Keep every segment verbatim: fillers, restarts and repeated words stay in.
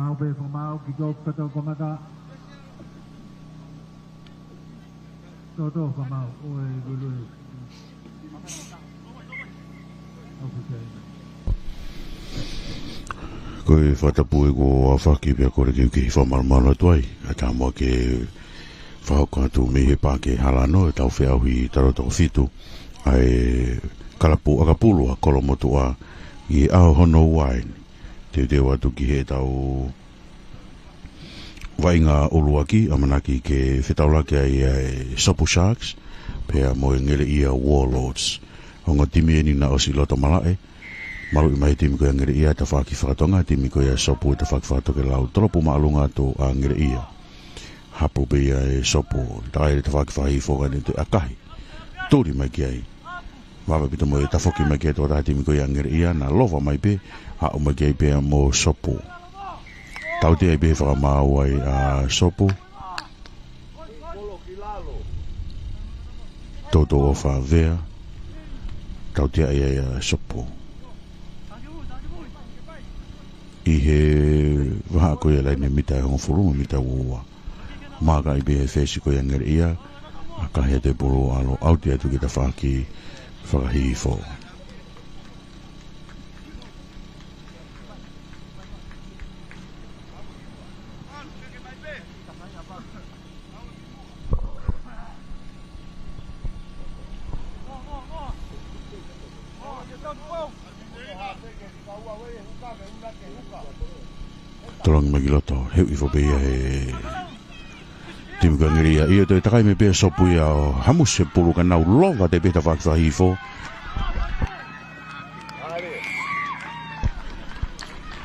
Mau pē fakamau ki tō kato kamata. Tō tō fakamau, ʻo e lulu e. Ko e fakatapu ē kuo aofaki pea ko e kiʻi fakamalumalu atu ai. ʻA tā muʻa ke fakahoko atu mei he Paʻake Halano ʻetau feʻauhi taʻu toko fitu ʻa e kalapu ʻakapulu ʻa Kolomotuʻa ʻi he ʻaho hono ua eni. Teuteu atu ki heʻetau vaʻinga ʻuluaki, ʻamanaki ke fetaulaki ai ʻa e Sopu Sharks pea mo e Ngeleʻia Warlords. Ongo timi eni naʻe ʻosi loto malaʻe. Maluʻi mai timi ko ia Ngeleʻia tafaʻaki fakatonga, timi ko ia Sopu tafaʻaki fakatokelau. Tolopu māʻolunga atu ʻa Ngeleʻia. Hapu pē ia ʻe Sopu, takai le tafaʻaki fakahihifo ka ne toe ʻakahi. Tuli mai ki ai. Vave pito mo e tafoki mai ki ai tokotaha timi ko ia Ngeleʻia, naʻa lova mai pē, haʻu mai ki ai pea mo Sopu. Tautea ai pē fakamaau ai ʻa Sopu. Toutou ʻofa Havea. Tautea ai ʻa Sopu. ʻI he vahaʻa ko ia laine mita ʻe hongofulu mo e mita ua ua. Maka ai pē he fesi ko ia Ngeleʻia, ʻakahi atu e pulu ʻalu ʻauti atu ki tafaʻaki fakahihifo. Tolongi mai ki loto, heu ʻi fo pē ia he timi ko ia Ngeleʻia. ʻIo toe takai mai pē Sopu ia ʻo hamusi e pulu ka nau lova atu pē tafaʻaki fakahihifo.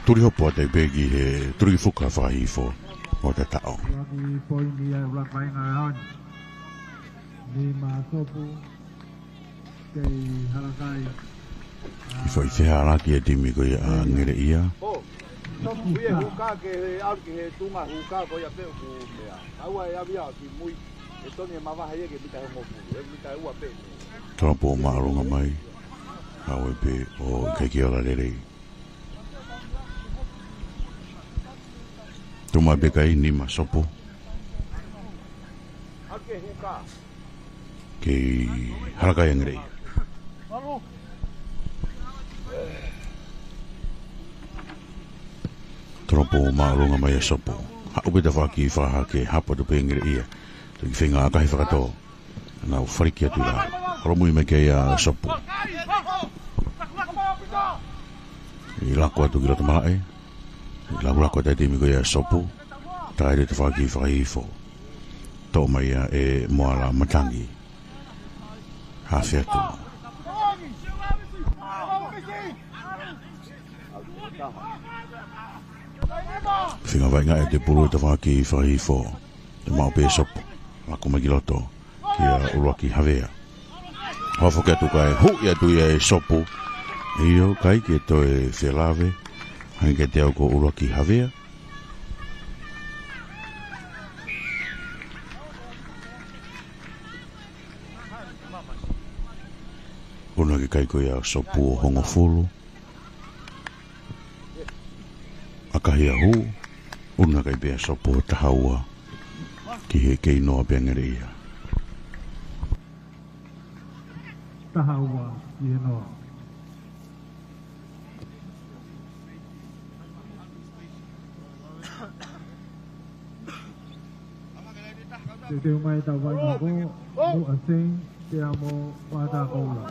Tuli hopo atu pē ki he tuli ki fuka fakahihifo ʻo tataʻo. Laki poini ia, laki vaʻinga ʻaho ni. Nima Sopu. Kei halakai. ʻI fo ʻi fehalaki e timi ko ia ʻa Ngeleʻia. Sopu ia huka ke he ʻalu ki he tunga huka ko ia pē ʻoku meʻa. Aua e avia ki mui. E toni e mavahe ia ke mita hongofulu. E mita ua pē. Tolopu māʻolunga mai. Aue pē ʻo ʻikai ke ola lelei. Tuma pē kai nima Sopu. Kei halakai Ngeleʻia. Tolopu māʻolunga mai ʻa Sopu. Haʻu pē tafaʻaki fakahake hapo tu pē Ngeleʻia. Toki feinga ʻakahi fakatō. Nau faliki atu ʻi lalo. Holomui mai ki ai ʻa Sopu. ʻI lako atu ki loto malaʻe. ʻI lakulako atu e timi ko ia Sopu. Takai le tafaʻaki fakahihifo. Toʻo mai ia ʻe Moala Matangi. Hafe atu. Feinga vaʻinga ʻe te pulu tafaʻaki fakahihifo. Te maʻu pē Sopu. Lako mai ki loto. Kia ʻUluaki Havea. Hoa foki atu kae huʻi atu ia ʻe Sopu. ʻIo, ʻikai ke toe felave. Hangē kiate au ko ʻUluaki Havea. ʻUnuhake kai ko ia Sopu ʻo hongofulu. ʻAkahi ʻa hū, ʻunuhake pē ʻa Sopu ʻo taha ua. Ki he kei noa pē Ngeleʻia. Taha ua ki he noa. Teuteu mai tau vai mako, mo a Sein, pea mo Pata Koula.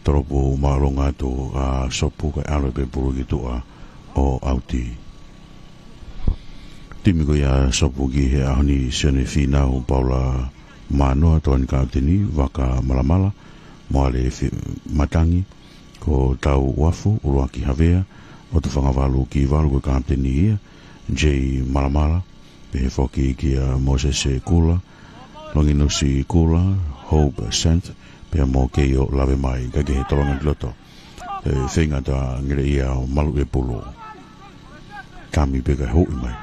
Tolopu māʻolunga atu ʻa Sopu kae ʻalu pē pulu ki tuʻa ʻo ʻauti. Timi ko ia Sopu ki he ʻaho ni Sione Fīnau, Paula Mānoa, Toani Kapiteni, Vaka Malamala, Moale Fi-, Matangi, ko Tau Uafu, ʻUluaki Havea, ʻOtu Fangavalu ki valu ko e kapiteni ia, Jay Malamala, pehē foki kia Mosese Kula, Longinusi Kula, Hope Sant, pea mo Keio Lavemai, ka ke he tolonga ki loto. E feinga atu ʻa Ngeleʻia ʻo maluʻi e pulu. Kami pē kae huʻi mai.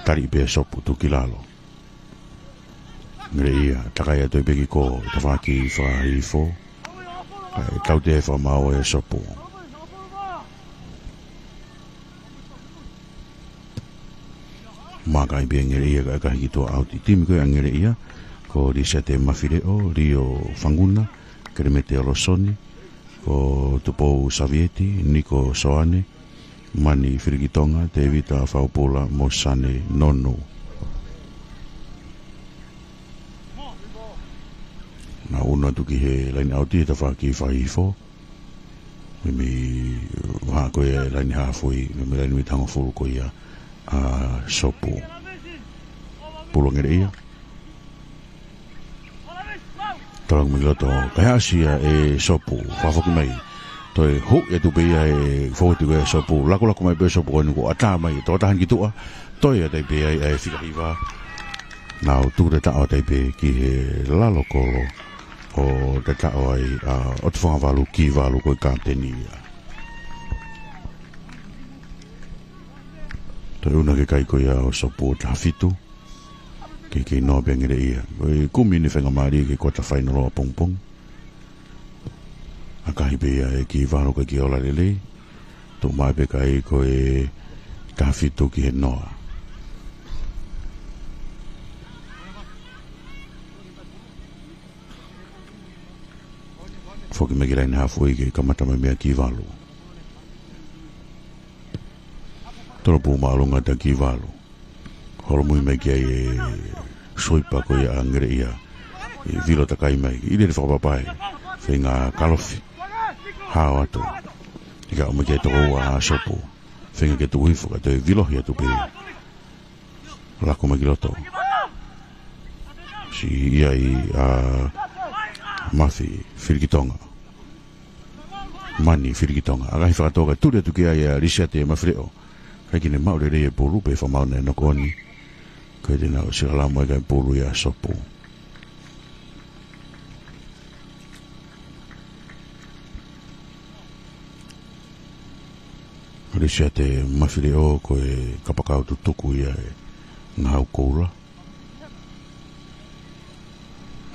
Tali pē Sopu tuku ki lalo. Ngeleʻia, takai atu pē ki kō, tafaʻaki fakahihifo. Kae tautea e fakamaau ʻe Sopu. Maka ai pē ʻa Ngeleʻia kae ʻakahi ki tuʻa ʻauti. Timi ko ia ʻa Ngeleʻia, ko Lisiate Mafileʻo, Lio Fanguna, Kelemete Olosoni, ko Tupou Savieti, Niko Soane, Mani Filikitonga, Tevita Faupula, mo Sane Nonu. Nau ʻunu atu ki he laine ʻauti, tafaʻaki fakahihifo. Meimei vahaʻa ko ia e laine hāfui, meimei laine mita hongofulu ko ia ʻa Sopu. Pulu ʻa Ngeleʻia. Tala mai ki loto, kae ʻasi ia ʻe Sopu, fakafoki mai. Toe huʻi atu pē ia ʻe fōueti ko ia ʻa Sopu, lakulaku mai pē Sopu ko eni kuo ʻatā mai, tō taha ki tuʻa, toe ʻatā pē ia ʻa e fika hiva. Nau tuku te taʻo ʻatā pē ki he lalo kolo ʻo te taʻo ai ʻa ʻOtufanga Valu ki Valu ko e kapiteni ia. Toe ʻunu ki he kai ko ia ʻo Sopu ʻo taha fitu. Ke kei noa pē ʻa Ngeleʻia. Ko e kumi ʻeni faingamālie ki he kuata fainolo ʻapongipongi. ʻAkahi pē ia ʻe ki Valu ko e ki ola lelei. Tuʻu mai pē kai ko e taha fitu ki he noa. Foki mai ki laine hāfui ke kamata mai meia ki Valu. Tolo pū māʻolunga ʻa ki Valu. Holomui mai ki ai e suipa ko ia ʻa Ngeleʻia. ʻI vilo takai mai. ʻIlele fakapapai. Feinga kalofi. Hao atu. ʻIkai ʻomai ki ai toko ua ʻa Sopu. Feinga ke tuku hifo ka toe vilohi atu pē. Laku mai ki loto. Siʻi ai ʻa Mafi Filikitonga. Mani Filikitonga. ʻAkahi fakatō kae tuli atu ki ai ʻa Lisiate Mafileʻo. ʻIkai ke ne maʻu lelei e pulu pea fakamaau naʻe noko ʻoni. Ko e te nau sikalamu ai kae pulu ia ʻa Sopu. Lisiate Mafileʻo ko e kapakau tutuku ia e ngahau koula.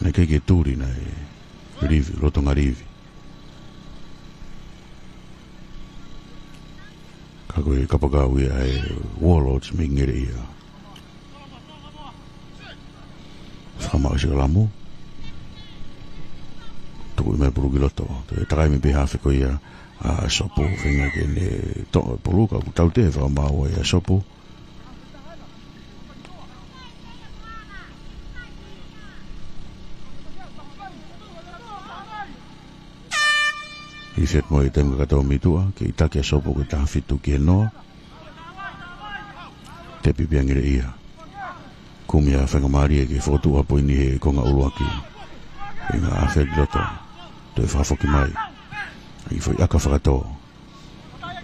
Naʻe ʻikai ke tuli naʻe livi, lotonga livi. Ka ko e kapakau ia e Warlords mei Ngeleʻia. Fakamaau sikalamu. Tuku mai pulu ki loto. Toe takai mai pē hafe ko ia ʻa Sopu feinga ke ne toʻo pulu ka ʻoku tautea fakamaau ai ʻa Sopu. ʻI he fetmo e taimi kakato mei tuʻa, kei taki ʻa Sopu ko e taha fitu ki he noa. Tepi pē ʻa Ngeleʻia. Kumi ʻa faingamālie ke fokotuʻu ʻa e poini he konga ʻuluaki. Feinga ʻa Feliloto. Toe fakafoki mai. ʻI he foʻi ʻaka fakatō.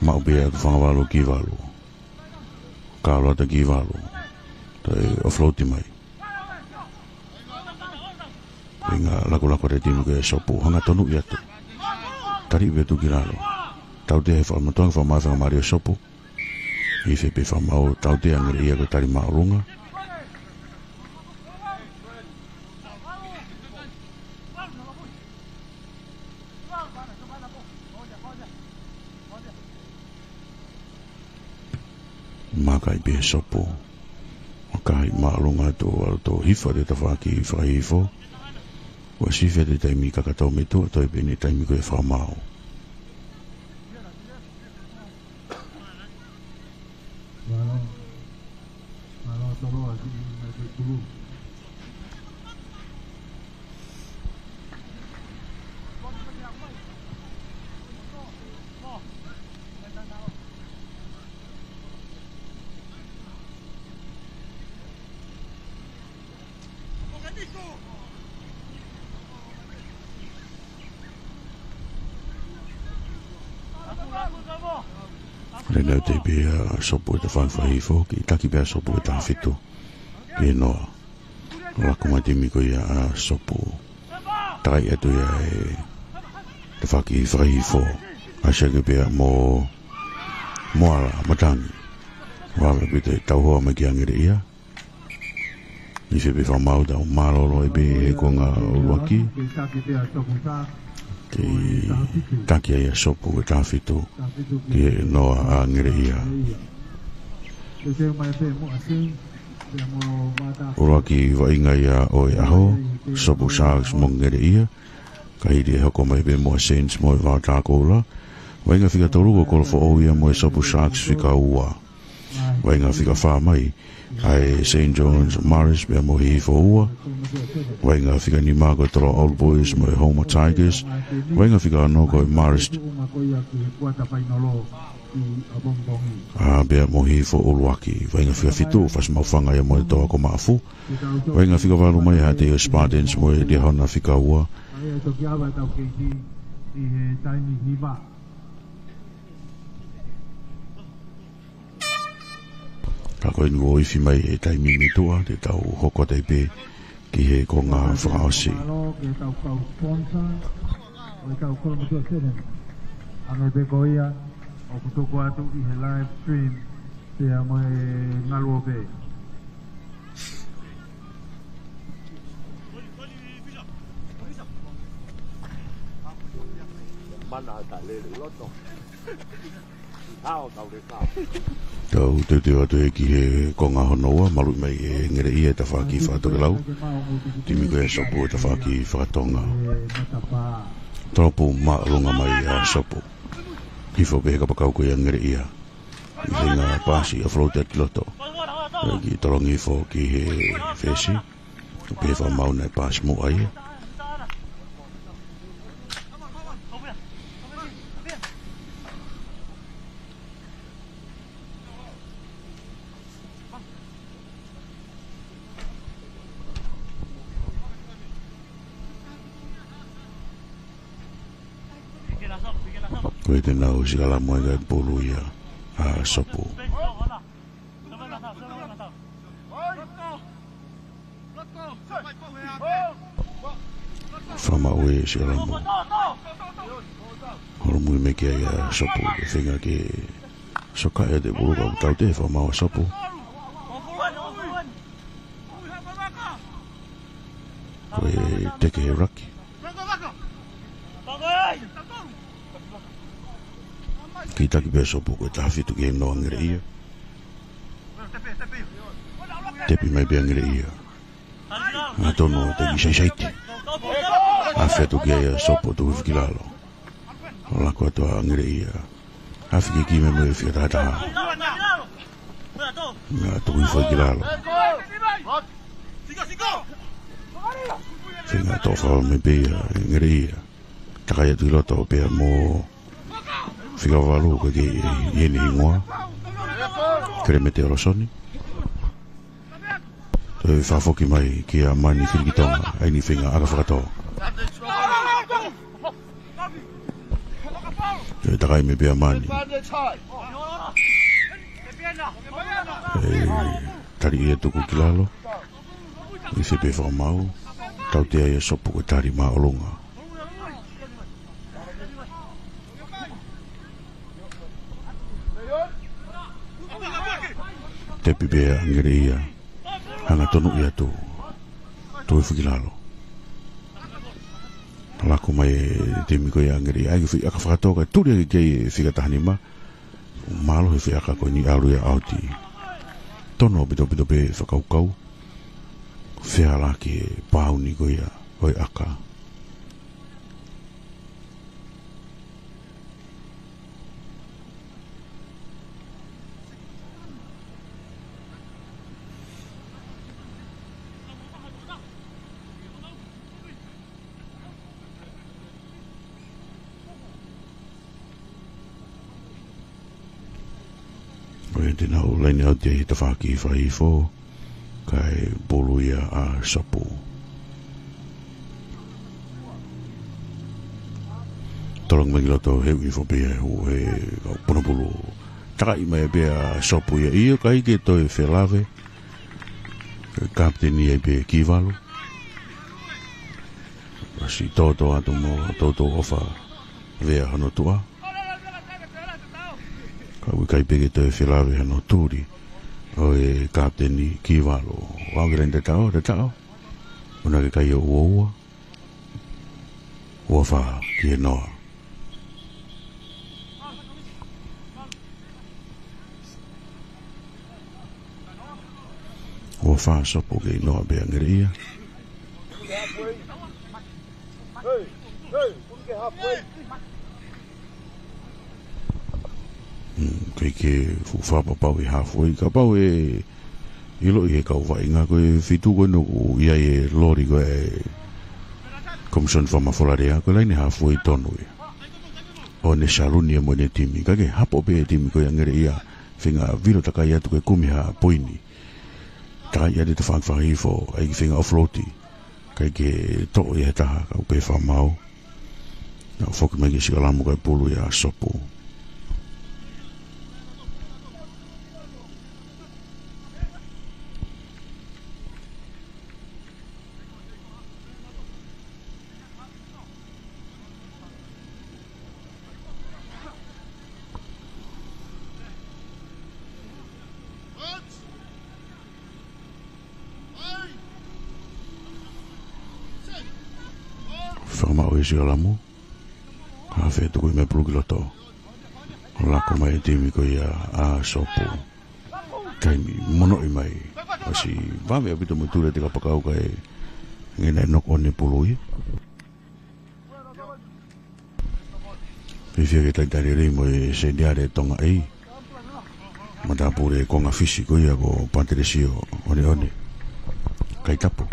Maʻu pē ʻa Tufanga Valu ki Valu. Kalo atu ki Valu. Toe offload mai. Feinga lakulaku ʻa e timi ko ia ʻa Sopu. Hanga tonuʻi atu. Tali pē atu ki lalo. Tautea he fakamatoanga fakamāfenga mālie ʻa Sopu. ʻI he fepē fakamaau tautea ʻa Ngeleʻia ko e tali māʻolunga. Maka ai pē ʻa Sopu. ʻAkahi māʻolunga atu ʻalu tō hifo ʻa e tafaʻaki fakahihifo. Kuo siʻi ʻa e taimi kakato mei tuʻa toe pē ʻeni taimi ko ia fakamaau. Lena te pē ʻa Sopu ʻi he tafaʻaki fakahihifo, kei taki pē ʻa Sopu ʻi he taha fitu. Ki he noa. Laku mai timi ko ia ʻa Sopu. Takai atu ia e tafaʻaki fakahihifo. ʻAsi hake pē ia mo Moala, Matangi. Vave pē te tau hoa mai kia Ngeleʻia. ʻI he fepē fakamaau tau mālōlō ai pē he konga ʻuluaki. Kei taki ai ʻa Sopu ʻi he taha fitu. Ki he noa ʻa Ngeleʻia. ʻUluaki vaʻinga ia ʻo e ʻaho, Sopu Sharks mo Ngeleʻia. Ka hili e hoko mai pē mo e Saints mo e Vavaʻu Koula. Vaʻinga fika tolu ko Kolofoʻou ia mo e Sopu Sharks fika ua. Vaʻinga fika fā mai ʻa e Saint John's Marist pea mo Hihifo ua. Vaʻinga fika nima ko e Toloa Old Boys mo e Houma Tigers. Vaʻinga fika ono ko e Marist ʻa pea mo Hihifo ʻUluaki. Vaʻinga fika fitu, Fasi Maʻufanga ia mo e Toa ko Maʻafu. Vaʻinga fika valu mai Haʻateiʻo Spartans mo e Liahona fika ua. Ka ko eni kuo ifi mai e taimi mei tuʻa, te tau hoko atu ai pē ki he konga fakaʻosi. Mālō ki he tau kau sponsor ʻo e tau Kolomotuʻa Sevens. Hangē pē ko ia ʻoku tuku atu ʻi he live stream pea mo e ngaluope. Mana ata lele loto. Tau teuteu atu ē ki he konga hono ua, maluʻi mai ʻe Ngeleʻia e tafaʻaki fakatokelau. Timi ko ia ʻa Sopu e tafaʻaki fakatonga. Tolopu māʻolunga mai ʻa Sopu. Hifo pē he kapakau ko ia ʻa Ngeleʻia. ʻI he feinga paasi ʻa float ki loto. Ki tolongi hifo ki he fesi. Pehē fakamaau naʻe paasi muʻa ia. Ko e te nau sikalamu ai kae pulu ia ʻa Sopu. Fakamaau e sikalamu. Holomui mai ki ai ʻa Sopu, ke feinga ke soka e te pulu ka tau te fakamaau ʻa Sopu. Ko e teke he raki. Kei taki pē Sopu ko e taha fitu ki he noa Ngeleʻia. Tepi mai pē ʻa Ngeleʻia. Hangatonu ʻo teki saisaiti. Afe atu ki ai ʻa Sopu tuku hifo ki lalo. Laku atu ʻa Ngeleʻia. Afe ki ki me mo e fika taha taha. Naʻe tuku hifo ki lalo. Feinga toʻo fakaava mai pē ia ʻe Ngeleʻia. Takai atu ki loto pea mo fika valu ko e kei ʻi heni hingoa. Kelemete ʻOlosoni. Toe fakafoki mai kia Mani Filikitonga, ʻa eni feinga ʻaka fakatō. Toe takai mai pē ʻa Mani. ʻE, tali ia tuku ki lalo. ʻI he pē fakamaau, tautea ia Sopu ko e tali māʻolunga. Tepi pē ʻa Ngeleʻia, hangatonu ia atu, tuku hifo ki lalo. Laku mai e timi ko ia ʻa Ngeleʻia, ʻai ke fai ʻaka fakatō kae tuli ʻaki ki ai e fika taha nima. Mālohi e fai ʻaka ko eni ʻalu ia ʻauti. Tono ʻaupito ʻaupito pē fakakaukau. Feala ki he pāuni ko ia ʻo e ʻaka. Ko e te nau laine ʻauti e tafaʻaki fakahifo, kae pulu ia ʻa Sopu. Tolongi mai ki loto he uifo pē ia ʻe he kau punapulu. Takai mai pē ʻa Sopu ia ʻio, ʻikai ke toe felave. Kapiteni ai pē Kivalu. Pasi toto atu mo toto ʻofa vea hono tuʻa. Ka ʻoku ʻikai pē ke toe felave hano tuli ʻo e kapiteni Kivalu. Vau ke laine tataʻo, tataʻo. ʻUna ke kai ʻo ua ua. Ua fā ki he noa. Fā Sopu kei noa pē ʻa Ngeleʻia. Hmm, kei ke fuʻu fakapapau ʻi halfway, kapau ʻe ʻiloʻi he kau vaʻinga ko e fitu ko ē ʻoku ʻi ai e loli ko ē ʻa e Komisoni Fakamafola Lea, ko e laine halfway tonu ia. ʻO ne saluni ia mo ʻene timi, kae ke hapo pē e timi ko ia ʻa Ngeleʻia, feinga vilo takai atu ke kumi ha poini. Takai atu e tafaʻaki fakahihifo, ʻai ke feinga offload. Kae ke toʻo ia he taha, kae ʻoua pē fakamaau. Naʻe foki mai ki he sikalamu kae pulu ia ʻa Sopu. Fakamaau e sikalamu. Ka fē tuku mai pulu ki loto. ʻO laka mai e timi ko ia ʻa Sopu. Taimi monoʻi mai. ʻOsi vave ʻaupito mo e tule ʻa e kapakau kae ʻikai ke nau knock on e pulu ia. Fiefia ke talitali lelei mo e seniale Tonga A. Matāpule konga Fisi ko ia ko Patelesio ʻOneʻone. Kaitapu.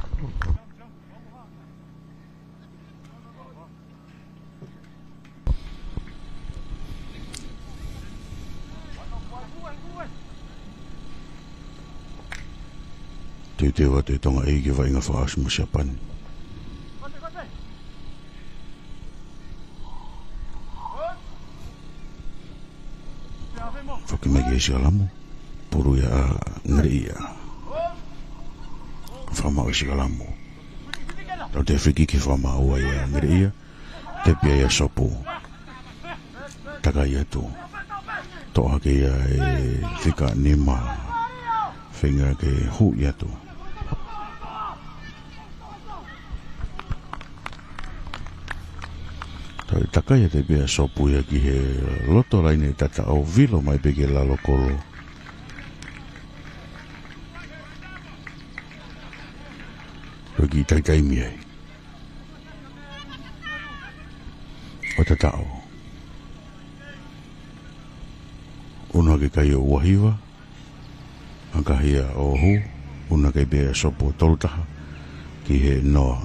Teuteu atu e Tonga A ki he vaʻinga fakaʻosi mo Siapani. Foki mai ki he sikalamu. Pulu ia ʻa Ngeleʻia. Fakamaau e sikalamu. Tautea free kick, fakamaau ia ʻa Ngeleʻia. Tepi ia ʻa Sopu. Takai atu. Toʻo hake ia ʻe fika nima. Feinga ke huʻi atu. Tau takai atu pē ʻa Sopu ia ki he loto laine tata ʻo vilo mai pē ki he lalo kolo. Ko e kiʻi taimi ai. ʻO tataʻo. Unu hake kai ʻo ua hiva. Haka hia ʻo hū. Unu hake pē ʻa Sopu ʻo tolu taha. Ki he noa.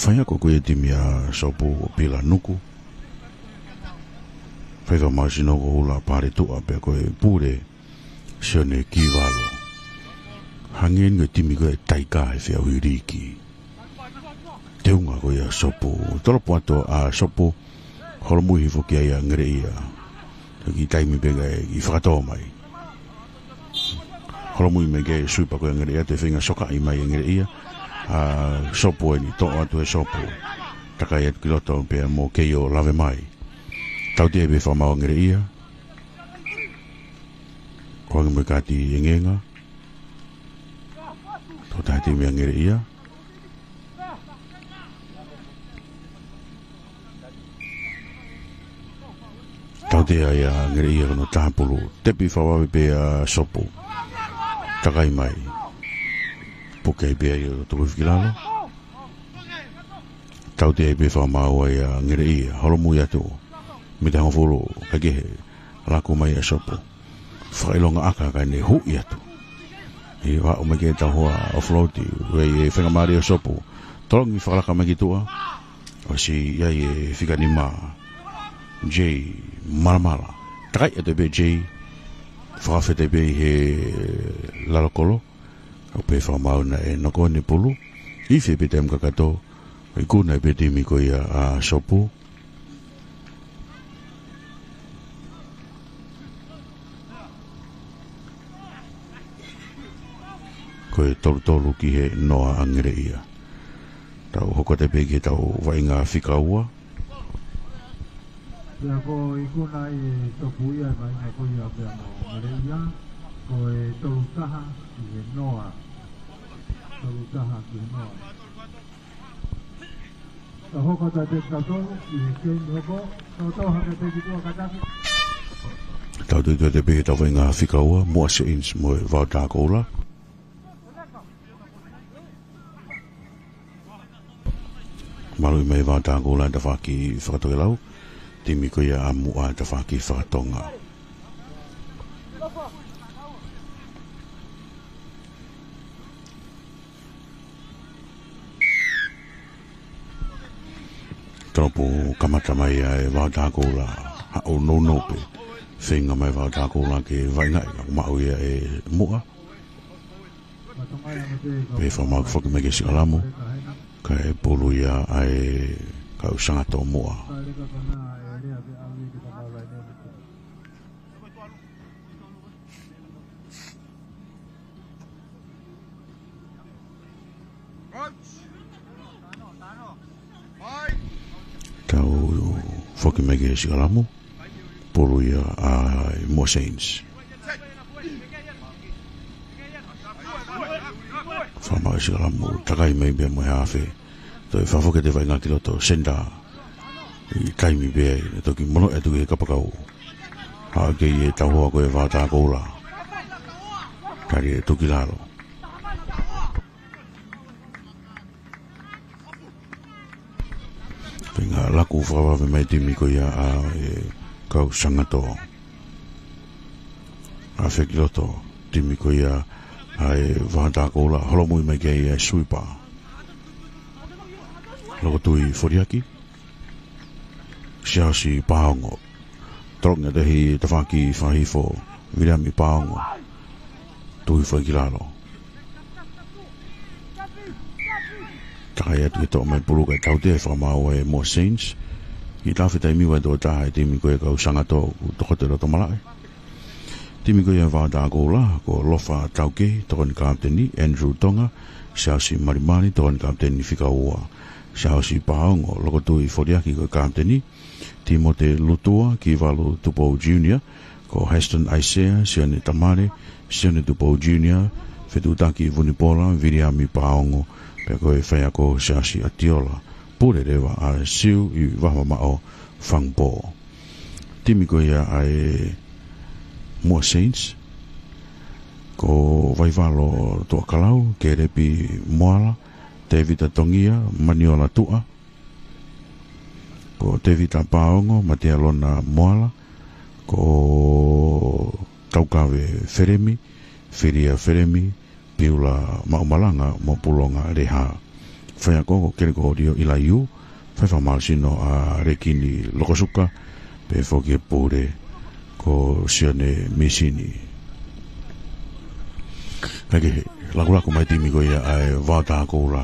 Faiako ko ia e timi ʻa Sopu ʻo Pila Nuku. Fai fakamaau sino ko Hula Paletuʻa pea ko e pule Sione Kivalo. Hangē ko e timi ko e taika he feʻauhi liki. Teunga ko ia ʻa Sopu. Tolopo atu ʻa Sopu. Holomui hifo ki ai ʻa Ngeleʻia. Ko e kiʻi taimi pē kae kiʻi fakatō mai. Holomui mai ki ai e suipa ko ia ʻa Ngeleʻia, toe feinga sokaʻi mai ʻa Ngeleʻia. ʻA Sopu eni, toʻo atu ʻe Sopu. Takai atu ki loto pea mo Keio Lavemai. Tautea pē fakamaau ʻa Ngeleʻia. Ko ange mo e kati engenga. Tō taha timi ʻa Ngeleʻia. Tautea ia ʻa Ngeleʻia ko hono taha pulu. Tepi fakavave pē ʻa Sopu. Takai mai. Puke pē ia ʻo tuku hifo ki lalo. Tautea pē fakamaau ia ʻa Ngeleʻia. Holomui atu. Mita hongofulu kae kehe. Laku mai ʻa Sopu. Fakaʻilonga ʻaka kae ne huʻi atu. ʻI he vaʻu mai ke tau hoa offload. Vei e fenga mālie ʻo Sopu. Tolongi fakalaka mai ki tuʻa. ʻOsi ʻi ai e fika nima. Jay Malamala. Takai atu pē Jay. Fakafete pē ʻi he lalo kolo. ʻO pē fakamaau naʻe knock on e pulu. ʻIfe pē taimi kakato. ʻIkuna pē timi ko ia ʻa Sopu. Ko e tolu tolu ki he noa ʻa Ngeleʻia. Tau hoko atu pē ki heʻetau vaʻinga fika ua. Pea ko e ikuna ʻa Sopu ia, vaʻinga ko ia pea mo Ngeleʻia. Ko e tolu taha ki he noa. Tolu taha ki he noa. Ka hoko atu e teki tautolu, ʻi he kei ni hoko, tau tau hake teki tua kataki. Tau tui tui te pē tau feinga fika ua, Muʻa Saints mo e Vaotākoula. Maluʻi mai Vaotākoula tafaʻaki fakatokelau, timi ko ia ʻa Muʻa tafaʻaki fakatonga. Tolopu kamata mai ʻa e Vaotākoula, haʻu nounou pē. Feinga mai Vaotākoula ke vaʻingaʻi, ka maʻu ia ʻe Muʻa. Pea fakamaʻu foki mai ki he sikalamu, kae pulu ia ʻa e kau Sangato Muʻa. Tau foki mai ki he sikalamu, pulu ia ʻa e Muʻa Saints. Fakamaʻu e sikalamu, takai mai pea mo e hafe. Toe fakafoki atu e vaʻinga ki loto, senitā. ʻI taimi pē ai, ne toki mono atu ki he kapakau. Haʻu ki he tauhoa ko e Vaotākoula. Tali e tuki lalo. Feinga laku fakavave mai timi ko ia ʻa e kau Sangato. Afe ki loto, timi ko ia ʻa e Vaotākoula, holomui mai ki ai ʻa e suipa. Lokotui Foliaki. Siaosi Paongo. Tolongi atu ʻi he tafaʻaki fakahihifo, Viliami Paongo. Tui foki ki lalo. Takai atu ke toʻo mai pulu kae tautea fakamaau ʻa e Muʻa Saints. Kiʻi tafe taimi ua toko taha e timi ko e kau Sangato ʻoku tokoto ʻi loto malaʻe. Timi ko ia Vaotākoula, ko Lofa Tauke, tokoni kapiteni, Andrew Tonga, Siaosi Malimali, tokoni kapiteni fika ua, Siaosi Paongo, Lokotui Foliaki ko e kapiteni, Timote Lutua, Kivalu Tupou Junior, ko Heston Aisea, Sione Tamale, Sione Tupou Junior, Fetuʻutaki Vunipola, Viliami Paongo, pea ko e faiako Siaosi ʻAtiola, pule leva ʻa Siu ʻi Vahamaʻo Fangupō. Timi ko ia ʻa e Muʻa Saints, ko Vaivalo Tuʻakalau, Kelepi Moala, Tevita Tongia, Maniola Tuʻa, ko Tevita Paongo, Matealona Moala, ko Taukave Felemi, Filia Felemi, Piula Maʻumalanga mo Pulonga Leha. Faiako ko Kelekōlio ʻIlaiū, fai fakamālohisino ʻa Lekini Lokosuka, pea foki e pule ko Sione Misini. Kae kehe, lakulaku mai timi ko ia ʻa e Vaotākoula.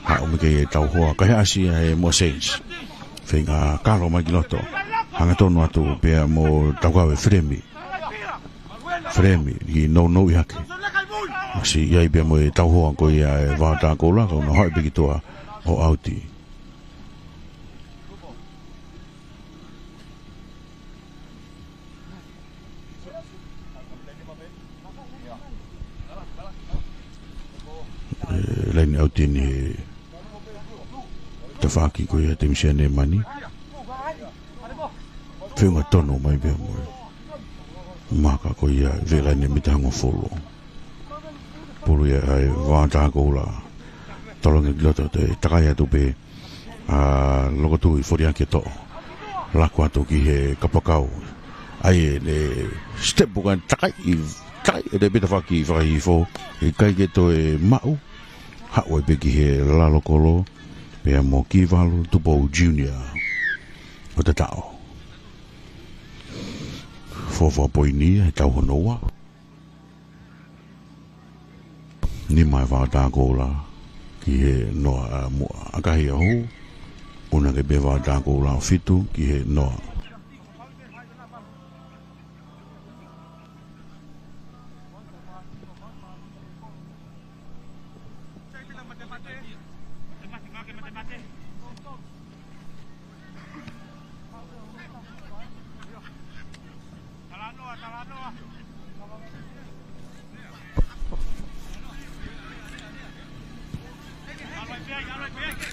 Haʻu mai ki he tauhoa, kae ʻasi ʻa e Muʻa Saints. Feinga kalo mai ki loto. Hangatonu atu pea mo Taukave Felemi. Felemi, ʻi nounou ʻi hake. ʻAsi ʻi ai pea mo e tauhoa ko ia ʻa e Vaotākoula, ka ʻoku nau haʻi pē ki tuʻa ʻo ʻauti. ʻE, laine ʻauti eni he tafaʻaki ko ia ʻa e timi Sianemani. Feʻunga tonu mai pea mo e maka ko ia ʻi he laine mita hongofulu. Pulu ia ʻa e Vaotākoula. Tolongi ki loto, toe takai atu pē ʻa Lokotui Foliaki ʻo toʻo. Laku atu ki he kapakau. ʻAi ʻene step bukan takai, takai ʻene pita faki fakahihifo. ʻIkai ke toe maʻu. Haʻu ai pē ki he lalo kolo. Pea mo Kivalu Tupou Junior. ʻO tatau. Fuofua poini ia he tau hono ua. Nima ʻa e Vaotākoula ki he noa ʻa Muʻa. ʻAkahi ʻaho, ʻuna ke pē Vaotākoula ʻo fitu ki he noa.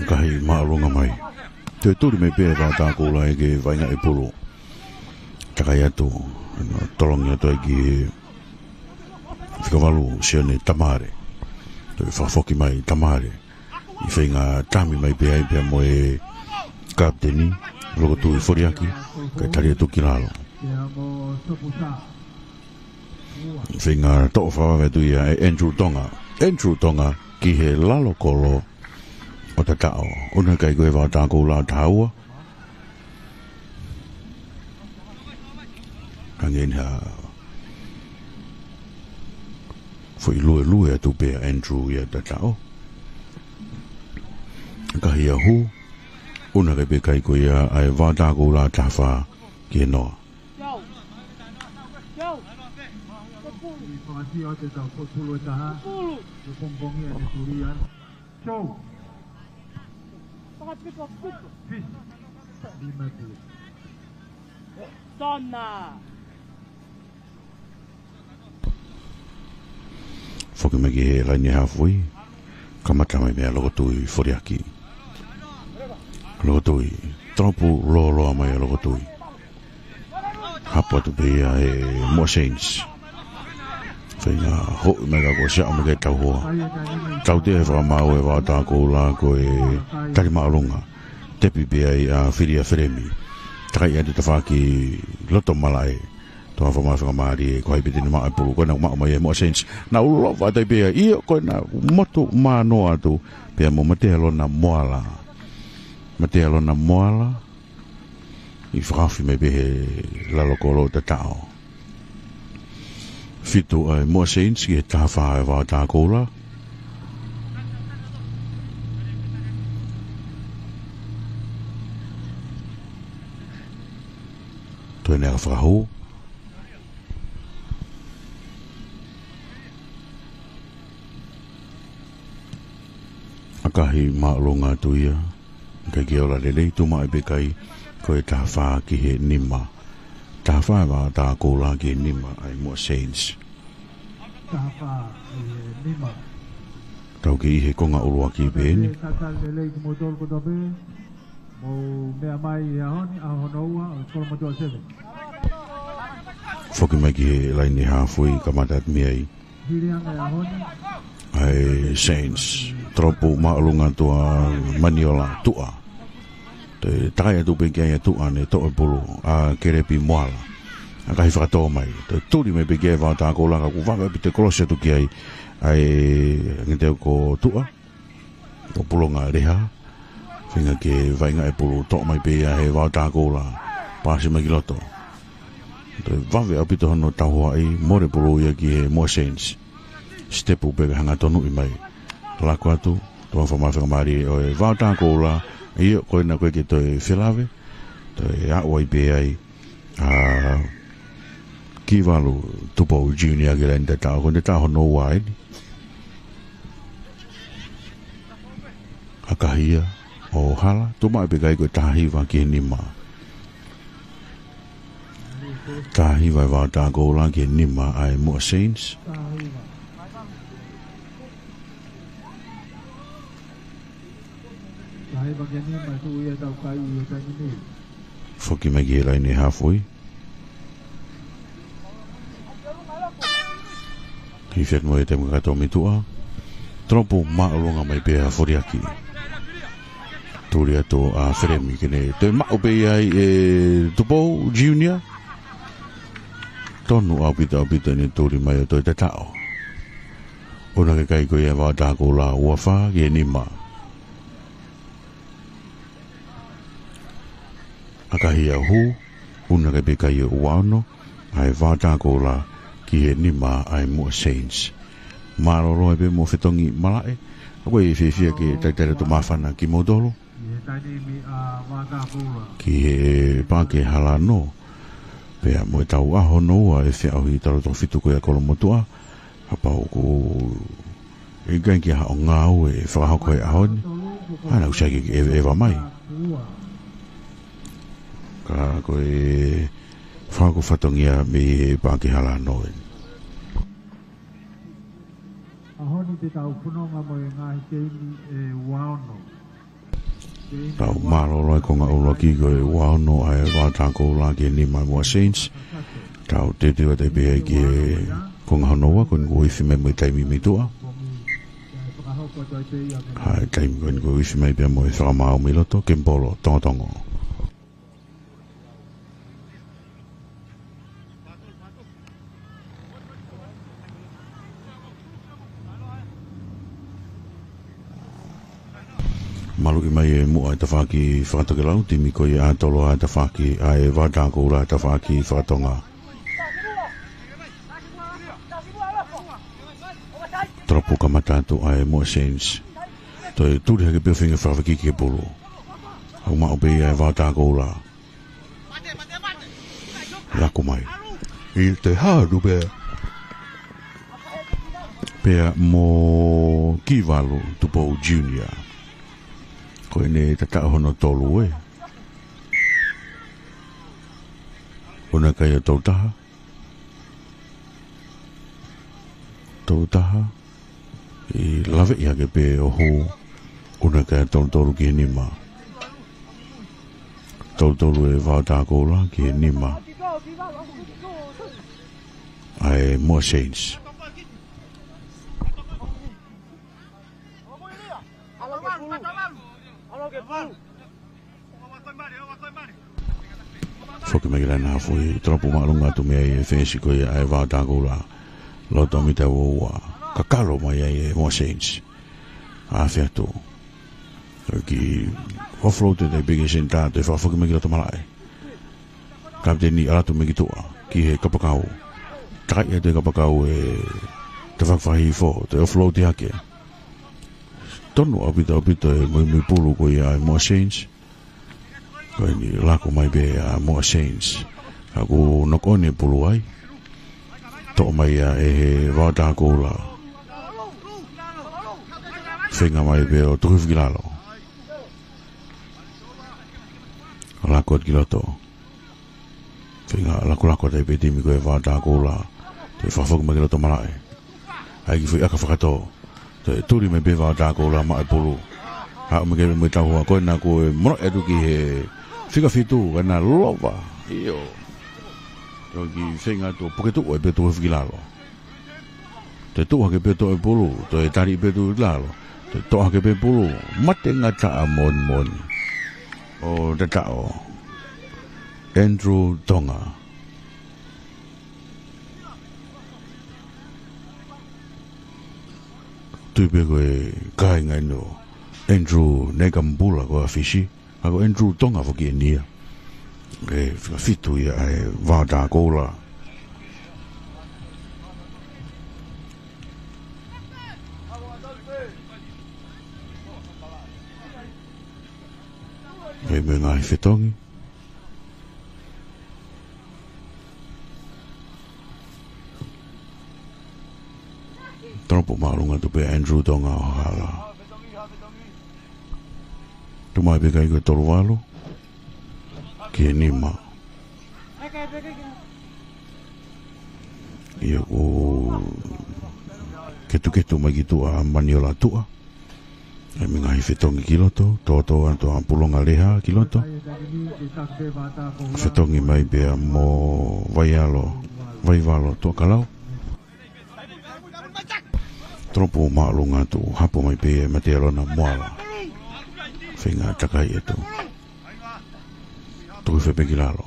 Kahi māʻolunga mai. Toe tuli mai pē ʻa e Vaotakoula ke vaʻinga e pulu. Takai atu, tolongi atu ai ki he fika valu Sione Tamale. Toe fakafoki mai Tamale. ʻI he feinga tami mai pē ai pea mo e kapiteni, Lokotui Foliaki, kae tali atu ki lalo. Feinga toʻo fakavave atu ia ʻe Andrew Tonga. Andrew Tonga ki he lalo kolo ʻo Tataʻo. ʻUnu he kai ko e Vaotakoula ʻo taha ua. Hangē ni ha foʻi luelue atu pē ʻa Andrew ia Tataʻo. Ka hia hū, ʻunu hake pē kai ko ia ʻa e Vaotakoula taha fā ki he noa. Fakatia o te tau potulu e taha, te pongipongi ʻa e tulia. Show. Fish. Lima pulu. Sona. Foki mai ki he laine hafui. Kamata mai meia Lokotui Foliaki. Lokotui. Tolopu lōloa mai ʻa Lokotui. Hapo atu pē ia ʻe Moa Saints. Feinga hoʻi mai ka ko siaʻa mai ke tau hoa. Tautea he fakamaau ʻa e Vaotakoula ko e tali māʻolunga. Tepi pē ai ʻa Filia Felemi. Takai atu tafaʻaki loto malaʻe. Toa fama fakamālie ko hai piti ni maʻa e pulu ko ena maʻu mai ʻe Moa Saints. Naʻa ku lova atu ai pē ia ʻio ko ena motu mānoa atu. Pea mo Matealona Moala. Matealona Moala. ʻI fakaofi mai pē he lalo kolo Tataʻo. Fitu ʻa e Moa Saints ki he taha fā ʻa e Vaotakoula. Toe nea fakahū. ʻAkahi māʻolunga atu ia. Kai ke ola lelei tuʻu maʻu pē kai ko e taha fā ki he nima. Taha fā ʻa e Vaotakoula ki he nima ʻa e Moa Saints. Taha fā ki he nima. Tau ki he konga ʻuluaki pē eni. Tata lelei ki moutolu kotoa pē. Mou meʻa mai he ʻaho ni, ʻaho hono ua ʻo e Kolomotuʻa seven. Foki mai ki he laine hafui kamata atu mei ai. ʻA e Saints. Tolopu māʻolunga atu ʻa Maniola Tuʻa. Toe takai atu pē ki ai ʻa Tuʻa ne toʻo e pulu ʻa Kelepi Moala. ʻAkahi fakatō mai. Toe tuli mai pē ki ai Vaotakoula ka kuo vave ʻaupito e kolosi atu ki ai ʻa e ngete ko Tuʻa. ʻO pulonga leha. Feinga ke vaʻinga e pulu toʻo mai pē ia he Vaotakoula. Pasi mai ki loto. Toe vave ʻaupito hono tauhoaʻi, mole pulu ia ki he Moa Saints. Sitepu pē ka hanga tonuʻi mai. Lako atu, toa fama fakamālie ʻo e Vaotakoula, ʻio ko ena ko e ke toe felave, toe aʻu ai pē ai, ʻa Kivalu Tupou Junior ki he laine Tataʻo, ko e Tataʻo hono ua eni. ʻAkahi ia ʻo hala, tuʻu maʻu pē kai ko e taha hiva ki he nima. Taha hiva ʻa e Vaotakoula ki he nima ʻa e Moa Saints. Foki mai ki he laine hafui. Hifet mo e temu kato mitua. Tolopu māʻolunga mai pē ʻa Foliaki. Tuli atu ʻa Felemi ke ne toe maʻu pē ia ʻe Tupou Junior. Tonu ʻaupito ʻaupito ne tuli mai ʻo toe Tataʻo. ʻUnu hake kai ko ia Vaotakoula ua fā ki he nima. ʻAkahi ia hū, ʻunu hake pē kai ʻe ua ono, ʻa e Vaotakoula ki he nima ʻa e Moa Saints. Mālōlō ai pē mo fetongi malaʻe, ʻa ko e fiefia ke talitali atu māfana kimoutolu. Ki he Pāke Halano, pea mo e tau ʻaho hono ua ʻe feʻauhi talu toko fitu ko ia Kolomotuʻa, Kapau ko e ʻikai ke ʻi ai haʻo ngāue ʻe fakahoko he ʻaho ni, ʻa ena ʻoku sai ke ʻeveʻeva mai. Ka ko e fakahoko fatongia mei he Pāke Halano eni. ʻAho ni te tau fononga mo e ngaahi teimi ʻe ua ono. Tau mālōlō ai konga ʻuluaki ko e ua ono ʻa e Vaotakoula ki he nima ʻa e Moa Saints. Tau teuteu atu pē ai ki he konga hono ua, ko eni kuo ifi mai mo e taimi mei tuʻa. ʻA e taimi ko eni kuo ifi mai pea mo e fakamaau mei loto, Kemipolo Tongotongo. Maluʻi mai ʻe Muʻa e tafaʻaki fakatokelau, timi ko ia ʻa Toloa e tafaʻaki, ʻa e Vaotakoula e tafaʻaki fakatonga. Tolopu kamata atu ʻa e Moa Saints. Toe tuli hake pē ʻo feinga fakafekiki ki he pulu. ʻOku maʻu pē ia ʻe Vaotakoula. Lako mai. ʻI te hanu pē. Pea mo Kivalu Tupou Junior. Ko ʻene tataʻo hono tolu ē. ʻUnga kai ʻa Tolutaha. Tolutaha. ʻI laveʻi hake pē ʻo hū. ʻUnga kai ʻa Tolutolu ki he nima. Tolutolu ʻa e Vaotakoula ki he nima ʻa e Moa Saints. Foki mai ki he laine hafu, tolopu māʻolunga atu mei ai e fesi ko ia ʻa e Vaotakoula. Loto mita ua ua. Kakalo mai ai e Moa Saints. Afe atu. Ki offload e tai pē ki senitā, toe fakafoki mai ki loto malaʻe. Kapiteni ʻalu atu mai ki tuʻa, ki he kapakau. Takai atu e kapakau e tafaʻaki fakahihifo, toe offload hake. Tonu ʻaupito ʻaupito e muimui pulu ko ia ʻa e Moa Saints. Ko eni lako mai pē ʻa Moa Saints. Ka kuo knock on e pulu ai. Toʻo mai ia ʻe he Vaotakoula. Feinga mai pē ʻo tuku hifo ki lalo. Lako ki loto. Feinga lakolako atu pē timi ko e Vaotakoula. Toe fakafoki mai ki loto malaʻe. ʻAi ki he foʻi ʻaka fakatō. Toe tuli mai pē Vaotakoula maʻu e pulu. Haʻu mai ki he mo e tauhua ko ena kuo mono atu ki he fika fitu, ka na lova. ʻIo. Toe kiʻi feinga atu ʻo puke tuʻu ai pē tuʻu hifo ki lalo. Toe tuʻu hake pē toʻo e pulu, toe tali pē tuʻu ki lalo. Toe toʻo hake pē pulu, mate ngataʻa moʻoni moʻoni. ʻO tataʻo. Andrew Tonga. Tui pē ko e kāinga ʻeni ʻo Andrew Naikambula ko ē ʻa Fisi. Ka ko Andrew Tonga foki ʻeni ia. ʻE fika fitu ia ʻa e Vaotakoula. ʻE mo e ngaahi fetongi. Tolopu māʻolunga atu pē ʻa Andrew Tonga ʻo hala. Tuʻu mai pē kai ko e tolu valu. Ki he nima. ʻIo, kuo ketuketu mai ki tuʻa ʻa Maniola Tuʻa. ʻE mo e ngaahi fetongi ki loto, tōtō atu ʻa Pulonga Leha ki loto. Fetongi mai pea mo Vaialo, Vaivalo Tuʻakalau. Tolopu māʻolunga atu, hapo mai pē ʻa Matealona Moala. Feinga takai atu. Tuku hifo pē ki lalo.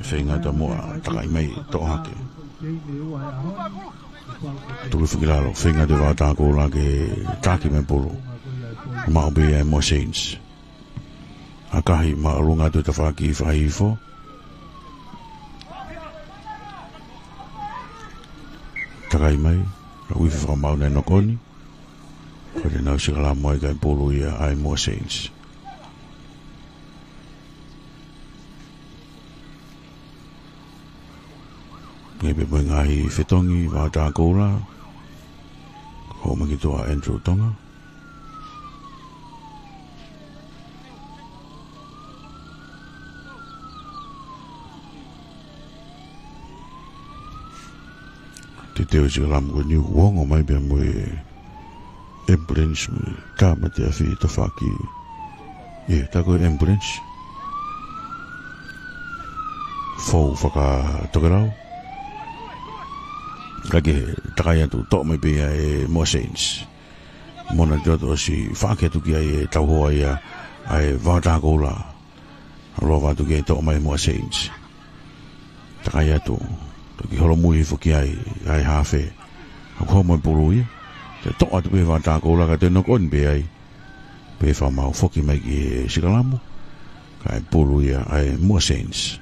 Feinga atu Moa, takai mai, toʻo hake. Tuku hifo ki lalo, feinga atu Vaotakoula ke taki mai pulu. Maʻu pē ʻa e Moa Saints. ʻAkahi māʻolunga atu tafaʻaki fakahihifo. Takai mai, ka uifi fakamaau naʻe knock on. Ko ʻenau sikalamu ai kai pulu ia ʻa e Moa Saints. Ngai pē mo e ngaahi fetongi, Vaotakoula. Hoko mai ki tuʻa Andrew Tonga. Teuteu e sikalamu ko eni ʻoku ongo mai pea mo e ambulance mo e tāmate afi tafaʻaki. ʻIo, tā ko e ambulance. Fou fakatokelau. Kae kehe, takai atu, toʻo mai pē ia ʻe Moa Saints. Mona te oto ʻosi faʻaki atu ki ai e tauhoa ia ʻa e Vaotakoula. Lova atu ki ai, toʻo mai Moa Saints. Takai atu. Toki holomui hifo ki ai ʻa e hafe. ʻOku hoko mai pulu ia. Toe toʻo atu pē Vaotakoula kae toe knock on pē ai. Pehē fakamaau, foki mai ki he sikalamu. Kae pulu ia ʻa e Moa Saints.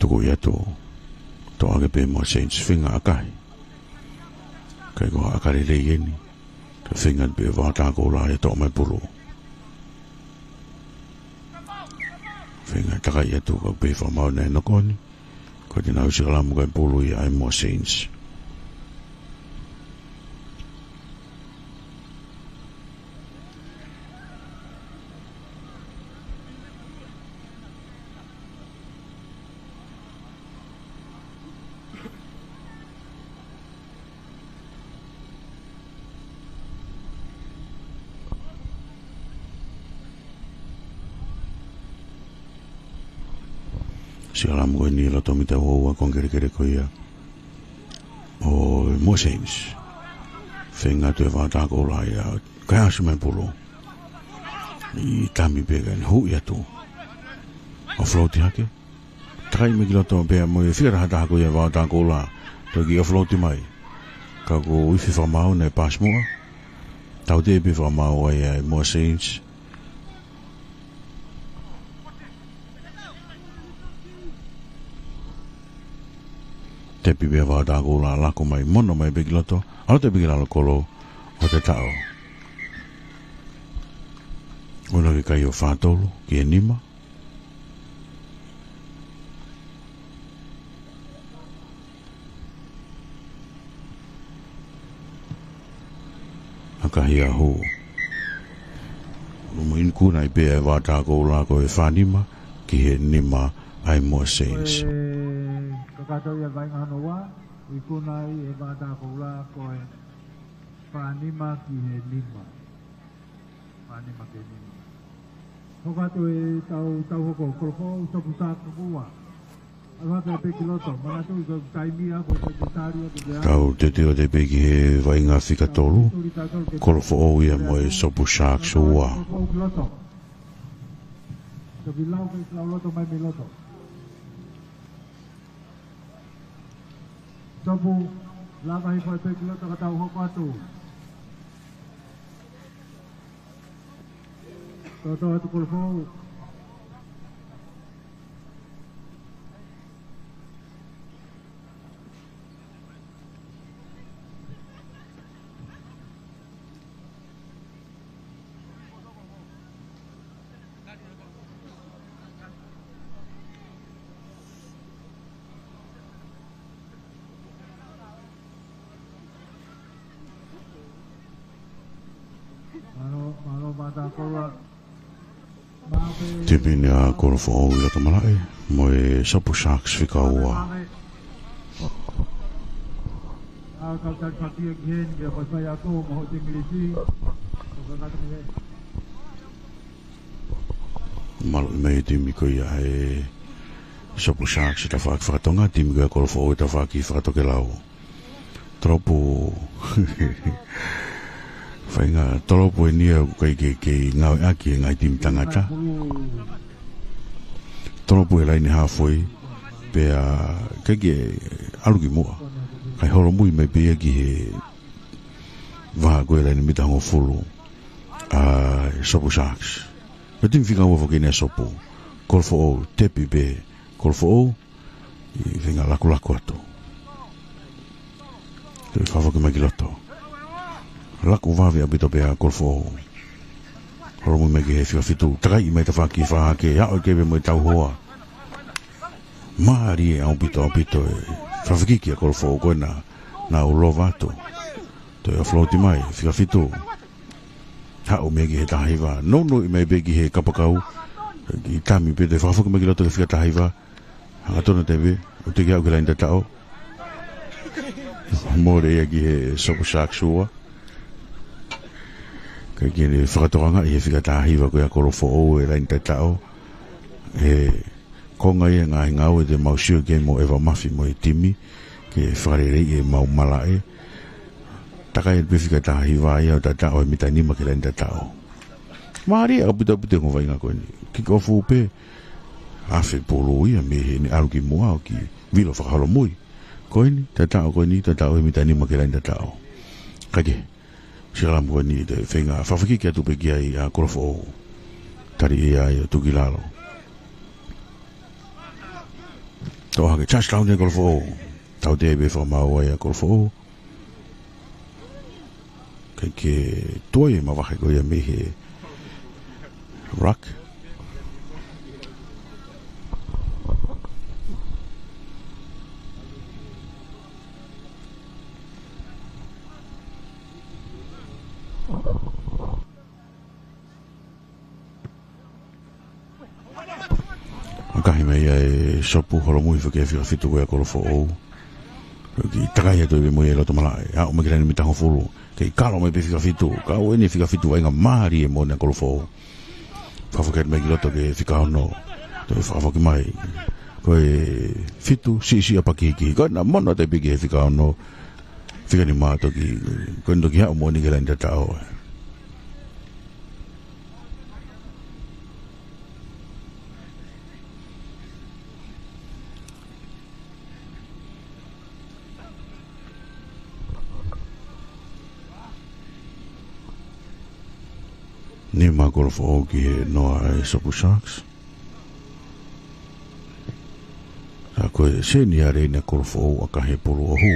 Tuku ia atu. Toʻo hake pē Moa Saints, feinga ʻakahi. ʻIkai ko ha ʻaka lelei eni. Ka feinga pē Vaotakoula ia toʻo mai pulu. Feinga takai atu ka pehē fakamaau naʻe knock on. Ko e tau sikalamu kae pulu ia ʻa e Moa Saints. Sikalamu ko eni loto mita ua ua, ko e kelekele ko ia ʻo e Moa Saints. Feinga atu e Vaotakoula ia, kae ʻasi mai pulu. ʻI tami pē kae huʻi atu. Offload hake. Takai mai ki loto pea mo e fika taha taha ko ia Vaotakoula. Toki offload mai. Ka ko e ifi fakamaau naʻe pass muʻa. Tauteʻi pē fakamaau ai ʻa e Moa Saints. Tepi pē Vaotakoula, lako mai, mono mai pē ki loto. ʻAlu atu pē ki lalo kolo ʻo te taʻo. ʻUna ke kai ʻo fā tolu ki he nima. ʻAkahi ʻa hū. Mo e ikuna ai pē ʻa e Vaotakoula ko e fā nima ki he nima ʻa e Moa Saints. Ko e kakato ia vainga hono ua, ikuna ai e Vaotakoula ko e fā nima ki he nima. Fā nima ki he nima. Hoko atu e tau, tau hoko, kolo foʻou, Sopu Sharks ua. ʻAlu hake pē ki loto, manatu ko e taimi ia ko e taimi tali ia ko e Tau teuteu atu pē ki he vainga fika tolu. Kolo foʻou ia mo e Sopu Sharks ua. Kolo foʻou ki loto. Toki lau ke lau loto mai mei loto. Sopu, lava hifo pē ki loto ka tau hoko atu. Toto atu kolo foʻou. Mālō, mālō, Vaotakoula. Tepi ni ʻa Kolofoʻou ʻi loto malaʻe mo e Sopu Sharks fika ua. Maluʻi mai e timi ko ia ʻa e Sopu Sharks ʻi tafaʻaki fakatonga, timi ko ia ʻa Kolofoʻou ʻi tafaʻaki fakatokelau. Tolopu. Faʻahinga tolopu eni ia ʻoku ʻikai ke, ke ngāueʻaki ʻe he ngaahi timi tangata. Tolopu he laine hafoi, pea ʻikai ke ʻalu ki muʻa. Kae holomui mai pē ia ki he vahaʻa ko e laine mita hongofulu ʻa e Sopu Sharks. Ko e timi fika ua foki eni ʻa Sopu. Kolofoʻou, tepi pē Kolofoʻou, ʻi he feinga lakulaku atu. Toe fakafoki mai ki loto. Laku vave ʻaupito pē ʻa Kolofoʻou. Holomui mai ki he fika fitu. Takai mai tafaʻaki fakahake. Aʻu ki ai pē mo e tauhoa. Mālie ʻaupito ʻaupito e fakafekiki ʻa Kolofoʻou ko ena naʻa nau lova atu. Toe offload mai, fika fitu. Haʻu mai ki he taha hiva. Nounou mai pē ki he kapakau. Kiʻi tami pē toe fakafoki mai ki loto ki he fika taha hiva. Hangatonu atu pē, ʻo teʻeki aʻu ki he laine tataʻo. Mole ia ki he Sopu Sharks ua. Kae kehe ne fakatokangaʻi he fika taha hiva ko ia ʻa Kolofoʻou e laine tataʻo. He konga ia e ngaahi ngāue te mau sio ki ai mo ʻEva Mafi mo e timi, ke fakaleleiʻi ʻemau malaʻe. Takai atu pē fika taha hiva ia ʻo tataʻo e mita nima ki he laine tataʻo. Mālie ʻaupito ʻaupito e ongo vaʻinga ko eni. Kick off pē, afe pulu ia mei heʻene ʻalu ki muʻa ʻo kiʻi vilo fakaholomui. Ko eni, tataʻo ko eni, tataʻo e mita nima ki he laine tataʻo. Kae kehe, sikalamu ko eni te feinga fakafekiki atu pē ki ai ʻa Kolofoʻou. Tali ia ai ʻo tuku ki lalo. Toʻo hake, touchdown ʻa Kolofoʻou. Tautea pē fakamaau ai ʻa Kolofoʻou. Kae kehe, tuai e mavahe ko ia mei he ruck. ʻAkahi mai ia e Sopu, holomui hifo ki he fika fitu ko ia ʻa Kolofoʻou. Kiʻi takai atu pē mo ia ʻi loto malaʻe. Aʻu mai ki he laine mita hongofulu. Kiʻi kalo mai pē fika fitu. Kau eni fika fitu vaʻinga mālie moʻoni ʻa Kolofoʻou. Fakafoki mai ki loto ki he fika ono. Toe fakafoki mai. Ko e fitu, siʻisiʻi ʻa Pakihikihi. Ko ena mono atu pē ki he fika ono. Fika nima toki. Ko ena toki haʻu moʻoni ki he laine tataʻo. Nima ʻa Kolofoʻou ki he noa ʻa e Sopu Sharks. Ka ko e senior eni ʻa Kolofoʻou ʻakahi e pulu ʻo hū.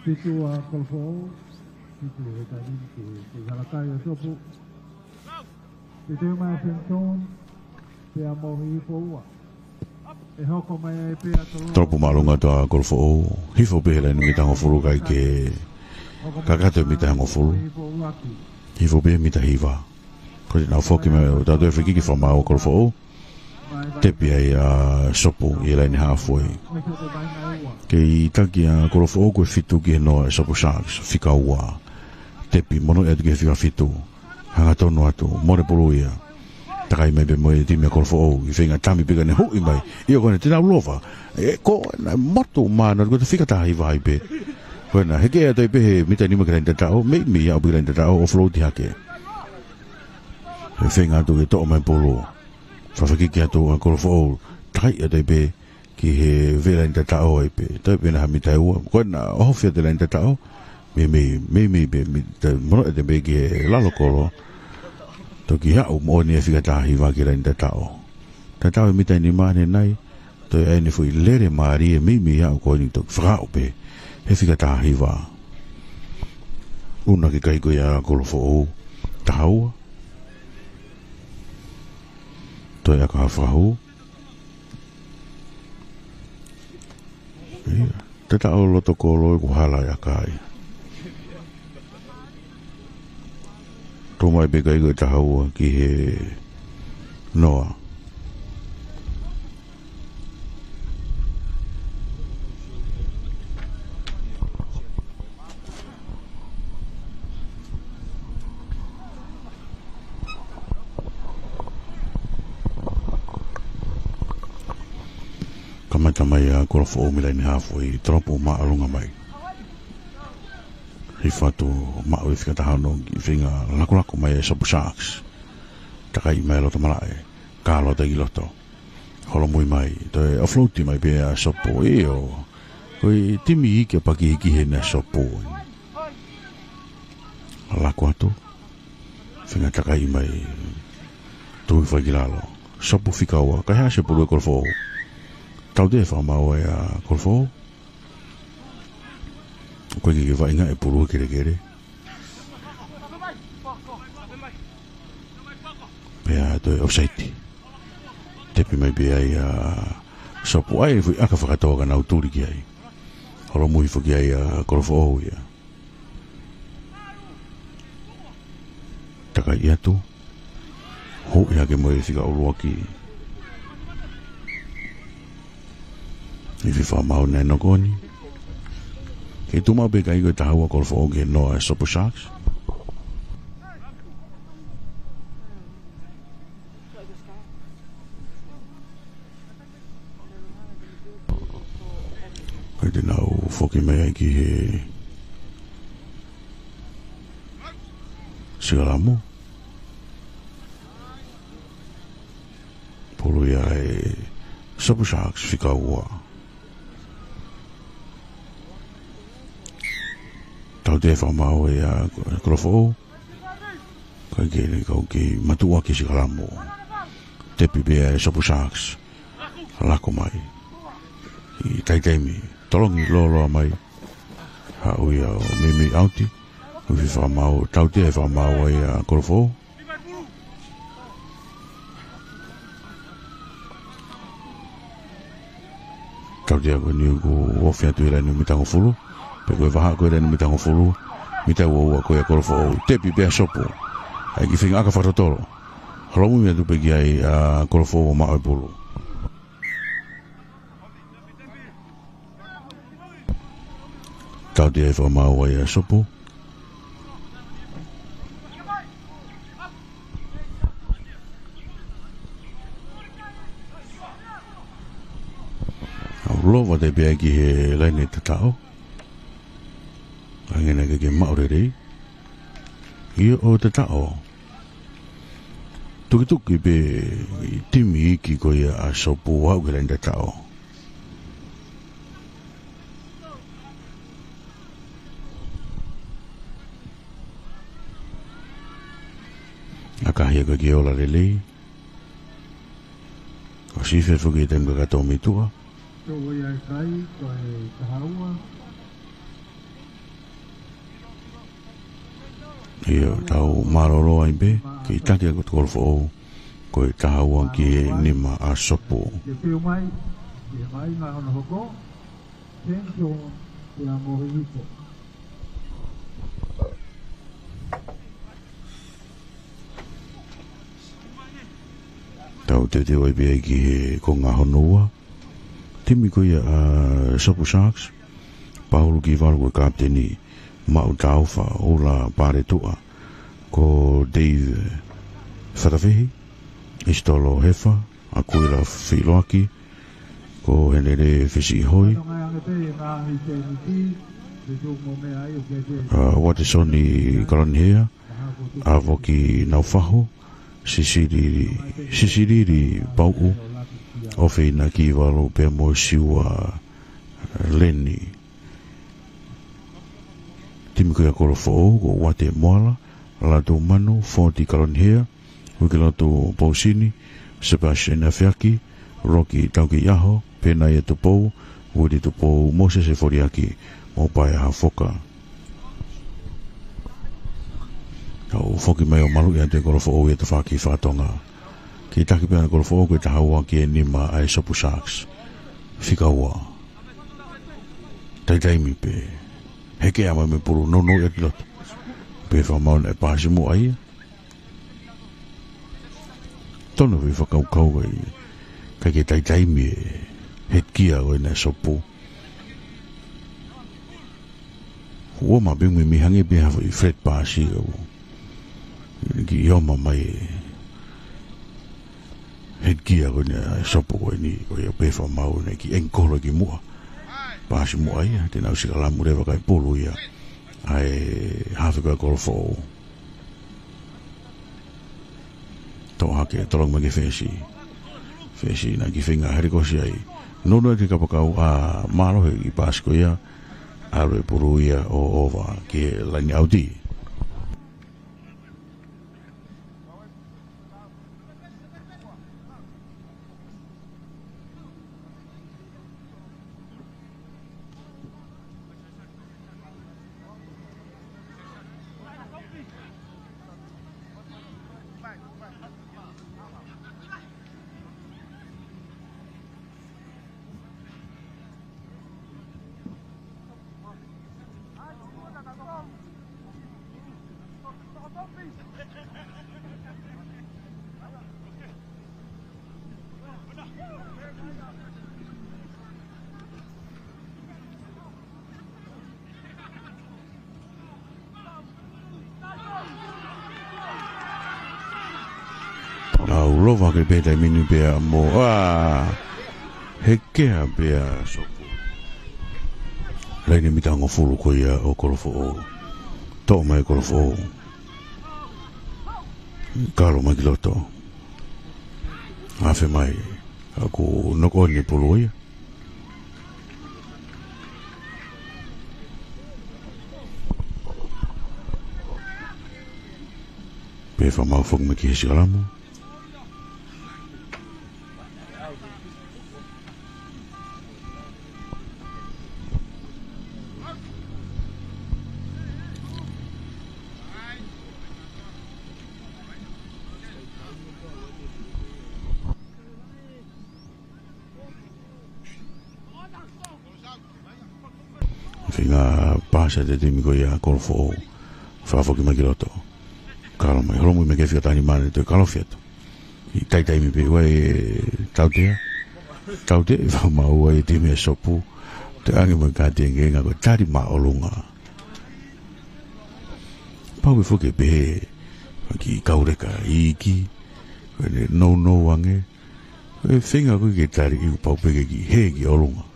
Fitu ʻa Kolofoʻou, fitu he taimi ni ke, ke halakai ʻa Sopu. Fitu mai Fenton, pea mo hifo ua. E hoko mai ai pea tolo. Tolopu māʻolunga atu ʻa Kolofoʻou, hifo pē he laine mita hongofulu kae kehe kakato e mita hongofulu. Hifo pē mita hiva. Ko ʻenau foki mai ʻo tau toe fakafekiki fakamaau ʻa Kolofoʻou. Tepi ai ʻa Sopu ʻi he laine halfway. Kei taki ʻa Kolofoʻou ko e fitu ki he noa ʻa e Sopu Sharks, fika ua. Tepi mono atu ki he fika fitu. Hangatonu atu, mole pulu ia. Takai mai pē mo e timi ʻa Kolofoʻou, ʻi he feinga tami pē ka ne huʻi mai. ʻIo ko ena te nau lova. E ko ena motu mana, ko e fika taha hiva ai pē. Ko ena, heke atu ai pē he mita nima ki he laine tataʻo, meimei aʻu pē ki he laine tataʻo, offload hake. He feinga atu ke toʻo mai pulu. Fakafekiki atu ʻa Kolofoʻou, takai atu ai pē ki he veʻe laine tataʻo ai pē. Toe pē ena ha mita ʻe ua. Ko ena ʻohofi atu e laine tataʻo. Meimei, meimei pē, mita, mono ʻete pē ki he lalo kolo. Toki aʻu moʻoni e fika taha hiva ki he laine tataʻo. Tataʻo e mita nima ʻanenai. Toe ʻai ʻene foʻi lele mālie meimei aʻu ko eni toki fakaaʻu pē he fika taha hiva. ʻUna ke kai ko ia ʻa Kolofoʻou. Taha ua. Toe ʻaka ha fakahū. ʻIo, tataʻo loto kolo ʻoku hala e ʻaka ia. Tō mai pē kai ko e taha ua ki he noa. Kamata mai ʻa Kolofoʻou mei laine halfway, tolopu māʻolunga mai. Hifo atu maʻu e fika taha ono ki he feinga lakulaku mai e Sopu Sharks. Takai mai loto malaʻe, kalo atu ki loto. Holomui mai, toe offload mai pē ʻa Sopu ʻio. Ko e timi iiki ʻa Pakihikihi eni ʻa Sopu. Laku atu. Feinga takai mai. Tui fai ki lalo. Sopu fika ua, kae haʻasi e pulu ʻe Kolofoʻou. Tautea e fakamaau ʻa Kolofoʻou. ʻOku ʻikai ke vaʻinga e pulu he kelekele. Pea toe offside. Tepi mai pē ai ʻa Sopu, ʻai e foʻi ʻaka fakatō ka nau tuli ki ai. Holomui foki ai ʻa Kolofoʻou ia. Takai atu. Hū ia ke mo e fika ʻuluaki. Ifi fakamaau naʻe nokoni. Ke tuʻu maʻu pē kai ko e taha ua Kolofoʻou ke noa e Sopu Sharks. Ko e te nau foki mai ai ki he sikalamu. Pulu ia ʻe Sopu Sharks fika ua. Tautea e fakamaau ʻa Kolofoʻou. Kae kei ne kau ki matuʻa ki sikalamu. Tepi pē ʻa e Sopu Sharks. Lako mai. ʻI taitaimi. Tolongi lōloa mai. Haʻu ia ʻo mimi ʻauti. Ufi fakamaau. Tautea e fakamaau ʻa Kolofoʻou. Tautea ko eni ʻoku ofi atu ʻi he laine mitangofulu. Pe ko e vahaʻa ko e laine mitangofulu. Mita ua ua ko ia Kolofoʻou. Tepi pē ʻa Sopu. ʻAi ki feinga ʻaka fakatotolo. Holomui atu pē ki ai ʻa Kolofoʻou ʻo maʻu e pulu. Tautea e fakamaau ʻa Sopu. ʻAu lova te pea ki he laine tataʻo. Angena ke ke maʻu lelei. ʻIo ʻo tataʻo. Tukituki pē ʻi timi iiki ko ia ʻa Sopu ʻo aʻu ki he laine tataʻo. ʻAkahi ko e ke ola lelei. ʻOsi fefo ki he taimi kakato mei tuʻa. Tō ia e kai, ko e taha ua. ʻIo, tau mālōlō ai pē, ke taki ʻa Kolofoʻou, ko e taha ua ki he nima ʻa Sopu. Ke piu mai, ke mai ngā hono hoko, tenke o te amo hipo. Tau teuteu ai pē ai ki he konga hono ua. Timi ko ia ʻa Sopu Sharks, Paulu Kivalu ko e kapiteni, Maʻu Taufa, Ula Paletuʻa, ko Dave Fatafehi, Isitolo Hefa, Akuila Filoaki, ko Henere Fesiʻihoi, ʻa Uatesoni Kalonihea, ʻa Voki Naufahu, Sisili, Sisilili Pauʻu, ʻOfeina Kivalu pea mo Siua Leni. Timi ko ia Kolofoʻou, ko Uate Moala, Latu Manu, Foti Kalonihea, Uikilotu Pousini, Sebastian Afeaki, Roki Taukeiʻaho, Penaia Tupou, Uili Tupou, Mosese Foliaki, mo Paea Hafoka. Tau foki mai ʻo maluʻi atu e Kolofoʻou ia tafaʻaki fakatonga. Ke taki pē ʻa Kolofoʻou ko e taha ua ki he nima ʻa e Sopu Sharks. Fika ua. Taitaimi pē. Heke ʻa mai mei pulu nounou ia ki loto. Pea fakamaau naʻe paasi muʻa ia. Tonu e fakakaukau ai. Kae ke taitaimi e head gear ko ena e Sopu. Ua ma pē mei hangē pē ha foʻi flat paasi au. Ki ʻio ma mai e head gear ko ena e Sopu ko eni, ko ia pē fakamaau naʻe ki ankle ki muʻa. Paasi muʻa ia, te nau sikalamu leva kae pulu ia. ʻA e hafe ko ia Kolofoʻou. Toʻo hake, tolongi mai ki he fesi. Fesi naʻe ki feinga helekosi ai. Nounou ki he kapakau ʻa Malo he kiʻi paasi ko ia. ʻAlu e pulu ia ʻo ova ki he laine ʻauti. ʻAu lova ke pē taimi ni pea mo, ʻā, hekea pea Sopu. Laine mita hongofulu ko ia ʻo Kolofoʻou. Toʻo mai Kolofoʻou. Kalo mai ki loto. Afe mai. Aku noko ni pulu ia. Pea fakamau foki mai ki he sikalamu. Feinga pasi atu e timi ko ia Kolofoʻou. Fakafoki mai ki loto. Kalo mai, holomui mai ki he fika taha nima, toe kalo atu. ʻI he taimi pē ʻoku ʻi ai e tautea. Tautea, fakamau ai e timi ʻa Sopu. Toe ʻange mai ka te nge nga ko e tali māʻolunga. Pau pē foki pē he, ki kauleka iiki. Ko ʻene nounou ange. Ko e feinga ko ē ke tali ʻoku pau pē ke kiʻi hē ki ʻolunga.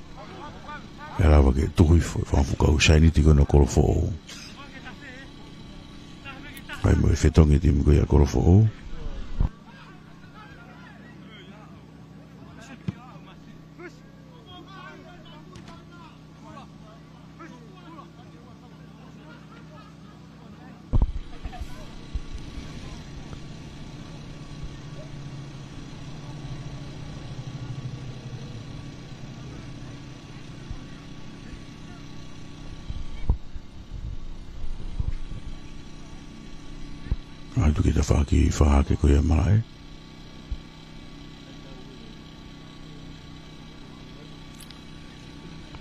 Kae lava ke tuku hifo e fanga fuakava saianiti ko ena ʻo Kolofoʻou. Fai mo e fetongi e timi ko ia Kolofoʻou. ʻAlu ki he tafaʻaki fakahake ko ia malaʻe.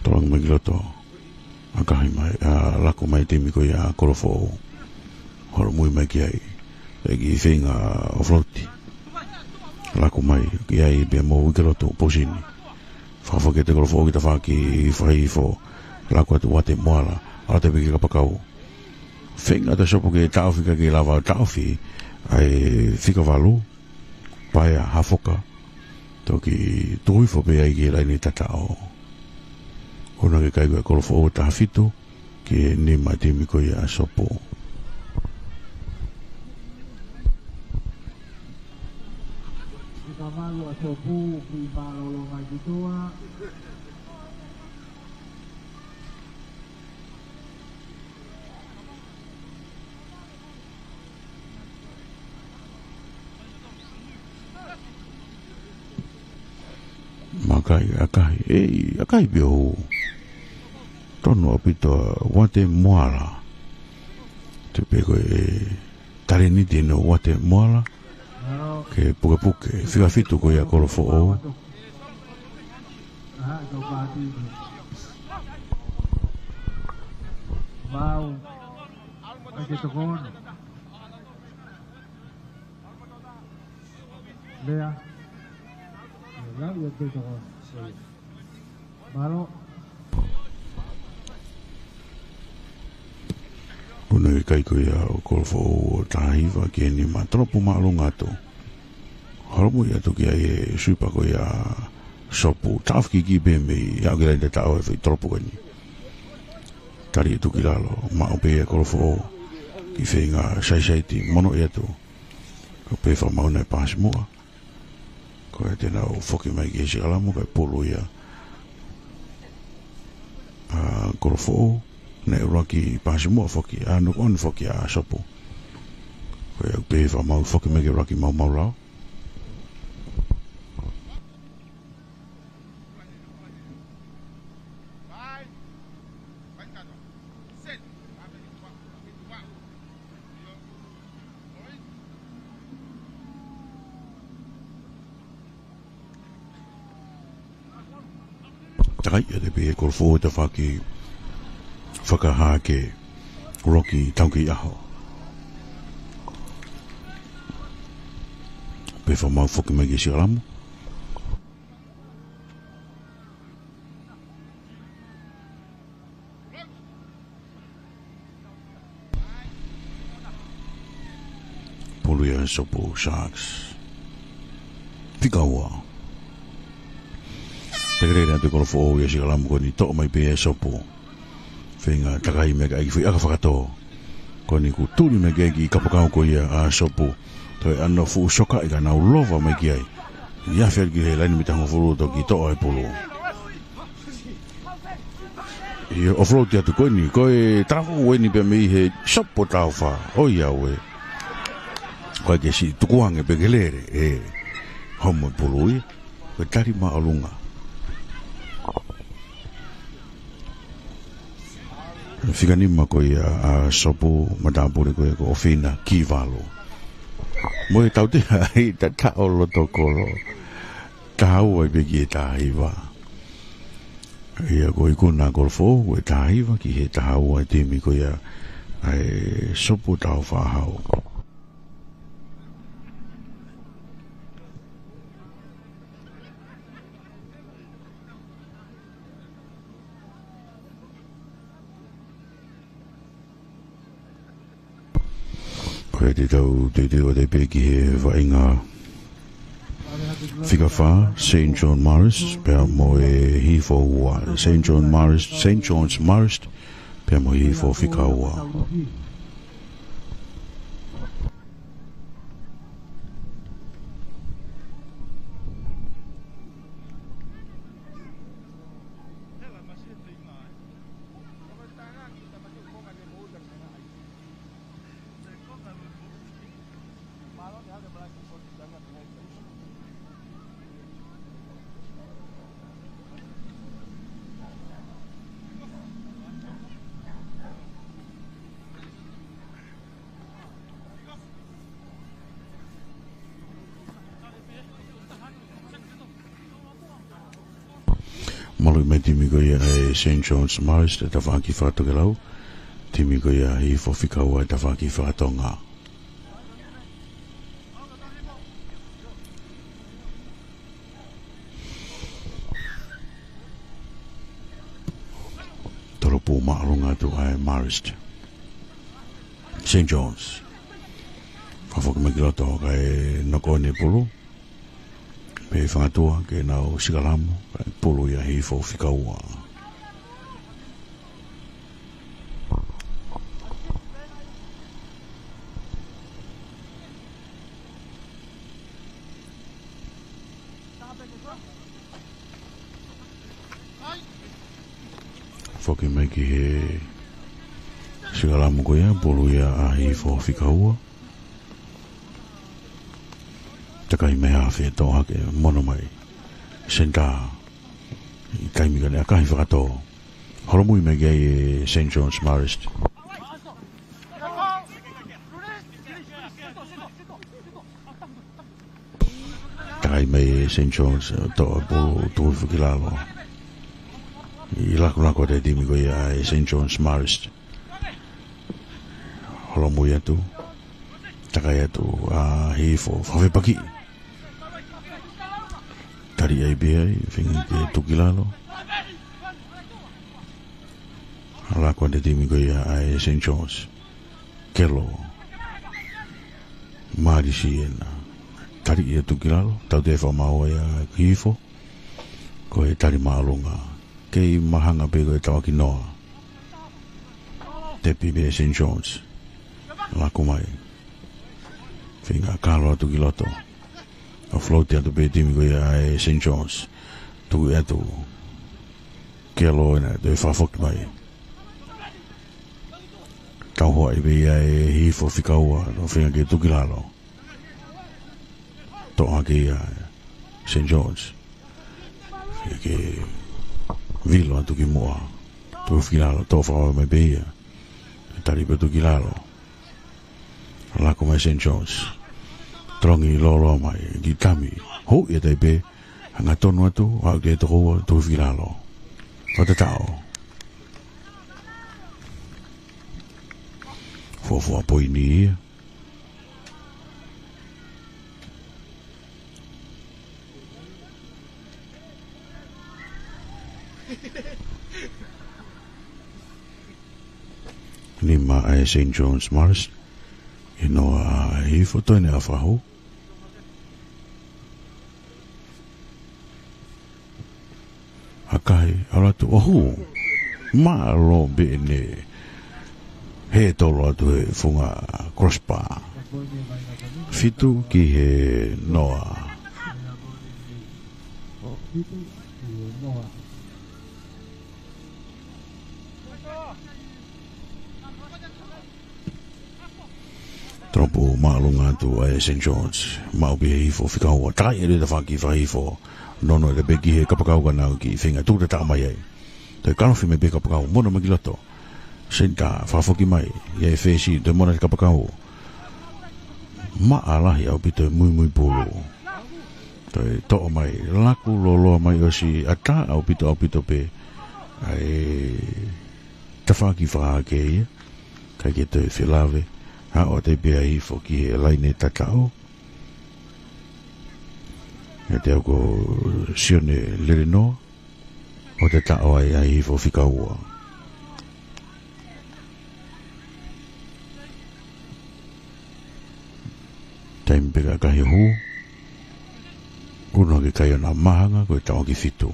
Tolongi mai ki loto. ʻAkahi mai, ʻa, laku mai timi ko ia Kolofoʻou. Holomui mai ki ai. ʻEiki feinga ʻo float. Laku mai ki ai pea mo Uikelotu Posini. Fakafoki atu Kolofoʻou ki tafaʻaki fakahifo. Laku atu Uate Moala. ʻAlu atu pē ki he kapakau. Feinga atu Sopu ke taʻofi ka ke lava taʻofi. ʻAi fika valu. Paea Hafoka. Toki tuku hifo pē ai ki he laine tataʻo. ʻOua ke kai ko e Kolofoʻou taha fitu ki he nima timi ko ia ʻa Sopu. Fika valu ʻa Sopu, ki mālōlō mai ki tuʻa. Makai, ʻakahi, ʻei, ʻakahi pio. Tonu ʻaupito ʻa Uate Moala. Te pē ko e talēniti ʻeni ʻo Uate Moala. Ke pukepuke, fika fitu ko ia Kolofoʻou. Mau. Ake tokon. Lea. Lea, ia te tokon. Mālō. Ko e kai ko ia ʻo Kolofoʻou ʻo taha hiva ki he nima, tolopu māʻolunga atu. Holomui atu ki ai e sweeper ko ia Sopu. Taʻofi ki pē mei, ʻalu ki laine tataʻo e foʻi tolopu ko eni. Tali atu ki lalo, maʻu pē ia Kolofoʻou. Kiʻi feinga saisaiti, mono ia atu. Ko e pē fakamau ʻena e pasi muʻa. Ko ia te nau foki mai ki he sikalamu, kae pulu ia ʻa Kolofoʻou, naʻe ʻuluaki pasi muʻa foki, ʻa, noko ʻoni foki ʻa Sopu. Ko ia pē fakamau foki mai ke ʻuluaki maumau lao. Takai ʻa te pē Kolofoʻou tafaʻaki fakahake ʻuluaki tau ki ʻaho. Pea fakamau foki mai ki Sikalamu. Pulu ia ʻa Sopu Sharks. Fika ua. Tekelele atu e kolofoʻou ia Sikalamu ko eni, toʻo mai pē ʻe Sopu. Feinga takai mai ki he foʻi ʻaka fakatō. Ko eni kuo tuli mai ki he kapakau ko ia ʻa Sopu. Toe ʻano fuʻu soka ʻi ka nau lova mai ki ai. ʻI he afe ki he laine mita hongofulu toki toʻo e pulu. ʻIo, offload atu ko eni, ko e tala foʻou eni pea mei he Sopu Taufa, ʻoiauē. Ko e ke siʻi tukuange pē ke lele, ʻe homo e pulu ia, ko e tali māʻolunga. Fika nima ko ia ʻa Sopu, matāpule ko ia ko ʻOfina Kivalu. Mo e tautea ʻi he taʻu loto kolo. Taha ua pē ki he taha hiva. ʻIo, ko e ikuna kolofoʻou, ko e taha hiva ki he taha ua e timi ko ia ʻa e Sopu Taufa Hau. Ko e te tau teuteu atu pē ki he vaʻinga fika fā, Saint John Marist, pea mo e Hihifo ua, Saint John Marist, Saint John's Marist, pea mo e Hihifo fika ua. Maluʻi mai timi ko ia ʻa e Saint John's Marist, tafaʻaki fakatokelau. Timi ko ia Hihifo fika ua, tafaʻaki fakatonga. Tolopū māʻolunga atu ʻa e Marist. Saint John's. Fakafoki mai ki loto kae noko ʻeni e pulu. Pea fangatua ke nau Sikalamu, kae pulu ia Hihifo fika ua. Foki mai ki he Sikalamu ko ia, pulu ia ʻa Hihifo fika ua. Takai mai ha fetoʻo hake mono mai. Senitā. ʻI taimi ko eni ʻakahi fakatō. Holomui mai ki ai e Saint John's Marist. Takai mai e Saint John's, toʻo e pulu, tuku hifo ki lalo. ʻI lakulako atu e timi ko ia ʻa e Saint John's Marist. Holomui atu. Takai atu ʻa Hihifo, fakafepakiʻi. Tali ai pē ai, feinga ke tuku ki lalo. Lako atu e timi ko ia ʻa e Saint John's. Kelo. Mālisi ena. Tali ia tuku ki lalo. Tautea fakamaau ia Hihifo. Ko e tali māʻolunga. Kei mahanga pē ko e tauʻaki noa. Tepi pē Saint John's. Lako mai. Feinga kalo atu ki loto. Offload atu pē timi ko ia ʻa e Saint John's. Tuku atu. Kelo ena, toe fakafoki mai. Tauhoa ai pē ia ʻe Hihifo fika ua, nau feinga ke tuku ki lalo. Toʻo hake ia Saint John's. Feinga ke vilo atu ki muʻa. Tuku hifo ki lalo, toʻo fakamaau mai pē ia. Tali pē tuku ki lalo. Lako mai Saint John's. Tolongi lōloa mai, ki tami. Hou ia tai pē, hangatonu atu, aʻu ki he toko ua, tuku hifo ki lalo. Fakatataʻo. Fuofua poini ia. Mā ʻa e Saint John's Marist, ʻi he noa ʻa Hihifo, toe ʻene ʻalu fakahū. ʻAkahi, ʻalu atu ʻo hū. Mālō pē ʻene hē tolo atu he funga crossbar. Fitu ki he noa. Tolopu māʻolunga atu ʻa e Saint John's. Maʻu pē ʻe Hihifo fika ua. Takai ʻe he tafaʻaki fakahihifo. Nonoʻo atu pē ki he kapakau ka nau kiʻi feinga tuku tataʻo mai ai. Toe kalofi mai pē kapakau, mona mai ki loto. Senitā, fakafoki mai. ʻI ai e fesi, toe mona ki he kapakau. Maʻa lahi ʻaupito e muimui pulu. Toe toʻo mai, laku lōloa mai ʻosi, ʻatā ʻaupito ʻaupito pē ʻa e tafaʻaki fakahahake ia. ʻIkai ke toe felāveʻi, aʻu atu pē ʻa Hihifo ki he laine tataʻo. ʻIate au ko Sione Lelenoa, ʻo tataʻo ai ʻa Hihifo fika ua. Taimi pē ka ʻakahi hū. Unu hake kai ʻo na mahanga ko e taʻo ki fitu.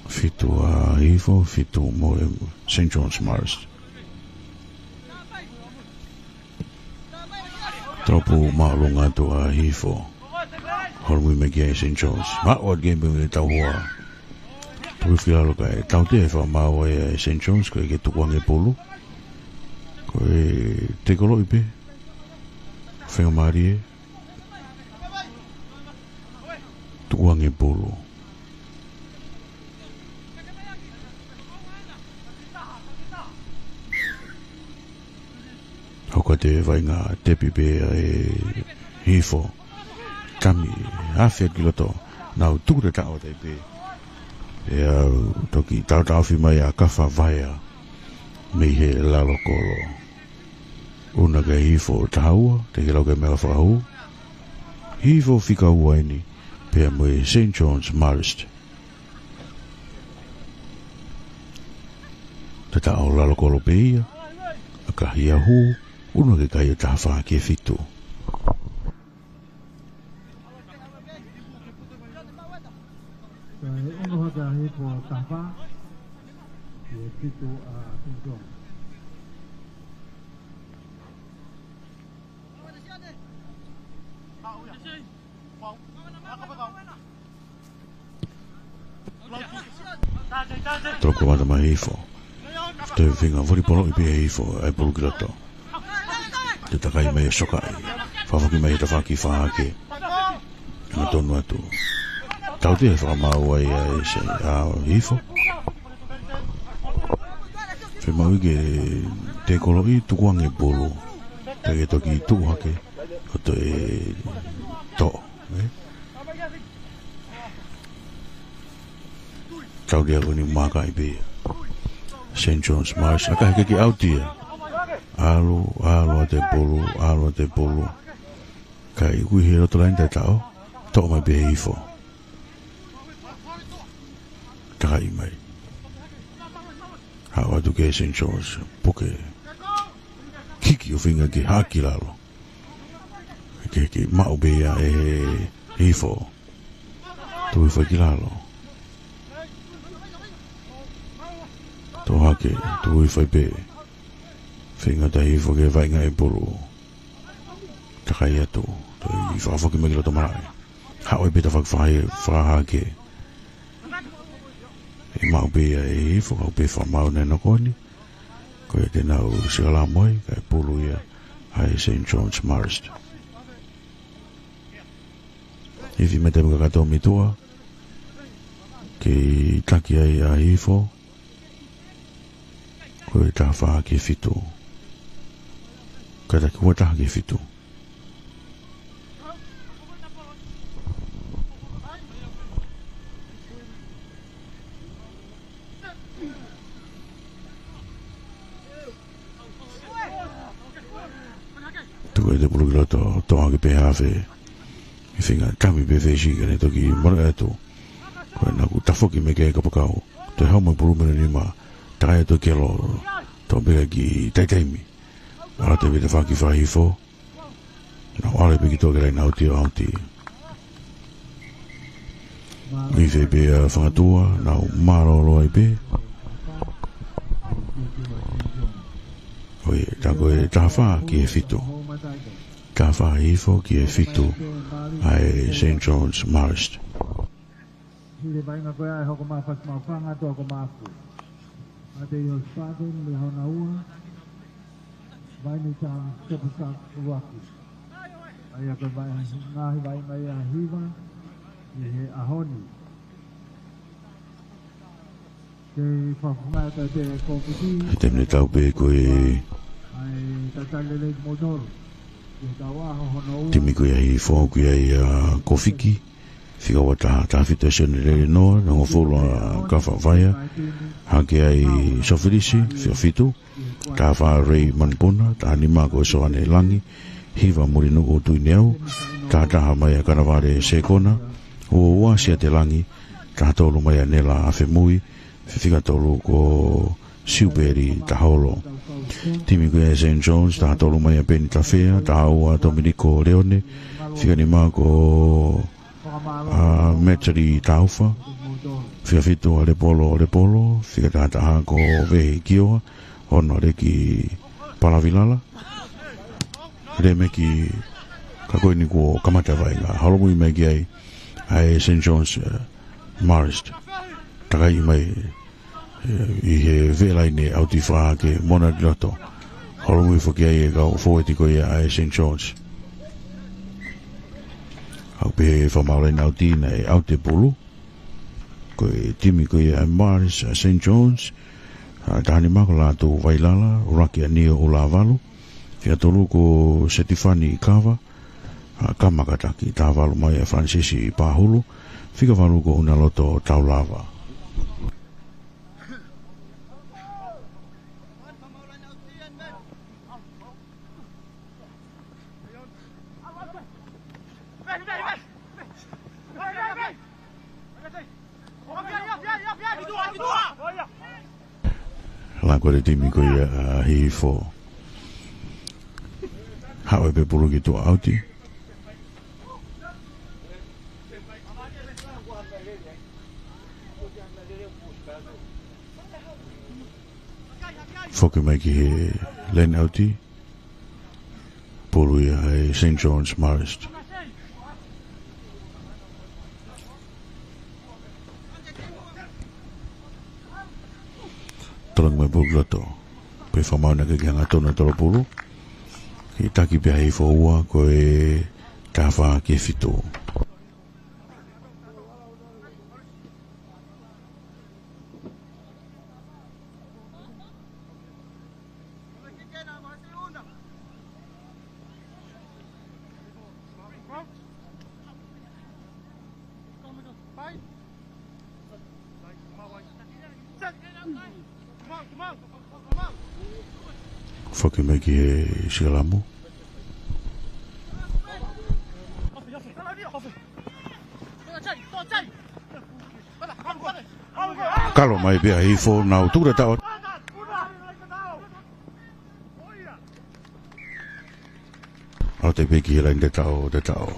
Fitu ʻa Hihifo, fitu mo e Saint John's Marist. Tolopu māʻolunga atu ʻa Hihifo. Holomui mai ki ai Saint John's. Maʻu ʻa e game ʻi he tauhua. Tuku ki lalo kae tautea e fakamaau ʻa e Saint John's, ko e ke tukuange pulu. Ko e tekoloʻi pē. Fenga mālie. Tukuange pulu. Hoko atu e vaʻinga tepi pē ʻa e Hihifo. Kami, afe ki loto. Nau tuku tataʻo atu pē. ʻE au toki tautaofi mai ʻa Kafa Vaea. Mei he lalo kolo. Unu hake Hihifo taha ua, te ke lau ke meʻa fakahū. Hihifo fika ua eni, pea mo e Saint John's Marist. Tataʻo lalo kolo pē ia, ʻakahi ʻa hū, unu hake kai ʻo taha fā ki he fitu. Kae unu hake ʻa Hihifo taha fā, ki he fitu ʻa Saint John's. Toko mata mai Hihifo. Toe feinga volipoloʻi pē ʻe Hihifo ʻa e pulu ki loto. Toe takai mai ʻo sokaʻi. Fakafoki mai he tafaʻaki fakahahake. Nga tonu atu. Tautea e fakamaau ai ʻa e Saint, ʻa Hihifo. Fiemaʻu ke tekoloʻi, tukuange pulu. Te ke toki tuʻu hake. Ko e toe toʻo. ʻE? Tautea ko eni maka i pē. Saint John's Marist, ʻakahi ke ke ʻauti ia. ʻAlu, ʻalu atu e pulu, ʻalu atu e pulu. Kae ui he loto laine tataʻo, toʻo mai pē ʻe Hihifo. Takai mai. Haʻu atu ki he Saint John's, puke. Hiki ʻo feinga ke hā ki lalo. Ke, ke maʻu pē ia ʻe Hihifo. Tuʻu hifo ki lalo. Toʻo hake, tuʻu hifo pē. Feinga atu ʻa Hihifo ke vaʻinga e pulu. Takai atu, toe fakafoki mai ki loto malaʻe. Haʻu e pita fak-, fai-, fakahahake. ʻE maʻu pē ia ʻe Hihifo, kau pē fakamaau naʻe noko ni. Ko ia te nau sikalā mo ia, kae pulu ia ʻa e Saint John's Marist. Ifi mai taimi kakato mei tuʻa. Kei taki ai ʻa Hihifo. Ko e taha fā ki he fitu. Kātaki ua taha ki he fitu. Tuku e te pulu ki loto, toʻo hake pē hafe. ʻI he feinga tami pē Fesi ke ne toki mole atu. Ko ena kuo tafoki mai ki ai e kapakau. Toe haʻu mai pulu mei he nima. Takai atu ki loto. Toʻo pē ki taimi. ʻAlu atu pē tafaʻaki fakahihifo. Nau ʻalu pē ki tuʻa ki he laine ʻauti ʻo ʻauti. ʻI he feinga pē ʻa Fangatua, nau mālōlō ai pē. ʻOi, tā ko e taha fā ki he fitu. Taha fā hihifo ki he fitu ʻa e Saint John's Marist. Hili vaʻinga ko ia ʻe hoko mai Fasi Maʻufanga, toʻa ko Maʻafu. Mate ʻi Hosipate, mei hona ua. Vaini tā Sepusa Uluaki. ʻA ia ko e vaʻi-, ngaahi vaʻinga ia hiva ʻi he ʻaho ni. Ke fakafunga atu e kōfiti. He taimi tatau pē ko e ʻa e tatali lelei kimoutolu. Ke tau ʻaho hono ua. Timi ko ia hihifo ko ia ʻa Kofiki. Fika ua taha, taha fitu ʻa Sione Lelenoa, nongo folo ʻa Kafa Vaia, hake ai Sofilisi, fika fitu, taha fā Rei Manupuna, taha nima ko Soane Langi, hiva Mulinuku Tuineau, taha taha mai ʻa Kanavale Sekona, ua ua Siate Langi, taha tolu mai ʻa Nela Afemui, fika tolu ko Siupeli Taholo. Timi ko ia Saint John's, taha tolu mai ʻa Peni Tafea, taha ua Tominiko Leone, fika nima ko ʻa Meteli Taufa, fika fitu ʻa Lepolo Lepolo, fika taha taha ko Vehi Kioa, ono ʻa Leki Palavilala. Lēmeki ka ko eni kuo kamata vaʻinga. Holomui mai ki ai ʻa e Saint John's, eh, Marist. Takai mai ʻi he veʻe laine ʻauti fakahake mo na ʻi loto. Holomui foki ai e kau fōueti ko ia ʻa e Saint John's. Aʻu pē he fakamaau laine ʻauti naʻe ʻauti e pulu. Ko e timi ko ia ʻa e Marist ʻa Saint John's. ʻA, taha nima ko Lātū Vailala, ʻuluaki ʻa Nio ʻUlavalu. Fika tolu ko Setifani Kava, ʻa, Kama Kataki, taha valu mai ʻa Francis Pahulu, fika valu ko Unaloto Taulava. Lā ko e timi ko ia ʻa Hihifo. Haʻu ai pē pulu ki tuʻa ʻauti. Foki mai ki he laine ʻauti. Pulu ia ʻa e Saint John's Marist. Tolongi mai pulu ki loto. Pea fakamaau naʻe ʻikai ke hanga ʻo tonu e tolo pulu. Kiʻi taki pē ʻa Hihifo ua ko e taha fā ki he fitu. Foki mai ki he sikalamu. Kalo mai pē ʻa Hihifo, nau tuku tataʻo. ʻAlu atu pē ki he laine tataʻo, tataʻo.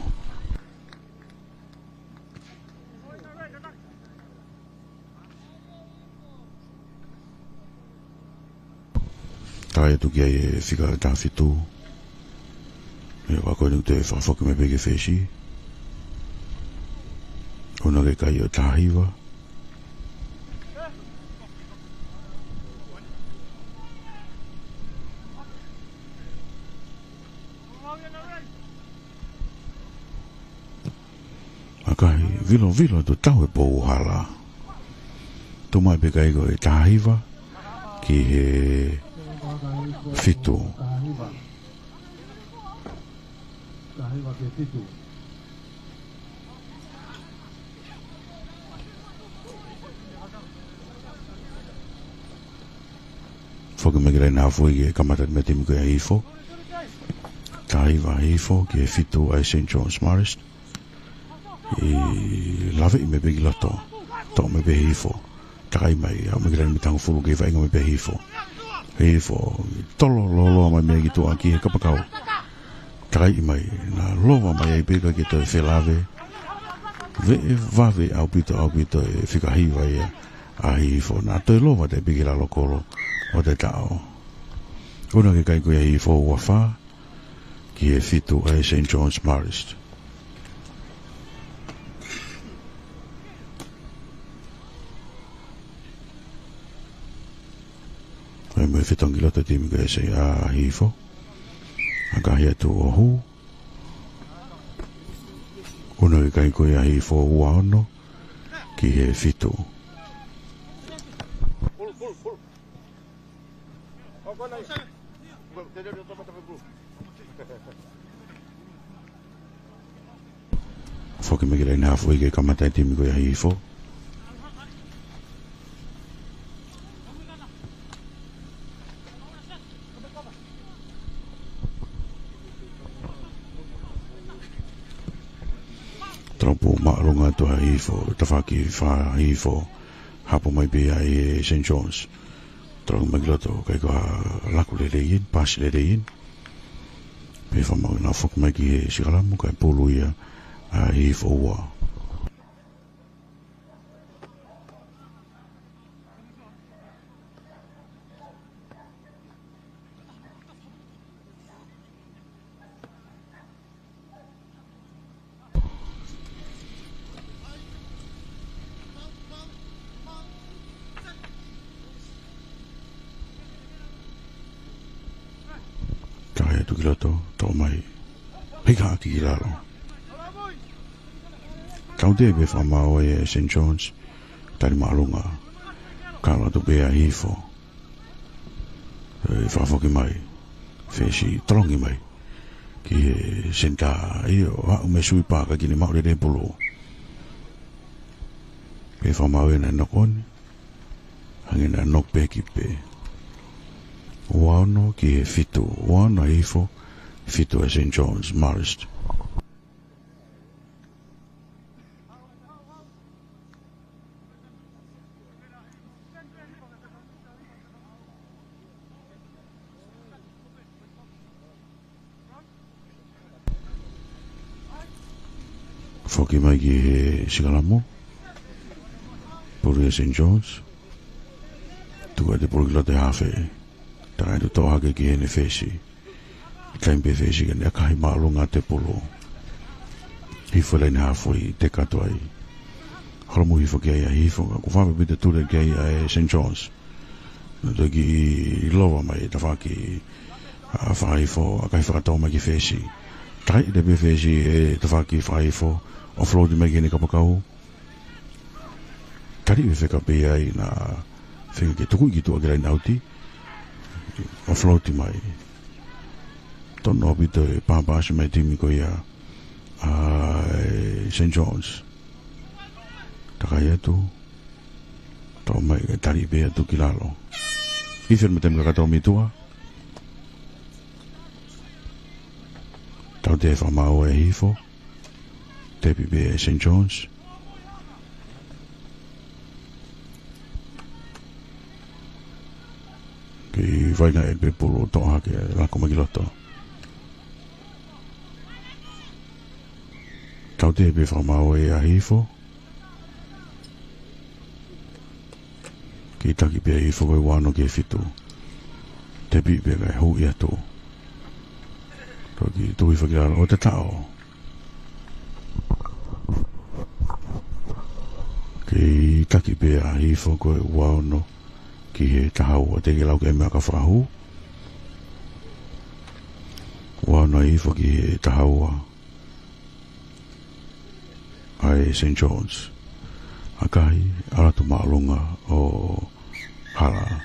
Takai atu ki ai e fika taha fitu. ʻIo, ka ko eni ʻoku toe fakafoki mai pē ki he fesi. ʻUna ke kai ʻo taha hiva. ʻAkahi, vilovilo atu tau e pou hala. Tuʻu mai pē kai ko e taha hiva ki he fitu. Foki mai ki he laine haafe ke kamata mei he timi ko ia ʻa Hihifo. Taha hiva Hihifo ki he fitu ʻa e Saint John's Marist. ʻI laveʻi mai pē ki loto. Toʻo mai pē Hihifo. Takai mai, aʻu mai ki he laine mitangofulu kei vaʻinga mai pē Hihifo. Hihifo, tolo lōloa mai mei ai ki tuʻa ki he kapakau. Takai mai, naʻa lova mai ai pē ka ke toe felave. Veʻe vave ʻaupito, ʻaupito e fika hiva ia ʻa Hihifo. Naʻa toe lova atu pē ki lalo kolo ʻo Taʻo. ʻUnu ki he kakai ko ia ʻa Hihifo, ua fā ki he fitu ʻa e Saint John's Marist. ʻAi mo e fetongi loto timi ko ia ʻa Hihifo. ʻAkahi atu ʻo hū. ʻUnu ki he kakai ko ia ʻa Hihifo, ua ono ki he fitu. Foki mai ki he laine haafe ke kamata e timi ko ia ʻa Hihifo. Tolopu māʻolunga atu ʻa Hihifo, tafaʻaki fā ʻa Hihifo. Hapo mai pē ia ʻe Saint John's. Tolongi mai ki loto, kae ʻikai ko ha laku lelei eni, paasi lelei eni. Pea fakamau naʻa foki mai ki he sikalamu, kae pulu ia ʻa Hihifo, ua. Takai atu ki loto, toʻo mai. Hika ʻaki ki lalo. Tautea pē fakamau ʻe Saint John's, tali māʻolunga. Kalo atu pē ʻa Hihifo. ʻE, fakafoki mai. Fesi, tolongi mai. Ki he senitā, ʻio, aʻu mei he sui pā kae ʻikai ke ne maʻu lelei e pulu. Pea fakamau ʻe naʻe knock on. Hangē naʻe knock back pē. Ua ono ki he fitu. Ua ono ʻa Hihifo, fitu ʻa Saint John's Marist. Foki mai ki he sikalamu. Pulu ʻa Saint John's. Tuku atu e pulu ki loto he haafe. Takai atu toʻo hake ki heʻene fesi. Taimi pē fesi ka ne ʻakahi māʻolunga atu e pulu. Hihifo laine haafe, teka atu ai. Holomui hifo ki ai ʻa Hihifo, ka kuo vave ʻaupito e tule ki ai ʻa e Saint John's. Naʻe toki lova mai e tafaʻaki ʻa Fakahihifo, ʻakahi fakatau mai ki fesi. Takai atu pē fesi e tafaʻaki Fakahihifo, offload mai ki heʻene kapakau. Tali ʻe Feka pē ia ʻi he feinga ke tuku ki tuʻa ki he laine ʻauti. Offload mai. Tonu ʻaupito e paasi mai e timi ko ia ʻa e Saint John's. Takai atu. Toʻo mai ke tali pē atu ki lalo. Hihifo mo e temi kakato mei tuʻa. Tautea fakamau ʻe Hihifo. Tepi pē ʻe Saint John's. Kei vaʻinga ʻe pē pulu toʻo hake lako mai ki loto. Tautea pē fakamau ʻe ʻa Hihifo. Kei taki pē ʻa Hihifo ko e ua ono ki he fitu. Tepi pē kae hū ia atu. Toki tuʻu hifo ki lalo ʻo Taʻo. Kei taki pē ʻa Hihifo ko e ua ono ki he taha ua, teʻeki lau ke meʻa ka fakahū. Ua ono ʻa Hihifo ki he taha ua ʻa e Saint John's. ʻAkahi, ʻalu atu māʻolunga ʻo hala.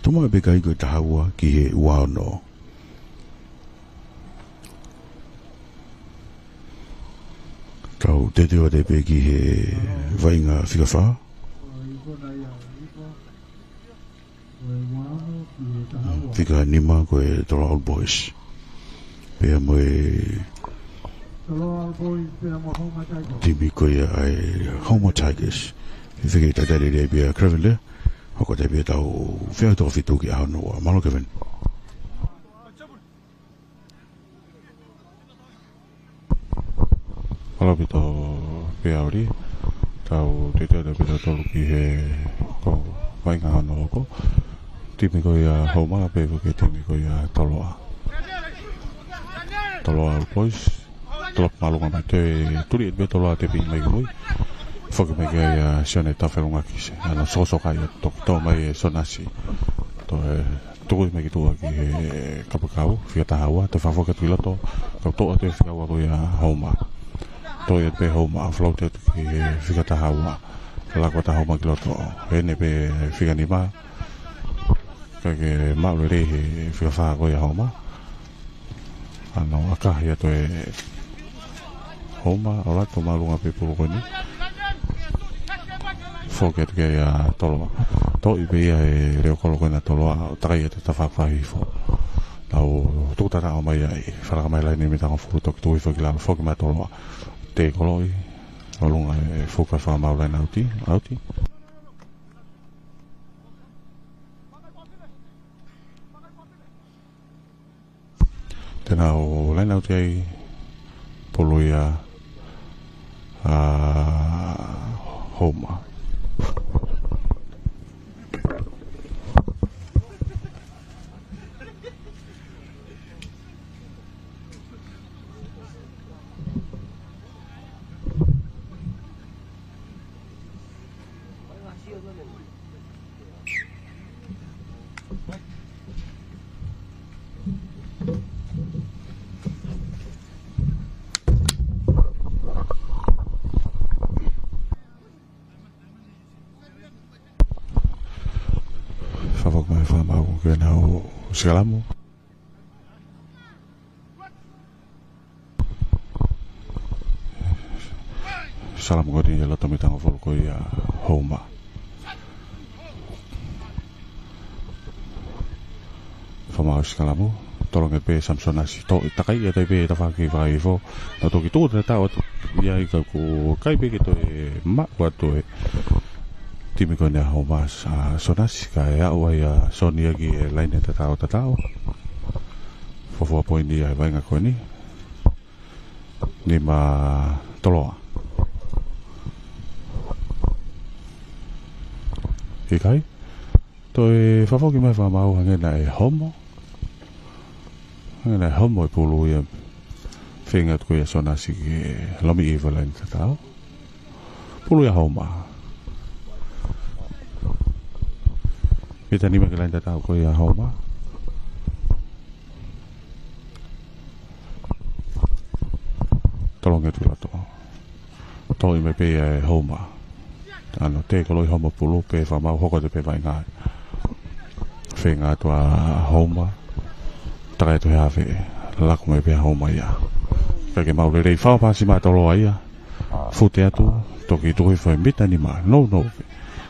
Tuʻu mai pē kae ʻikai ko e taha ua ki he ua ono. Tau teuteu atu pē ki he vaʻinga fika fā. Fika nima ko e Tola Old Boys. Pea mo e Timi ko ia ʻa e Houma Tigers. ʻI he fika ʻi tatali lelei pē ʻa Craven lea. Hoko atu pē ʻetau feʻauhi toko fitu ki he ʻaho ni. Mālō Craven. Mālō ʻaupito Peaoli. Tau teuteu atu pē tautolu ki he ko vaʻinga hono hoko. Timi ko ia Houma, pea ko e timi ko ia Toloa. Toloa Boys. Toloa māʻolunga mai, toe tuli atu pē Toloa, tepi mai ki mui. Foki mai ki ai ʻa Sione Tafelungaki, se ʻana sosoka ia, toki tō mai ʻe Sonasi. Toe tuku mai ki tuʻa ki he kapakau, fika taha ua, toe fakafoki atu ki loto, kau toʻo atu e fika ua ko ia Houma. Toʻo atu pē Houma, float atu ki he fika taha ua. Laka atu Houma ki loto. Ene pē fika nima. Kae ke maʻu lelei he fika fā ko ia Houma. ʻAno ʻakahi atu ʻe Houma, ʻalu atu māʻolunga pē pulu ko eni. Foki atu ki ai ʻa Toloa. Toʻi pē ia ʻe Leokolo ko ena Toloa, ʻo takai atu tafaʻaki hifo. Nau tuku tataʻo mai ai, falaka mai laine mita hongofulu, toki tuku hifo ki lalo, foki mai Toloa. Tēkoloʻi, ʻolunga e fuka, fakamaau, laine ʻauti, ʻauti. Te nau laine ʻauti ai, pulu ia ʻa Houma. Fakafoki mai fakamaau ke nau sikalamu. Sikalamu ko eni ʻi he loto mita hongofulu ko ia Houma. Fakamaau sikalamu, tolongi pē Samisoni Sonasi, toʻi, takai atu pē tafaʻaki fakahifo. Nau toki tuku tataʻo atu ia, ʻikai ke kai pē ke toe maʻu atu e timi ko eni ʻa Houma, ʻa Sonasi, kae aʻu ai ʻa Soni ia ki he laine tataʻo tataʻo. Fuofua poini ia he vaʻinga ko eni. Nima Toloa. ʻIkai. Toe fakafoki mai fakamaau, hangē naʻe homo. Hangē naʻe homo e pulu ia. Feinga atu ko ia Sonasi ke lomiʻi e laine tataʻo. Pulu ia Houma. Mita nima ki he laine tataʻo ko ia Houma. Tolongi atu ki loto. Toʻi mai pē ia ʻe Houma. ʻAno tēkoloʻi homo pulu pē fakamaau, hoko atu pē vaʻinga. Feinga atu ʻa Houma. Takai atu he hafe. Laka mai pē Houma ia. ʻIkai ke maʻu lelei, fakapaasi mai Toloa ia. Fute atu, toki tuku hifo he mita nima. No, no.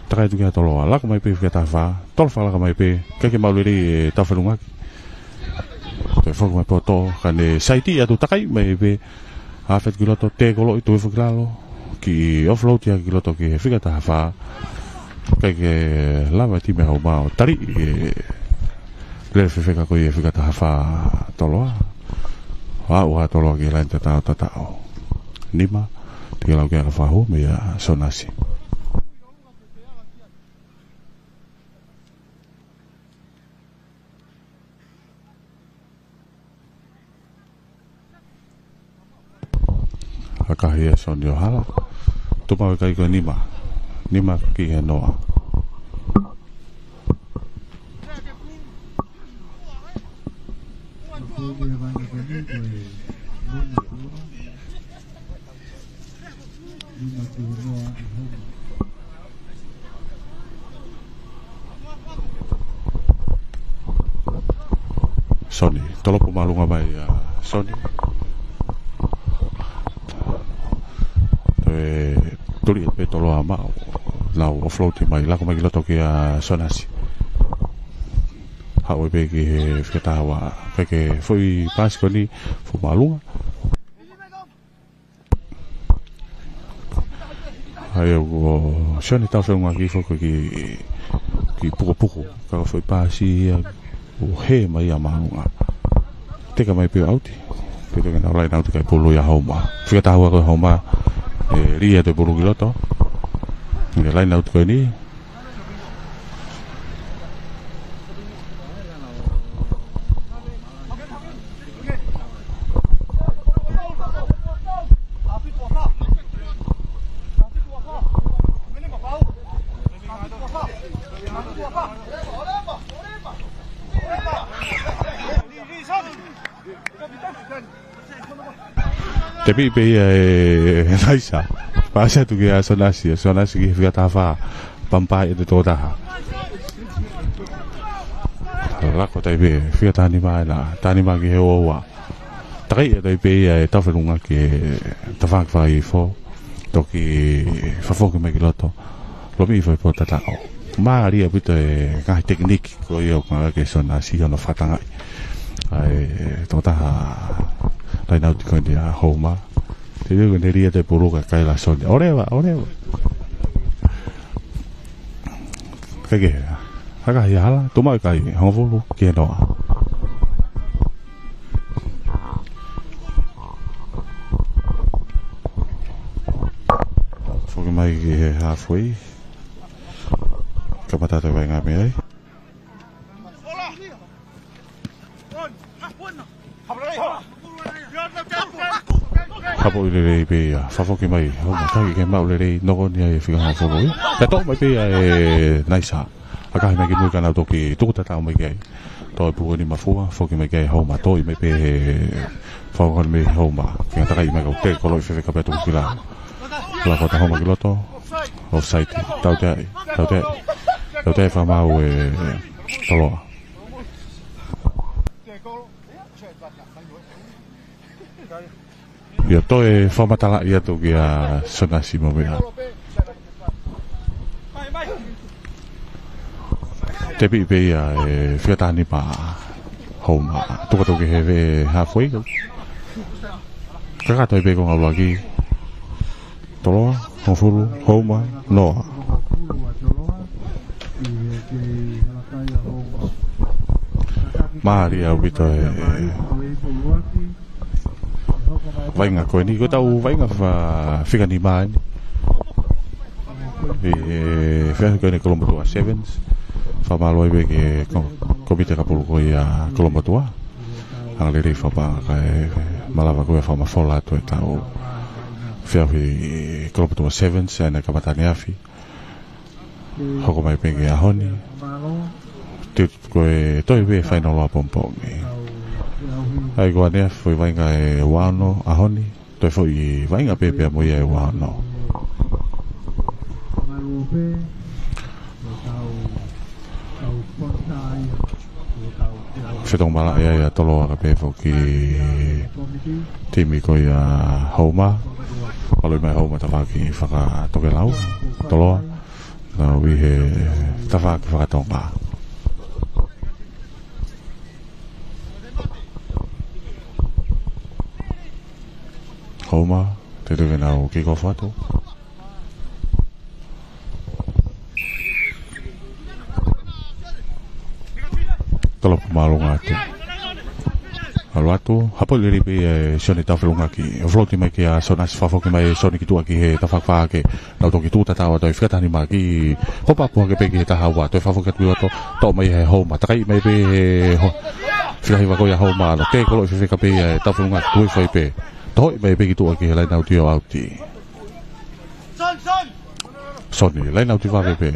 Takai atu ki ai Toloa. Laka mai pē fika taha fā. Toloa fakalaka mai pē. ʻIkai ke maʻu lelei ʻe Tafelungaki. Toe foki mai poto, kae ne saiti atu, takai mai pē. Hafe atu ki loto, tēkoloʻi, tuku hifo ki lalo. Kiʻi offload ia ki loto ki he fika taha fā. ʻIkai ke lava e timi ʻa Houma ʻo tali e lele fefeka ko ia e fika taha fā Toloa. Aʻu ʻa Toloa ki he laine tataʻo tataʻo. Nima, tiki lau ke aka fahu, meia Sonasi. ʻAkahi ʻe Soni ʻo hala. Tuku mai e kai ko e nima. Nima ki he noa. Soni, tolopu māʻolunga mai ʻa Soni. Toe tuli pē Toloa maʻu, nau offload mai, laka mai ki loto kia Sonasi. Haʻu pē ki he fika taha ua, ʻikai ke foʻi paasi ko eni, fuʻu māʻolunga. Hai au ko Sione Taufelungaki foki ki, ki Pukopuko. Ka ko e foʻi pasi ia ʻoku hē mai ia māʻolunga. Teka mai pē ʻo ʻauti. Pea toki nau laine ʻauti kae pulu ia Houma. Fika taha ua ko e Houma. ʻE, lī atu e pulu ki loto. ʻE, laine ʻauti ko eni. Tepi pē ia ʻe Naisa. Pasi atu kia Sonasi, Sonasi ki he fika taha fā. Pampai ʻe te tō taha. Lako tai pē, fika taha nima ena, taha nima ki he ua ua. Takai ʻe tai pē ia ʻe Taufelungaki ki he tafaʻaki fakaifo. Toki fafoki mai ki loto. Lomi fai po tataʻo. Mālie ʻaupito e ngaahi tekiniki ko ia ʻoku ngāueʻaki ʻe Sonasi hono fakatangaʻi. ʻA e tō taha laine ʻauti ko eni ʻa Houma. Te leo ne lia te pulu ka kai la Sone. ʻOleva, ʻoleva. Kae kehe. Haka hia hala, tuma kai, hongofulu, ki he noa. Foki mai ki he halfway. Kamata te vai ngā mea ai. Hapo i lelei pē ia, fafoki mai, Houma, kai ke maʻu lelei, noko ni ai e fika hongofulu ia. Ka toʻo mai pē ia ʻe Naisa. ʻAkahi mai ki mui ka nau toki tuku tataʻo mai ki ai. Toe pulu eni mafua, foki mai ki ai Houma, toe mai pē he fakaongo mai Houma. Ki ngā takai mai kau te koloʻi fefeka pea tuku ki lalo. Lako atu Houma ki loto, offside, tauteaʻi, tauteaʻi, tauteaʻi fakamaau ʻe Toloa. ʻIo toe fakamatalaʻi atu kia Sonasi mo meʻa. Tepi pē ia ʻe fika taha nima Houma. Tuka tuka he ve halfway. Kakato pē ko ngaluaki. Toloa, hongofulu, Houma, noa. Mālie ʻaupito e vaʻinga ko eni, ko ʻetau vaʻinga fa-, fika nima eni. ʻI he feʻauhi ko eni Kolomotuʻa Sevens. Fakamālō ai pē ki he ko-, komiti kapulu ko ia Kolomotuʻa. Anga lelei fakapaʻanga kae malava ko ia fakamafola atu ʻetau feʻauhi Kolomotuʻa Sevens, ʻa ena kamata ʻaneafi. Hoko mai pē ki he ʻaho ni. Te u ko e toe pē fainolo ʻapongipongi. ʻAi ko ʻaneafi foʻi vaʻinga ʻe ua ono ʻaho ni. Toe foʻi vaʻinga pē pea mo ia ʻe ua ono. Fetongi malaʻia ia Toloa kae pehē foki timi ko ia Houma. Mālō mai Houma tafaʻaki fakatokelau. Toloa. Nau ʻi he tafaʻaki fakatonga. Houma, te te venau kick off atu. Toloa māʻolunga atu. ʻAlu atu, hapo lelei pē ia ʻe Sione Taufelungaki. ʻO float mai kia Sonasi, fafoki mai ʻe Sione ki tuʻa ki he tafaʻaki faʻake. Nau toki tuku tataʻo atu ʻa e fika taha nima ki pop up hake pē ki he taha ua. Toe fafoki atu atu, toʻo mai he Houma. Takai mai pē he Ho-, fika hiva ko ia Houma. Nau te koloʻi fefeka pē ia ʻe Taufelungaki, tuʻi fai pē. Tohoʻi mai pē ki tuʻa ki he laine ʻauti ʻo ʻauti. Sione, laine ʻauti vave pē.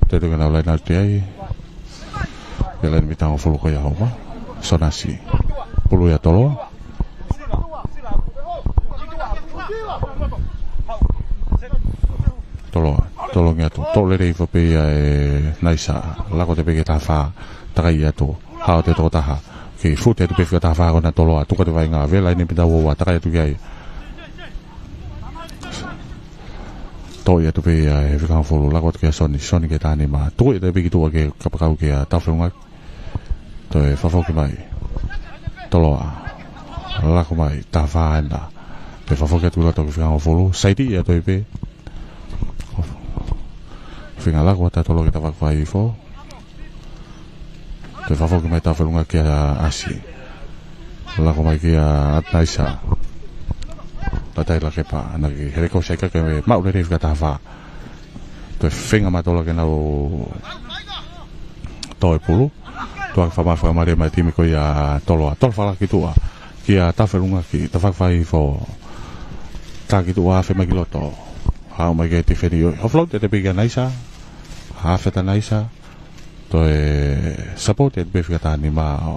Te te kena laine ʻauti ai. Ia laine mita hongofulu ko ia Houma. Sonasi. Pulu ia Toloa. Toloa, tolongi atu. Toʻo lelei hifo pē ia ʻe Naisa. Lako atu pē ki he taha fā. Takai atu. Hao atu e toko taha. Kei fute atu pē fika taha fā ko ena Toloa. Tuku atu e vaʻinga. Vela ʻi he mita ua ua. Takai atu ki ai. Toʻo ia atu pē ia ʻe he fika hongofulu, lako atu kia Soni, Soni ki he taha nima. Tuku ia atu pē ki tuʻa ki he kapakau kia Tafelungaki. Toe fakafoki mai. Toloa. Lako mai, taha fā ena. Toe fakafoki atu ki loto ki he fika hongofulu. Saiti ia toe pē. Feinga lako atu ʻa Toloa ki he tafaʻaki fakaʻifo. Toe fakafoki mai Tafelungaki kia ʻAsi. Lako mai kia Atanaisa. Latai Lakepa, naʻe helekosi ai kae maʻu lelei fika taha fā. Toe feinga mai Toloa ke nau toe pulu. Toe fakamaʻa fakamālie mai e timi ko ia ʻa Toloa. Toloa fakalaka ki tuʻa. Kia Tafelungaki, tafaʻaki fakaʻifo. Taki tuʻa afe mai ki loto. Haʻu mai ki he tifeni ʻo. Offload atu pē kia Naisa. Afe atu Naisa. Toe support atu pē fika taha nima ʻo.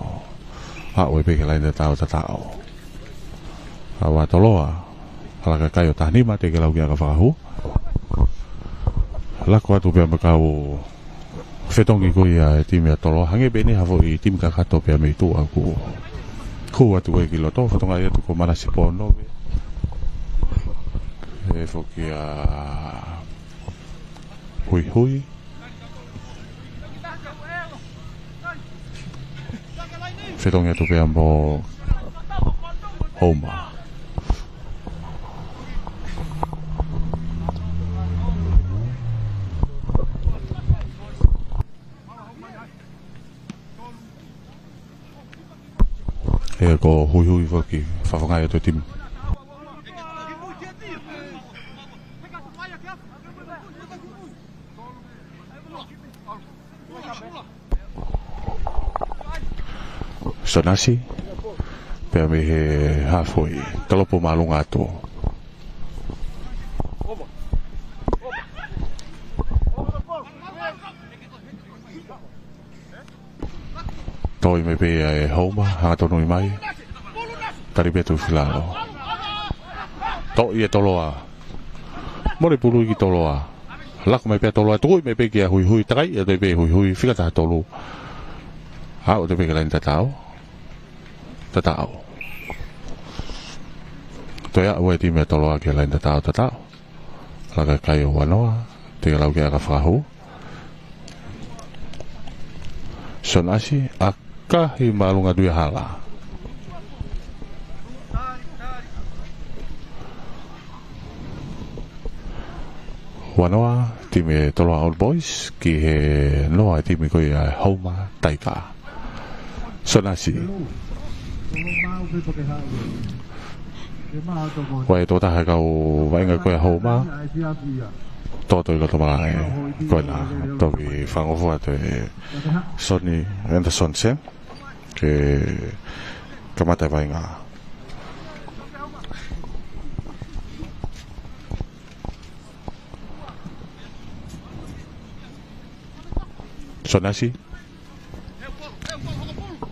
Haʻu ai pē ki he laine tatau tatau. Haʻu ʻa Toloa. Hala kakai ʻo taha nima teʻeki ke lau ki he ʻaka fakahū. Lako atu pē mo e kau fetongi ko ia ʻa e timi ʻa Toloa. Hangē pē ʻe niʻihi ha foʻi timi kakato pē mei tuʻa kuo hū atu ai ki loto. Fatongia atu ko Manase Ponove. ʻE foki ʻa Huihui. Fetongi atu pē mo Houma. ʻE ko Huihui foki, fakafoki atu e timi. Sonasi, pea mei he halfway, talopo māʻolunga atu. Toʻo mai pē ʻe Houma, hangatonu mai. Tali pē atu filalo. Toʻo ia Toloa. Mole pulu ia ki Toloa. Lako mai pē Toloa, tuku mai pē kia Huihui, takai ia toe pē Huihui, fika taha tolu. Haʻu toe pē ki he laine tatau. Tatau. Toe aʻu e timi ʻa Toloa ki he laine tatau, tatau. Laka kai ʻo Vanoa, teʻeki lau ki he ʻaka fakahū. Sonasi, ʻakahi māʻolunga atu ia hala. Vanoa, timi Toloa Old Boys, ki he noa e timi ko ia Houma Taika. Sonasi. Ko e tokotaha kau vaʻinga ko ia Houma. Toto i loto malaʻe. Ko ena, toki fangofua atu ʻe Soni Anderson Sen. Ke kamata e vaʻinga. Sonasi.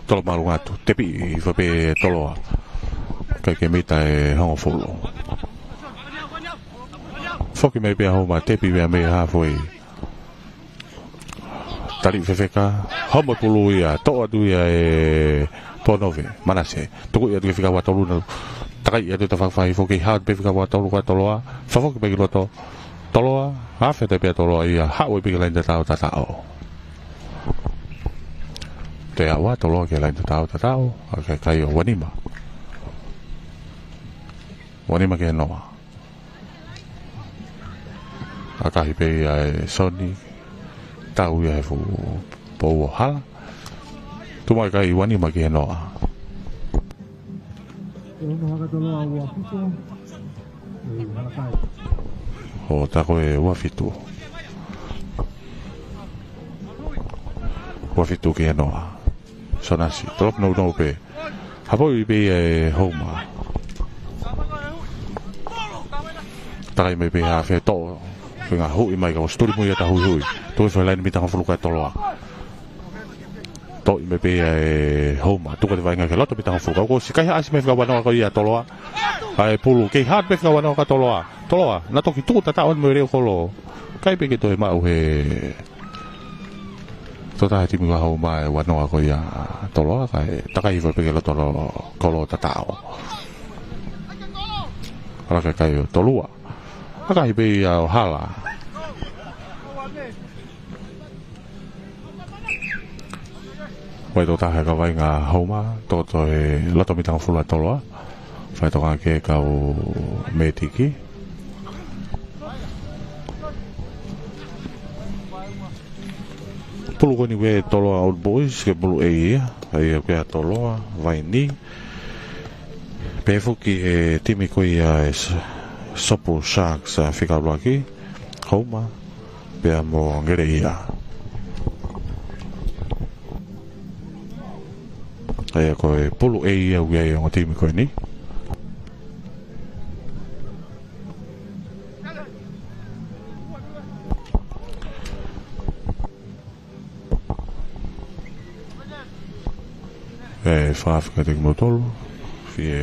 Toloa māʻolunga atu. Tepi hifo pē Toloa. Kae ke mita e hongofulu. Foki mai pē Houma, tepi pē mei halfway. Tali fefeka. Homo pulu ia. Toʻo atu ia ʻe Ponove. Manase. Tuku ia atu ki he fika ua tolu na. Takai ia atu tafaʻaki fakaʻifo, kei haʻu pē fika ua tolu kia Toloa. Fakafoki pē ki loto. Toloa, afe atu pē Toloa ia, haʻu ai pē ki he laine tatau tatau. Toe aʻu ʻa Toloa ki he laine tatau tatau, ʻa e kakai ʻo Vanima. Vanima ki he noa. ʻAkahi pē ia ʻe Soni, tau ia he fuʻu pou ʻo hala. Tuʻu mai e kakai Vanima ki he noa. ʻO tā ko e ua fitu. Ua fitu ki he noa. Sonasi, tolopo nounou pē. Hapoʻi pē ia ʻe Houma. Takai mai pē hafe toʻo. Feinga huʻi mai ka ʻosi tuli mo ia ʻa Huihui. Toe fai laine mita hongofulu kia Toloa. Toʻo mai pē ia ʻe Houma. Tuku atu e vaʻinga ki loto mita hongofulu. Ka ʻosi kaihaʻasi mai fika ua noa ko ia ʻa Toloa. ʻAi pulu. Kei haʻu pē fika ua noa kia Toloa. Toloa. Naʻe toki tuku tataʻo mo e leʻo kolo. ʻIkai pē ke toe maʻu he tokotaha timi ko Houma e ua noa ko ia ʻa Toloa. Kae takai hifo pē ki loto kolo tataʻo. Ala ke kai ʻo Toloa. Hakaʻi pē ia ʻo hala. Vai tō taha ka vainga Houma, tō tō he loto mita hongofulu ʻa Toloa. Fai toka ke kau mētiki. Pulu ko eni ʻa e Toloa Old Boys, ke pulu ʻe ia, ʻa ia ko ē ʻa Toloa, Vaini. Pehē foki ʻe he timi ko ia ʻa e S-, Sopu Sharks ʻa Fika ʻUluaki, Houma, pea mo Ngeleʻia. ʻA ia ko e pulu ʻe ia ʻoku ʻi ai ʻa e ongo timi ko eni. ʻE, fakaafeʻi kiate kimoutolu, fie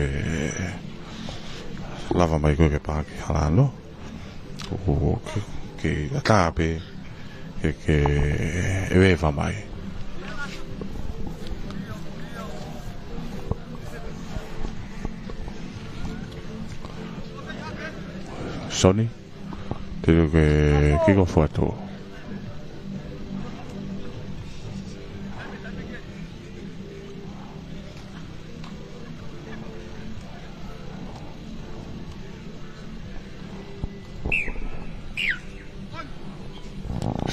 lava mai ko ē ke paaki hala ʻanō. ʻO ke, ke ʻatā pē, ke, ke ʻeveʻeva mai. Soni. Te u ke kick off atu.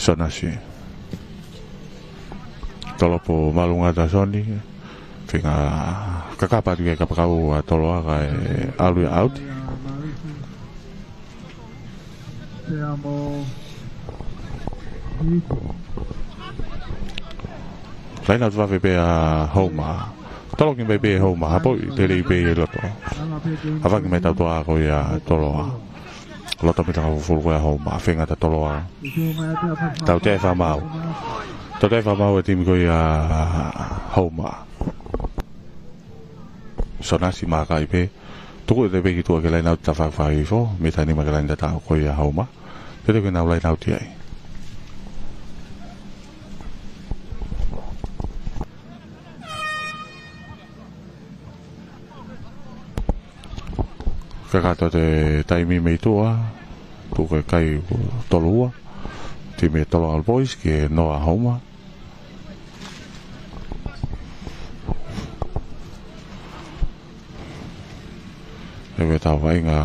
Sonasi. Tolopu māʻolunga ʻa Soni. Feinga kakapa atu ki he kapakau ʻa Toloa kae ʻalu ia ʻauti. Pea mo Hihifo. Laina atu vave pē ʻa Houma. Toloki mai pē Houma, hapoʻi lelei pē ʻi loto. Avangi mai tautoa ko ia Toloa. Loto mita hongofulu ko ia Houma, feinga ʻa Toloa. Tautea ʻe fā maʻu. Tautea ʻe fā maʻu ʻa e timi ko ia Houma. Sonasi, makaʻi pē. Tuku ʻete pē ki tuʻa ke laina atu tafaʻaki fā Hihifo, mita nima ke laina tatau ko ia Houma. Te u ke nau laina atu ai. Kakato ʻete taimi mei tuʻa, tuku e kai tolu ua, timi ʻa Toloa Old Boys ki he noa ʻa Houma. ʻE, ʻetau vaʻinga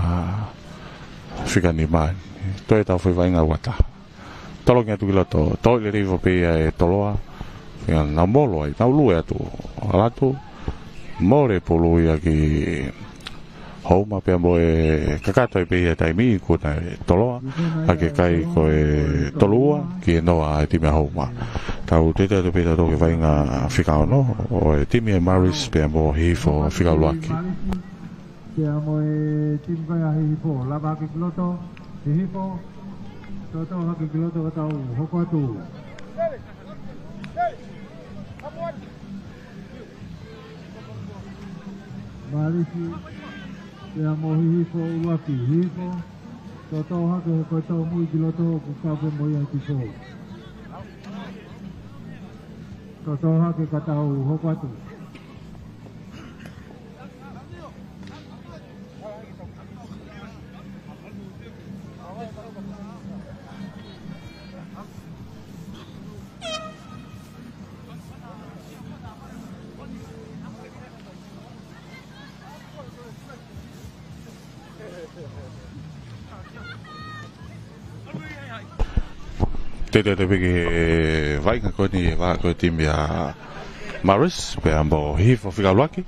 Fika nima. Toe ʻetau foʻi vaʻinga ua taha. Toloki atu ki loto, toe lelei pē ia ʻe Toloa. Feinga nau molo ai, nau lue atu. ʻAlu atu, mole pulu ia ki Houma pea mo e kakato ai pē ia taimi ko ena ʻe Toloa, ʻa e kai ko e tolu ua ki he noa ʻa e timi ʻa Houma. Tau teuteu atu pē tautolu ki he vaʻinga fika ono, ʻo e timi ʻa Maris pea mo Hihifo Fika ʻUluaki. Pea mo e timi ko ia Hihifo, lava hake ki loto, Hihifo, toto hake ki loto ka tau hoko atu. Malisi, pea mo Hihifo ʻUluaki, Hihifo, toto hake hoko atu mui ki loto, kuo kau pē mo ia ki fo. Toto hake ka tau hoko atu. Teuteu atu pē ki he vaʻinga ko eni, vaʻinga ko e timi ʻa Maris pea mo Hihifo Fika ʻUluaki.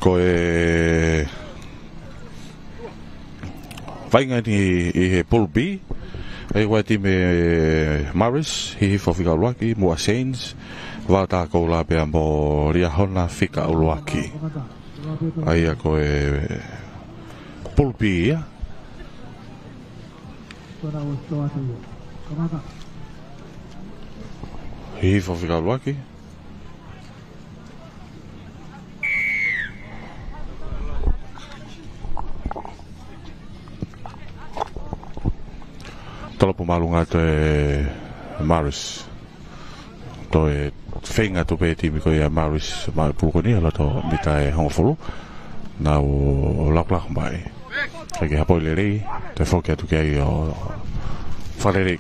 Ko e vaʻinga eni ʻi he Pool B, ʻa ia ko e timi ʻa Maris, Hihifo Fika ʻUluaki, Muʻa Saints, Vaotakoula pea mo Liahona Fika ʻUluaki. ʻA ia ko e Pool B ia. Hihifo Fika ʻUluaki. Tolopu māʻolunga ʻa e Maris. Toe feinga atu pē timi ko ia Maris, ma pulu ko eni ʻi loto mita ʻe hongofulu. Nau lakulaku mai. Kae ke hapoʻi lelei, toe foki atu ki ai ʻo fakalelei.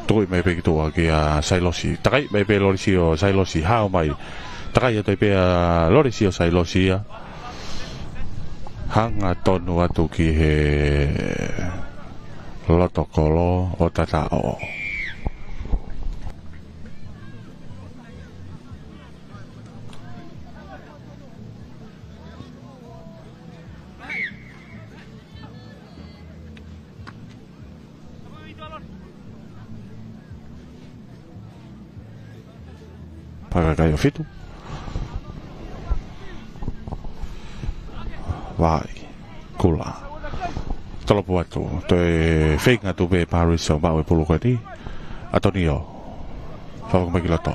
Tukuʻi mai pē ki tuʻa kia Sailosi. Takai mai pē Lolesio Sailosi, hao mai. Takai atu ai pē ʻa Lolesio Sailosi ia. Hangatonu atu ki he loto kolo ʻo tataʻo. Pakakai ʻo fitu. Vai. Kula. Tolopu atu. Toe feinga atu pē Paris ʻo maʻu e pulu ko eni. ʻAtonio. Fakafoki mai ki loto.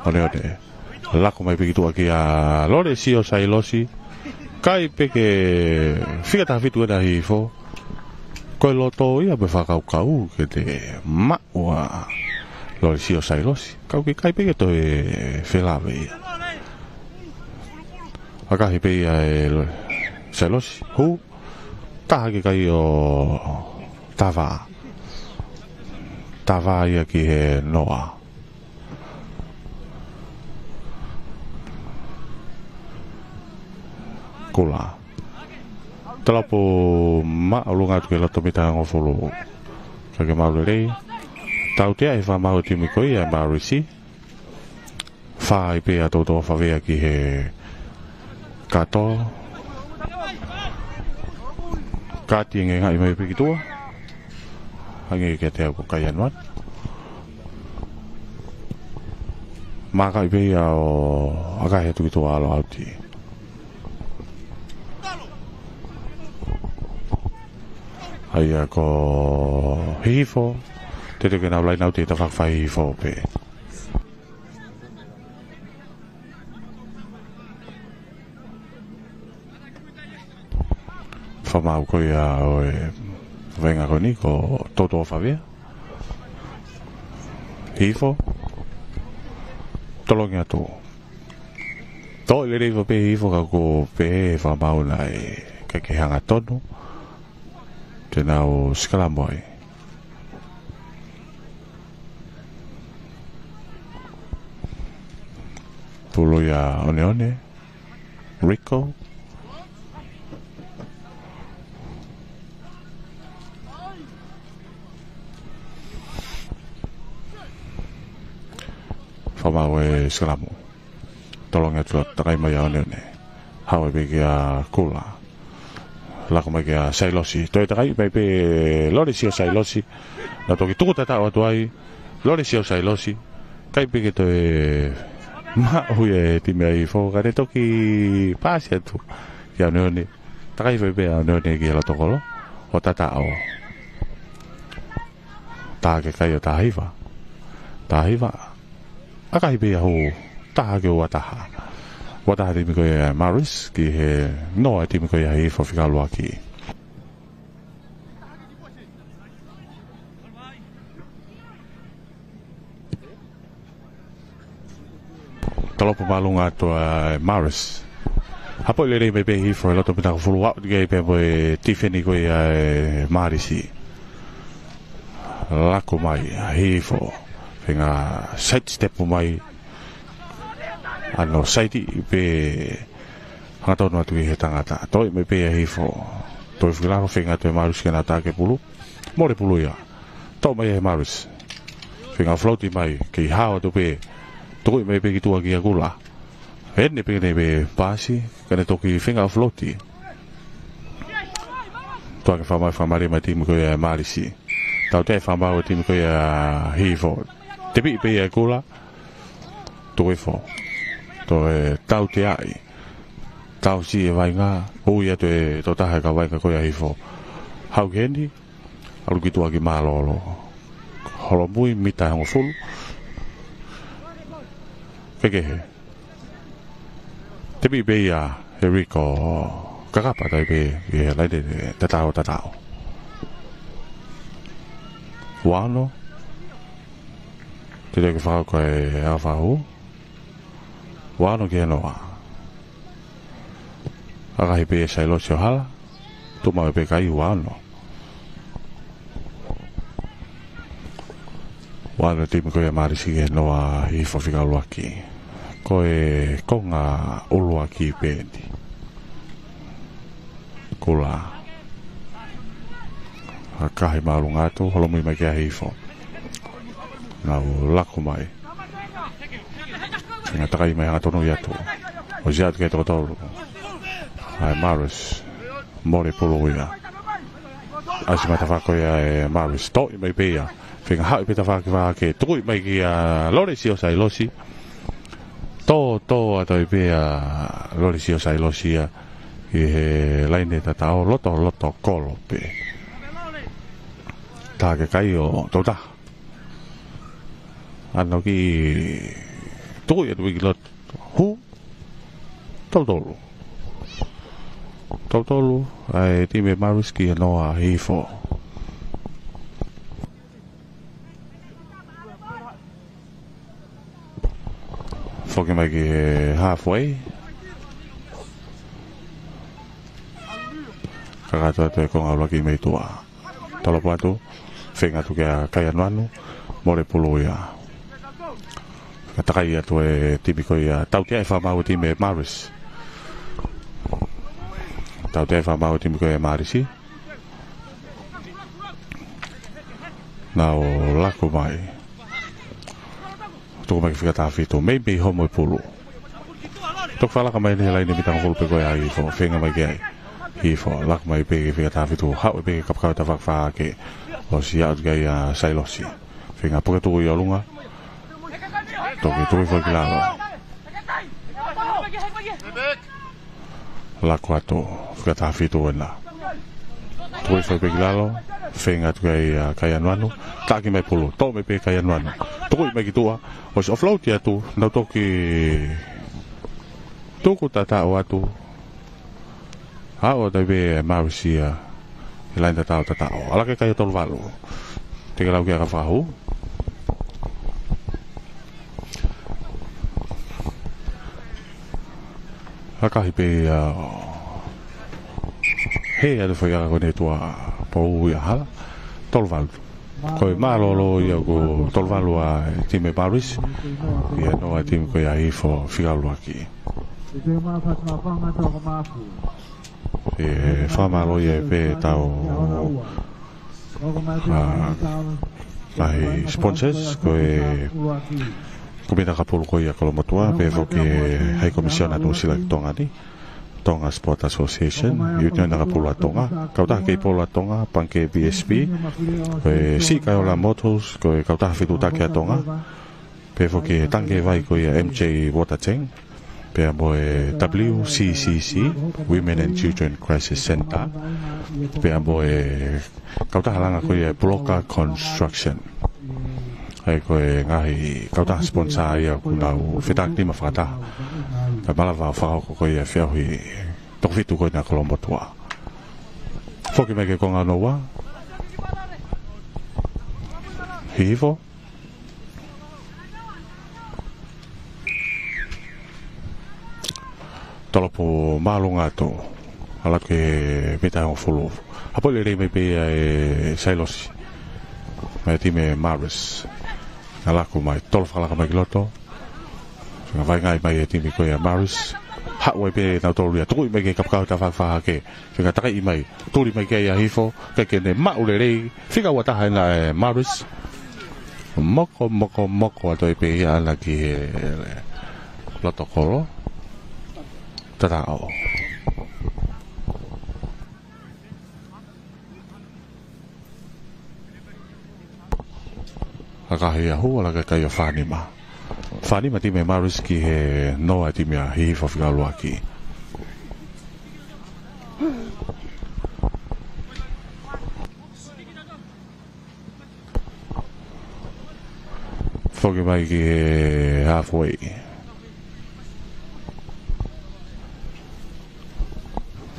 Oneone. Laku mai pē ki tuʻa kia Lolesio Sailosi. Kai pē ke fika taha fitu ena Hihifo. Ko e loto ia pē fakakaukau ke te maʻu ʻa Lolesio Sailosi. Kau ke kai pē ke toe felave ia. ʻAkahi pē ia ʻe Lo-, Sailosi. Hū. Taha ke kai ʻo tava. Tava ia ki he noa. Kula. Tolopu māʻolunga atu ki he loto mita hongofulu. Kae ke maʻu lelei. Tautea ʻe he fakamaau ʻo e timi ko ia ʻa Marisi. Fai pē ʻa Toutou Favea ki he kato. Kati ʻe ngeʻi mai pē ki tuʻa. Hangē kiate au ko Kaianuat. Mākaʻi pē ia ʻo ʻakahi atu ki tuʻa ʻalu ʻauti. ʻA ia ko Hihifo. Te teu ke nau laine ʻauti ʻe tafaʻaki fai Hihifo pē. Fakamaau ko ia ʻo e vaʻinga ko eni ko Toutou Favea. Hihifo. Tolongi atu. Toe lelei pē Hihifo ka ko pē fakamaau naʻe ʻikai ke hangatonu. Te nau sikalamo ai. Pulu ia Oneone. Rico. Fakamaau e sikalamo. Tolongi atu, takai mai ʻa Oneone. Haʻu pē kia Kula. Laku mai kia Sailosi. Toe takai mai pē Lolesio Sailosi. Nau toki tuku tataʻo atu ai. Lolesio Sailosi. Kai pē ke toe maʻu ia ʻe he timi ʻa Hihifo. Kae toki paasi atu kia Oneone. Takai fai pē ʻa Oneone ki he loto kolo ʻo tataʻo. Taha ke kai ʻo taha hiva. Taha hiva. ʻAkahi pē ia hū. Taha ki he ua taha. Ua taha timi ko ia Marist ki he noa timi ko ia Hihifo fika ʻuluaki. Tolopu māʻolunga atu ʻa Marist. Hapoʻi lelei mai pē Hihifo he loto mita hongofulu, ʻalu ki ai pē mo e tifeni ko ia ʻa Marist. Laku mai Hihifo. Feinga side step mai. ʻAno side pē hangatonu atu ki he tangata. Toe mai pē ʻa Hihifo. Toe fika lalo feinga atu ʻe Marist ke nau tā ki he pulu. Mole pulu ia. Toʻo mai ʻe Marist. Feinga float mai, kei hao atu pē. Tukuʻi mai pē ki tuʻa kia Kula. ʻEne pē ʻene pē paasi, kae ne toki feinga float. Tuʻa ke fakamaau, fakamaau mai timi ko ia Marist. Tautea e fakamaau e timi ko ia Hihifo. Tepiʻi pē ia ʻe Kula. Tuku hifo. Toe tauteaʻi. Tausi e vaʻinga. Ui atu e tokotaha e kau vaʻinga ko ia Hihifo. Haʻu ki heni. ʻAlu ki tuʻa ki mālōlō. Holomui mita hongofulu. Kekehe. Tepiʻi pē ia ʻe Rico. Kakapa tai pē ia laine tataʻo tataʻo. Ua ono. Te teu ke fakahoko e ʻaho fakahū. Ua ono ki he noa. Lakahi pē ʻe Sailosi ʻo hala. Tuʻu maʻu pē kai, ua ono. Ua ono timi ko ia Marisi ki he noa Hihifo fika ʻuluaki. Ko e konga ʻuluaki pē eni. Kula. Lakahi māʻolunga atu, holomui mai kia Hihifo. Nau laku mai. Feinga takai mai hangatonu ia atu. ʻOsi atu ki he toko tolu. ʻAi Marisi. Mole pulu ia. ʻAsi mai tafaʻaki ia ʻe Marisi. Toʻi mai pē ia. Feinga haʻu pē tafaʻaki vahake. Tukuʻi mai kia Lolesio Sailosi. Tō, tō atu ai pē ʻa Lolesio Sailosi ia. ʻI he laine tataʻo loto, loto kolo pē. Tā ke kai ʻo tau taha. ʻAno ki tukuʻi atu ki loto. Hū. Tolu tolu. Tolu tolu. ʻAi timi Marisi ki he noa Hihifo. Foki mai ki he halfway. Kakato atu e konga ʻuluaki mei tuʻa. Tolopo atu, feinga atu kia Kaianuanu, mole pulu ia. Ka takai atu e timi ko ia, tautea e fakamaau e timi Marisi. Tautea e fakamaau e timi ko ia Marisi. Nau laku mai. Tuku mai ki fika taha fitu, meimei homo e pulu. Toki fakalaka mai eni he laine mitangofulu pē ko ia Hihifo, feinga mai ki ai. Hihifo, laku mai pē ki fika taha fitu, haʻu pē ki he kapakau tafaʻaki vahake. ʻOsi aʻu ki ai ʻa Sailosi. Feinga puke tuku ʻi ʻolunga. Toki tuku foki ki lalo. Laku atu, fika taha fitu ena. Tuku foki pē ki lalo, feinga atu ki ai ʻa Kaianuanu, taki mai pulu, toʻo mai pē Kaianuanu. Tuku mai ki tuʻa, ʻosi offload atu, nau toki tuku tataʻo atu. Aʻu atu ai pē Marisi ia, he laine tataʻo tataʻo. ʻAlu ki he kai ʻo tolu valu. Teke lau ki ʻAkafahū. Lakahi pē ia he atu fai ʻa ko eni tuʻa pou ia hala. Tolu valu. Ko e mālōlō ia ko tolu valu ʻa e timi Marisi. Ia noa e timi ko ia Hihifo fika ʻuluaki. ʻE fakamālō ia pē tau ʻa, ʻa e sponsors, ko e Komiti Kapulu ko ia Kolomotuʻa, pea foki High Commissioner Nuʻusila ki Tonga ni, Tonga Sport Association, Union Kapulu ʻa Tonga, Kautaha Keipolo ʻa Tonga, Pangikē B S P, ko e Siʻi Kaiola Motors, ko e Kautaha Fetuʻutaki ʻa Tonga, pea foki tangikē vai ko ia M J Water Tank, pea mo e W C C C, Women and Children Crisis Center, pea mo e kautaha langa ko ia Bloka Construction. ʻA ia ko e ngaahi kautaha sponsor ia ʻoku nau fetākinima fakataha. Kae malava ʻo fakahoko ko ia feʻauhi toko fitu ko ena Kolomotuʻa. Foki mai ki he konga hono ua. Hihifo. Tolopo māʻolunga atu. ʻAlu atu ki he mita hongofulu. Hapo lelei mai pē ia ʻe Sailosi. Mai timi Marisi. Nau laku mai, tolo fakalaka mai ki loto. Ngāue vaivai mai e timi ko ia Marisi. Haʻu ai pē nautolu ia. Tuku mai ki he kapakau tafaʻaki vahake. Feinga takai mai, tuli mai ki ai ʻa Hihifo, kae ke ne maʻu lelei, fika ua taha ena ʻe Marisi. Moko, moko, moko atu ai pē ia ʻalu ki he loto kolo. Tataʻo. Lakahi ʻa Hū, ʻalu ki he kai ʻo fānima. Fānima timi Marisi ki he noa timi ʻa Hihifo fika ʻuluaki. Foki mai ki he halfway.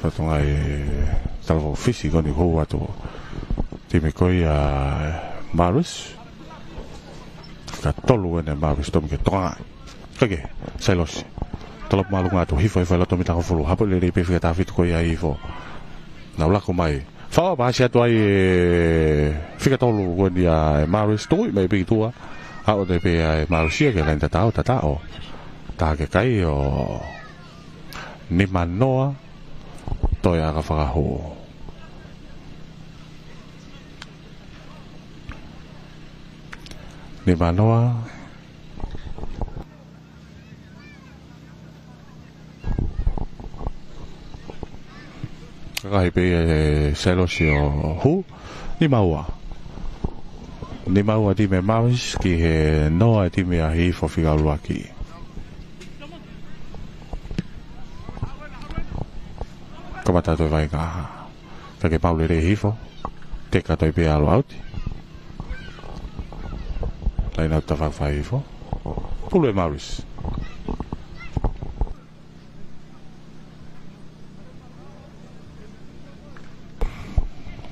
Fatonga e talafo fisi ko eni hou atu. Timi ko ia Marisi. Ka tolu ena Marisi tomi ke tonga. Kake, Sailosi. Tolopu māʻolunga atu, hifo, hifo ʻi loto mita hongofulu. Hapo lelei pē fika taha fitu ko ia ʻa Hihifo. Nau lako mai. Fakaʻosi atu ai e fika tolu ko eni ʻa e Maris, tukuʻi mai pē ki tuʻa. Aʻu atu pē ʻa e Maris ia ki he laine tataʻo, tataʻo. Taha ke kai ʻo nima noa, toe ʻaka fakahū. Nima noa. Kakahi pē ʻe Sailosi ʻo hū. Nima ua. Nima ua timi Maris ki he noa timi ʻa Hihifo fika ʻuluaki. Kamata atu e vaʻinga. Ka ke maʻu lelei Hihifo. Teka toe pē ʻalu ʻauti. Laine ʻauti tafaʻaki fai Hihifo. Pulu ʻe Maris.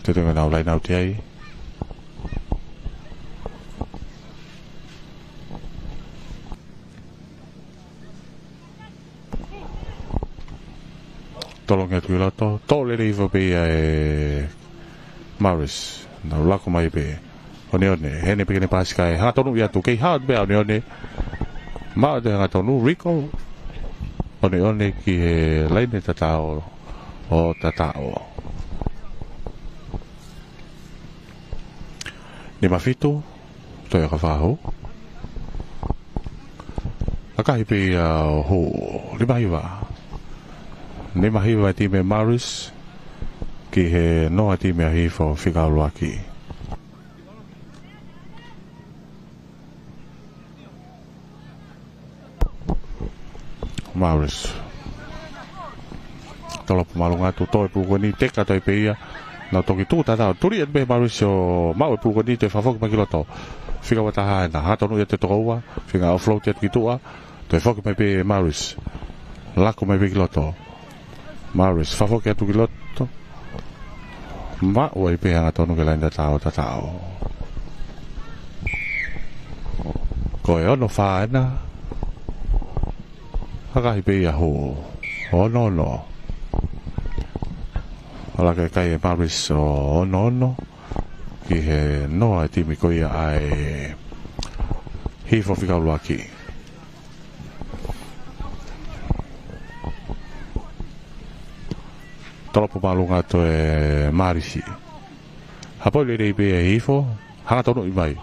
Te te nau laine ʻauti ai. Tolongi atu ki loto, tō lelei Hihifo pē ia ʻe Maris, nau lako mai pē. Oneone, heni pē ke ne pasi kae hangatonu ia atu, kei hao pē ʻa Oneone. Maʻu atu hangatonu, Riko. Oneone ki he laine tataʻo, ʻo tataʻo. Nima fitu, toe ʻaka fakahū. Kakahi pē ia ʻo hū. Nima hiva. Nima hiva timi Maris ki he noa timi ʻa Hihifo fika ʻuluaki. Maris. Tolopu māʻolunga atu, tō e pulu ko eni, teka toe pē ia. Nau toki tuʻu tataʻo, tuli atu pē Maris ʻo maʻu e pulu ko eni, toe fakafoki mai ki loto. Fika ua taha ena, hangatonu ia ʻe he toko ua, feinga offload atu ki tuʻa, toe foki mai pē Maris. Lako mai pē ki loto. Maris, fakafoki atu ki loto. Maʻu ai pē hangatonu ki he laine tataʻo, tataʻo. Ko e ono fā ena. Kakahi pē ia hū. Ono ono. Ala ke kai ʻe Maris ʻo ono ono. Ki he noa e timi ko ia ʻa e Hihifo fika ʻuluaki. Tolopu māʻolunga atu ʻe Maris. Hapo lelei pē ʻa Hihifo, hangatonuʻi mai.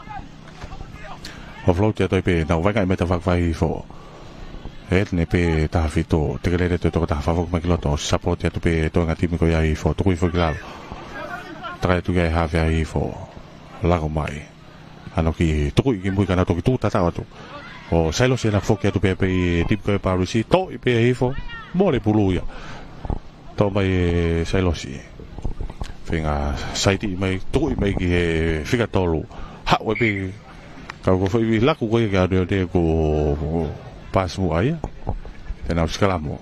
Offload atu ai pē, nau vaʻingaʻi mai tafaʻaki fai Hihifo. Heni pē taha fitu, teke lele toe toko taha fakafoki mai ki loto, support atu pē toenga timi ko ia ʻa Hihifo, tuku Hihifo ki lalo. Takai atu ki ai hafe ʻa Hihifo. Lako mai. Hano ki tukuʻi ki mui ka nau toki tuʻu tataʻo atu. ʻO Sailosi ena foki atu pē pē ʻi he timi ko ia ʻa Maris, toʻi pē ʻe Hihifo, mole pulu ia. Toʻo mai ʻe Sailosi. Feinga saiti mai, tukuʻi mai ki he fika tolu. Haʻu ai pē, ka ko e foʻi laku ko ia ki ʻAneone kuo pasi muʻa ia. Te nau sikalamu.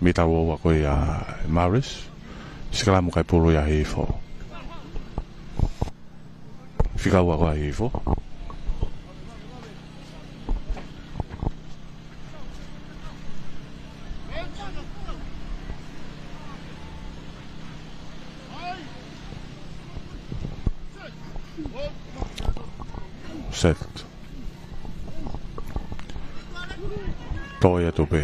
Mita ua ua ko ia ʻa Maris. Sikalamu kae pulu ia ʻa Hihifo. Fika ua ko ia ʻa Hihifo. Set. Toe atu pē.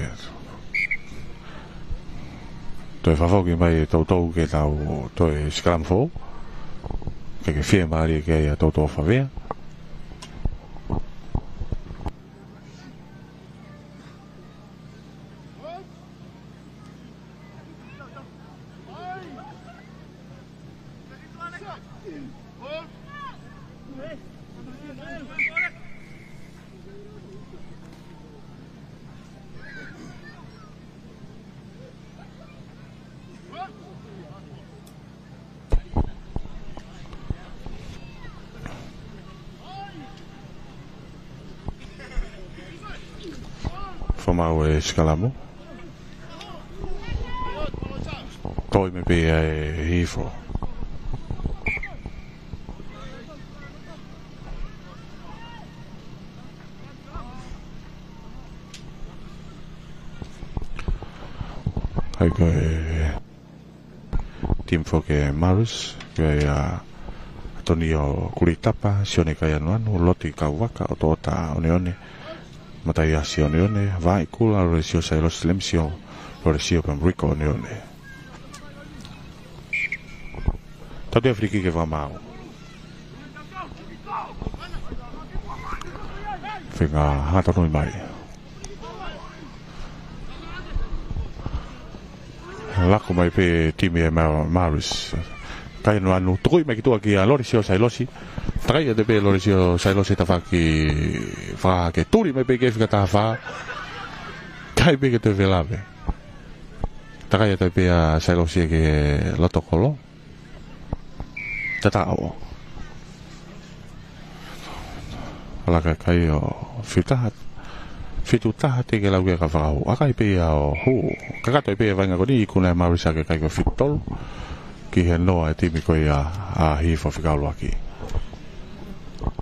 Toe fakafoki mai e toutou ke tau toe sikalamu foʻou. Ke ke fiemālie ke ʻai ʻa toutou favea. Fakamaau e sikalamu. Toe mai pē ʻa e Hihifo. ʻAi ko e timi foki ʻa Marist, ko ia ʻa Tonio Kulitapa, Sione Kaianuanu, Loti Kauaka, ʻOtoʻota ʻOneʻone, Mataiasi ʻOneʻone, Vaʻikula, Lolesio Sailosi, Lemisio Lolesio pea mo Riko ʻOneʻone. Tau toe fili kiki fakamaau. Feinga hanga ʻo tonu mai. Lako mai pē timi ʻa Ma-, Marist. Kaianuanu, tukuʻi mai ki tuʻa kia Lolesio Sailosi. Takai atu pē Lolesio Sailosi tafaʻaki fakahake, tuli mai pē ki he fika taha fā. Kai pē ke toe felave. Takai atu pē ʻa Sailosi ki he loto kolo. Tataʻo. Laka kai ʻo fitu taha. Fitu taha teʻeki ke lau ke fakahū. ʻAkahi pē ia ʻo hū. Kakato pē vaʻinga ko eni, ikuna ʻe Marist ʻa e kai ko e fitu tolu. Ki he noa ʻa e timi ko ia ʻa Hihifo fika ʻuluaki.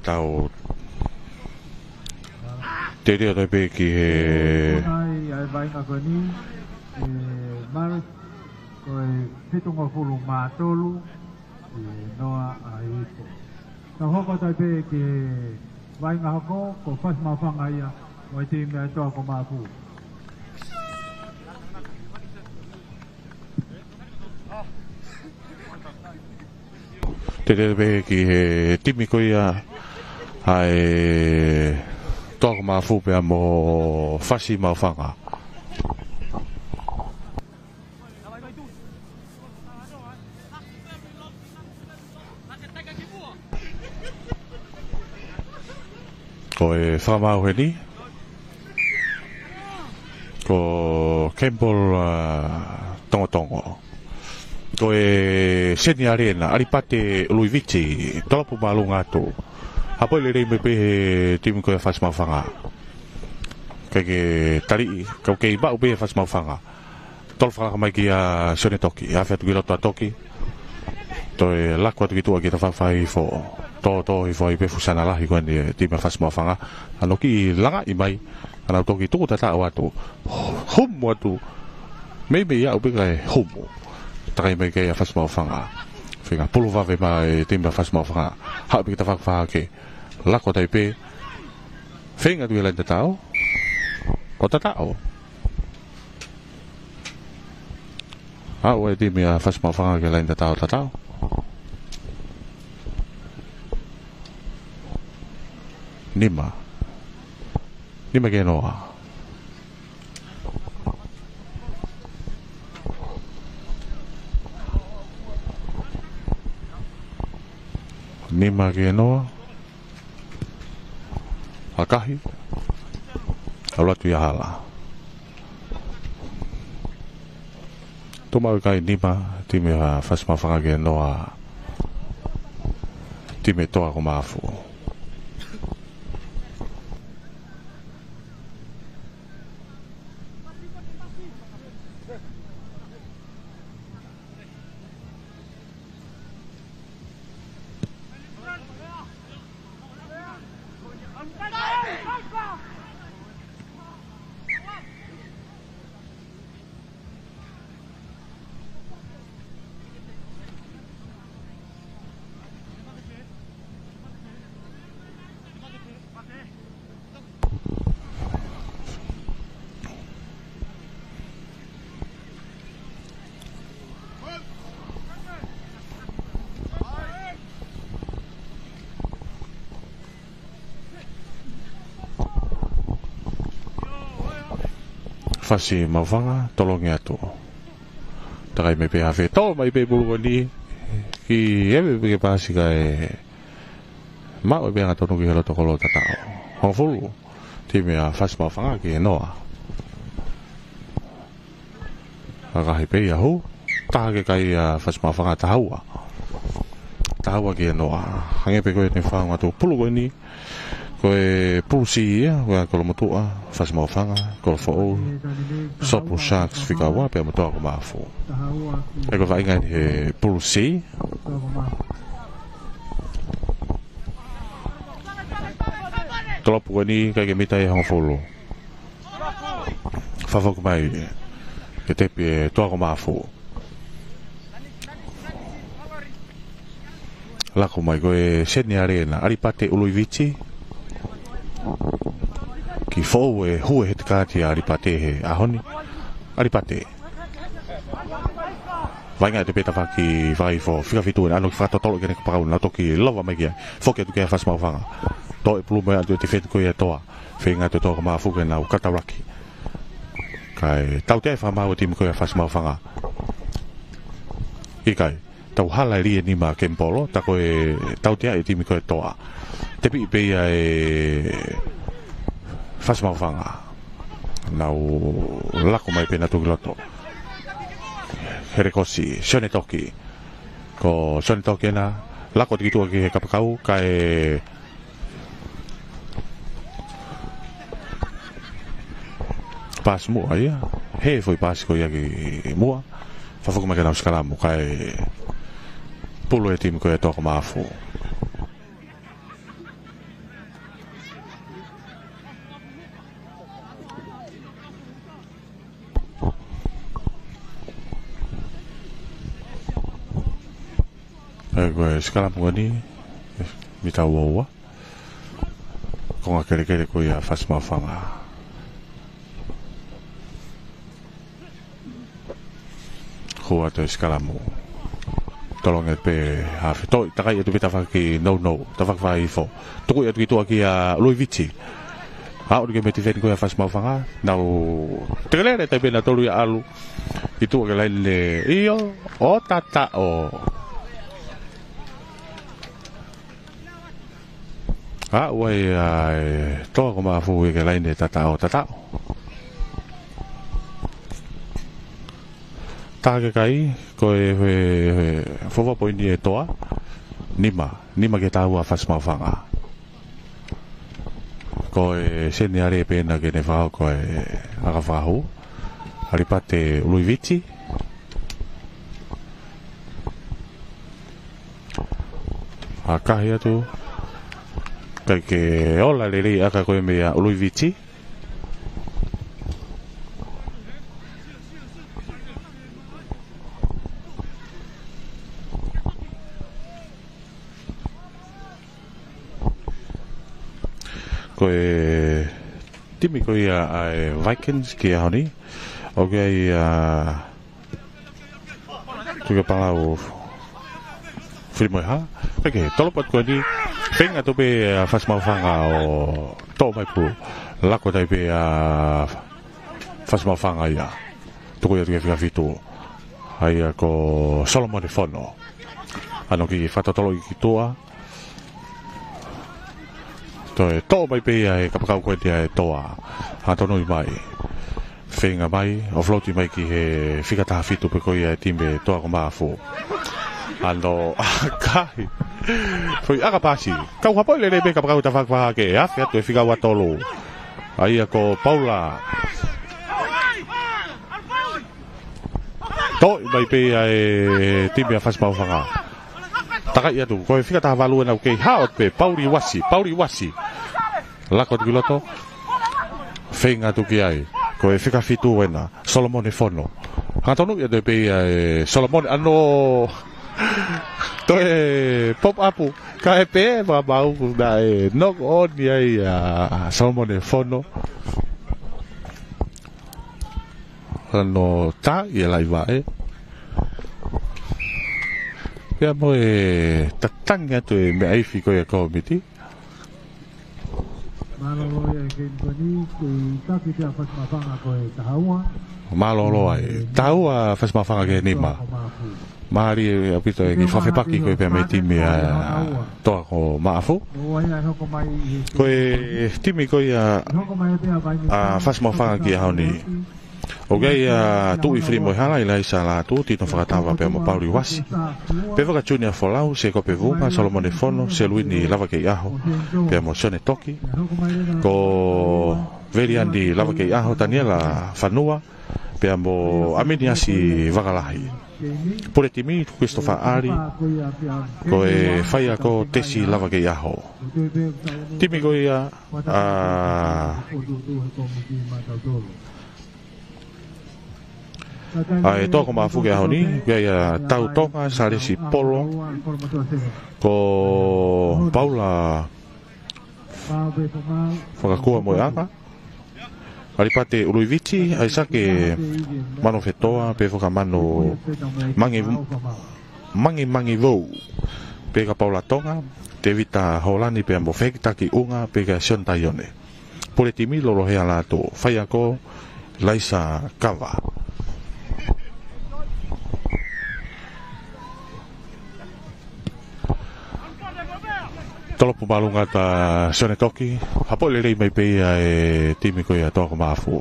Tau teuteu atu pē ki he ikuna ʻa e vaʻinga ko eni, ʻe Marist, ko e fitungofulu mā tolu, ʻe noa ʻa Hihifo. Tau hoko atu pē ki he vaʻinga hoko, ko Fasi Maʻufanga ia, mo e timi ʻa e Toa ko Maʻafu. Teuteu pē ki he timi ko ia ʻa e Toa ko Maʻafu pea mo Fasi Maʻufanga. Ko e fakamaau heni, ko Campbell, ā, Tongotongo. Ko e Seni Arena, ʻAlipate Luiviti, tolopu māʻolunga atu. Hapoi lelei mai pē he timi ko ia Fasi Maʻufanga. Kae ke taliʻi, kau kei maʻu pē he Fasi Maʻufanga. Tolo fakalaka mai kia Sione Toki, afe atu ki loto ʻa Toki. Toe lako atu ki tuʻa ki he tafaʻaki fakahihifo. Tōtō hifo ai pē fuʻu siana lahi ko eni ʻa e timi ʻa Fasi Maʻufanga. ʻA hono kiʻi langaʻi mai, ʻa nau toki tuku tataʻo atu. Humu atu. Meimei aʻu pē kae humu. Takai mai ki ai ʻa Fasi Maʻufanga. Feinga pulu vave mai e timi ʻa Fasi Maʻufanga. Haʻu pē ki he tafaʻaki fakahake. Lako atu ai pē. Feinga atu ki he laine tataʻo. ʻO tataʻo. Aʻu e timi ʻa Fasi Maʻufanga ki he laine tataʻo, tataʻo. Nima. Nima ki he noa. Nima ki he noa. ʻAkahi. ʻAlu atu ia hala. Tuʻu maʻu e kai nima, timi ʻa Fasi Maʻufanga ki he noa, timi Toa ko Maʻafu. Fasi Maʻufanga, tolongi atu. Takai mai pē afe, tō mai pē pulu ko eni, ki eve pē ke pasi kae maʻu e pē anga tonu ki he loto kolo, tataʻo. Hongofulu, timi ʻa Fasi Maʻufanga ki he noa. ʻAkahi pē ia hū. Taha ki he kai ʻa Fasi Maʻufanga, taha ua. Taha ua ki he noa. Hangē pē ko e ne fāunga atu pulu ko eni. Ko e pulu C ia, ko e Kolomotuʻa, Fasi Maʻufanga, Kolofoʻou, Sopu Sharks fika ua, pea mo Toa ko Maʻafu. ʻE ko e vaʻinga eni he pulu C. Tolopu ko eni, ʻikai ke mita ia hongofulu. Fakafoki mai. Ke tepi e Toa ko Maʻafu. Lako mai ko e seniale ena, ʻAlipate ʻUluʻi Viti. Kiʻi foʻou e hū e head guard ʻa ʻAlipate he ʻaho ni. ʻAlipate. Vaʻinga atu pē tafaʻaki fakaifo, fika fitu ena, ʻalu ki fakatotolo ki heʻene kapakau, nau toki lova mai ki ai. Foki atu ki he Fasi Maʻufanga. Toe pulu mai atu e tifeni ko ia Toa. Feinga atu Toa ko Maʻafu ke nau kataulaki. Kae tautea e fakamaau e timi ko ia Fasi Maʻufanga. ʻIkai, tau hala e lī ʻe nima Kemipolo, tā ko e tautea e timi ko ia Toa. Tepi pē ia e Fasi Maʻufanga. Nau lako mai pē nautolu ki loto. Helekosi, Sione Toki. Ko Sione Toki ena, lako atu ki tuʻa ki he kapakau, kae paasi muʻa ia. He foʻi paasi ko ia ki muʻa. Fakafoki mai ke nau sikalamu, kae pulu e timi ko ia Toa ko Maʻafu. ʻE, ko e sikalamu ko eni, mita ua ua. Konga kelekele ko ia Fasi Maʻufanga. Hū atu e sikalamu. Tolongi pē hafe, toe takai atu pē tafaʻaki nounou, tafaʻaki fakaifo. Tuku atu ki tuʻa kia ʻUluʻi Viti. Aʻu ki he tifeni ko ia Fasi Maʻufanga. Nau tekelele tai pē nautolu ia ʻalu ki tuʻa ki he laine, ʻio, ʻo tataʻo. Aʻu ai ʻa e Toa ko Maʻafu ia ki he laine tataʻo, tataʻo. Tā ke kai, ko e, e, e, fakapoini e Toa, nima, nima ki he taha ua Fasi Maʻufanga. Ko e seniale pē ena ke ne fakahoko e ʻakafakahū. ʻAlipate ʻUluʻi Viti. ʻAkahi atu. ʻIkai ke ola lelei ʻaka ko ē meia ʻUluʻi Viti. Ko e timi ko ia ʻa e Vikings ki he ʻaho ni. ʻOku ʻi ai ʻa Tuʻi Palau Filimoeha. Peke, tolopat ko eni. Feinga atu pē ʻa Fasi Maʻufanga ʻo toʻo mai pulu. Lako tai pē ʻa Fasi Maʻufanga ia. Tuku ia atu ki he fika fitu. ʻA ia ko Solomone Fono. ʻAno kiʻi fakatotolo ki tuʻa. Toe toʻo mai pē ia he kapakau ko eni ʻa e Toa. Hangatonu mai. Feinga mai, offload mai ki he fika taha fitu pē ko ia e timi Toa ko Maʻafu. ʻAno ʻakahi. Foʻi ʻaka paasi. Kau hapoʻi lelei pē kapakau tafaʻaki fā ke afe atu e fika ua tolu. ʻA ia ko Paula. Toʻo mai pē ia e timi ʻa Fasi Maʻufanga. Takai atu, ko e fika taha valu ena ʻoku kei hao pē, Pauli Uasi, Pauli Uasi. Lako atu ki loto. Feinga atu ki ai. Ko e fika fitu ena, Solomone Fono. Hangatonu ia toe pē ia e Solomone ʻAno. Toe pop up. Kae pē, fakamaau naʻe knock on ia ʻa Solomone Fono. ʻAno tā ia laiva ē. Pea mo e tatangi atu e meʻa ifi ko ia kōmiti. Mālōlō ia e game ko eni, ko e taki pē ʻa Fasi Maʻufanga ko e taha ua. Mālōlō ai. Taha ua Fasi Maʻufanga ki he nima. Mālie ʻaupito e kiʻi fakafepaki ko ē pea mei he timi ʻa Toa ko Maʻafu. Ko e timi ko ia ʻa Fasi Maʻufanga ki he ʻaho ni. ʻOku ʻi ai ʻa Tuʻi Filimoeha, ʻIlaisa Lātū, Tino Fakatava pea mo Pauli Uasi. Pea faka Junior Folau, Sēkope Vunga, Solomone Fono, Seluini Lavakeiʻaho, pea mo Sione Toki. Ko Veliani Lavakeiʻaho, Taniela Fanua, pea mo ʻAminiasi Vakalahi. Pule timi, Christopher Ali, ko e faiako Tesi Lavakeiʻaho. Timi ko ia, ʻa, ʻa, ʻa e Toa Komaafu ki he ʻaho ni, pea ʻi he tau Tonga, Salesi Polo, ko Paula Fakakua Moeʻanga, ʻAlipate Uluiviti, ʻAisake Manofetoa, pea Fakamanu Mangi, Mangi Mangi Vou, pea kia Paula Tonga, Tevita Holani, pea mo Fekitaki ʻUnga, pea kia Sione Taione. Pule timi Lolohea Lātū, faiako Laisa Kava. Tolopu māʻolunga atu ʻa Sione Toki, hapoʻi lelei mai pē ia ʻe he timi ko ia Toa Komaafu.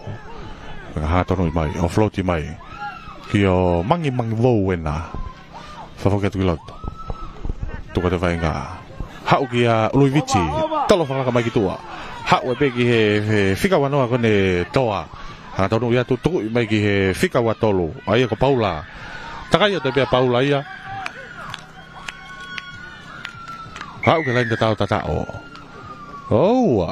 Pea hā tonu mai, offload mai. Kia Mangi Mangi Vou ena. Fakafoki atu ki loto. Tuku atu e vaʻinga. Haʻu kia Uluiviti. Tolo fakalaka mai ki tuʻa. Haʻu ai pē ki he, he fika ua noa ko eni Toa. Hā tonu ia tutuku mai ki he fika ua tolu. ʻA ia ko Paula. Takai atu pē ʻa Paula ia. Haʻu ki he laine tatau tataʻo. ʻOua.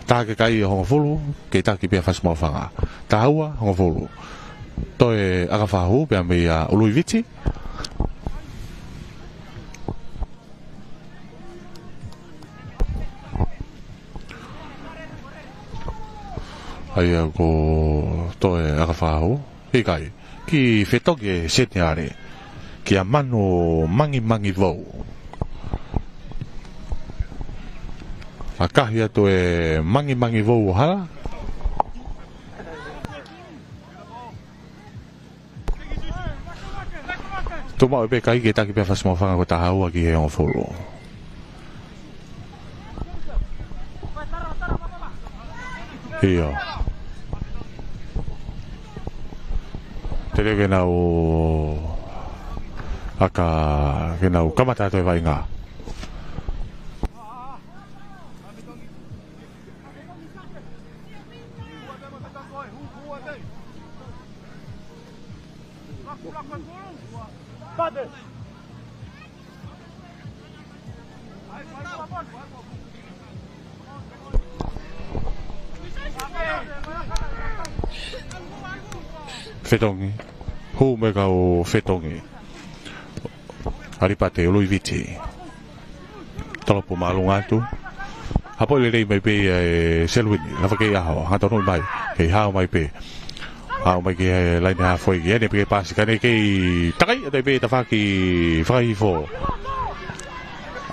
Taha ke kai ʻo hongofulu, kei taki pē ʻa Fasi Maʻufanga. Taha ua, hongofulu. Toe ʻakafā hū, pea mei ʻa Uluiviti. ʻA ia ko toe ʻakafā hū. ʻIkai, ki Fetongi ʻe Seniale, kia Manu Mangi Mangi Vou. ʻAkahi atu ʻe Mangi Mangi Vou ʻo hala. Tuʻumaʻu pē kai ke taki pē ʻa Fasi Maʻufanga ko e taha ua ki he hongofulu. ʻIo. Te leo ke nau ʻaka, ke nau kamata atu e vaʻinga. Fetongi. Hū mai kau Fetongi. ʻAlipate Uluiviti. Tolopu māʻolunga atu. Hapoʻi lelei mai pē ia ʻe Seluini. Lava kei ʻaho. Hā tonu mai. Kei hao mai pē. Hao mai ki he laine hāfoi ki eni pē ke pasi ka ne kei takai atu pē tafaʻaki fakahihifo.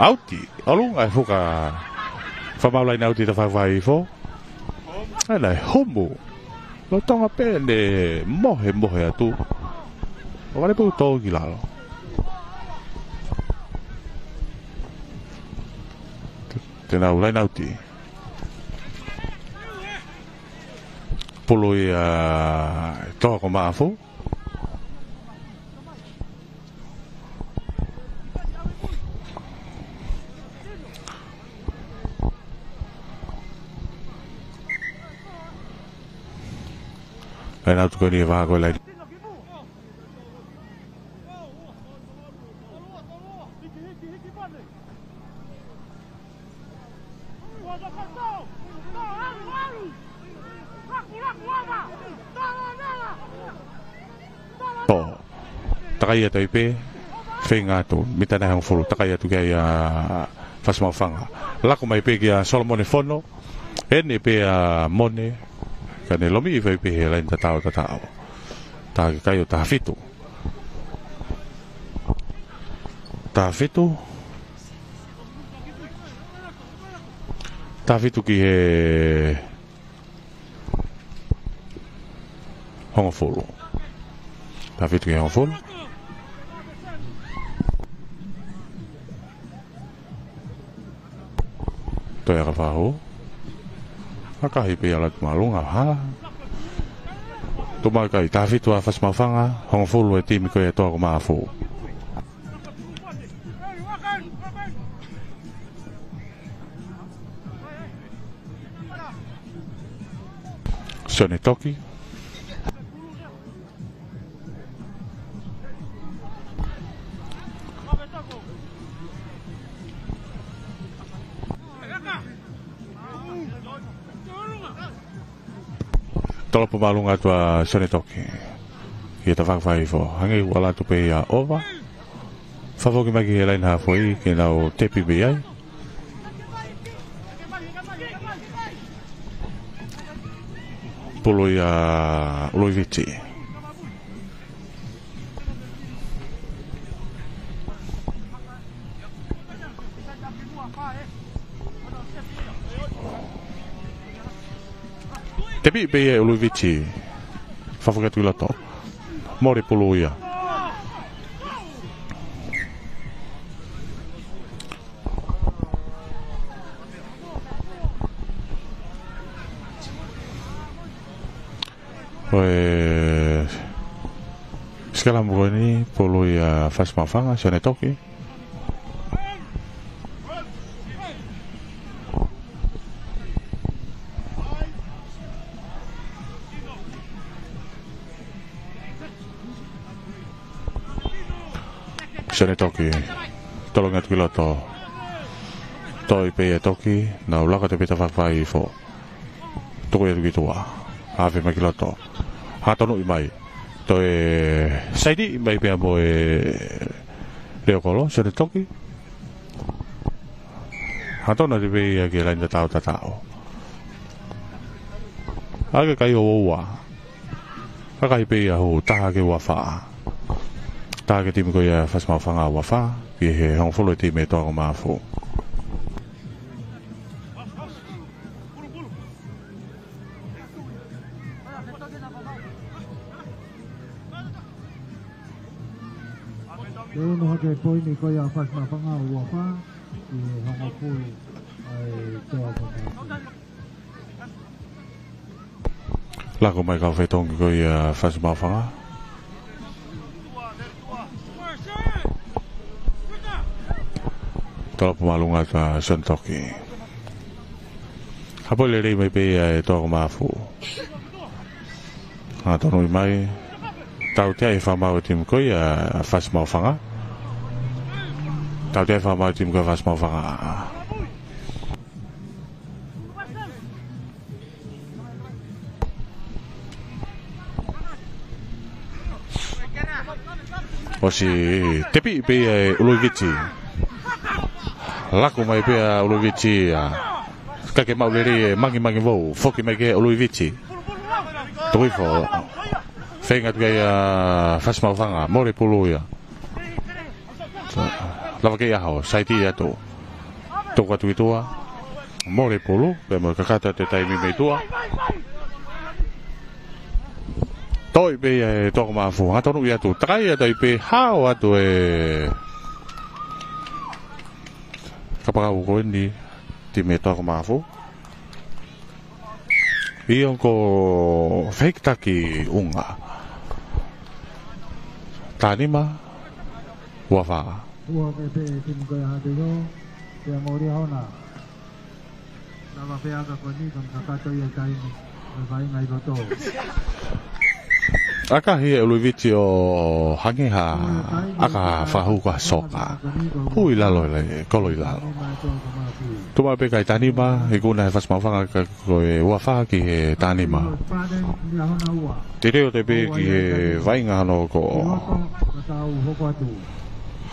ʻAuti. ʻOlunga e fuka. Fakamaau laine ʻauti tafaʻaki fakahihifo. ʻAi naʻe humu. Lolotonga pē ʻene mohemohe atu. ʻO kale pē ʻo tō ki lalo. Te nau laine ʻauti. Pulu ia Toa Komaafu. Laine ʻauti ko eni ʻe vaha ko e laine. ʻO takai atu ai pē, feinga atu, mita nai hongofulu, takai atu ki ai ʻa Fasi Maʻufanga. Laku mai pē kia Solomone Fono, ʻene pē ʻa Mone, ka ne lomiʻi fai pē he laine tatau tataʻo. Taha ke kai ʻo taha fitu. Taha fitu. Taha fitu ki he hongofulu. Taha fitu ki he hongofulu. Toe ʻakafā hū. ʻAkahi pē ia ʻalu atu māʻolunga hala. Tuʻumaʻu e kai, taha fitu ʻa Fasi Maʻufanga, hongofulu e timi ko ia Toa Komaafu. Sione Toki. Tolopo māʻolunga atu ʻa Sione Toki. ʻI he tafaʻaki fakaifo. Hangē ʻoku ʻalu atu pē ia ʻo ʻova. Fakafoki mai ki he laine haafe, ke nau tepi pē ai. Pulu ia ʻUluʻi Viti. Tepi pē ia ʻe ʻUluʻi Viti. Fakafoki atu ki loto. Mole pulu ia. Ko e sikalamu ko eni, pulu ia Fasi Maʻufanga, Sione Toki. Sione Toki, tolongi atu ki loto. Toʻo pē ʻe Toki, nau laka atu pē tafaʻaki fakaifo. Tuku atu ki tuʻa. Afe mai ki loto. Hatonuʻi mai. Toe saiti mai pea mo e leʻo kolo, Sione Toki. Hatonu atu pē ia ki he laine tataʻo tataʻo. ʻAi ke kai ʻo ua. Kakai pē ia hū, taha ki he ua fā. Taha ki he timi ko ia Fasi Maʻufanga ua fā, ki he hongofulu ʻa e timi ʻa e Toa ko Maʻafu. Te unu hake poini ko ia Fasi Maʻufanga ua fā, ki he hongofulu ʻa e Toa ko Maʻafu. Lako mai kau faitongi ko ia Fasi Maʻufanga. Tolopo māʻolunga atu ʻa Sione Toki. Hapo lelei mai pē ia ʻa e Toa ko Maʻafu. Hatonuʻi mai. Tautea e fakamaau ʻa e timi ko ia Fasi Maʻufanga. Tautea e fakamaau ʻa e timi ko ia Fasi Maʻufanga. ʻOsi tepi pē ia ʻe ʻUluʻi Viti. Lako mai pē ʻa ʻUluʻi Viti ia. Kae ke maʻu lelei e mangimangi vou. Foki mai ki he ʻUluʻi Viti. Tuku hifo. Feinga atu ki ai ʻa Fasi Maʻufanga. Mole pulu ia. Lava kei ʻaho, saiti atu. Tuku atu ki tuʻa. Mole pulu, pea mo e kakato atu e taimi mei tuʻa. Toʻo pē ia ʻe Toa ko Maʻafu. Hatonuʻi atu. Takai atu ai pē hao atu e kapakau ko eni. Timi ʻa e Toa ko Maʻafu. ʻIo ko fake taki unga. Taha nima, ua fā. Ua ke pē timi ko ia Haʻateiho, pea mo Liahona. Lava pē ʻa e kakato ko eni, ka kakato ia taimi, mo e vaʻinga ʻi loto. ʻAkahi ʻe ʻUluʻi Viti ʻo hangē ha ʻaka fakahū ko ha soka. Hū ʻi lalo e kolo ʻi lalo. Tuʻu maʻu pē kae taha nima, ikuna ʻe Fasi Maʻufanga ka ko e ua fā ki he taha nima. Te leo atu pē ki he vaʻinga hono hoko.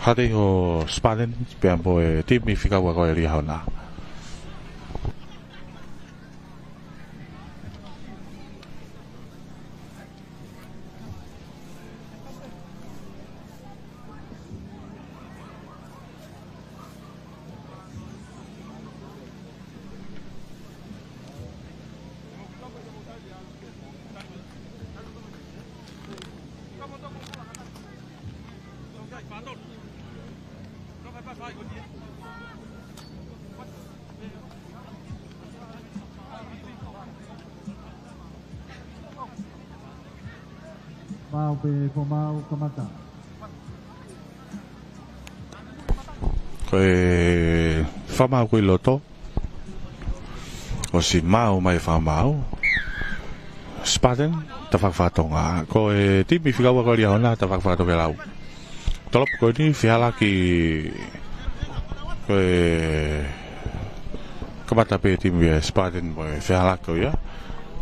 Haʻateiho Spartans, pea mo e timi fika ua ko e Liahona. Maʻu pē, pō maʻu kamata. Ko e fakamaau ko ē ʻi loto. ʻOsi maʻu mai e fakamaau. Spartan, tafaʻaki fakatonga. Ko e timi fika ua ko e Liahona, tafaʻaki fakatokelau. Tolopo ko eni, fehālaaki ko e kamata pē timi ʻa e Spartan mo e fehālaaki ko ia.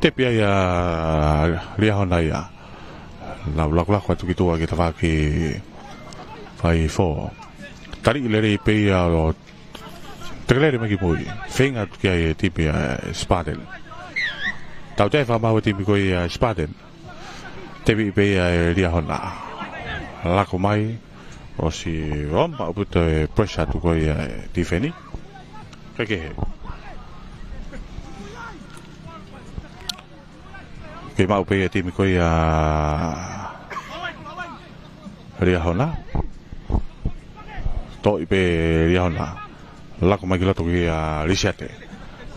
Tepi ai ʻa Liahona ia. Nau lakulaku atu ki tuʻa ki he tafaʻaki fai fō. Taliʻi lelei pē ia ʻo tekelele mai ki mui. Feinga atu ki ai e timi ʻa Spartan. Tautea e fakamaau e timi ko ia ʻa Spartan. Tepi pē ia ʻe Liahona. Laku mai. ʻOsi ʻomai ʻaupito e pressure atu ko ia e tifeni. Kehekehe. Kei maʻu pē ia timi ko ia Liahona. Toʻi pē Liahona. Laku mai ki loto kia Lisiate.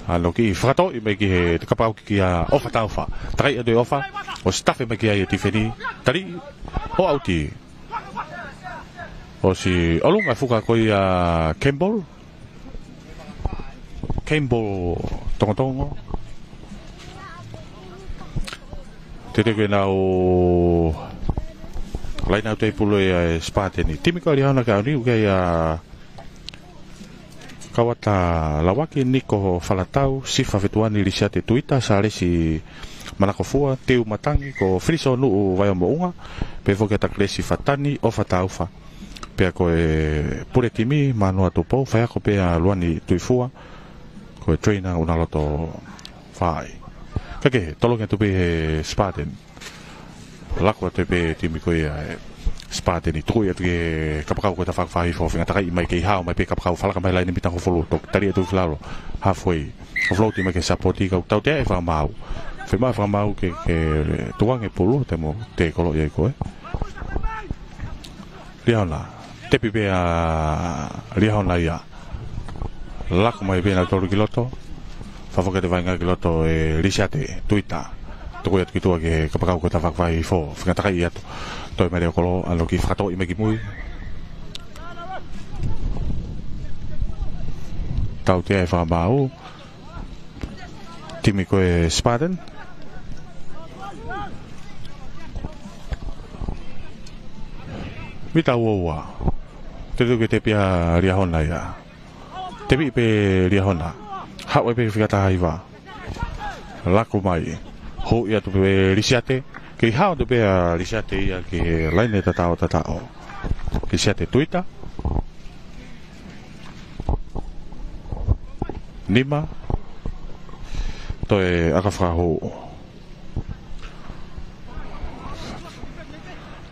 ʻAno kiʻi fakatoʻi mai ki he kapakau ki kia ʻOfa Taufa. Takai atu e ʻOfa. ʻOsi tafe mai ki ai e tifeni. Tali ʻo ʻauti. ʻOsi ʻolunga fuka ko ia Campbell. Campbell Tongotongo. Teuteu ke nau laine ʻa e pulu ʻa e Spartan. Timi ko ia Liahona ka ʻauni ʻoku ʻi ai ʻa Kauata Lauaki, Niko Falatau, Sifa Fetuani, Lisiate Tuita, Salesi Manakofua, Teu Matangi, ko Filiso Nuʻu Vaiomoʻunga, pea foki ʻa Takelesi Fatani, ʻOfa Taufa. Pea ko e pule timi, Manua Tupou, faiako pē ʻa Luani Tuifua, ko e trainer ʻUnaloto Fai. Kehekehe, tolongi atu pē he Spartan. Laku atu pē timi ko ia e Spartan ʻi tuku atu ki he kapakau ko e tafaʻaki fai fō, feinga takai mai kei hao mai pē kapakau falaka mai laine mita hongofulu, toki tali atu ki lalo, halfway. Offload mai ki he sapoti kau tautea e fakamaau. Fiemaʻu e fakamaau ke, ke tukuange pulu, te mo te kolo ia i koe. Liahona. Tepi pē ʻa Liahona ia. Laku mai pē nautolu ki loto. Fakafoki atu e vaʻinga ki loto ʻe Lisiate Tuita. Tuku atu ki tuʻa ki he kapakau ko e tafaʻaki fai fō. Feinga takai atu. Toe mai leva kolo, ʻalu ki fakatoʻi mai ki mui. Tautea e fakamaau. Timi ko e Spartan. Mita ua ua. Teuteu ke tepi ʻa Liahona ia. Tepi pē Liahona. Haʻu ai pē fika taha hiva. Laku mai. Hū ia atu pē Lisiate. Kei hao atu pē ʻa Lisiate ia ki he laine tataʻo tataʻo. Lisiate Tuita. Nima. Toe ʻaka fakahū.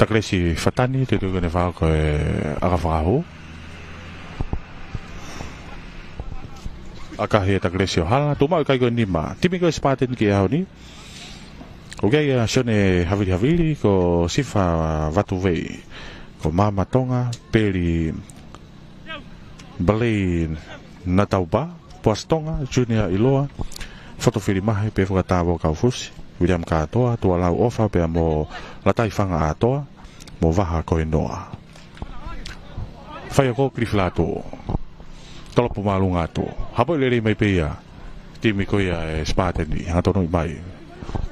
Takelesi Fatani, teuteu ke ne fai ko e ʻaka fakahū. ʻAkahi ʻe Takelesi ʻo hala, tuʻu maʻu ʻikai ko e nima. Timi ko e Spartan ki he ʻaho ni. ʻOku ʻi ai ʻa Sione Havilihavili, ko Sifa Vatuvei, ko Mama Tonga, Peli Balei Nataupa, Poasi Tonga, Junior ʻIloa, Foto Filimahe, pea foki ʻa Tavo Kaufusi, William Kātoa, Tuʻalau ʻOfa, pea mo Latai Fanga ʻAtoa, mo Vaha Koenoa. Faiako Kilifi Lātū. Tolopu māʻolunga atu. Hapoʻi lelei mai pē ia. Timi ko ia e Spartan ʻi hanga tonuʻi mai.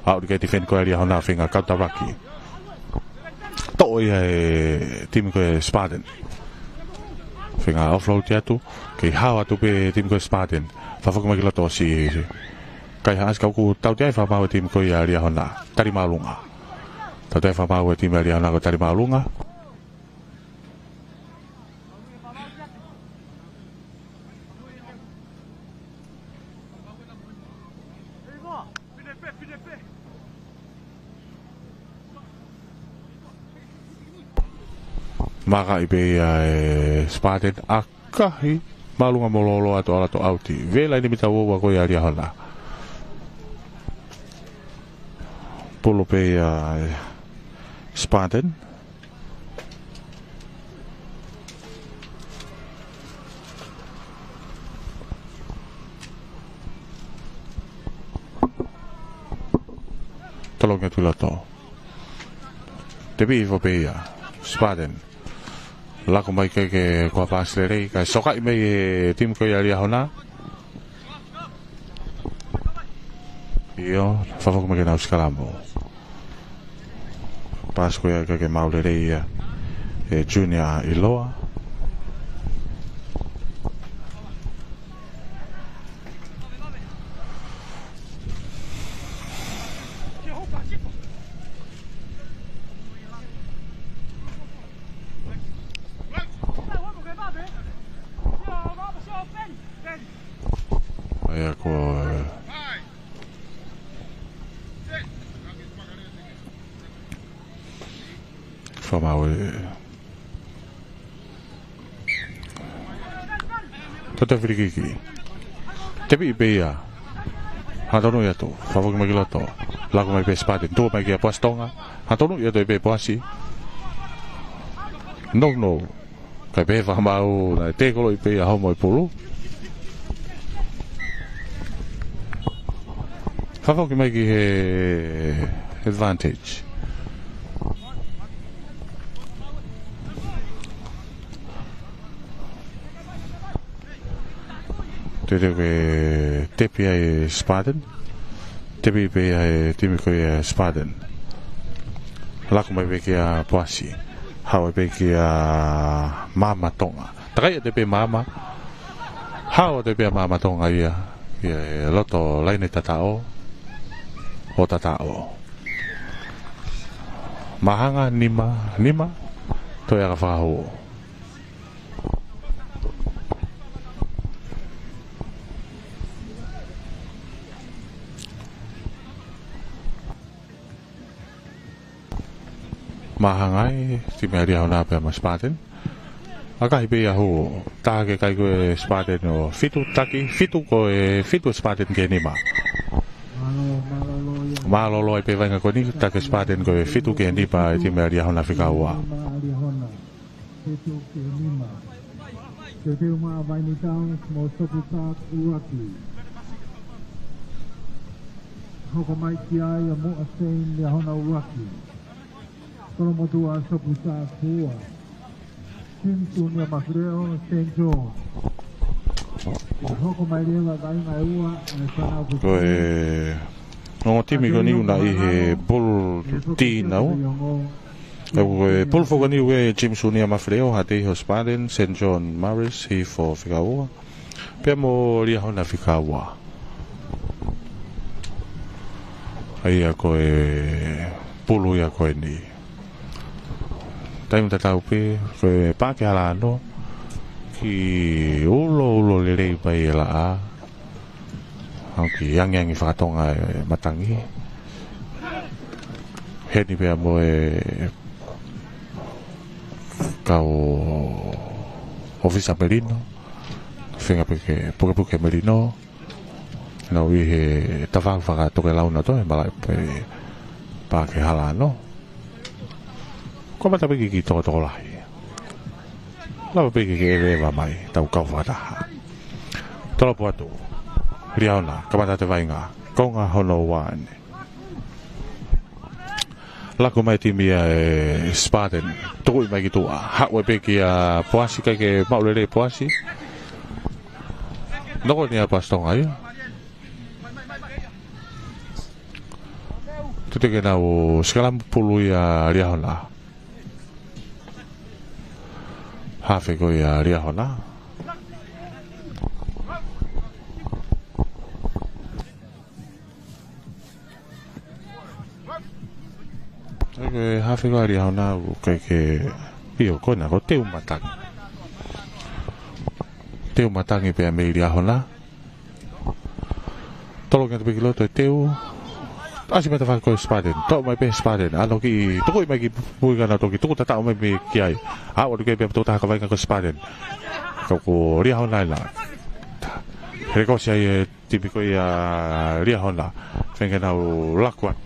ʻAu ʻi he tifeni ko ia Liahona feinga kautavaki. Toʻo ia e timi ko e Spartan. Feinga offload atu. Kei hao atu pē timi ko e Spartan. Fakafoki mai ki loto ʻosi. Kaihaʻasi ka ʻoku tautea e fakamaau e timi ko ia Liahona. Tali māʻolunga. Tautea e fakamaau e timi Liahona ko e tali māʻolunga. Maka i pē ia e Spartan ʻakahi māʻolunga mo lolo atu ʻalu atu ʻauti. Vela ini mita ua ua ko ia Liahona. Pulu pē ia e Spartan. Tolongi atu loto. Tepi hifo pē ia. Spartan. Laku mai ke, ke kua paasi lelei. Kae sokaʻi mai e timi ko ia Liahona. ʻIo, fakafoki mai ke nau sikalamu. Paasi ko ia ke, ke maʻu lelei ia e Junior ʻIloa. Ia ko e fakamaau e Toto filikiki. Tepi pē ia. Hangatonu ia tu. Fakafoki mai ki loto. Laku mai pē Spartan. Tuku mai kia Poasi Tonga. Hangatonu ia tu pē Poasi. No, no. Kae pehē fakamaau naʻe tēkoloʻi pē ia homo e pulu. Fakafoki mai ki he advantage. Te te ke tepi ai Spartan. Tepi pē ia he timi ko ia Spartan. Laku mai pē kia Poasi. Haʻu pē kia Maama Tonga. Takai atu pē Maama. Haʻu atu pē Maama Tonga ia. Ia he loto laine tataʻo. ʻO tataʻo. Māhanga nima, nima. Toe aka fahū. Māhanga ai, timi ʻa Liahona pea mo Spartan. ʻAkahi pē ia hū, taha ke kai ko e Spartan ʻo fitu taki, fitu ko e fitu Spartan ki he nima. Mālōlō ai pē vainga ko eni, taki Spartan ko e fitu ki he nima ʻa e timi ʻa Liahona fika ua. Teuteu ki he nima. Teuteu maʻa Vaini Towns mo Sopu Park ʻUluaki. Hoko mai ki ai ʻa Muʻa Sein Liahona ʻUluaki. Kolomotuʻa Sopu Park ua. James Unia Mafileo, Saint John. Hoko mai leva vainga ʻe ua, ʻa e fānau ko e ongo timi ko eni ʻoku na ʻi he pulu T nau. ʻA ia ko e pulu foki eni ʻa e James Unia Mafileo, Haʻateiho Spartan, Saint John Marist, Hihifo fika ua. Pea mo Liahona fika ua. ʻA ia ko e pulu ia ko eni. Taimi tatau pē, ko e Paʻake Halano. Kiʻi uloulo lelei pē ʻa e laʻā. ʻOku kiʻi angiangi fakatonga e matangi. Heni pea mo e kau ʻōfisa melino. Feinga pē ke pukepuke melino. Nau ʻi he tafaʻaki fakatokelau naʻa toe malaʻe pē Paʻake Halano. Ko e mata pē kiʻi tokotokolahi. Lava pē ke ke eveeva mai, tau kau fakataha. Tolopu atu. Liahona, kamata atu e vainga. Konga hono ua eni. Laku mai timi ʻa e Spartan. Tukuʻi mai ki tuʻa. Haʻu pē kia Poasi, ʻikai ke maʻu lelei Poasi. Noko eni ʻa Poasi Tonga ia. Tute ke nau sikalamu pulu ia Liahona. Hafe ko ia Liahona. ʻA ia ko e hafe ko ia Liahona ʻoku ʻikai ke ʻio ko ena ko e teu matangi. Teu matangi pea mei Liahona. Toloki atu pē ki loto e teu. ʻAsi mei tafaʻaki ko e Spartan. Toʻo mai pē Spartan. ʻAno kiʻi tukuʻi mai ki mui ka nau toki tuku tataʻo mai mei ki ai. Aʻu atu ki ai pea mo e tokotaha kaveinga ko e Spartan. Ka ko Liahona ena. Helekosi ai e timi ko ia Liahona. Feinga ke nau laku atu.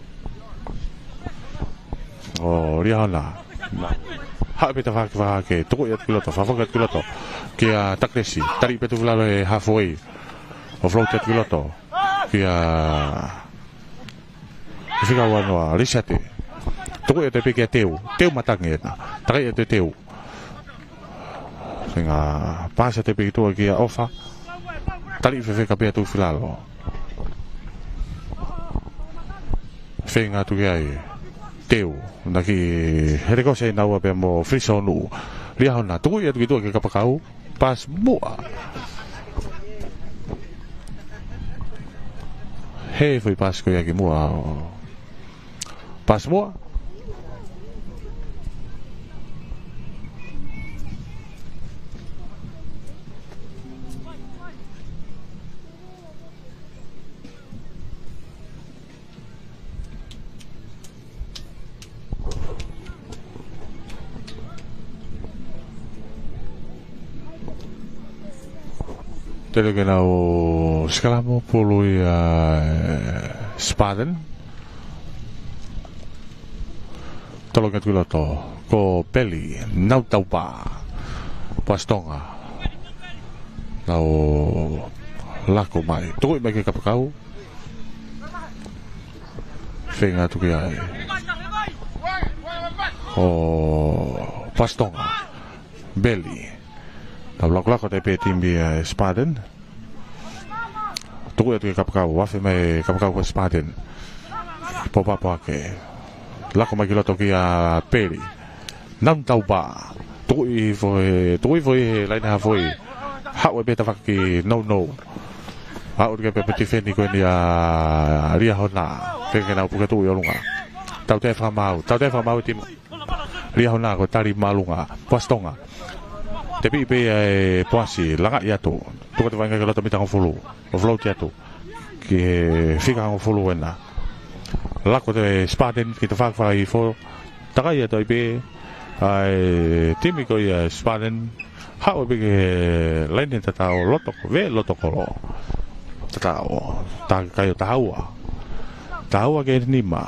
ʻO Liahona. Haʻu pē tafaʻaki fakahake. Tukuʻi atu ki loto. Fakafoki atu ki loto. Kia Takelesi. Tali pē tuʻu ki lalo e halfway. ʻO float atu ki loto. Kia fika ua noa, Lisiate. Tukuʻi atu pē kia Teu. Teu matangi ena. Takai atu Teu. Feinga paasi atu pē ki tuʻa kia ʻOfa. Tali fefeka pē atu ki lalo. Feinga atu ki ai. Teu. Naʻe kiʻi helekosi ai naua pea mo Filisonuʻu. Liahona. Tukuʻi atu ki tuʻa kia Kapakau. Paasi muʻa. He foʻi paasi ko ia ki muʻa. Paasi muʻa. Tele ke nau sikalamo pulu ia, e, Spartan. Tolo ke tuki loto. Ko Peli, Nautaupa. Poasi Tonga. Nau lako mai. Tuku mai ki he kapakau. Feinga tuki ai. ʻO Poasi Tonga. Peli. Nau lakolako atu pē timi ia e Spartan. Tuku atu ki he kapakau, afe mai kapakau ko e Spartan. Pōpula ʻaki. Lako mai ki loto kia Peli. Nautaupa. Tuku hifo he, tuku hifo he laine haafe. Haʻu pē tafaʻaki nounou. Haʻu ke pē tifeni ko eni ʻa Liahona. Ke ke nau puke tuʻu ʻi ʻolunga. Tautea fakamaau, tautea fakamaau timi. Liahona ko e tali māʻolunga. Poasi Tonga. Tepiʻi pē ia ʻe Poasi, langaʻi atu. Tuku atu vaʻinga ki loto mita hongofulu. ʻO float atu. Ki he fika hongofulu ena. Lako atu e Spartan ki he tafaʻaki fakahifo. Takai atu ai pē. ʻA e timi ko ia Spartan. Haʻu pē ki he laine tatau loto, vē loto kolo. Tatau. Takai ʻo taha ua. Taha ua ki he nima.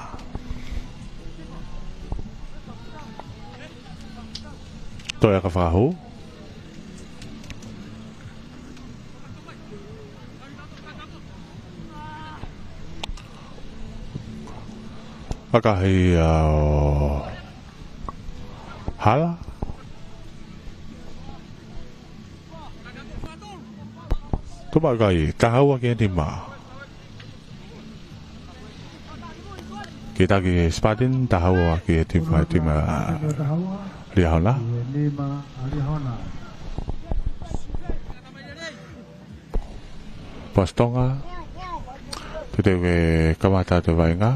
Toe ʻaka fakahū. ʻAkahi ʻo Hala. Tuʻu mai kai, taha ua ki he nima. Ki he taki Spartan, taha ua ki he timi, timi Liahona. Poasi Tonga. Teuteu ke kamata atu e vaʻinga.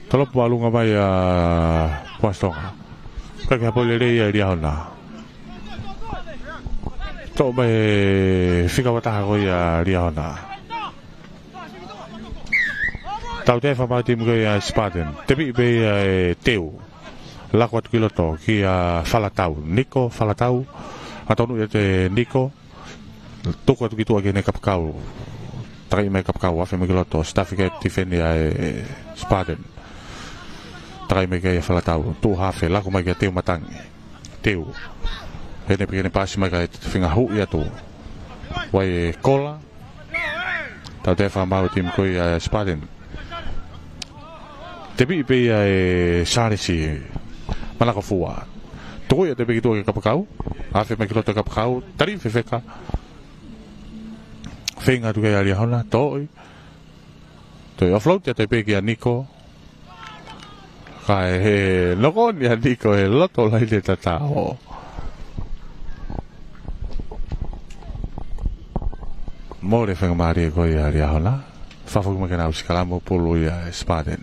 Tolopu māʻolunga mai ʻa Poasi Tonga. Kae ke hapo lelei ia ʻe Liahona. Toʻo mai fika ua taha ko ia ʻa Liahona. Tautea fakamaau timi ko ia Spartan. Tepiʻi pē ia ʻe Teu. Lako atu ki loto kia Falatau. Niko Falatau. ʻA tonu ia ʻe Niko. Tuku atu ki tuʻa ki heʻene kapakau. Takai mai kapakau, afe mai ki loto, sitafi ke tifeni ʻa e Spartan. Takai mai kia Falatau, tuʻu haafe, lako mai kia Teu Matangi. Teu. Heʻene piki heʻene paasi mai kae feinga huʻi atu. Vai e kola. Tautea fakamaau timi ko ia Spartan. Tepiʻi pē ia ʻe Sālesi Malakofua. Tuku ia atu pē ki tuʻa ki he kapakau. Afe mai ki loto kapakau. Tali fefeka. Feinga atu ki ai ʻa Liahona. Toʻi. Toe offload ia atu pē kia Niko. Kae he noko ni ʻa Niko he loto laine tatau. Mole faingamālie ko ia ʻa Liahona. Fakafoki mai ke nau sikalamo pulu ia e Spartan.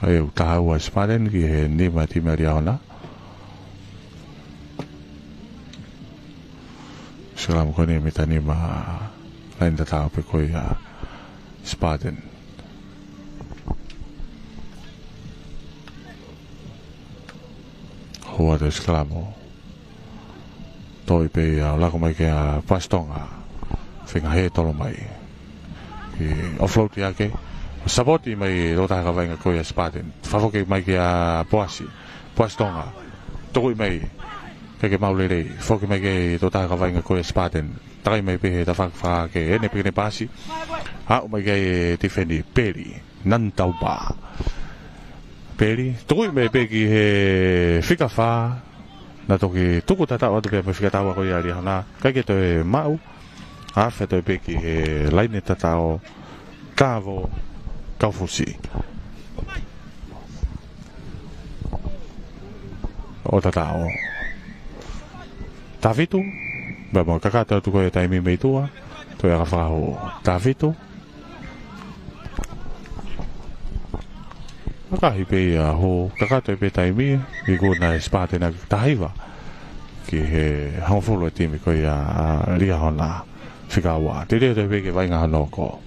ʻA ia ʻoku taha ua Spartan ki he nima timi ʻa Liahona. Sikalamo ko eni mita nima laine tatau pē ko ia Spartan. Hua te sikalamo. Toʻi pē ia ʻo lako mai kia Poasi Tonga. Feinga he tolo mai. Ke offload ia ke. Savoti mai ʻe he tokotaha kaveinga ko ia Spartan. Fakafoki mai kia Poasi. Poasi Tonga. Tuku mai. Ke ke maʻu lelei. Foki mai ki he tokotaha kaveinga ko ia Spartan. Takai mai pē he tafaʻaki fakahake. Heʻene piki heʻene paasi. Haʻu mai ki ai e tifeni Peli. Nautaupa. Peli, tuku mai pē ki he fika fā, naʻa toki tuku tatau atu pē mo e fika taha ua ko ia ʻa Liahona, ʻikai ke toe maʻu, afe atu pē ki he laine tatau, Kavo, Kaufusi. ʻO tatau. Taha fitu, pea mo e kakato atu ko e taimi mei tuʻa, toe ʻaka fakahū. Taha fitu, ʻakahi pē ia hū, kakato pē taimi, ʻi kuna e Spartan ʻaki taha hiva. Ki he hongofulu e timi ko ia ʻa Liahona, fika ua. Te tau toe pē ki he vaʻinga hono hoko.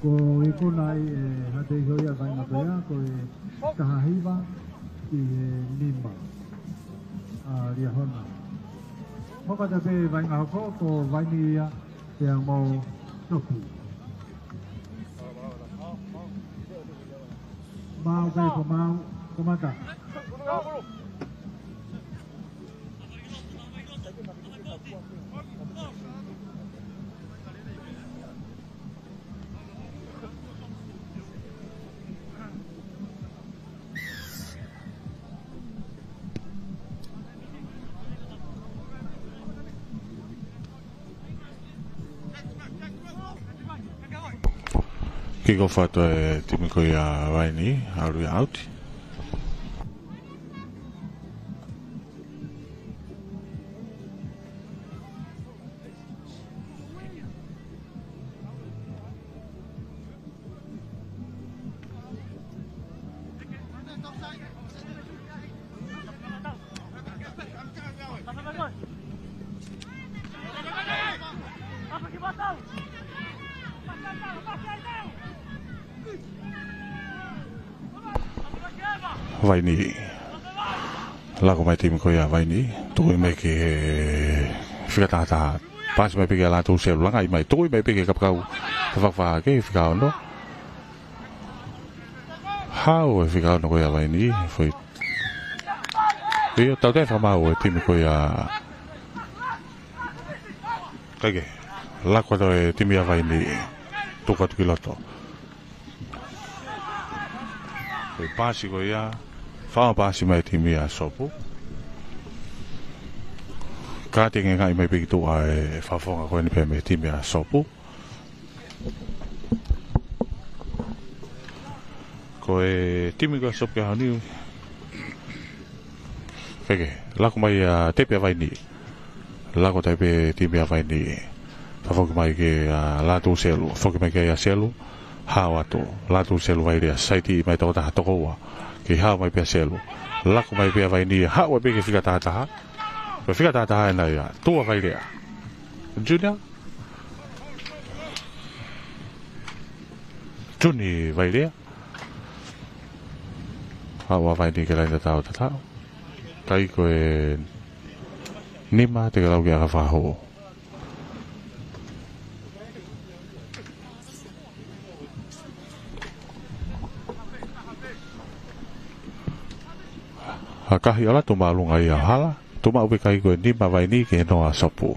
Ko e ikuna ia ʻe Haʻateihoia vaʻinga pea ko e taha hiva ki he nima ʻa Liahona. Hoko atu pē vaʻinga hoko, ko Vaini ia pea mo Topi. Mau pē ko mau, ko mata. Kick off atu e timi ko ia Vaini, ʻalu ia ʻauti. Vaini. Lako mai timi ko ia Vaini. Tuku mai ki he fika taha taha. Paasi mai pē kia Lātūselu, langaʻi mai. Tuku mai pē ki he kapakau. Fakafā ki he fika ono. Hau e fika ono ko ia Vaini. Foʻi. ʻIo, tau toe fakamau e timi ko ia. Kae kehe. Lako atu e timi ʻa Vaini. Tuku atu ki loto. Ko e paasi ko ia, fakapaasi mai e timi ʻa Sopu. Kātaki ngaʻi mai pē ki tuʻa e fakafofonga ko eni pē mei he timi ʻa Sopu. Ko e timi ko ē ʻa Sopu ki he ʻaho ni. Kae kehe, lako mai ʻa e tepi ʻa Vaini. Lako tepi e timi ʻa Vaini. Fakafoki mai kia Lātūselu. Foki mai kia Selu. Hao atu. Lātūselu Vailea. Saiti mai tokotaha tokoua. Kei hao mai pē ʻa Selu. Lako mai pē ʻa Vaini. Hao pē ki he fika taha taha. Ko e fika taha taha ena ia. Tuʻa Vailea. Junior. Juni Vailea. Hao ʻa Vaini ki he laine tatau tatau. Kae ko e nima te ke lau ki ʻakafahō. Hakahi ʻalu atu māʻolunga ia ʻo hala. Tuʻu maʻu pē kae ko e nima Vaini ki he noa Sopu.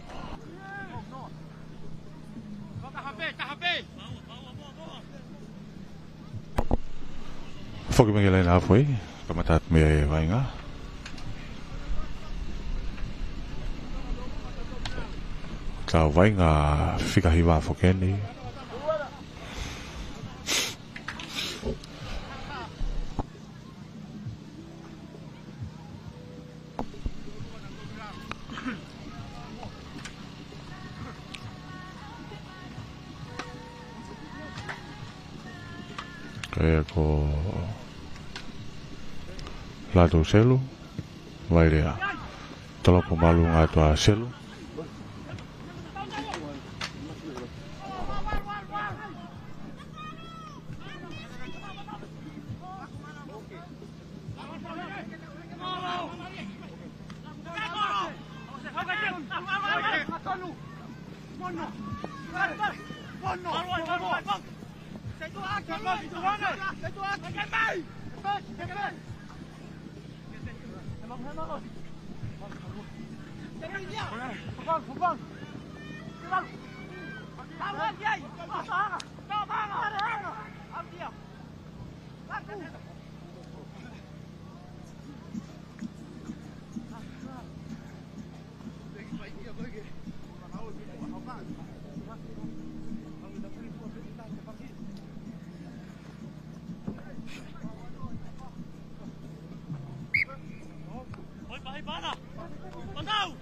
Foki mai ki he laine afu ē, kamata atu mei ai e vaʻinga. Tau vaʻinga fika hiva foki eni. Kae ko Lātūselu, Vailea. Tolopo māʻolunga atu ʻa Selu. Para! Patau!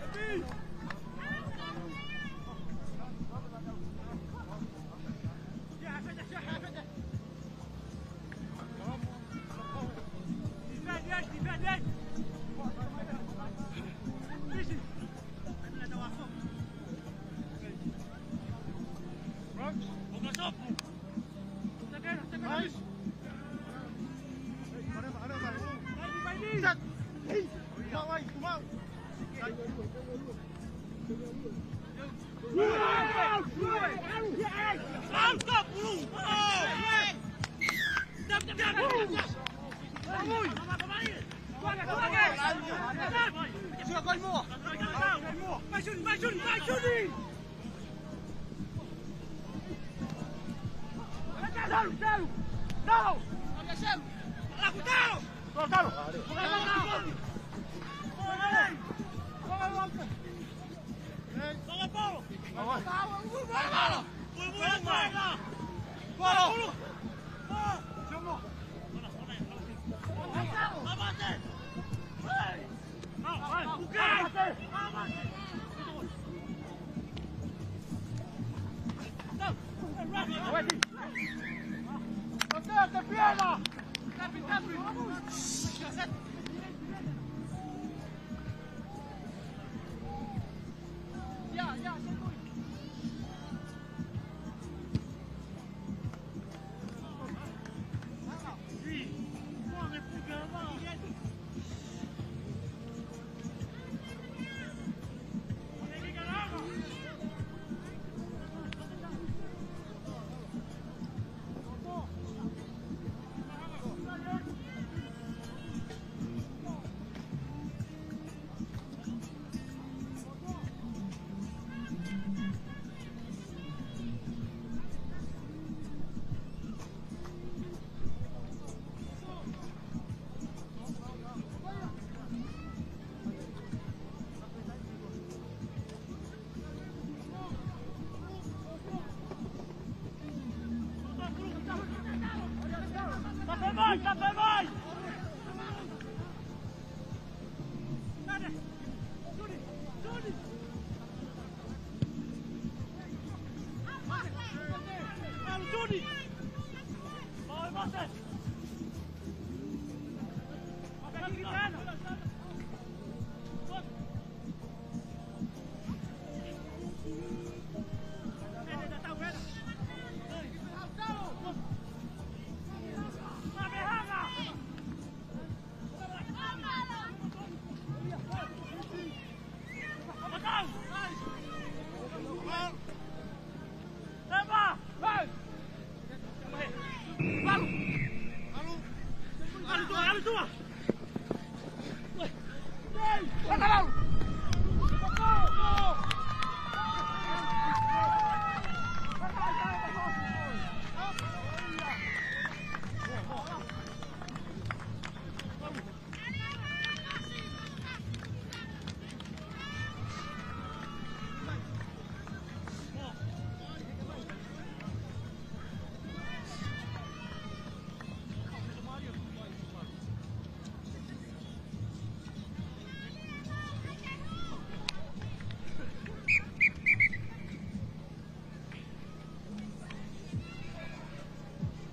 Tape mai, tape mai!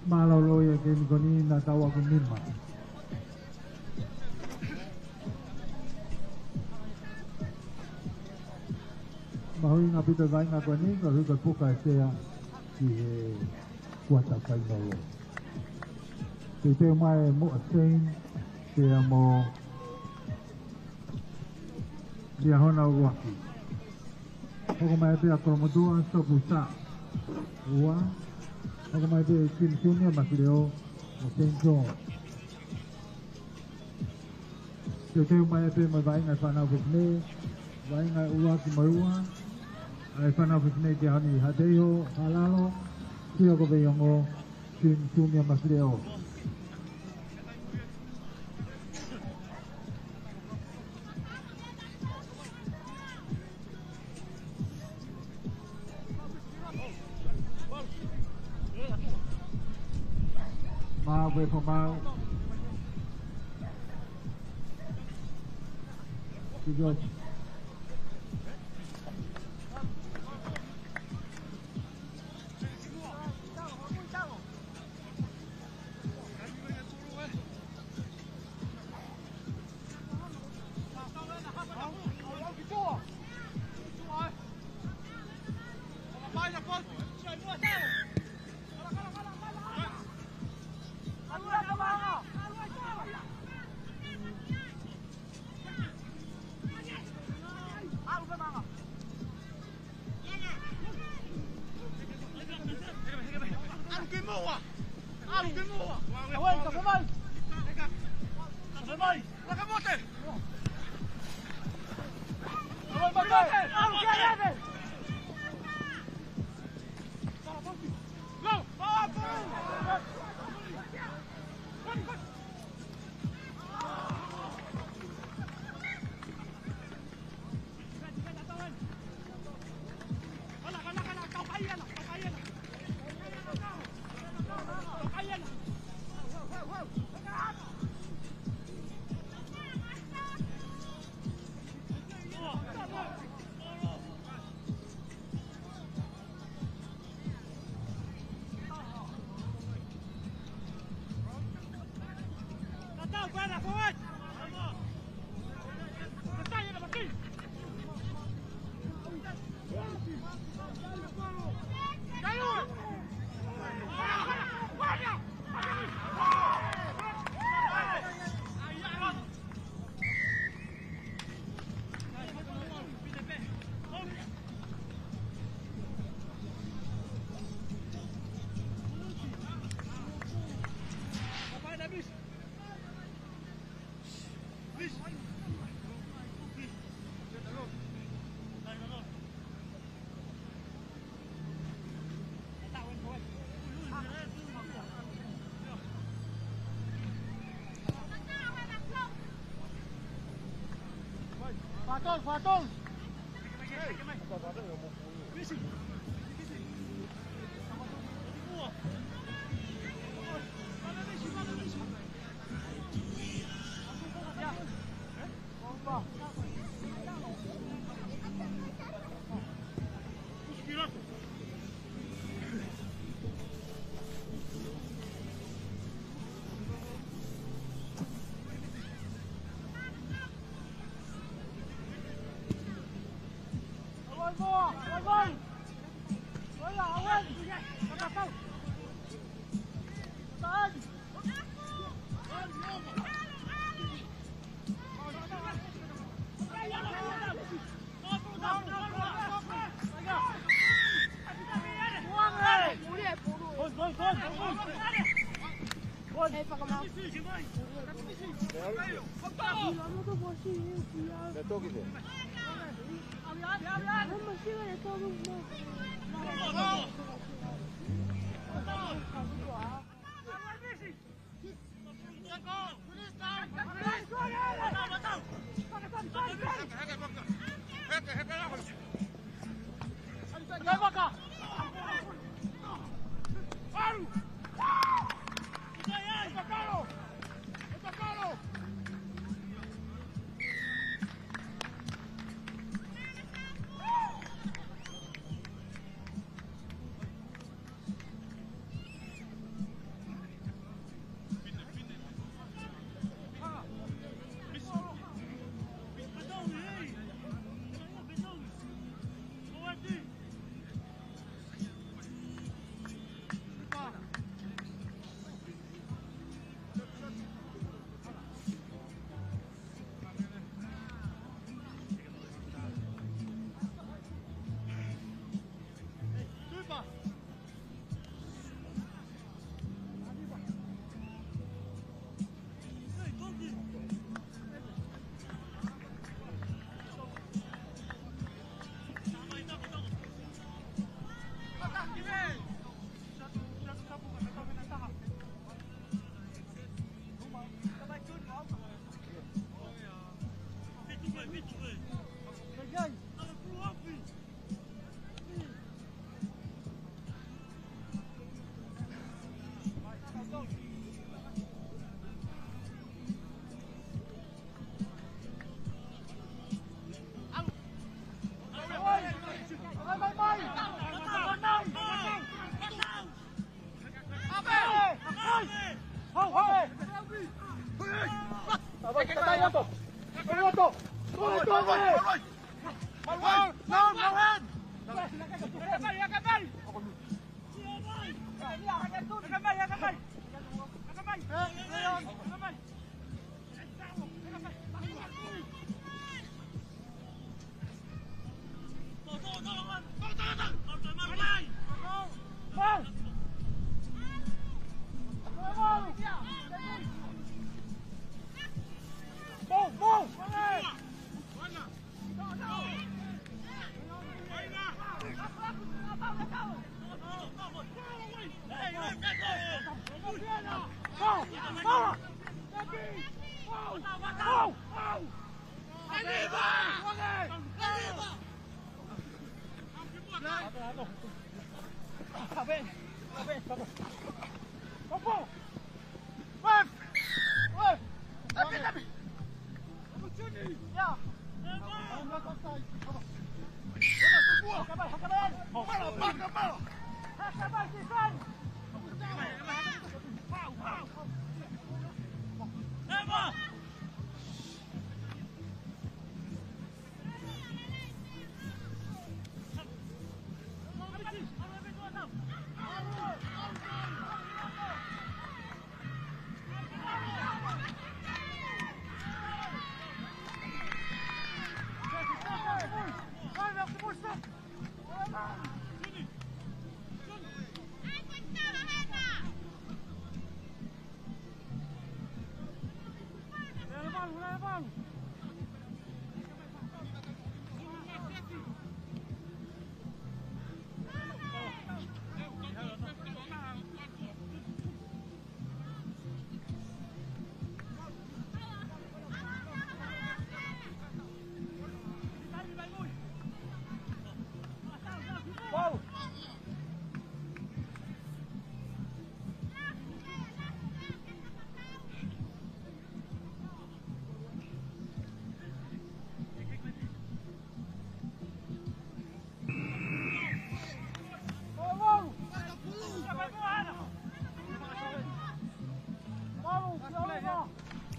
Mālōlō ia ke ni ko ni naʻa tau ako nima. Mahuʻinga ʻaupito e vaʻinga ko eni, ko e hui ko e puka e sea ki he kuata fainolo. Teuteu mai e Muʻa Sein, pea mo Liahona ʻUluaki. Hoko mai pē ʻa Kolomotuʻa, Sopu Sa. Ua. Hoko mai pē Kim Junior, Masileo, mo Saint John. Teuteu mai pē mo e vaʻinga e fānau fefine, vaʻinga ʻuluaki mo e ua, ʻa e fānau fefine ki he ʻaho ni, Hateiho Halalo, Sioko Veiongo, Kim Junior, Masileo. Mau, Vefo, mau. Good job. Fatol, fatol.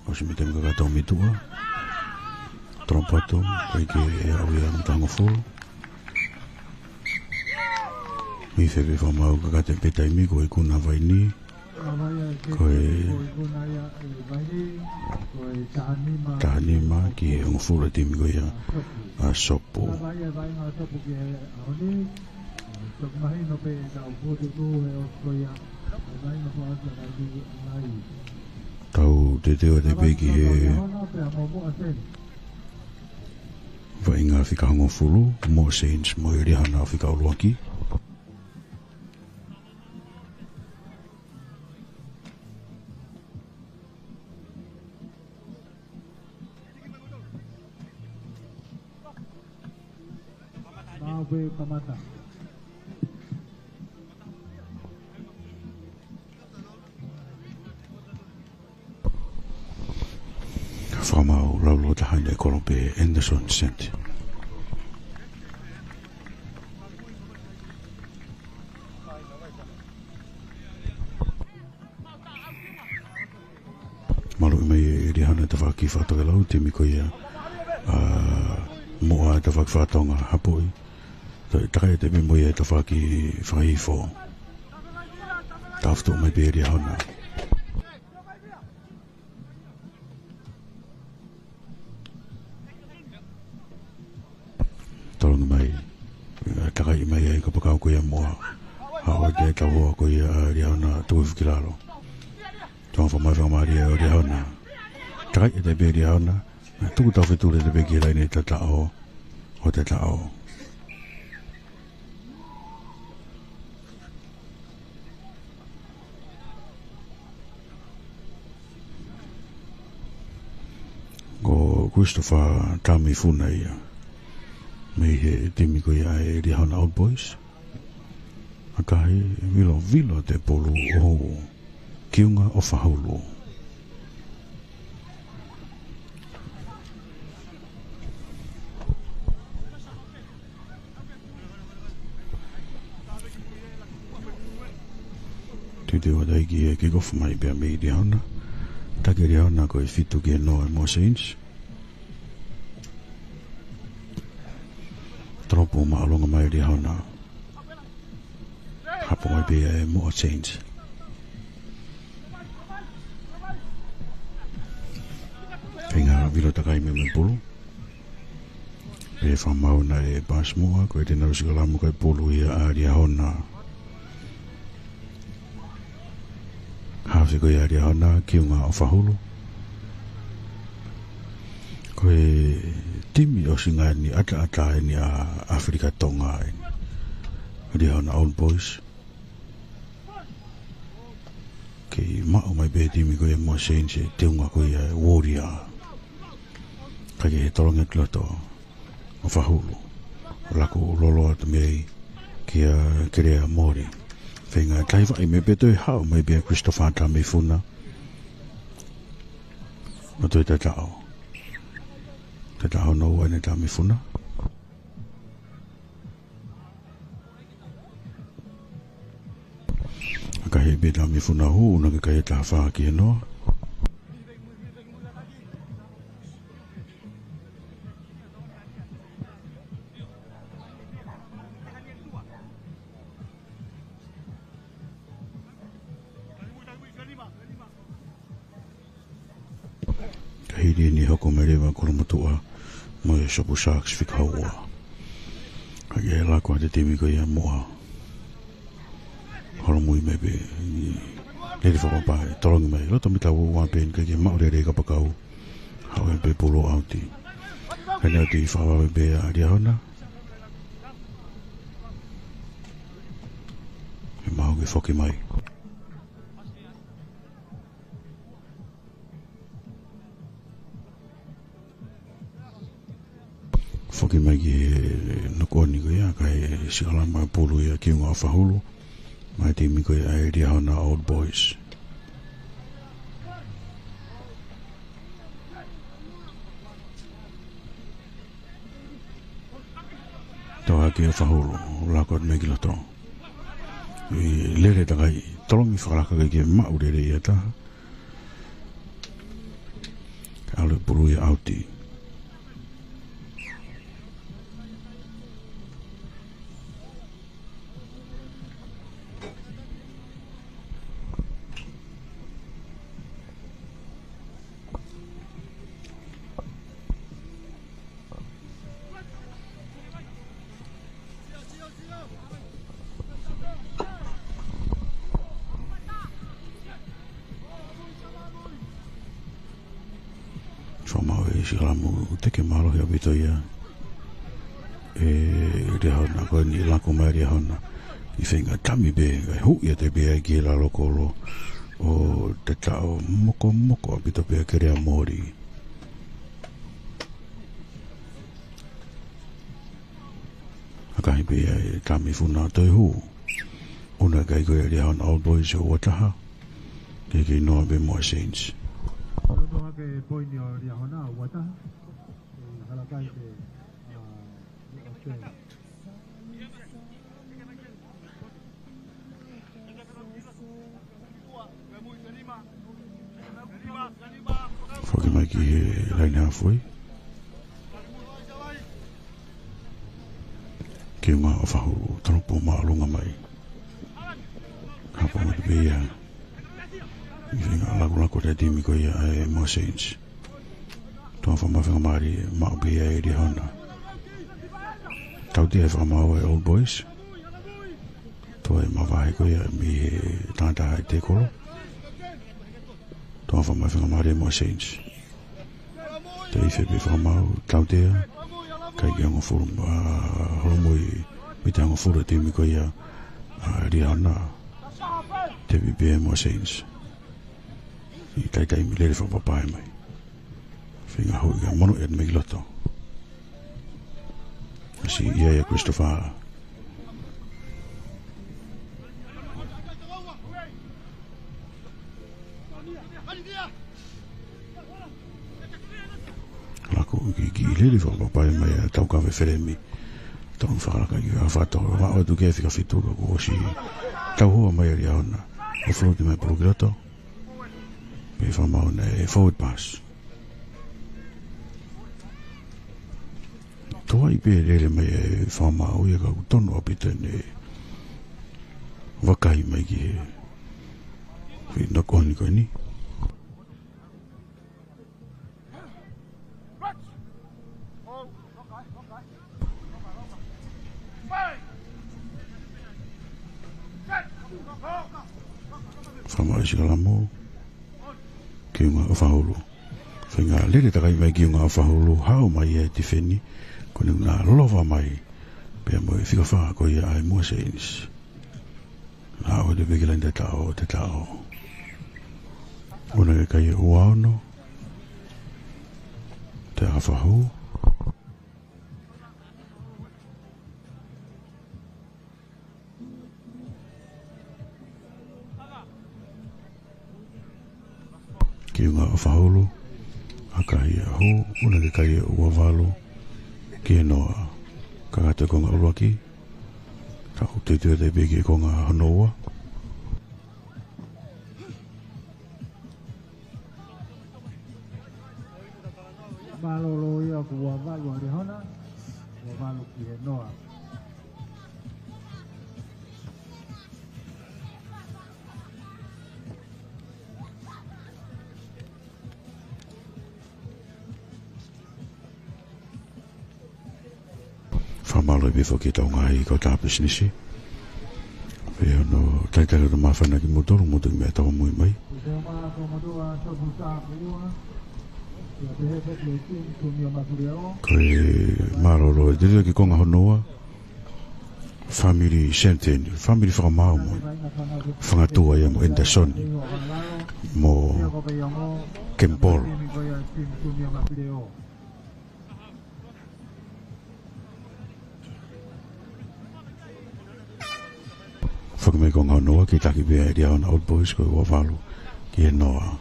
ʻOsi mei he taimi kakato mei tuʻa. Tolopato, ʻikai ke ʻalu ia ʻo tango folo. Mei fē pē fakamaau kakato pē taimi ko e ikuna Vainī. Ko e taha nima ki he hongofulu e timi ko ia ʻa Sopu. Tau teuteu atu pē ki he vaʻinga fika hongofulu, Moʻa Saints mo e Liahona fika ʻuluaki. Maʻu pē kamata. Fakamaau laulōtaha ʻe he kolo pē Anderson Senti. Maluʻi mai ʻe Liahona tafaʻaki fakatokelau, timi ko ia ʻa Moʻa tafaʻaki fakatonga hapoʻi. Takai atu pē mo ia tafaʻaki fakahihifo. Tafoki mai pē Liahona. Tolongi mai. Takai mai ai kapakau ko ia Moʻa. Haʻu atu e tau hoa ko ia ʻa Liahona tuku hifo ki lalo. Tuʻunga fakamai fakamālie ʻo Liahona. Takai atu pē Liahona. Tuku taufetuli atu pē ki he laine tataʻo ʻo tataʻo. Ko Christopher Tamifuna ia. Mei he timi ko ia ʻa e Liahona Old Boys. ʻAkahi, vilovilo te polu ʻo hou. Kiunga ʻo Fahulu. Teuteu atu ai ki he kick off mai pea mei Liahona. Hake Liahona ko e fitu ki he noa ʻa Moa Saints. Tolopo māʻolunga mai Liahona. Hapo mai pē ʻa e Moa Saints. Feinga vilo takai mei he pulu. Pea fakamaau naʻe paasi muʻa, ko e tena usi ka lamu kai pulu ia ʻa Liahona. Hafe ko ia ʻa Liahona, Kiunga ʻo Fahulu. Ko e timi ʻosinga eni ʻataʻatā eni ʻa ʻAfilika Tonga eni. Liahona Old Boys. Kei maʻu mai pē timi ko ia Moa Saints e teunga ko ia Warrior. Ka ke he tolongi atu loto ʻo Fahulu. Laku lolo atu mei kia Kelea Mori. Feinga taivaʻi mai pē toe haʻu mai pē Christopher Tamifuna. ʻO toe tataʻo. Tataʻo hono ua ʻene Tamifuna. Ka he pē Tamifuna hū, ʻuna ke kai e taha fā ki he noa. Ka hili ni hoko mai leva Kolomotuʻa mo e Sopu Sharks fika ua. Ka ke laku atu timi ko ia Moa. Holomui mai pē. Lele fakapapau, tolongi mai. Loto mita ua ua pē ka ke maʻu lele kapakau. Haʻu pē pulu ʻauti. Ka ne ʻauti fakapapau pē ʻa Liahona. He maʻu ke foki mai. Foki mai ki he nokoni ko ia, ka he sikalama pulu ia Kiunga ʻo Fahulu. Mai timi ko ia ʻa e Liahona Old Boys. Tau hake ʻo Fahulu, laku atu mai ki loto. ʻI lele takai, tolongi fakalaka ke maʻu lele ia taha. ʻAlu e pulu ia ʻauti. Fakamaau e sikalama, ʻoku teke mālohi ʻaupito ia ʻe Liahona, ko eni laku mai Liahona. ʻI feinga tami pē, ʻai huʻi atu pē ai ki he lalo kolo. ʻO tataʻo mokomoko ʻaupito pē ʻa Kelea Mori. ʻAkahi pē ia ʻe Tamifuna toe hū. ʻUna kai ko ia Liahona Old Boys ʻo ua taha. Ke kei noa pē Moa Saints. Loto hake poini ʻo Liahona ua taha. ʻE hala kai pē, ʻa, ʻo te. Foki mai ki he laine halfway. Kiunga ʻo Fahulu, tolopo māʻolunga mai. Hapo mai pē ia. ʻI feinga lakulaku ʻa e timi ko ia ʻa e Moa Saints. Toe fakamaau faingamālie, maʻu pē ia ʻe Liahona. Tautea e fakamaau ʻa e Old Boys. Toe mavahe ko ia mei he tangata ʻa e tēkolo. Toe fakamaau faingamālie Moa Saints. Toe ife pē fakamaau, tautea. Kai ke hongofulu, ʻa, holomui mita hongofulu timi ko ia ʻa Liahona. Tepi pē Moa Saints. ʻI taimi lele fakapapau mai. Feinga huʻi ka mono ʻet mei loto. Siʻi ia ia Christopher. Laku ki, ki lele fakapapau mai ʻa Taukave Felemi. Tau fakalaka ki ʻa Fato. Vaʻo atu ke fika fitu ka kuo ʻosi. Tau hoa mai ʻa Liahona. ʻO float mai pulu ki loto. Pea fakamaau ʻe he forward pass. Toe ʻai pē lele mai e fakamaau ia ka ʻoku tonu ʻaupito ʻene vakai mai ki he foʻi knock on ko eni. Fakamaau ʻe Sikalamo ki he ʻUnga ʻOfahulu. Feinga lele takai mai ki he ʻUnga ʻOfahulu, haʻu mai e tifeni, ko eni ʻoku na lova mai. Pea mo e fika fā ko ia ʻa e Moa Saints. Haʻu atu pē ki he laine taʻo, taʻo. ʻUnga kakai ʻe ua ono. Toe ʻaka fakahū. Ki he ʻUnga ʻOfahulu, ʻaka ia hū, ʻUnga kakai ʻe ua valu, ki he noa. Kakato e konga ʻuluaki, ka ʻoku teuteu atu pē ki he konga hono ua. Mālōlō ia ko e ua valu ʻa Liahona, ua valu ki he noa. Fakamālō ʻi he foki ʻetau ngaahi kautaha pisinisi. Pea ʻoku ou talitali atu māfana kimoutolu, mou toki meʻa tau mui mai. Ko e mālōlō, ʻe tele ki he konga hono ua. Fāmili Seniteni, fāmili Fakamaau mo Fangatua ia mo Anderson, mo Kemipolo. Foki mai konga hono ua, kei taki pē ʻe Liahona Old Boys ko e ua valu ki he noa.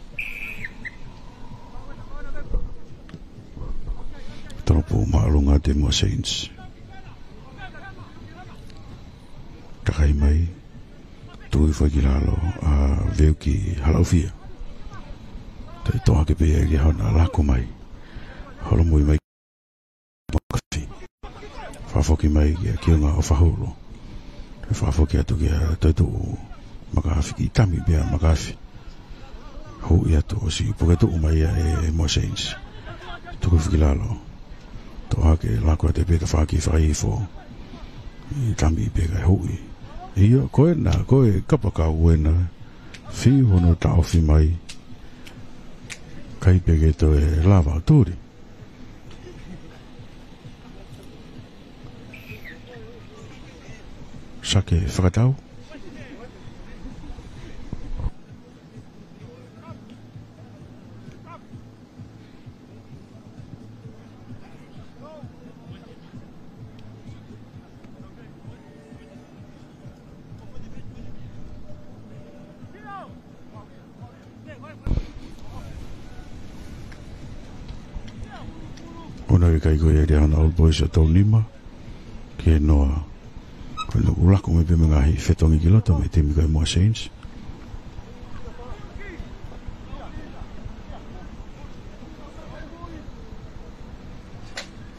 Tolopu māʻolunga atu e Moa Saints. Takai mai, tuʻu hifo ki lalo, ʻa Veuki Halaʻofia. Toe toʻo hake pē ʻe Liahona, laku mai. Holomui mai Makafi. Fakafoki mai ki he ʻUnga ʻOfahulu. Fakafoki atu kia Toetuʻu Makafi, kiʻi tami pē ʻa Makafi. Huʻi atu ʻosi puke tuʻu mai ia ʻe, ʻe Moa Saints. Tuku hifo ki lalo. Toʻo hake, laku atu pē tafaʻaki fakaifo. ʻI tami pē kae huʻi. ʻIo, ko ena, ko e kapakau ena. Fiu hono taʻofi mai. ʻIkai pē ke toe lava ʻo tuli. Sake fakatau. ʻUnga kakai ko ia ʻa Liahona Old Boys ʻa tolu nima. Ki he noa. Ko eni ʻoku laku mai pē mo e ngaahi fetongi ki loto mei he timi ko e Moa Saints.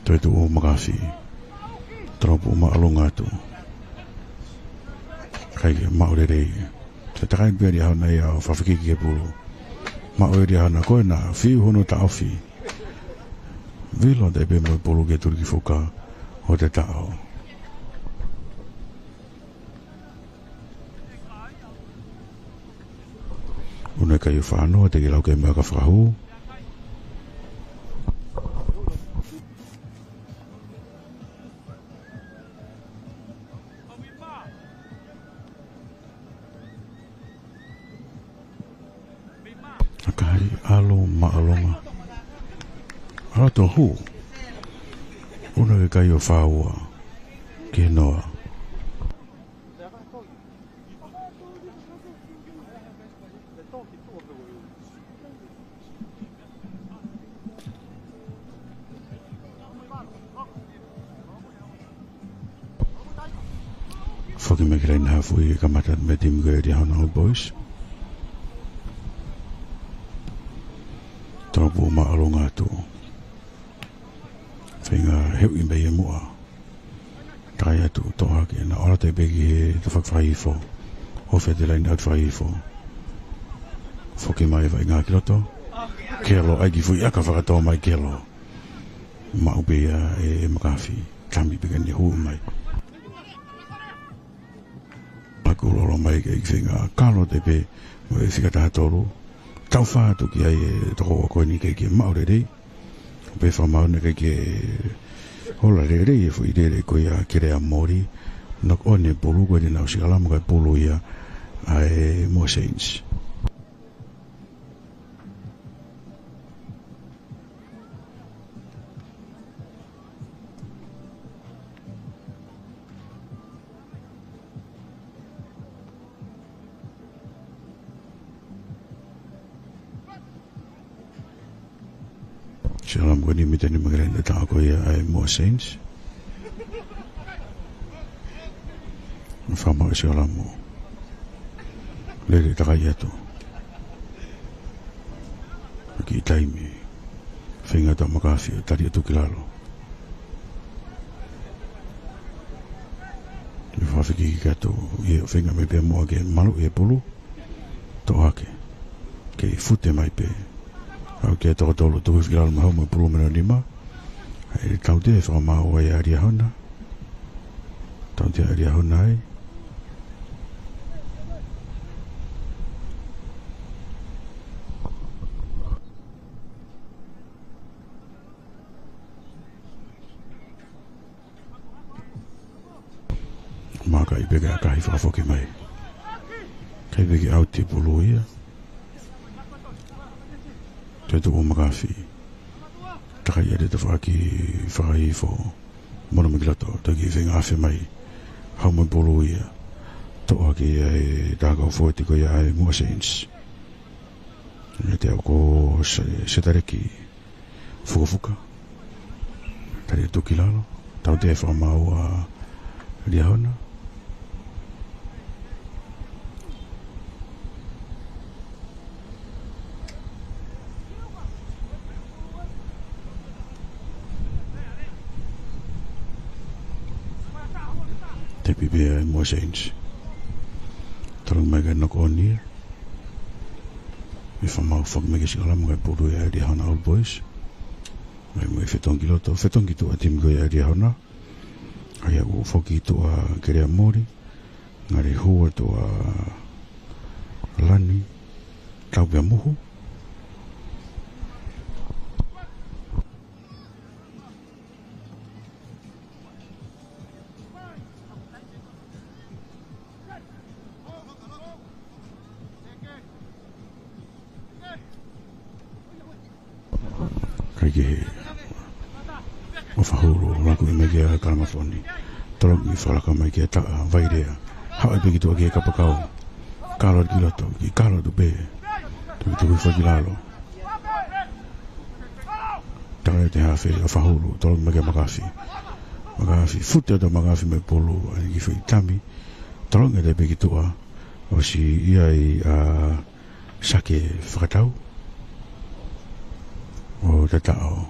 Toetuʻu Makafi. Tolopu māʻolunga atu. ʻIkai ke maʻu lelei. Toe takai pē ʻe Liahona ia ʻo fakafekiki ki he pulu. Maʻu ʻe Liahona, ko ena, fiu hono taʻofi. Vilo atu pē mo e pulu ke tuli ki he fuka ʻo e taʻo. ʻUnga kakai ʻe fā noa, teʻeki lau ke maʻu ʻa e fakahū. ʻA e kakai ʻalu māʻolunga. ʻAlu atu ʻo hū. ʻUnga kakai ʻe fā ua ki he noa. Foki mai ki he laine hafu ʻe kamata mei he timi ko ia ʻa Liahona Old Boys. Pō māʻolunga atu. Feinga heuʻi mai e muʻa. Takai atu, toʻo hake, naʻa ʻola te peki he tafaʻaki fakahihifo. ʻOfa te laine atu fakahihifo. Foki mai vaʻinga ki loto. Kelo, ʻai ki fuʻi ʻaka fakatō mai Kelo. Maʻu pē ia ʻe, ʻe Makafi. Tami pē ka ne hū mai. Paku lolo mai ke feinga kalo te pē mo e fika taha tolu. Tau fā atu ki ai e tokoua ko eni ke, ke maʻu lelei. Pea fakamaau ne ke, ke hola lelei e fuʻi lele ko ia Kelea Moli. Knock on e pulu ko eni naʻa ʻosi ʻalu mo e pulu ia ʻa e Moa Saints. Siolamu ko eni mita ni makaleni taʻa ko ia ʻa e Moa Saints. Fakamaau Siolamu. Lele takai atu. Ki taimi. Feinga atu Makafi, tali atu ki lalo. Ia fafiki ki atu, ia feinga mai pē muʻa ke malu e pulu. Toʻo hake. Kei fute mai pē. Au ke toko tolu tuku ki lalo mahau mo e pulu mena nima. ʻE tautea fakamaau ai ʻa Liahona. Tautea ʻa Liahona ai. Maka i peke ʻa kahi fakafoki mai. Kai peke ʻauti pulu ia. Te tuku Makafi. Takai ʻa te tafaʻaki fakahihifo. Mono me ki loto, taki feinga afe mai. Hau mai pulu ia. Toʻo hake ia e taha kau foʻi ko ia ʻa e Moa Saints. ʻE te au ko Se-, Setaleki. Fukafuka. Tali atu ki lalo. Tautea fakamaau ʻa Liahona. Te pipia e Moa Saints. Tolong mai ke knock on ia. ʻE fakamaau foki mai ke Siolamu ka pulu ia ʻa Liahona Old Boys. Mai mo e fetongi ki loto, fetongi ki tuʻa timi ko ia ʻa Liahona. ʻA ia ʻoku foki tuʻa Kelea Moli. Ngari hua tuʻa Lani. Tau pea muhu. Kai kehe. ʻOfa hulu, laku i mekia Kalamafoni. Tolongi fakalaka mai kia Taʻa, Vailea. Haʻu pē ki tuʻa ki he kapakau. Kalo ki loto, ki kalo tu pē. Tuki tuki faki lalo. Takai te hafe, ʻofa hulu, tolongi mai kia Makafi. Makafi, fute atu Makafi mai pulu, ʻai ki fai tami. Tolongi atu pē ki tuʻa, ʻosi ia i a Sake Fakatau. ʻO tataʻo.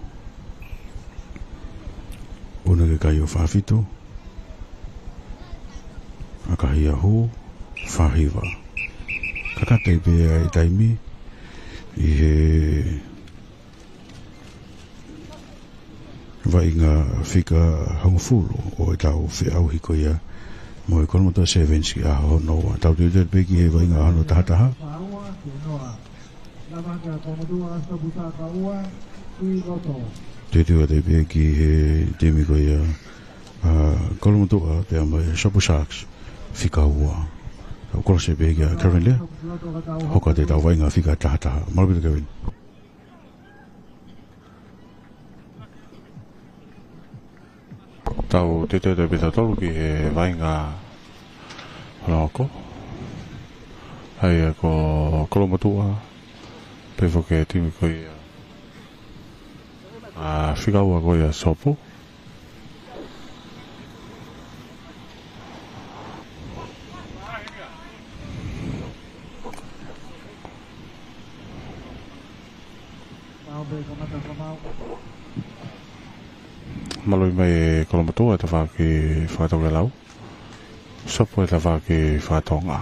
Puna ke kai ʻo fāfitu. ʻAkahi a hū, fāhiva. Kakata i pē ʻa e taimi, ʻi he vaʻinga fika hongofulu ʻo e tau feʻauhi ko ia mo e Kolomotuʻa Sevens ki ʻaho hono ua. Tau tuitui pē ki he vaʻinga hono tahataha. Tuitui atu pē ki he timi ko ia ʻa Kolomotuʻa pea mo e Sopu Sharks fika ua. Tau kolose pē kia Kevin Lea. Hoko atu e tau vaʻinga fika tahataha. Mālō ʻaupito Kevin. Tau tuitui atu pē tautolu ki he vaʻinga hono hoko. ʻA ia ko Kolomotuʻa, pea foki e timi ko ia ʻa fika ua ko ia Sopu. Maluʻi mai ʻe Kolomotuʻa e tafaʻaki fakatokelau. Sopu e tafaʻaki fakatonga.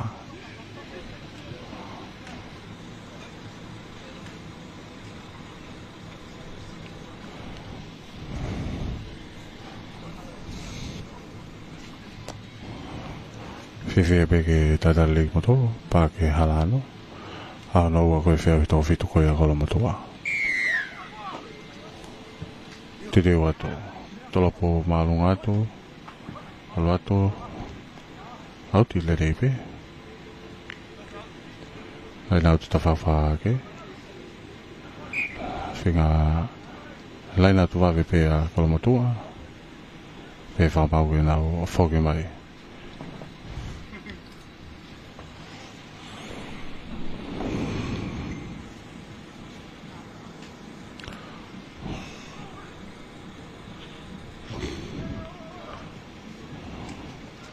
Fiefia pē ke tatali ki motolu, pea ke hala ʻana. ʻA hono ua ko e feʻauhi toko fitu ko ia ʻa Kolomotuʻa. Teuteu atu. Tolopo māʻolunga atu. ʻAlu atu. ʻAuti lelei pē. Laine ʻauti tafaʻaki. Feinga laine ʻauti vave pē ʻa Kolomotuʻa. Pea fakamaau ke nau foki mai.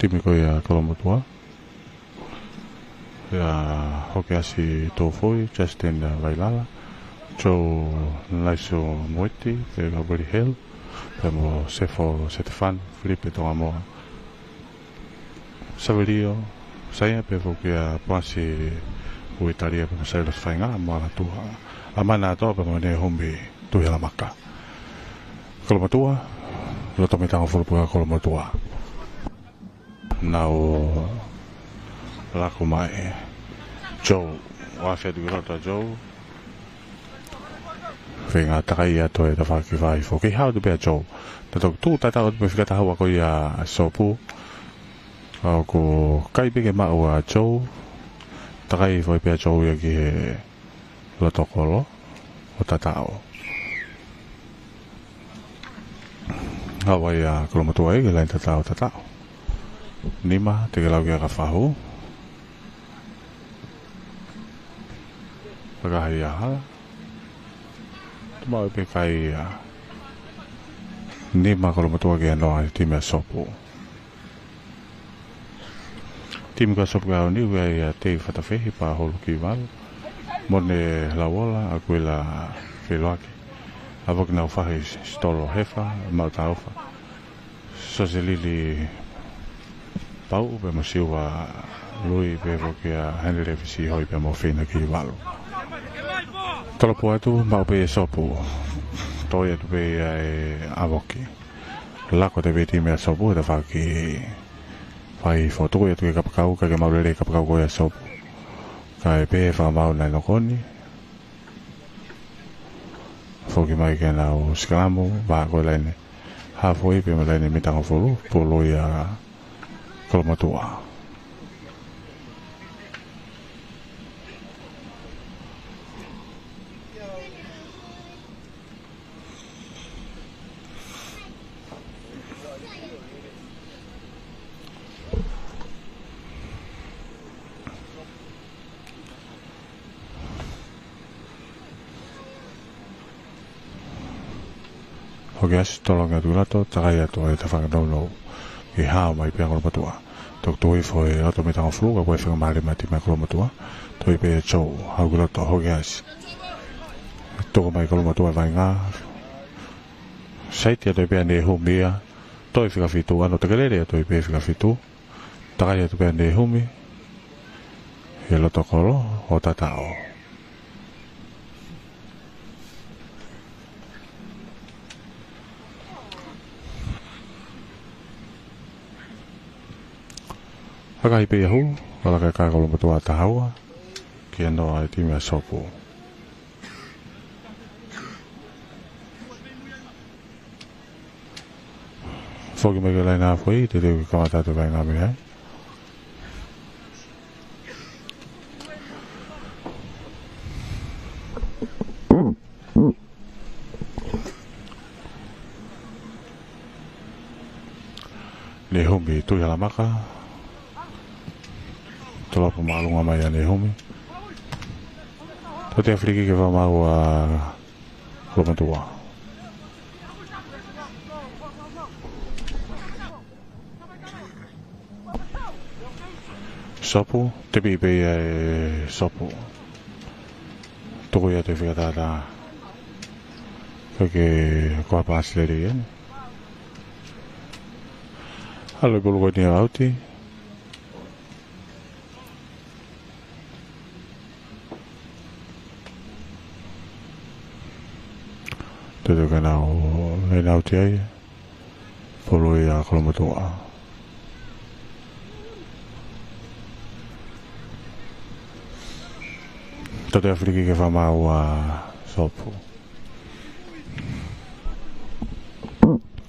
Timi ko ia ʻa Kolomotuʻa. ʻIa Hokeasi Tofoi, Justin Vailala, Joe Naiso Moeti, pea Gabriel Hale, pea mo Sefo Setefan, Filipe Tongamoa, Savelio Saia, pea foki ʻa Pasi Uitalia, pea mo Sailosi Faingaʻa, mo Alatua ʻAmana ʻAtoa, pea mo Nehumi Tuʻihalamaka. Kolomotuʻa, loto mitangofulu pē ʻa Kolomotuʻa. Nau lako mai. Joe, ʻoku ʻafe atu ki loto ʻa Joe. Feinga takai atu e tafaʻaki fai foki. Hao atu pē ʻa Joe. Tato tu tata atu pē fika taha ua ko ia ʻa Sopu. ʻOku ʻikai pē ke maʻu ʻa Joe. Takai foki pē ʻa Joe ia ki he loto kolo ʻo tataʻo. Haʻu ai ʻa Kolomotuʻa ia ki he laine tataʻo, tataʻo. Nima, tekelau ki he aka fahu. Pakaha ia hala. Tuma ʻo pē kai ia. Nima Kolomotuʻa ki he noa ʻa e timi ʻa Sopu. Timi ko ia ʻa Sopu ka ʻaho ni, ʻoku ʻi ai ʻa Tei Fatafehi, Paholu Kivalu, Mone Lauola, ʻAkuila Feloaki, ʻa Vokinau Fahi, Sitolo Hefa, Maʻu Taufa, Soselili Pau, pea mo Siua Lui, pea foki ʻa Henry Levisi Hoi, pea mo Fina Kivalu. Tolopo atu, maʻu pē ʻe Sopu. Toe atu pē ia ʻe ʻAvoki. Lako atu pē timi ʻa Sopu, tafaʻaki fai fotu ia atu ki he kapakau, ka ʻikai ke maʻu lelei e kapakau ko ia ʻa Sopu. Kae pehē fakamaau naʻe nokoni. Foki mai ke nau sikalamu, vā ko e laine. Hafoi pē mo e laine mitangofulu, pulu ia Kolomotuʻa. Hokeasi tolongi atu ki loto, takai atu e tafaʻaki nounou. Ke hao mai pē ʻa Kolomotuʻa. Toki tuku hifo e loto mitangofulu, ka ko e feinga mālie mai e timi ʻa Kolomotuʻa. Toe pē ʻe Joe, haʻu ki loto, Hokeasi. Tuku mai Kolomotuʻa e vaʻinga. Saiti atu pē ʻa Nehumi ia. Toe fika fitu, ʻa hono tekelele ʻa Toi pē fika fitu. Takai atu pē ʻa Nehumi. He loto kolo, ʻo tataʻo. Hakahi pē ia hulu, ʻa e laka ʻa Kolomotuʻa taha ua, ki he noa ʻa e timi ʻa Sopu. Foki mai ki he laine hafoi, teuteu ke kamata atu e vaʻinga mei ai. Nehumi Tuʻihalamaka. Tolopo māʻolunga mai ʻa Nehumi. Toe ʻa e filikiki fakamaau ʻa Kolomotuʻa. Sopu, tepi pē ia ʻe Sopu. Tuku ia atu e fika taha taha. Kae kehe ko ha paasi lelei eni. ʻAlu e pulu ko eni ʻo ʻauti. Teuteu ke nau, ke nau ʻauti ai. Pulu ia ʻa Kolomotuʻa. Tautea filikiki ke fakamaau ʻa Sopu.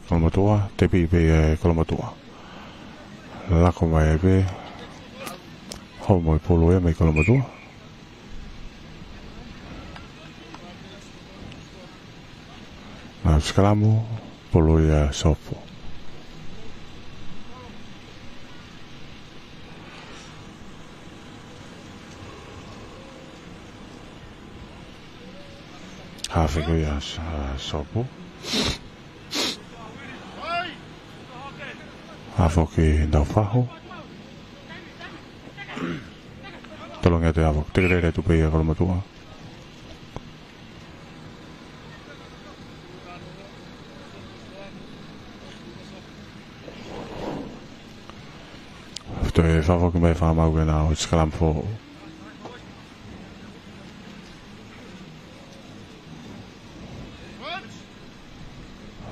Kolomotuʻa, tepi pē ia ʻe Kolomotuʻa. Lako mai pē. Holo mai pulu ia mei Kolomotuʻa. Nau sikalamu, pulu ia ʻa Sopu. Hafe ko ia ʻa Sopu. Hafe ki Naufahu. Tolongi atu ʻa Sopu. Teke lele atu pē ia ʻa Kolomotuʻa. Toe fakafoki mai fakamaau ke nau sikalamu foʻou.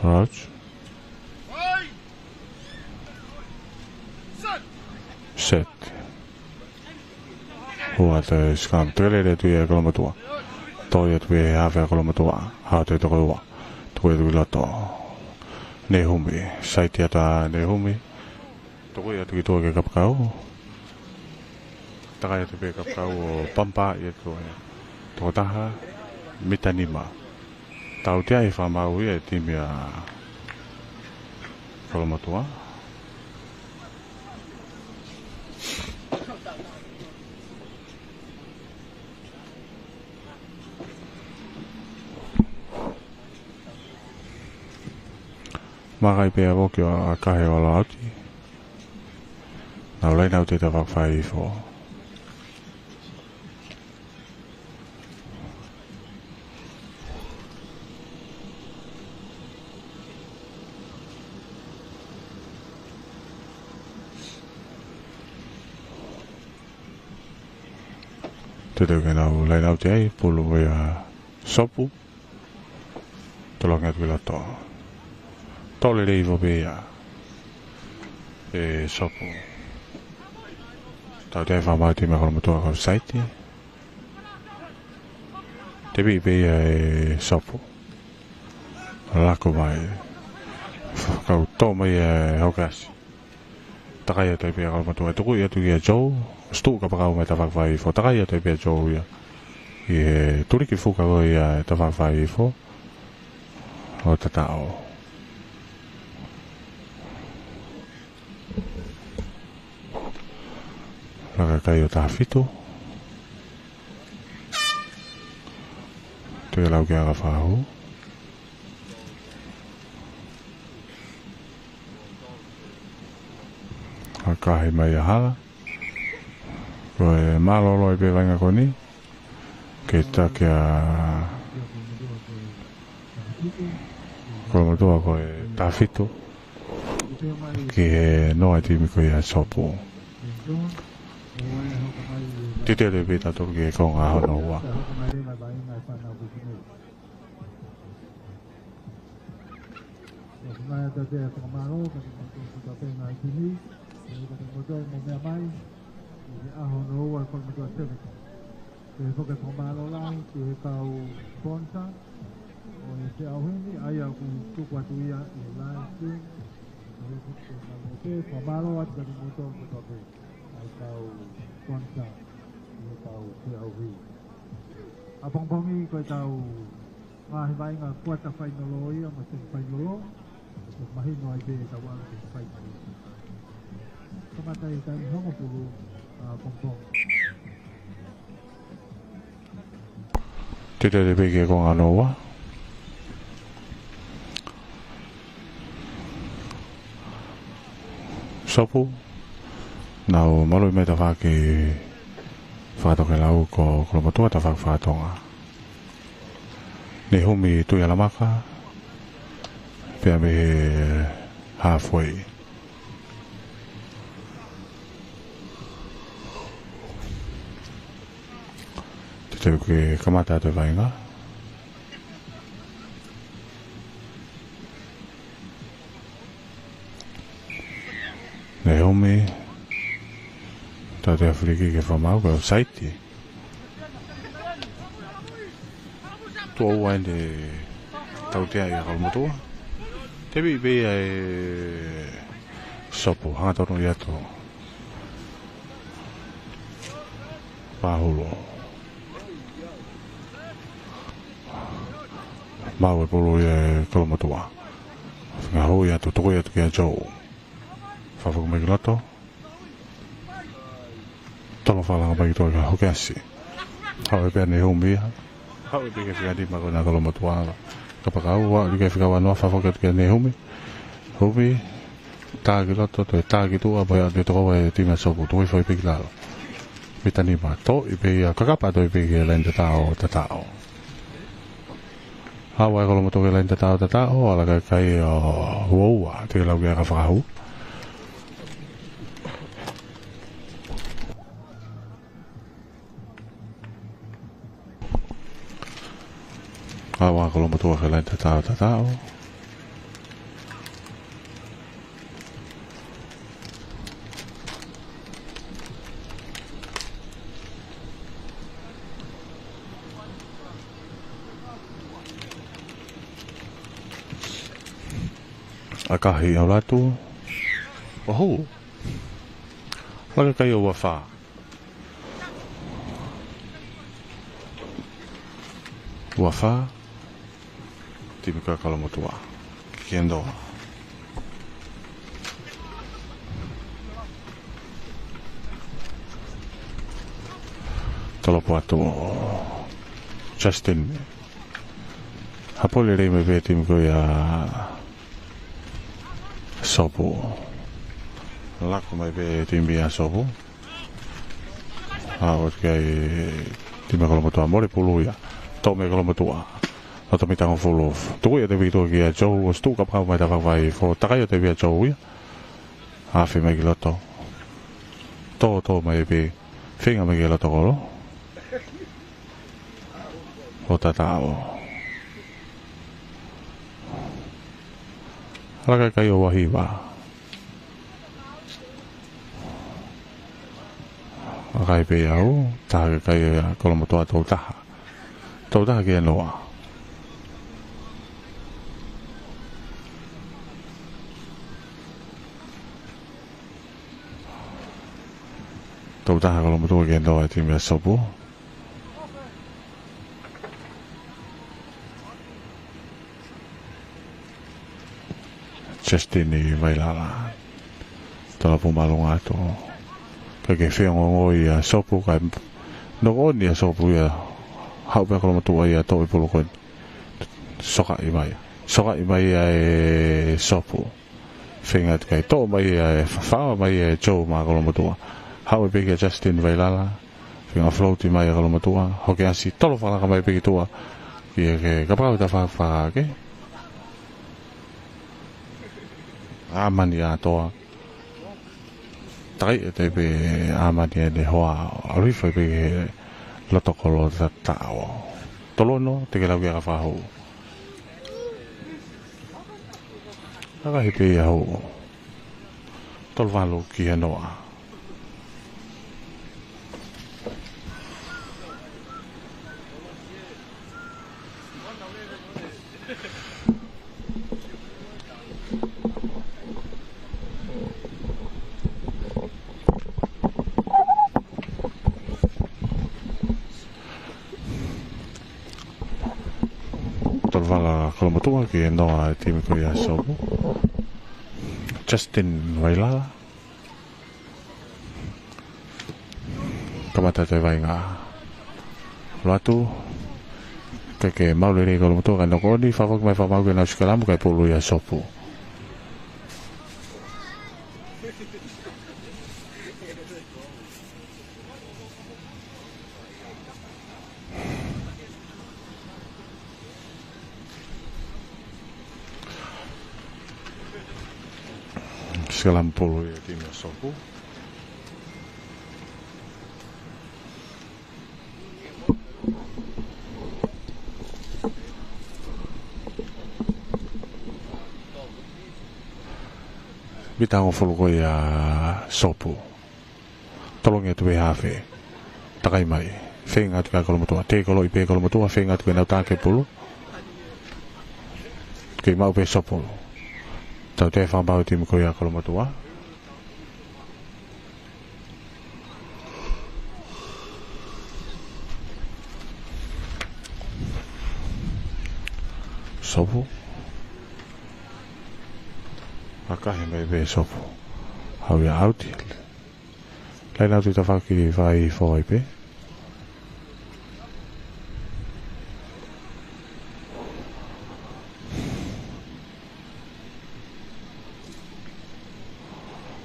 Roach. Set. Hua te sikam. Teke lele atu ia ʻa Kolomotuʻa. Toe atu pē hafe ʻa Kolomotuʻa. Haʻu atu e toko ua. Tuku atu ki loto. Nehumi. Saiti atu ʻa Nehumi. Tuku atu ki tuʻa ki he kapakau. Takai atu pē kapakau ʻo pampa ia tuʻa. Toko taha. Mita nima. Tautea ʻi he fakamaau ia ʻa e timi ʻa Kolomotuʻa. Makai pē ʻa Voki ʻo ʻakahi ʻo ʻalu ʻauti. Nau laine ʻauti ʻa e tafaʻaki fā ifo. Teuteu ke nau laine ʻauti ai, pulu ia ʻa Sopu. Tolongi atu ki loto. Toe lele ifo pē ia ʻe Sopu. Tautea ʻi he fakamaau ʻa e timi ʻa Kolomotuʻa, kau saiti. Tepi pē ia ʻe Sopu. Lako mai. Kau tō mai ʻa e hokasi. Takai atu ai pē ʻa Kolomotuʻa. Tuku atu kia Joe. Situ kapakau mai tafaʻaki fā ifo. Takai atu ai pē ʻa Joe ia. ʻI he tuliki fuka ko ia tafaʻaki fā ifo. ʻO tatau. Laka kai ʻo taha fitu. Toe lau kia Kafahu. ʻAkahi mai ʻa Hala. Ko e mālōlō pē vainga ko eni. Ke takia Kolomotuʻa ko e taha fitu. Ki he noa timi ko ia Sopu. Tite te pita tolu ki he konga hono ua. Ua mai atu te fakamālō, ka te moto ki ta penga i tini, e ka te moto mo mea mai, i te ʻaho hono ua ko moto a tene. Te foke fakamālō lahi, ki he kau sponsor, ʻo e te au heni, ʻa ia ʻoku tuku atu ia i live stream, ʻo e foke fakamālō te, fakamālō atu ka te moto mo ta pe, ʻa e kau sponsor, i he kau te au heni. ʻApongipongi ko e tau ngaahi vaʻinga kuata fainolo ia, mo e semi fainolo. Ko e mahino ai pē tau ʻalu ki he fainolo. Kamata ʻi he taimi hongofulu ʻapongipongi. Tite te piki e konga hono ua. Sopu. Nau malu mai tafaʻaki fakatokelau ko Kolomotuʻa tafaʻaki fakatonga. Nehumi Tuialamaka, pea mei he halfway. Teuteu ke kamata atu e vaʻinga. Nehumi, tau te afiliki ke fakamaau, ko e offside. Tuʻo ua eni tautea ʻa Kolomotuʻa. Temi pē ia ʻe Sopu, hanga tonu ia atu. Pāhulu. Maʻu e pulu ia ʻe Kolomotuʻa. Feinga hū ia atu, tuku ia atu kia Joe. Fakafoki mai ki loto. Tolo fakalanga mai ki tuʻa kia Hokeasi. Haʻu pē ʻa Nehumi ia. Haʻu pē ki he fika nima ko ena ʻa Kolomotuʻa. Kapakau, ʻalu ki he fika ua noa, fakafoki atu kia Nehumi. Humi. Tā ki loto, toe tā ki tuʻa, pea toe tokova e timi ʻa Sopu, toe foʻi pē ki lalo. Mita nima, toʻo pē ia, kakapa toʻo pē ki he laine tataʻo, tataʻo. Haʻu ʻa Kolomotuʻa ki he laine tataʻo, tataʻo, ʻalu ki he kakai ʻo ua ua, te lau ki he fakahū. Haʻu ʻa Kolomotuʻa ki he laine tataʻo, tataʻo. ʻAkahi ʻalu atu. Ohu. Laka kai ʻo ua fā. Ua fā. Timi ko ia ʻa Kolomotuʻa. Kiʻi noa. Tolopu atu. Justin. Haʻu lelei mai pē timi ko ia ʻa Sopu. Laka mai pē timi ʻa Sopu. Haʻu atu ki he timi ʻa Kolomotuʻa, mole pulu ia. Toʻo mai ʻe Kolomotuʻa. Loto mita hongofulu. Tuku ia atu ki tuʻa kia Joe, ʻosi tuʻu kapakau mai tafaʻaki fai. Fo takai atu kia Joe ia. Afe mai ki loto. Tō, tō mai pē. Feinga mai ki loto kolo. ʻO tataʻo. Laka kai ʻo ua hiva. ʻAkahi pē ia ʻo taha, kai ʻa Kolomotuʻa tolu taha. Tolu taha ki he noa. Tolu taha Kolomotuʻa ki he noa e timi ʻa Sopu. Justin Vailala. Tolopu māʻolunga atu. Kae kei feongoongo ʻa Sopu, kae noko ʻoni ʻa Sopu ia. Haʻu pē ʻa Kolomotuʻa ia toʻo e pulu ko eni. Sokaʻi mai. Sokaʻi mai ia ʻe Sopu. Feinga atu kae toʻo mai ia ʻe, faʻa mai ia ʻe Joe maʻa Kolomotuʻa. Haʻu pē kia Justin Vailala. Feinga float mai ʻa Kolomotuʻa. Hokeasi tolo fakalaka mai pē ki tuʻa. Ki he, ki he kapakau tafaʻaki fakaake. ʻAmani ʻa toa. Takai ʻe te pē ʻamani ʻene hoa. ʻAlu hifo pē ki he loto kolo tataʻo. Tolono, te ke lau ki he fakahū. ʻAkahi pē ia ʻo tolu valu ki he noa. Tolu vala Kolomotuʻa ki he noa e timi ko ia ʻa Sopu. Justin Vailala. Kamata atu e vaʻinga. ʻAlu atu. Kae kei maʻu lelei Kolomotuʻa kae noko ʻoni, fakafoki mai fakamaau ki he ʻū sikalamu kae pulu ia ʻa Sopu. Sikalamu pulu ia e timi ʻa Sopu. Mita hongofulu ko ia ʻa Sopu. Tolongi atu pē hafe. Takai mai. Feinga atu kia Kolomotuʻa. Tēkoloʻi pē Kolomotuʻa. Feinga atu ke nau tā ki he pulu. Kei maʻu pē Sopu. Tautea e fakamaau e timi ko ia ʻa Kolomotuʻa. Sopu. Fakahe mai pē Sopu. Haʻu ia ʻauti. Laine ʻauti tafaʻaki fai foʻi pē.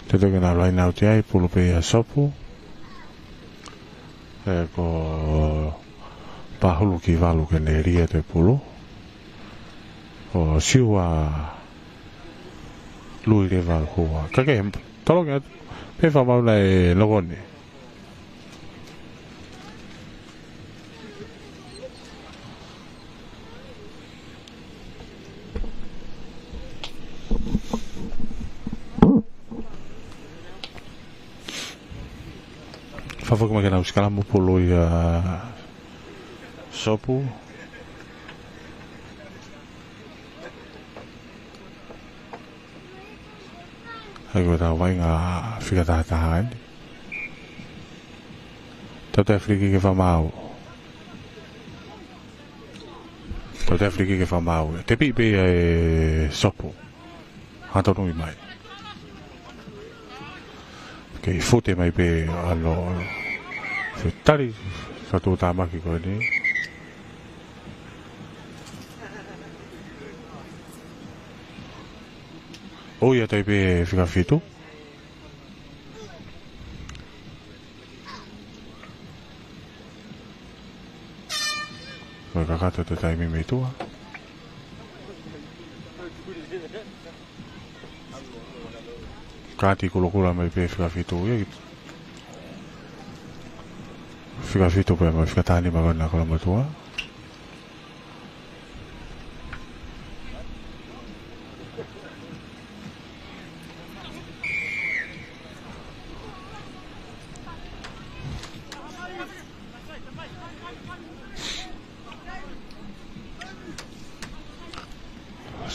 Te toki na laine ʻauti ai, pulu pē ia ʻa Sopu. ʻE ko Pahulu ki valu ke ne lia atu e pulu. ʻO Siua Lui leva hua. Ka ke tolongi atu. Pē fakamaau naʻe logoni. Fakafoki mai ke nau sikalamu pulu ia ʻa Sopu. Hai ko e tau vaʻinga fika taha taha eni. Tautea free kick ke fakamaau. Tautea free kick ke fakamaau. Tepiʻi pē ia ʻe Sopu. Hatonui mai. Kei fute mai pē ʻa Lo. Fetali, sa tuʻutāmaki ko eni. ʻOi atu ai pē fika fitu. Ko e kakato te taimi mei tuʻa. Kāti kulokula mai pē fika fitu ia. Fika fitu pē mai fika taha nima ko ena ʻa Kolomotuʻa.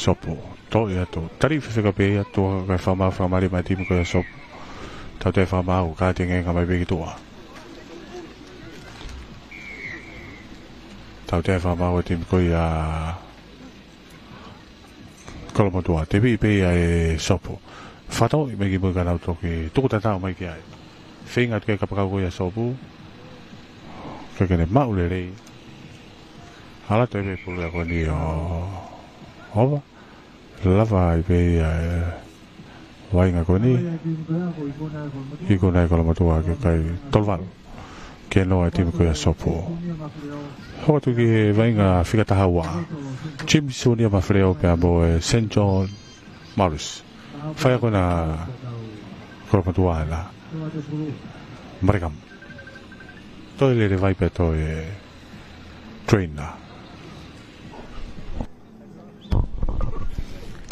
Sopu. Toʻo ia atu. Tali fefeka pē ia ʻa Sopu kae fakamaau fakamālie mai e timi ko ia ʻa Sopu. Tautea e fakamaau, kāti e ngāue mai pē ki tuʻa. Tautea e fakamaau e timi ko ia ʻa Kolomotuʻa, tepiʻi pē ia ʻe Sopu. Fakatō mai ki mui ka nau toki tuku tatau mai ki ai. Feinga atu ki he kapakau ko ia ʻa Sopu. Kae ke ne maʻu lelei. Hala atu pē pulu ia ko eni ʻo ova. Lava ai pē ia e vaʻinga ko eni. Ikuna ʻe Kolomotuʻa ke kai tolu valu. Ke noa e timi ko ia ʻa Sopu. Hoko atu ki he vaʻinga fika taha ua. James Junior Mafileo pea mo e Saint John Morris. Fai ako ena Kolomotuʻa ena. Marekam. Toe lele vai pea toe trainer.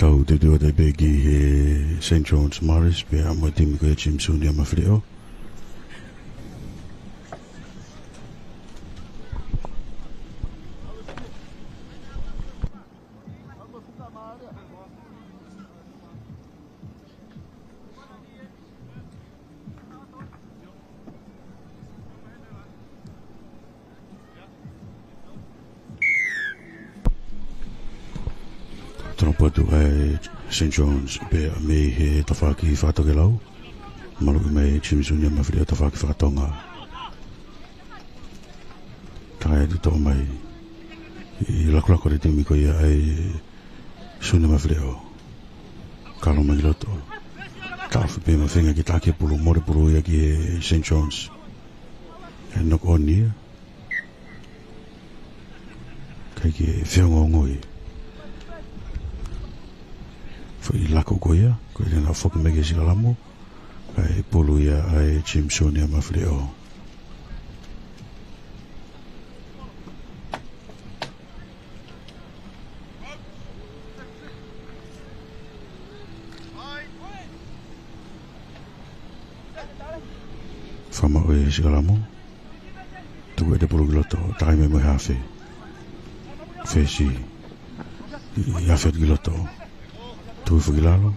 Tau te tua tai pē ki he Saint John's Morris, pea mo e timi ko ia James Junior Mafileo. Tolopo atu ʻa e Saint John's pea mei he tafaʻaki fakatokelau. Maluʻi mai James Junior Mafileo tafaʻaki fakatonga. Takai atu toʻo mai ʻi he lakolako ʻa e timi ko ia ʻa e Junior Mafileo. Kalo mai ki loto. Taʻofi pē mo e feinga ke taki e pulu, mole pulu ia ki he Saint John's. ʻE knock on ia. Kae ke feongoongoi. ʻi lako ko ia, ko ia naʻe foki mai ki he sikalamu, kae pulu ia ʻa e James Junior Mafileʻo. Fakamaʻu ʻe he sikalamu. Tuku ʻe Tepulu ki loto, takai mai mo e hafe. Fesi. ʻI hafe ki loto. Tuku hifo ki lalo.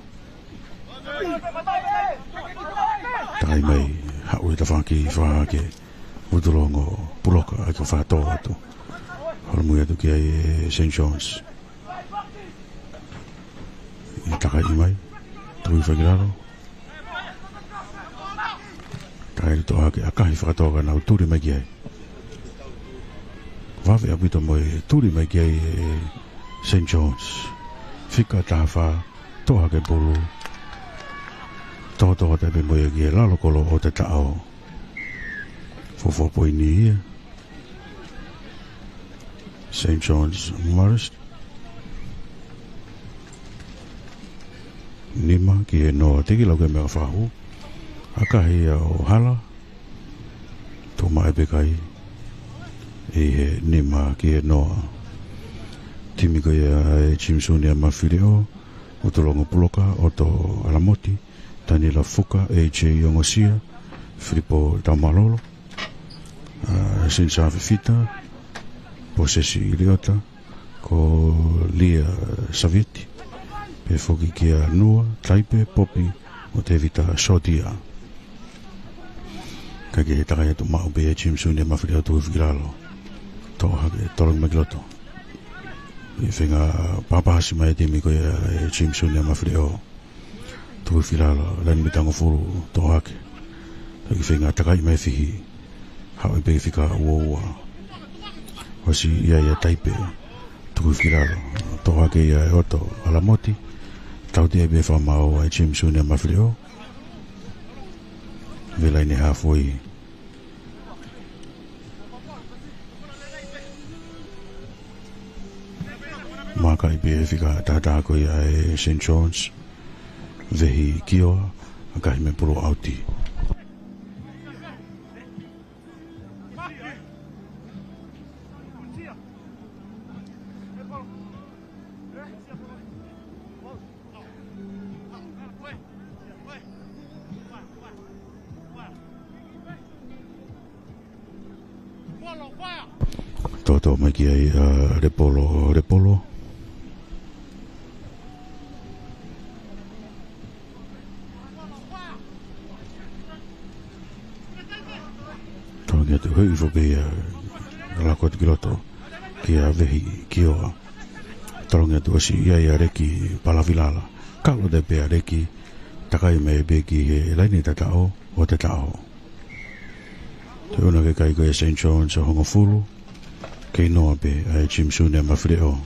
Takai mai, haʻu e tafaʻaki fakahake. Vutulongo Puloka, ʻai ke fakatō atu. Holomui atu ki ai ʻe Saint John's. ʻI takai mai. Tuku hifo ki lalo. Takai loto hake ʻakahi fakatō ka nau tuli mai ki ai. Vave ʻaupito mo e tuli mai ki ai ʻe Saint John's. Fika taha fā, toʻo hake pulu. Tōtō atu pē mo ia ki he lalo kolo ʻo Tataʻo. Fuofua poini ia. Saint John's Marist. Nima ki he noa, teki lau ke mea fahu. ʻAkahi ia ʻo Hala. Tō mai pē kai. ʻI he nima ki he noa. Timi ko ia ʻa e James Junior Mafileʻo. ʻUtulongo Puloka, ʻOto ʻAlamoti, Taniela Fuka, A J Ongosia, Filipo Taumalolo, ʻa, Sinisa Fifita, Posesi Iliota, ko Lia Saviti, pea foki kia Nua, Taipe, Popi, mo Tevita Sotia. Kae kehe takai atu maʻu pē ʻe James Junior Mafileʻo tuku hifo ki lalo. Toʻo hake, tolongi mai ki loto. ʻI he feinga pāpāsi mai e timi ko ia ʻa e James Junior Mafileʻo. Tuku hifo ki lalo, laine mitangofulu, toʻo hake. ʻI he feinga takai mai fihi. Haʻu pē fika ua ua. ʻOsi ia ia Taipe. Tuku hifo ki lalo. Toʻo hake ia ʻe ʻOto ʻAlamoti. Tautea pē fakamaau ʻa e James Junior Mafileʻo. Vela ʻi he halfway. Mākai pē fika taha taha ko ia ʻa e Saint John's. Vehi kioa, ʻakahi mei he pulu ʻauti. Tōtō mai ki ai ʻa Lepolo, Lepolo. Tolongi atu, hei, hifo pē ia, lako atu ki loto, kia Vehi kioa. Tolongi atu ʻosi ia ʻia Leki Palavilala. Kalo te pea Leki, takai mai pē ki he laine tataʻo ʻo Tataʻo. Te una ke kai ko e Saint John's ʻo hongofulu, kei noa pē ʻa e James Junior Mafileʻo.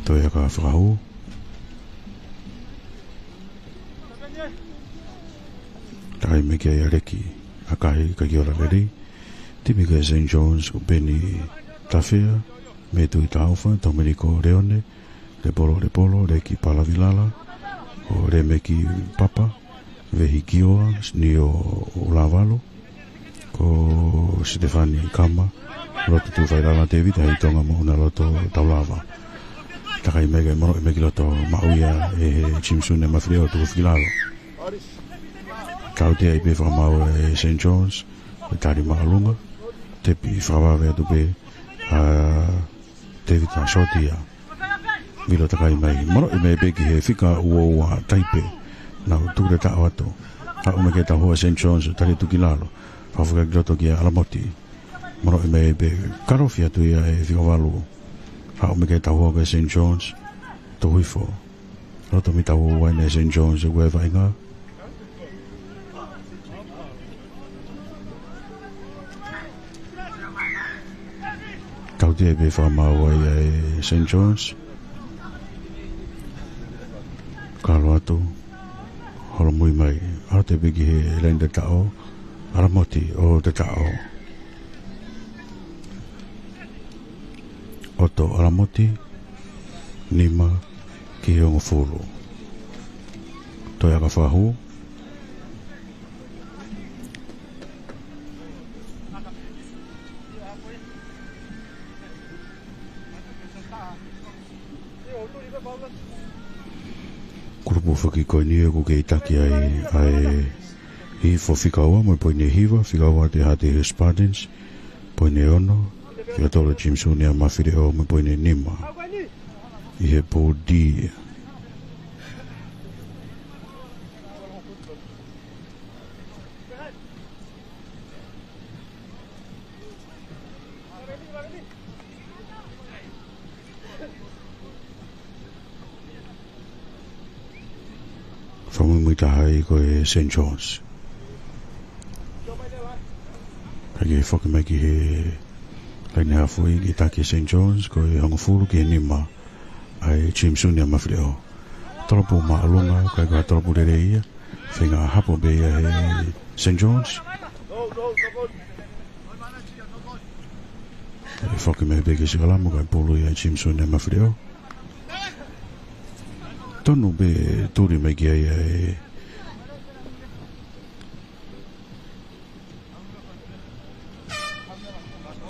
Toe aka fakahū. Takai mai ki ai ʻa Leki, ʻakahi ka kiola lelei. Timi ko e Saint John's ko Peni Tafea, Metui Taufa, Tomeniko Leone, Lepolo, Lepolo, Leki Palavilala, ko Lemeki Papa, Vehi kioa, Nio Lavalu, ko Sitefani Kama, Lotu Tufailala, Tevita Heitonga mo Una Loto Taulava. Takai mai kae manoʻi mai ki loto, maʻu ia ʻe he James Junior Mafileʻo tuku hifo ki lalo. Tautea pē fakamaau ʻe Saint John's, ko e tali māʻolunga, tepi fakavave atu pē, ʻa Tevita Sotia. Vilo takai mai, manoʻi mai pē ki he fika ua ua Taipe. Nau tuku Tataʻo atu. Haʻu mai ke tau hoa Saint John's, tali atu ki lalo. Fakafoki ki loto kia ʻAlamoti. Manoʻi mai pē, kalofi atu ia ʻe fika valu. Haʻu mai ke tau hoa ko e Saint John's, tuku hifo. Loto mita ua ua ʻe Saint John's, ʻoku ʻi ai e vaʻinga. Tautea pē fakamaau ai ʻa e Saint John's. Kalo atu. Holomui mai. ʻAlu atu pē ki he laine tataʻo. ʻAlamoti ʻo Tataʻo. ʻO Loto ʻAlamoti, nima ki he hongofulu. Toe ʻaka fakahū. Kulupu foki ko eni ʻoku kei taki ai ʻa e hifo fika ua mo e poini hiva, fika ua ʻa e Haʻatele Spartans, poini ono, fika tolu James Unia Mafileʻo mo e poini nima. ʻI he Pool D. Fakamuimui taha ai ko e Saint John's. Kae kei foki mai ki he laine hafu ʻi he taki Saint John's, ko e hongofulu ki he nima ʻa e James Unia Mafileʻo. Tolopu māʻolunga, kae ko e tolopu lelei ia. Feinga hapo pē ia he Saint John's. ʻE foki mai pē ki he sikalamu kae pulu ia ʻe James Unia Mafileʻo. Tonu pē tuli mai ki ai ʻa e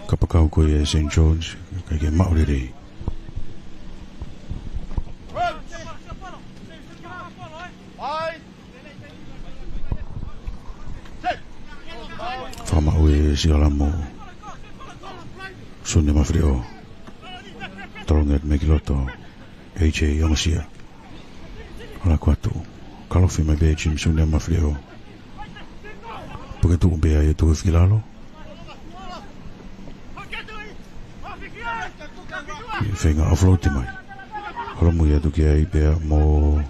kapakau ko ia ʻa e Saint John's, kae kei maʻu lelei. Fakamaʻu ʻe sikalamu James Unia Mafileʻo. Tolongi atu mei ki loto. A J Ongosia. Hala ko atu. Kalofi mai pē James Unia Mafileʻo. Puke tuʻu pē ai ʻa Tuʻifikilalo. Feinga offload mai. Holomui atu ki ai pea mo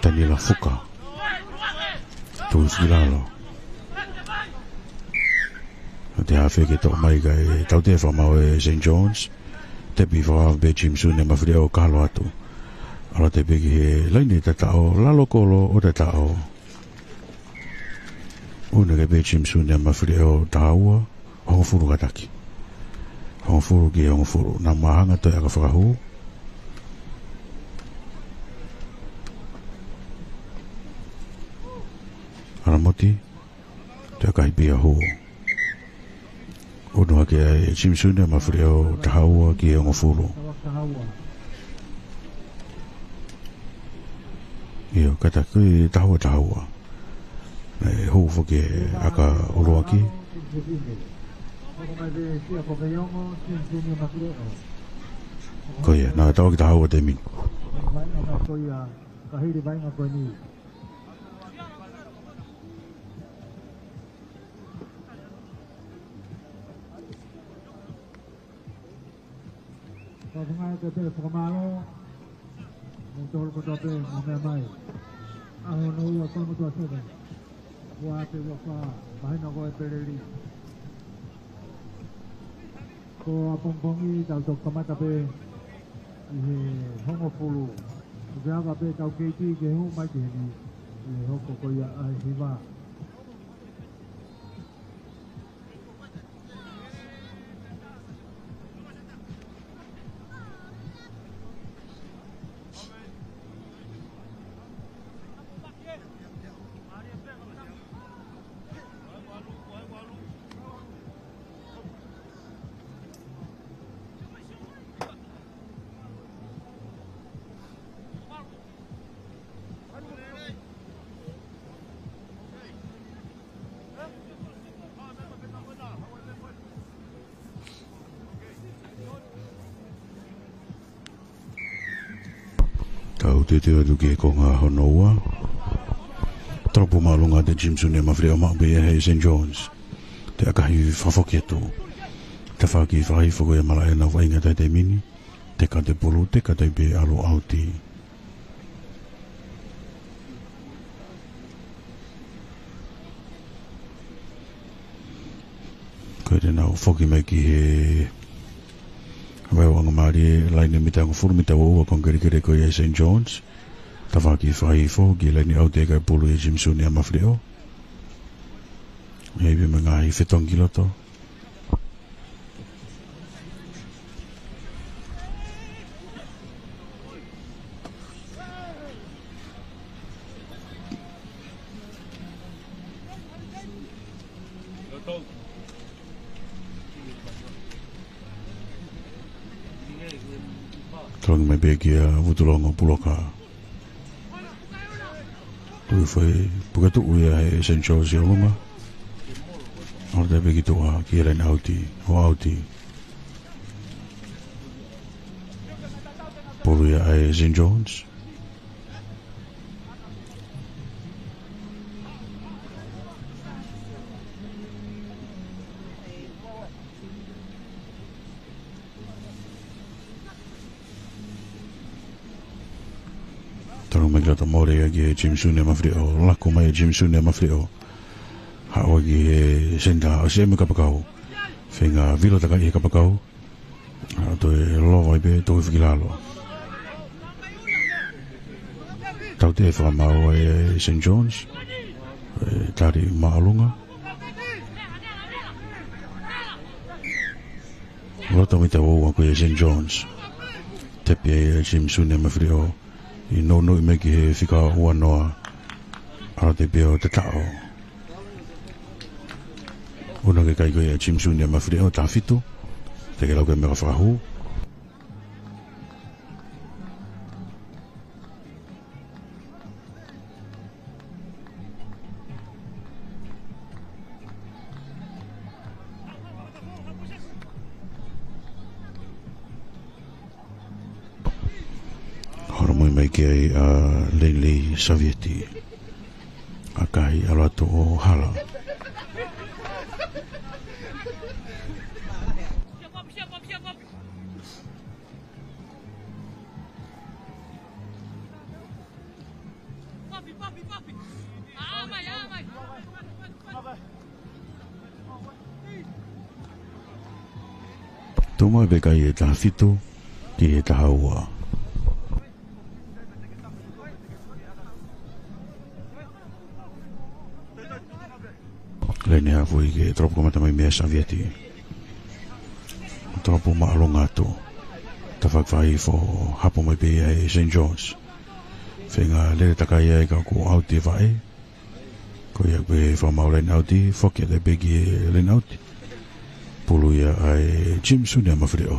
Taniela Fuka. Tuʻifikilalo. ʻA e hafe ke toʻo mai kae tautea fakamaʻu ʻe Saint John's. Tepi fakamaʻu pē James Unia Mafileʻo kalo atu. ʻAlu atu pē ki he laine tataʻo, lalo kolo ʻo tataʻo. Unu ke pē James Unia Mafileʻo taha ua, hongofulu kātaki. Hongofulu ki he hongofulu. Naʻa mau hanga toe ʻaka fakahū. ʻAlamoti, toe ʻaka hifo ia hū. Unu hake ai ʻe James Unia Mafileʻo taha ua ki he hongofulu. ʻIo, kātaki taha ua taha ua. ʻE hū foki ʻa e ʻaka ʻuluaki. Ko ia, naʻa tau ki taha ua te mini. Fakamālō, mou tolu kotoa pē, mou meʻa mai. ʻAho hono ua, Tuʻa Motu ʻa Seven. Ua ʻa e ua fā, mahino ko e Peleli. Ko ʻapongipongi tau toki kamata pē ʻi he hongofulu. ʻOku ava pē tau keiti ke hū mai ki heni. ʻI he hoko ko ia ʻa e hiva. Tau teuteu atu ki he konga hono ua. Tolopu māʻolunga ʻa e James Unia Mafileʻo, maʻu pē ia ʻe Saint John's. Toe ʻaka hifo fakafoki atu. Tafaʻaki fakahifo ko ia malaʻe na vaʻinga taimi ni. Teka atu e pulu, teka atu pē ʻalu ʻauti. Ko ia te nau foki mai ki he vaeuangamālie, laine mita hongofulu, mita ua ua, konga kelekele ko ia ʻa e Saint John's. Tafaʻaki fakahifo ki he laine ʻauti, ʻaka e pulu ʻe James Unia Mafileʻo. ʻI ai pē mo e ngaahi fetongi ki loto. Tolongi mai pē kia Vutulongo, puloka. Tui fai puke tuʻu ia ʻe Saint George ʻi ʻolunga. ʻAlu atu pē ki tuʻa, ki he laine ʻauti, ʻo ʻauti. Pulu ia ʻa Saint George. Tolongi mai ki loto, mole ia ki he Jim Sune Mafiliʻo, laku mai ʻe Jim Sune Mafiliʻo. Haʻu ki he senitā, ʻosi ʻi he kapakau. Feinga vilo takai he kapakau. ʻA, toe lova ai pē, toe fakilalo. Tautea e fakamaau ʻa Saint George. ʻE tali māʻolunga. Loto mita ua ko ia Saint George. Tepi ai ʻa Jim Sune Mafiliʻo. ʻI nounou mai ki he fika ua noa. ʻAlu atu pē ʻo tataʻo. Uno ke kai ko ia Jim Sune Mafiliʻo, taha fitu. Te ke lau ke meka fakahū. Holomui mai ki ai ʻa Leilei Savieti. ʻA kai ʻalu atu ʻo hala. Tō mai pē kai ʻe taha fitu ki he taha ua. Laine hafu ʻi he tolopu kamata mai meia Savieti. Tolopu māʻolunga atu. Tafaʻaki fai fo, hapo mai pē ia ʻe Saint George. Feinga lele takai ai ka kuo ʻauti e vaʻe. Ko ia pē fakamaau laine ʻauti, foki atu pē ki he laine ʻauti. Pulu ia ʻa Jim Sune Mafiliʻo.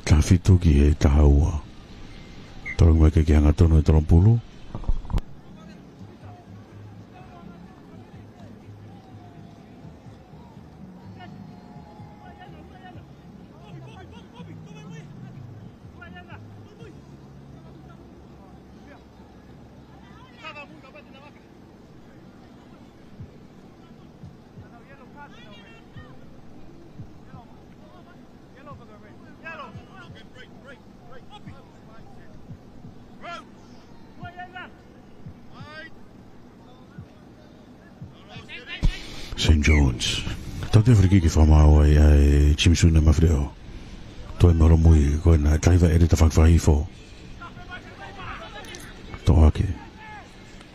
Taha fitu ki he taha ua. Tolongi mai ke ke hanga tonu e tolong pulu. Saint George. Tautea e free kick ke fakamaau ai ʻe Jim Sune Mafiliʻo. Toe malu mui ko ena, taiva ʻe tafaʻaki fai fo. Toʻo hake.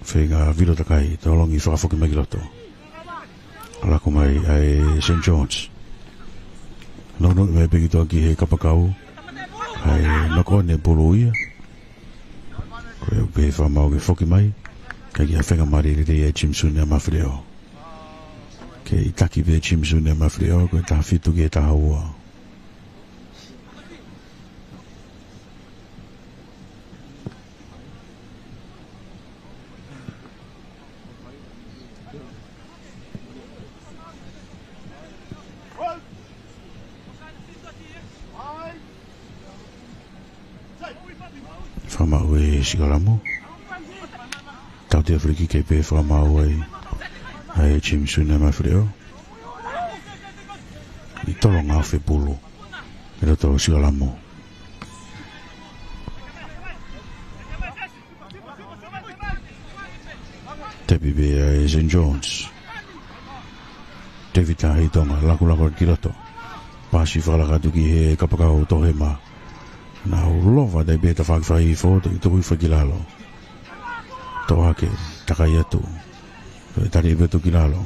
Feinga vilo takai, tolongi fakafoki mai ki loto. Laku mai ʻa Saint George. Nounou mai pē ki tuʻa ki he kapakau. ʻA e noko ne pulu ia. Ko ia pē fakamaau ke foki mai. Ka ki a fenga mari lele ia Jim Sune Mafiliʻo. Ke ʻi taki pē Jim Sune Mafiliʻo, ko e taha fitu ki he taha ua. Fakamaau ʻe Sikalamu. Tautea free kick ke pē fakamaau ai ʻa Jim Sune Mafiliʻo. ʻI tolonga afe pulu. ʻI loto Sikalamu. Tepi pē ʻa Saint George. Tevita Heitonga, lakulaku ki loto. Pasi fakalaka atu ki he kapakau Tohema. Nau lova tai pē tafaʻaki fai fo, te tuku i fai ki lalo. Toʻo hake, takai atu. Toe tali pē atu ki lalo.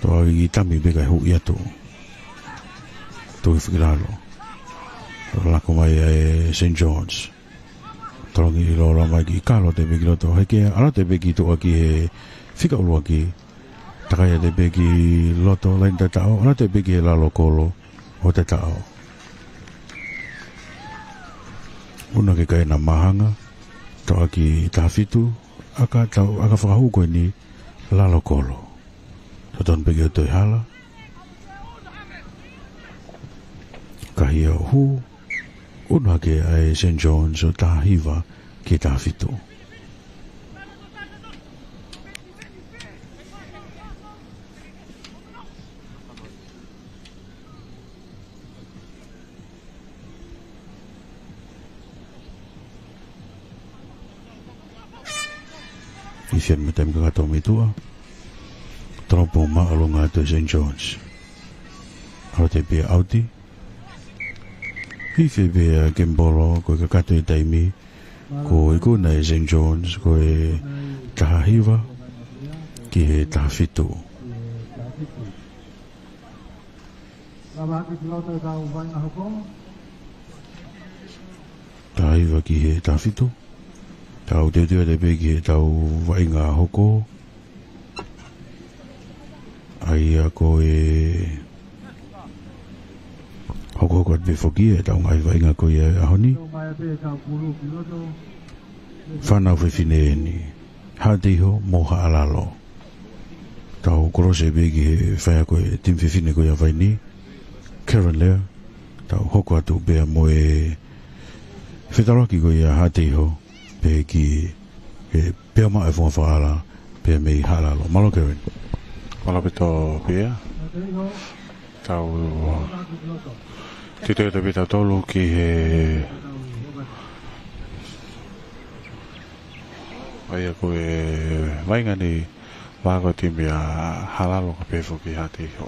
Toe ʻai tami pē kae huʻi atu. Toe hifo ki lalo. Lako mai ʻa e Saint George. Tolongi ʻi lolo mai ki kalo te pē ki loto. Heke, ʻalu atu pē ki tuʻa ki he fika ʻuluaki. Takai atu pē ki loto laine tataʻo. ʻAlu atu pē ki he lalo kolo ʻo tataʻo. ʻUnu hake kae ʻena mahanga. Toʻa ki taha fitu. ʻAka tau, ʻaka fakahū ko eni lalo kolo. Totonu pē ke toe hala. Kahi ʻo hū. ʻUnu hake ʻa e Saint George ʻo taha hiva ki taha fitu. Ifi ʻa e mataimi kakato mei tuʻa. Tolopo māʻolunga atu ʻa Saint George. ʻAlu atu pē ʻauti. Ifi pē ʻa Kembolo, ko e kakato e taimi. Ko e ikuna ʻa Saint George, ko e taha hiva ki he taha fitu. Taha hiva ki he taha fitu. Tau teuteu atu pē ki heʻetau vaʻinga hoko. ʻA ia ko e hokohoko atu pē foki ʻetau ngaahi vaʻinga ko ia ʻo e ʻaho ni. Fānau fefine eni. Haʻateiho mo Haʻalalo. Tau kolose pē ki he faiako ʻo e timi fefine ko ia ʻa Vainī. Karen Lea. Tau hoko atu pea mo e fetaulaki ko ia ʻa Haʻateiho. Pea ki he pea maʻa e fonga fakaʻala. Pea mei Haʻalalo. Mālō Karen. Mālō ʻaupito Pea. Tau tite atu pē tautolu ki he ʻa ia ko e vaʻinga ni, vaʻinga ko e timi ʻa Haʻalalo kae pehē foki Haʻateiho.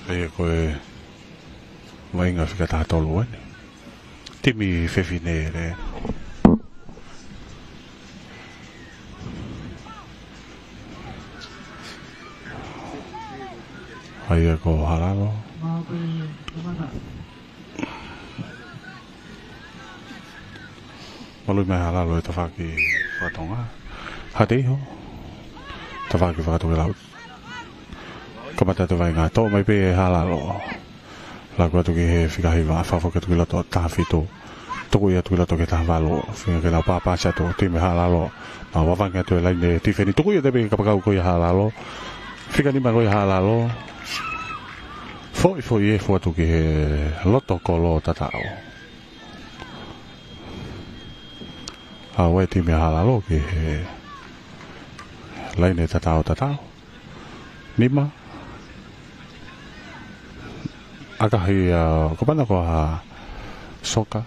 ʻA ia ko e vaʻinga fika taha tolu eni. Timi fefine ē. ʻA ia ko Haʻalalo. Maluʻi mai Haʻalalo he tafaʻaki fakatonga. Haʻateiho. Tafaʻaki fakatokelau. Kamata atu e vaʻinga, toʻo mai pē ʻe Haʻalalo. Laku atu ki he fika hiva, fakafoki atu ki loto taha fitu. Tukuʻi atu ki loto ki he taha valu, feinga ke nau pāpasi atu, timi Haʻalalo. Nau vavangi atu e laine tifeni, tukuʻi atu pē ki he kapakau ko ia ʻa Haʻalalo. Fika nima ko ia ʻa Haʻalalo. Foʻi foʻi ʻe fua atu ki he loto kolo tataʻo. ʻAlu e timi Haʻalalo ki he laine tataʻo tataʻo. Nima. ʻAkahi ʻa Kopana ko ha soka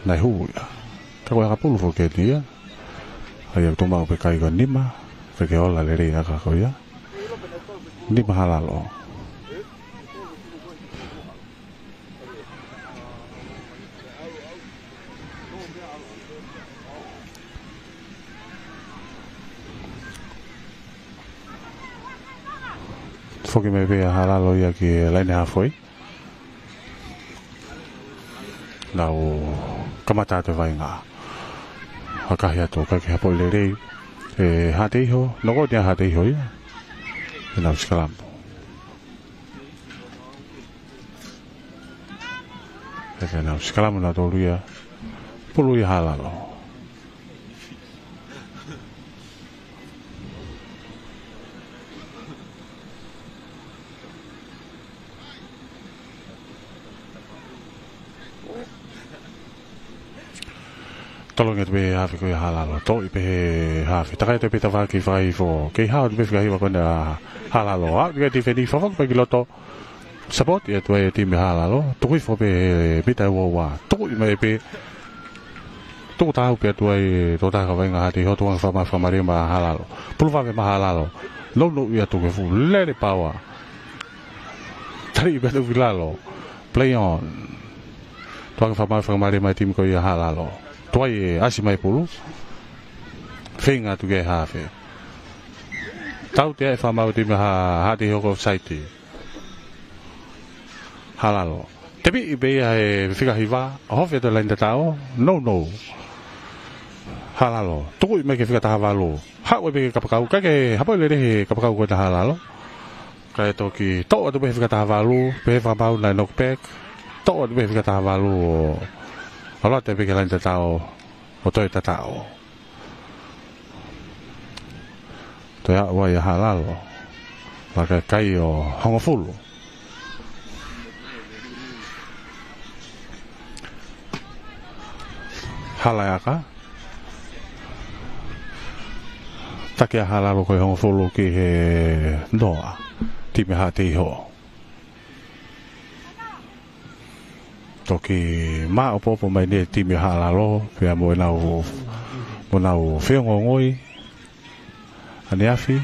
naʻe hū ia. Ka ko e ʻakapulu foki eni ia. ʻA ia ʻoku tuʻu maʻu pē kai ko e nima. Pea ke ola lelei ʻa e ʻaka ko ia. Nima Haʻalalo. Foki mai pē ʻa Haʻalalo ia ki he laine hafoi. Nau kamata atu e vaʻinga. ʻAkahi atu, ʻikai ke hapoʻi lelei ʻe Haʻateiho, noko ʻia Haʻateiho ia. ʻE nau sikalamu. Pea ke nau sikalamu nautolu ia. Pulu ia ʻa Haʻalalo. Tolongi atu pē hafe ko ia ʻa Haʻalalo. Toʻo pē ʻe he hafe. Takai atu pē tafaʻaki fakaifo. Kei hao atu pē fika hiva ko ena ʻa Haʻalalo. Aʻu ki he tifeni. Fakafoki pē ki loto. Sapoti atu ai e timi Haʻalalo. Tuku hifo pē he mita ʻe ua ua. Tukuʻi mai pē. Tuku taha pē atu ai e tokotaha kaveinga Haʻateiho, tuku ange fakamāfakamalie maʻa Haʻalalo. Pulu vave maʻa Haʻalalo. Nounou ia tuku e fuʻu lele paoa. Tali pē atu ki lalo. Play on. Tukuange fakamaau fakamālie mai e timi ko ia Haʻalalo. Tuai e ʻasi mai e pulu. Feinga atu ki he hafe. Tautea e fakamaau e timi Ha-, Haʻateiho ko e offside. Haʻalalo. Tepiʻi pē ia he fika hiva, ʻo hofe atu e laine tataʻo, nounou. Haʻalalo. Tukuʻi mai ki he fika taha valu. Haʻu ai pē ki he kapakau, kae ke hapai lelei he kapakau ko ena Haʻalalo. Kae toki toʻo atu pē he fika taha valu, pehē fakamaau naʻe knock back. Toʻo atu pē he fika taha valu ʻo, ʻo lata pē ki he laine tataʻo, ʻo toe tataʻo. Toe aʻu ai ʻa Haʻalalo. Laka e kai ʻo hongofulu. Hala e aka. Taki ʻa Haʻalalo ko e hongofulu ki he noa. Timi Haʻateiho. Toki māʻopoʻopo mai eni e timi Haʻalalo, pea mo ʻenau, mo ʻenau feongoongoi ʻaneafi.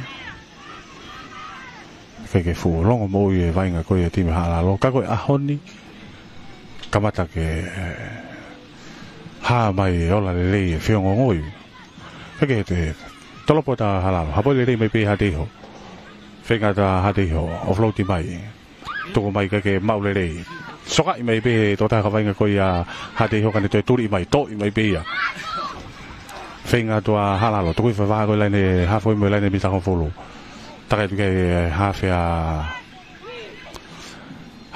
Kae ke fuʻu longomoʻui e vaʻinga ko ia e timi Haʻalalo. Ka ko e ʻaho ni, kamata ke, eh, hā mai e ola lelei e feongoongoi. Kae ke te tolopo atu ʻa Haʻalalo. Hapai lelei mai pē Haʻateiho. Feinga atu ʻa Haʻateiho. Offload mai. Tuku mai kae ke maʻu lelei. Sokaʻi mai pē he tokotaha kaveinga ko ia Haʻateiho ka ne toe tuli mai. Toʻi mai pē ia. Feinga atu ʻa Haʻalalo. Tuku ʻi fafā ko e laine hafe mo e laine mita hongofulu. Taka atu ki he hafe ʻa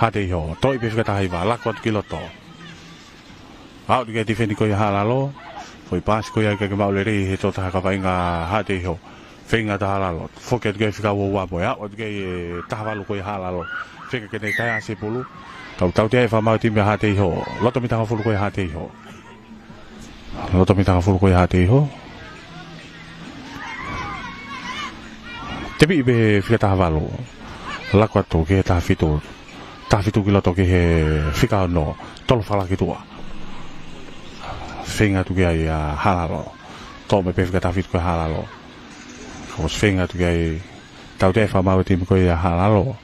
Haʻateiho. Toʻi pē fika taha hiva. Laku atu ki loto. Aʻu atu ki he tifeni ko ia Haʻalalo. Foʻi paasi ko ia kae ke maʻu lelei he tokotaha kaveinga Haʻateiho. Feinga atu ʻa Haʻalalo. Foki atu ki he fika ua ua mo e aʻu atu ki he taha valu ko ia Haʻalalo. Feinga ke ne taʻe ʻasi e pulu. Tau, tautea e fakamaau e timi Haʻateiho. Loto mita hongofulu ko ia Haʻateiho. Loto mita hongofulu ko ia Haʻateiho. Tepiʻi pē he fika taha valu. Laku atu ki he taha fitu. Taha fitu ki loto ki he fika ono. Tolo fakalaki tuʻa. Feinga atu ki ai ʻa Haʻalalo. Toʻo mai pē fika taha fitu ko ia Haʻalalo. Kuo ʻosi feinga atu ki ai. Tautea e fakamaau e timi ko ia Haʻalalo.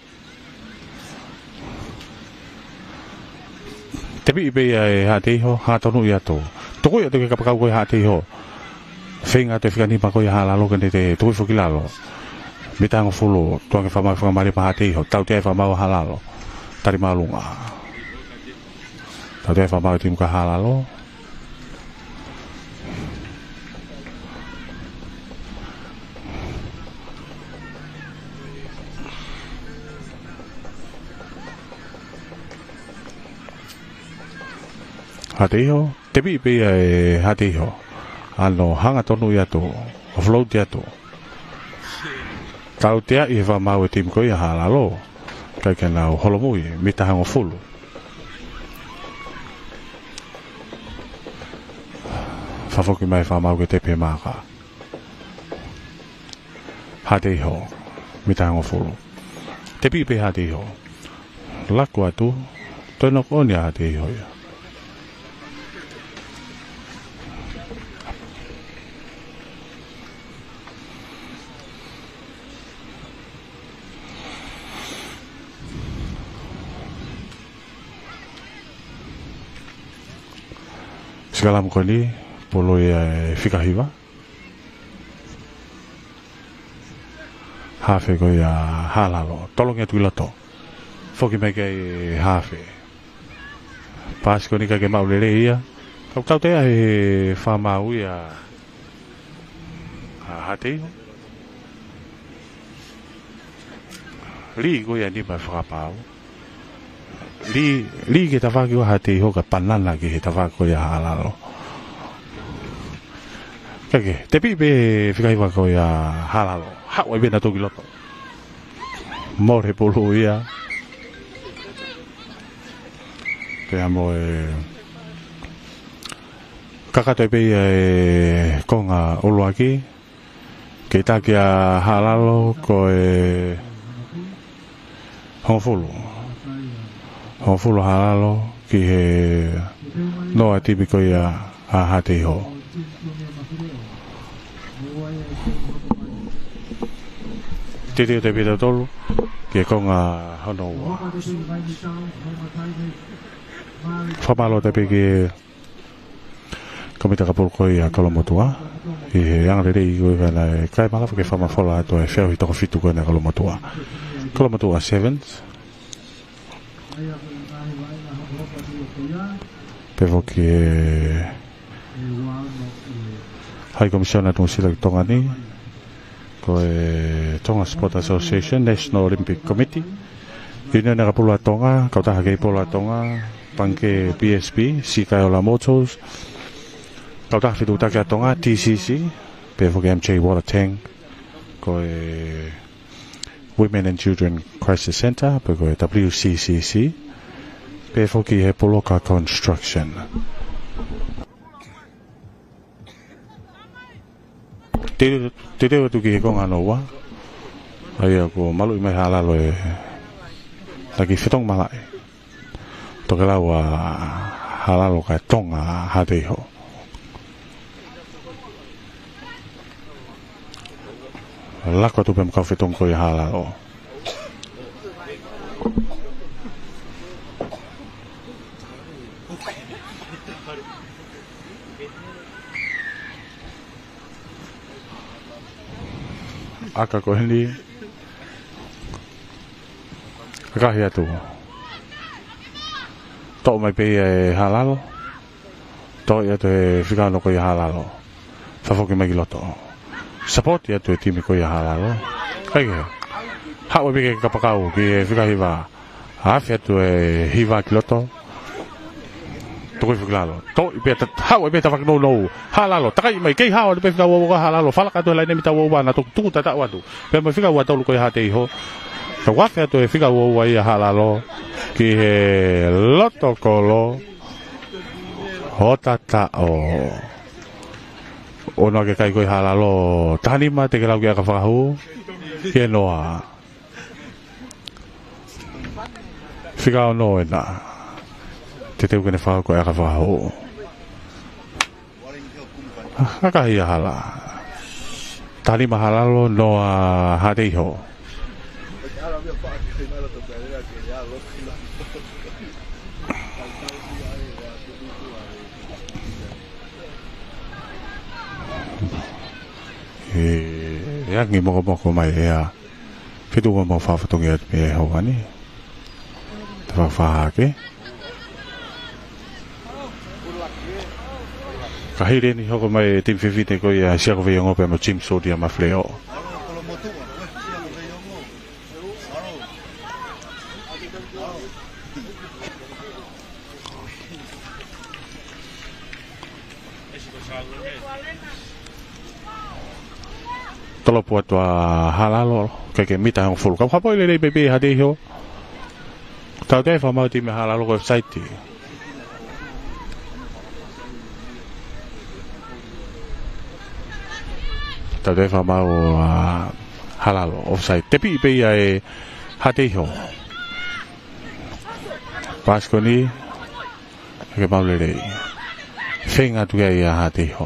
Tepiʻi pē ia ʻe Haʻateiho, hā tonu ia atu. Tukuʻi atu ki he kapakau ko ia Haʻateiho. Feinga atu e fika nima ko ia Haʻalalo ke ne toe tukuʻi foki ki lalo. Mita hongofulu, tukuange fakamaau fakamālie mai Haʻateiho. Tautea e fakamaau Haʻalalo. Tali māʻolunga. Tautea e fakamaau e timi ko ia Haʻalalo. Haʻateiho, tepiʻi pē ia ʻe Haʻateiho. ʻAno hanga tonu ia atu, offload atu. Tauteaʻi he fakamaau e timi ko ia Haʻalalo. Kae ke nau holomui, mita hongofulu. Fakafoki mai e fakamaau ke tepi he maaka. Haʻateiho, mita hongofulu. Tepiʻi pē Haʻateiho. Laku atu, toe knock on ia Haʻateiho ia. Sikalamu ko eni, pulu ia e fika hiva. Hafe ko ia Haʻalalo. Tolongi atu ki loto. Foki mai ki ai hafe. Paasi ko eni kae ke maʻu lelei ia. Kau tautea he fakamaau ia ʻa Haʻateiho. Lī ko ia nima fakapapau. Lī, lī ki he tafaʻaki ʻo Haʻateiho kae panana ki he tafaʻaki ko ia Haʻalalo. Kae ke, tepiʻi pē fika hiva ko ia Haʻalalo. Haʻu ai pē nautolu ki loto. Mole pulu ia. Pea mo e kakato pē ia e konga ʻuluaki. Ke taki ʻa Haʻalalo ko e hongofulu. Hongofulu Haʻalalo ki he noa timi ko ia ʻa Haʻateiho. Titi o te pita tolu ki he konga hono ua. Fakamālō atu pē ki he Kōmiti Fakapulu ko ia ʻa Kolomotuʻa ʻi he anga lelei ko ia naʻe kai malava ke fakamafola atu e feʻauhi toko fitu ko ia ʻa Kolomotuʻa. Kolomotuʻa Sevens. Pea foki e High Commissioner Tuʻusilaki Tonga ni, ko e Tonga Sport Association, National Olympic Committee, ʻIunioni ʻAkapulu ʻa Tonga, Kautaha Keipolo ʻa Tonga, Pangikē P S P, Sikaiola Motors, Kautaha Fetuʻutaki ʻa Tonga, T C C, pea foki M J Water Tank, ko e Women and Children Crisis Centre, pea ko e W C C C, pea foki he Poloka Construction. Te, te teu atu ki he konga hono ua. ʻA ia kuo maluʻi mai Haʻalalo e taki fetongi malaʻe. Tokelau ʻa Haʻalalo kae tonga Haʻateiho. Laka atu pē mo e kau fetongi ko ia Haʻalalo. ʻAka ko eni. Kakahi atu. Toʻo mai pē ia ʻe Haʻalalo. Toʻo atu e fika ono ko ia Haʻalalo. Fafoki mai ki loto. Sapoti atu e timi ko ia Haʻalalo. Kaikehe. Haʻu pē ke kapakau ki he fika hiva. Afe atu e hiva ki loto. Tokoi fika lalo. Toʻi pē ta-, haʻu pē tafaʻaki nounou. Haʻalalo. Takai mai. Kei hao atu pē fika ua ua Haʻalalo. Falaka atu e laine mita ua ua naʻa toki tuku tataʻu atu. Pea mo e fika ua tolu ko ia Haʻateiho. Ka ua afe atu e fika ua ua ia Haʻalalo. Ki he loto kolo. ʻO tataʻo. ʻOno ke kai ko ia Haʻalalo. Taha nima te ke lau ki ʻakafakahū. Ke noa. Fika ono ena. Te teu ke ne fakahoko e ʻakafakahū. Kakahi ʻa Haʻalalo. Taha nima Haʻalalo, noa Haʻateiho. ʻE, ʻe angi mokomoko mai ʻe ia. Fitu mo fakafatongia atu pē ʻe Hovani. Tafaʻaki fakahake. Ka hili eni hoko mai e timi fefine ko ia Siakoveiongo pea mo Jim Sotia Mafleo. Tolopu atu ʻa Haʻalalo, kae ke mita hongofulu. Ka hapoi lelei pē pē Haʻateiho. Tautea e fakamaau timi Haʻalalo ko e offside. Tautea e fakamaau ʻa Haʻalalo, offside. Tepiʻi pē ia ʻe Haʻateiho. Paasi ko eni, ke maʻu lelei. Feinga atu ia ʻa Haʻateiho.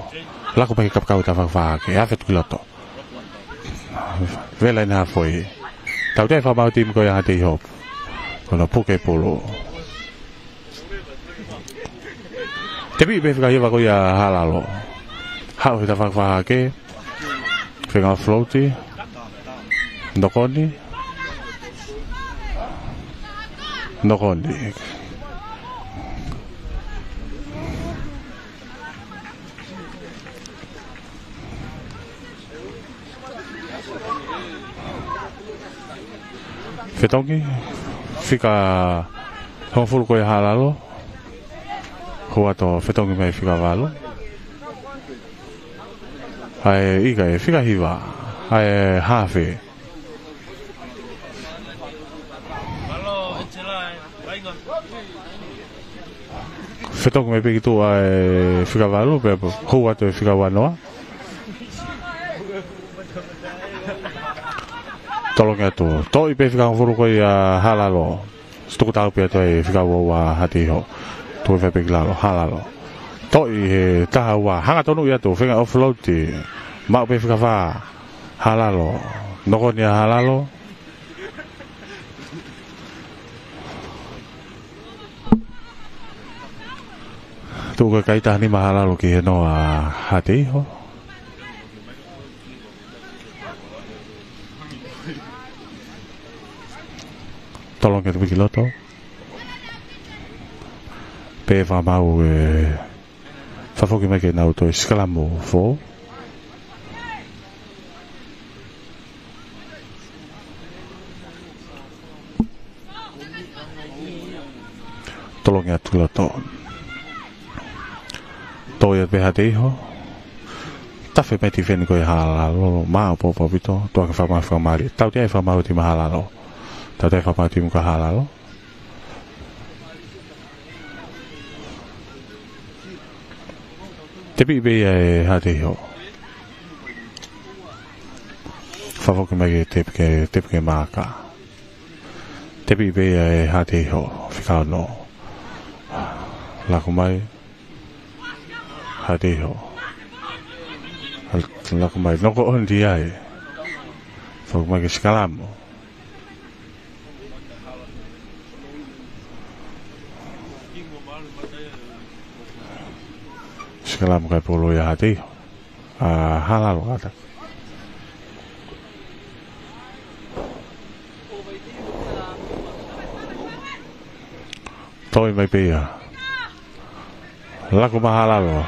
Laka pē ke kapakau tafaʻaki fakahake. Afe atu ki loto. Vela ʻi he hafoi. Tautea e fakamaau timi ko ia Haʻateiho. Ko hono puke pulu. Tepiʻi pē fika hiva ko ia Haʻalalo. Haʻu he tafaʻaki fakahake. Feinga float. Nokoni. Nokoni. Fetongi, fika hongofulu ko ia Haʻalalo. Hua to fetongi mai fika valu. ʻAi, ʻikai, fika hiva. ʻAi, hafe. Fetongi mai pē ki tuʻa e fika valu, pea hū atu e fika ua noa. Tolongi atu. Toʻi pē fika hongofulu ko ia Haʻalalo. Tuku tau pē atu e fika ua ua Haʻateiho. Tuku fai pē ki lalo, Haʻalalo. Toʻi he taha ua. Hanga tonu ia atu, feinga offload. Maʻu pē fika fā. Haʻalalo. Nokoni ʻa Haʻalalo. Tuku e kai taha nima Halalo ki he noa ʻa Haʻateiho. Tolongi atu pē ki loto. Pea fakamaau e fakafoki mai ke nau toe sikalamu foʻou. Tolongi atu loto. Toe ʻai pē Haʻateiho. Tafe mai e tifeni ko ia ʻa Halalo, maʻopoʻopo ʻaupito, tuku ange fakamaau fakamālie. Tautea e fakamaau e timi ʻa Halalo. Tautea e fakamaau e timi ko ia ʻa Halalo. Tepi pē ia ʻe Haʻateiho. Fakafoki mai ke tepi ke, tepi ke maaka. Tepi pē ia ʻe Haʻateiho, fika ono. Laku mai. Haʻateiho. Laku mai, noko ʻoni ai. Fakafoki mai ke sikalamu. Sikalamu kai polo ia ʻa Haʻateiho. ʻA Halalo kātaki. Toe mai pē ia. Laku mai Halalo.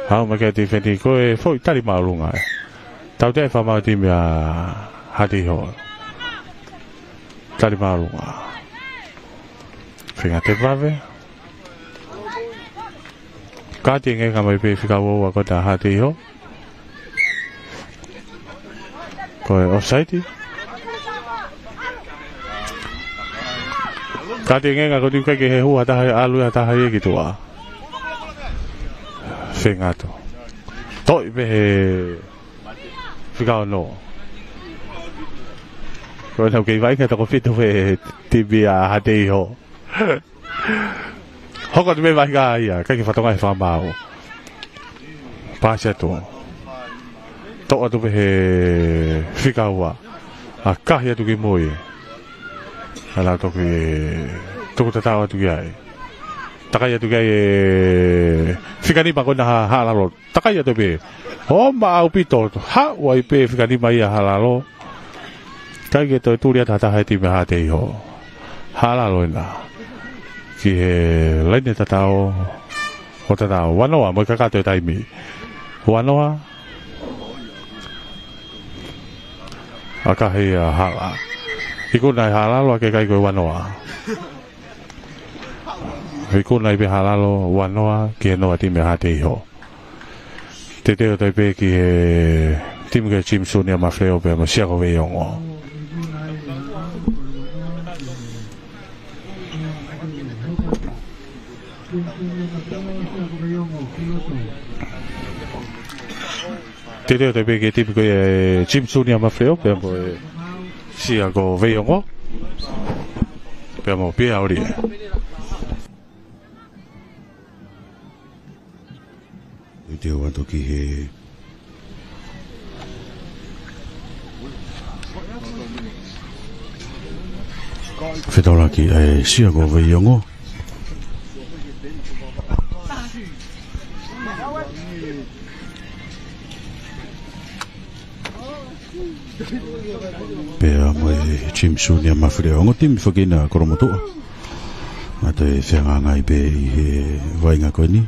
Haʻu mai ki he tifeni ko e foʻi tali māʻolunga ē. Tautea e fakamaau e timi ʻa Haʻateiho. Tali māʻolunga. Feinga tepi vave. Kāti e ngeka mai pē fika ua ua ko ia ʻa Haʻateiho. Ko e offside. Kāti e ngeka ko eni ʻikai ke hehua ha taha, ʻalu ha taha ia ki tuʻa. Feinga atu. Toe pē he fika ono. Ko ʻenau kei vaʻinga toko fitu pē he timi ʻa Haʻateiho. Hoko atu mei vaʻinga ia, ʻikai ke fakatokangaʻi e fakamaau. Paasi atu. Toʻo atu pē he fika ua. ʻAkahi atu ki mui. ʻAlu atu ki, tuku tatau atu ki ai. Takai atu ki ai e fika nima ko ena ʻa Halalo. Takai atu pē. Oma ʻaupito, haʻu ai pē fika nima ia ʻa Halalo. ʻIkai ke toe tuli atu ha taha he timi ʻa Haʻateiho. Halalo ena. Ki he laine tatau. ʻO tatau. Ua noa, mo e kakato e taimi. Ua noa. ʻAkahi ʻa Hala. Ikuna ʻe Halalo ʻa e kai ko e ua noa. Ikuna ai pē ʻe Halalo, ua noa ki he noa timi ʻa Haʻateiho. Teuteu atu ai pē ki he timi ko ia Jim Sunior Mafileo pea mo Siako Veiongo. Teuteu atu ai pē ki he timi ko ia ʻa Jim Sunior Mafileo pea mo Siako Veiongo. Pea mo Pia Olie. Teuteu atu ki he fetaulaki ʻa e Siako Veiongo. Pea mo e Jim Sunior Mafileo, ongo timi foki ena ʻa Kolomotuʻa. Naʻa toe fehangahangai pē ʻi he vaʻinga ko eni.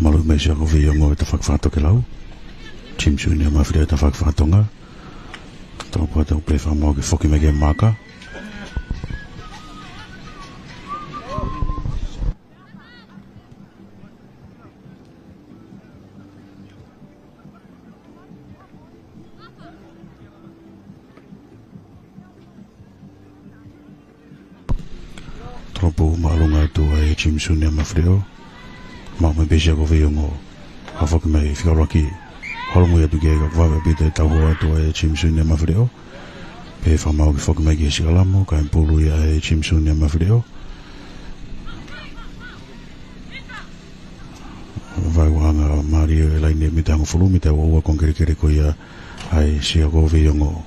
Malu mai Siako Veiongo he tafaʻaki fakatokelau. Jim Sunior Mafileo he tafaʻaki fakatonga. Tau pua tau pē fakamaau ke foki mai ki he maaka. Tolopu māʻolunga atu ʻa e Jim Sunior Mafileo. Maʻu mai pē Siako Veiongo. Haʻu foki mai fika ʻuluaki. Holomui atu ki ai ka vave ʻaupito e tauhō atu ʻa e Jim Sunior Mafileo. Pea fakamaau ke foki mai ki he Sikalamo, kae pulu ia ʻe Jimson ia Mafileʻo. Vaeuanga mālie e laine mita hongofulu, mita ua ua, konga kelekele ko ia ʻa e Sia ko Veiongo.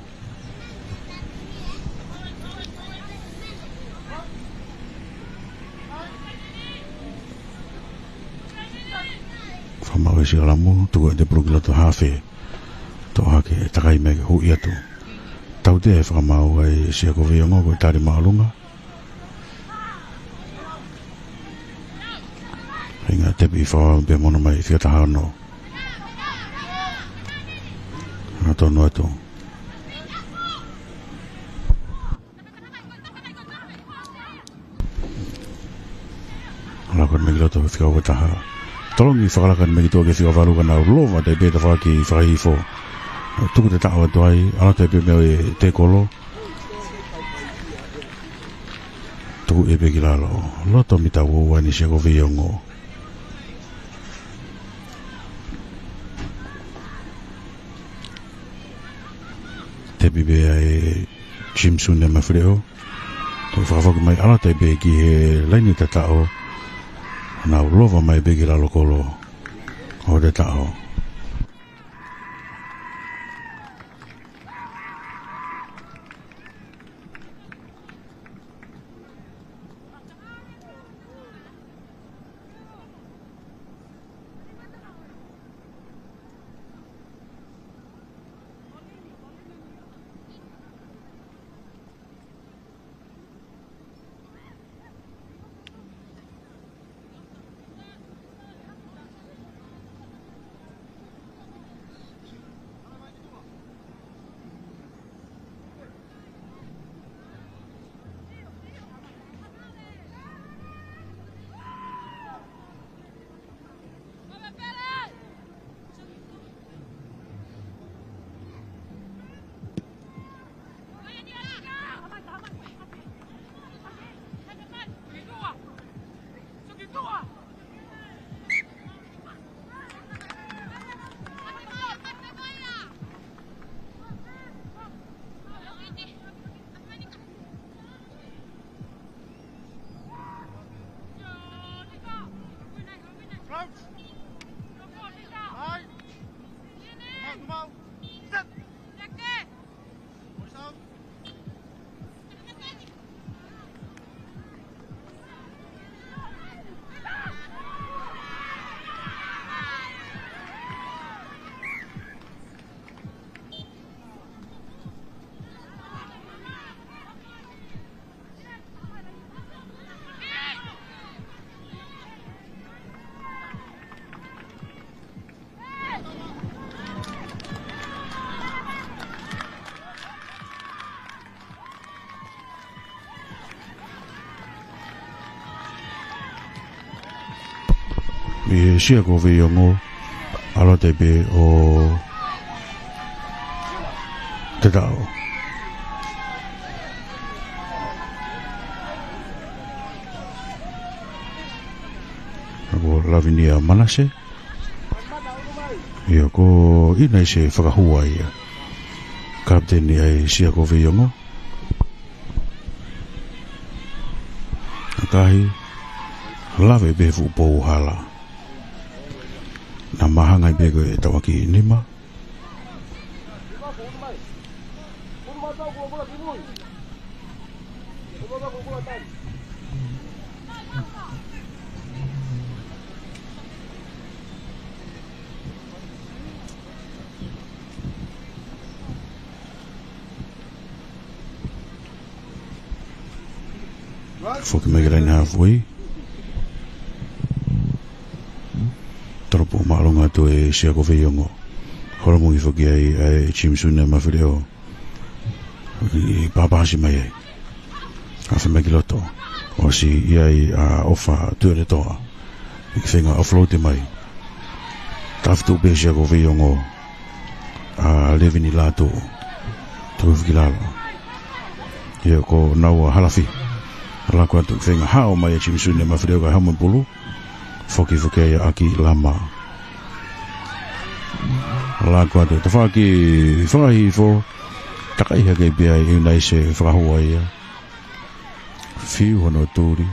Fakamaau ʻe Sikalamo, tuku e tēpulu ki loto hafe. Toʻo hake, takai mai ke huʻi atu. Tautea e fakamaau ʻa e Sia ko Veiongo, ko e tali māʻolunga. Hinga tepi ʻi fao pea mo hono mai, fika taha ono. Hangatonu atu. Laka mai ki loto fika ua taha. Tolongi fakalaka mai ki tuʻa ki he fika valu ka nau lova taʻe pē tafaʻaki fakahihifo. Tuku e taʻo atu ai, ʻalu atu ai pē mei he tēkolo. Tuku ʻe pē ki lalo. Loto mita ua ua ʻeni Sia ko Veiongo. Tepi pē ʻa e Jimson ia Mafileʻo. Toe fakafoki mai ʻalu atu ai pē ki he laine tataʻo. Nau lova mai pē ki lalo kolo ʻo e taʻo. ʻI he Sia ko Veiongo, ʻalu atu ai pē ʻo tataʻo. Ko Lavinia Manase. ʻIo, ko Inaise Fakahua ia. Kapiteni ʻa e Sia ko Veiongo. Kahi, lave pē fuʻu pou hala. Naʻa mahanga pē ko e taʻaki nima. Foki mai ki he laine hafu ʻi. Tolopo māʻolunga atu e Sia ko Veiongo. Holomuʻi foki ai ʻa e Jimson ia Mafileʻo. ʻI pāpāsi mai ai. Afe mai ki loto. ʻOsi ʻi ai ʻa ʻOfa Tuʻiʻonetoa. ʻIkai feinga offload mai. Tafi tuʻu pē Sia ko Veiongo. ʻA Levini Lātū. Tuku ki lalo. ʻIo ko Naua Halafi. Laku atu feinga hao mai ʻa Jimson ia Mafileʻo kae hao mai pulu. Foki foki ai ʻa ʻAki Lama. Laku atu tafaʻaki fakahihifo. Takaʻi hake pē ʻe ʻIunaise Fakahua ia. Fiu hono tuli.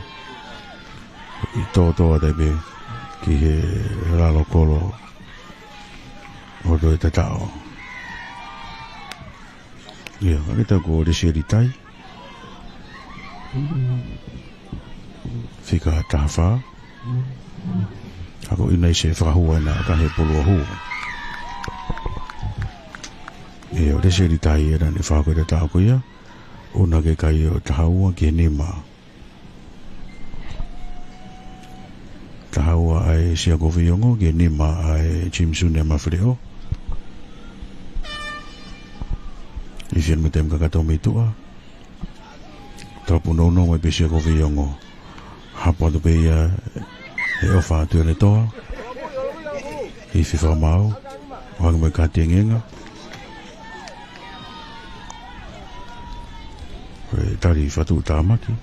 ʻI tōtō atu pē ki he lalo kolo ʻo Lotoʻi Tataʻo. Ia, ʻa ke tau ko Lesieli Tai. Fika taha fā. ʻA ko ʻIunaise Fakahua ena ʻa e kahe pulu ʻo hua. Ia, ʻo Lesieli Tai ena ne fā ko e tataʻo ko ia. ʻUna ke kai ʻo taha ua ki he nima. Taha ua ʻa e Sia ko Veiongo ki he nima ʻa e James Junior Mafileʻo. ʻI he fian mo tem kakato mei tuʻa. Tapu nounou mai pē Sia ko Veiongo. Hapo atu pē ia he ʻofa atu ʻene toa. ʻI he fefakamaau. ʻO hangē mo e kātiengenga. Ko e tali fakatuʻutāmaki.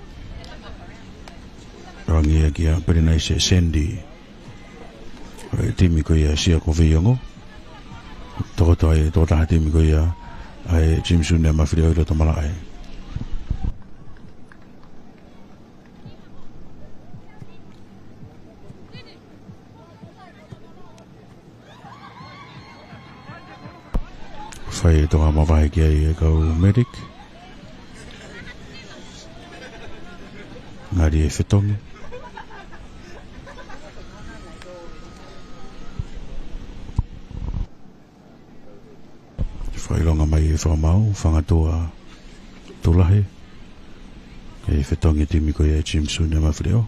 Rangi ia kia Pelinaise Sandy. Ko e timi ko ia Sia ko Veiongo. Tokoto ai, tokotaha timi ko ia ʻa e James Junior Mafileʻo ʻi loto malaʻe. Fai e toka mavahe ki ai e kau medic. Ngali e fetongi. Fakaʻilonga mai e fakamaau, fanga toa tulahe. Ke fetongi timi ko ia James Junior Mafileʻo.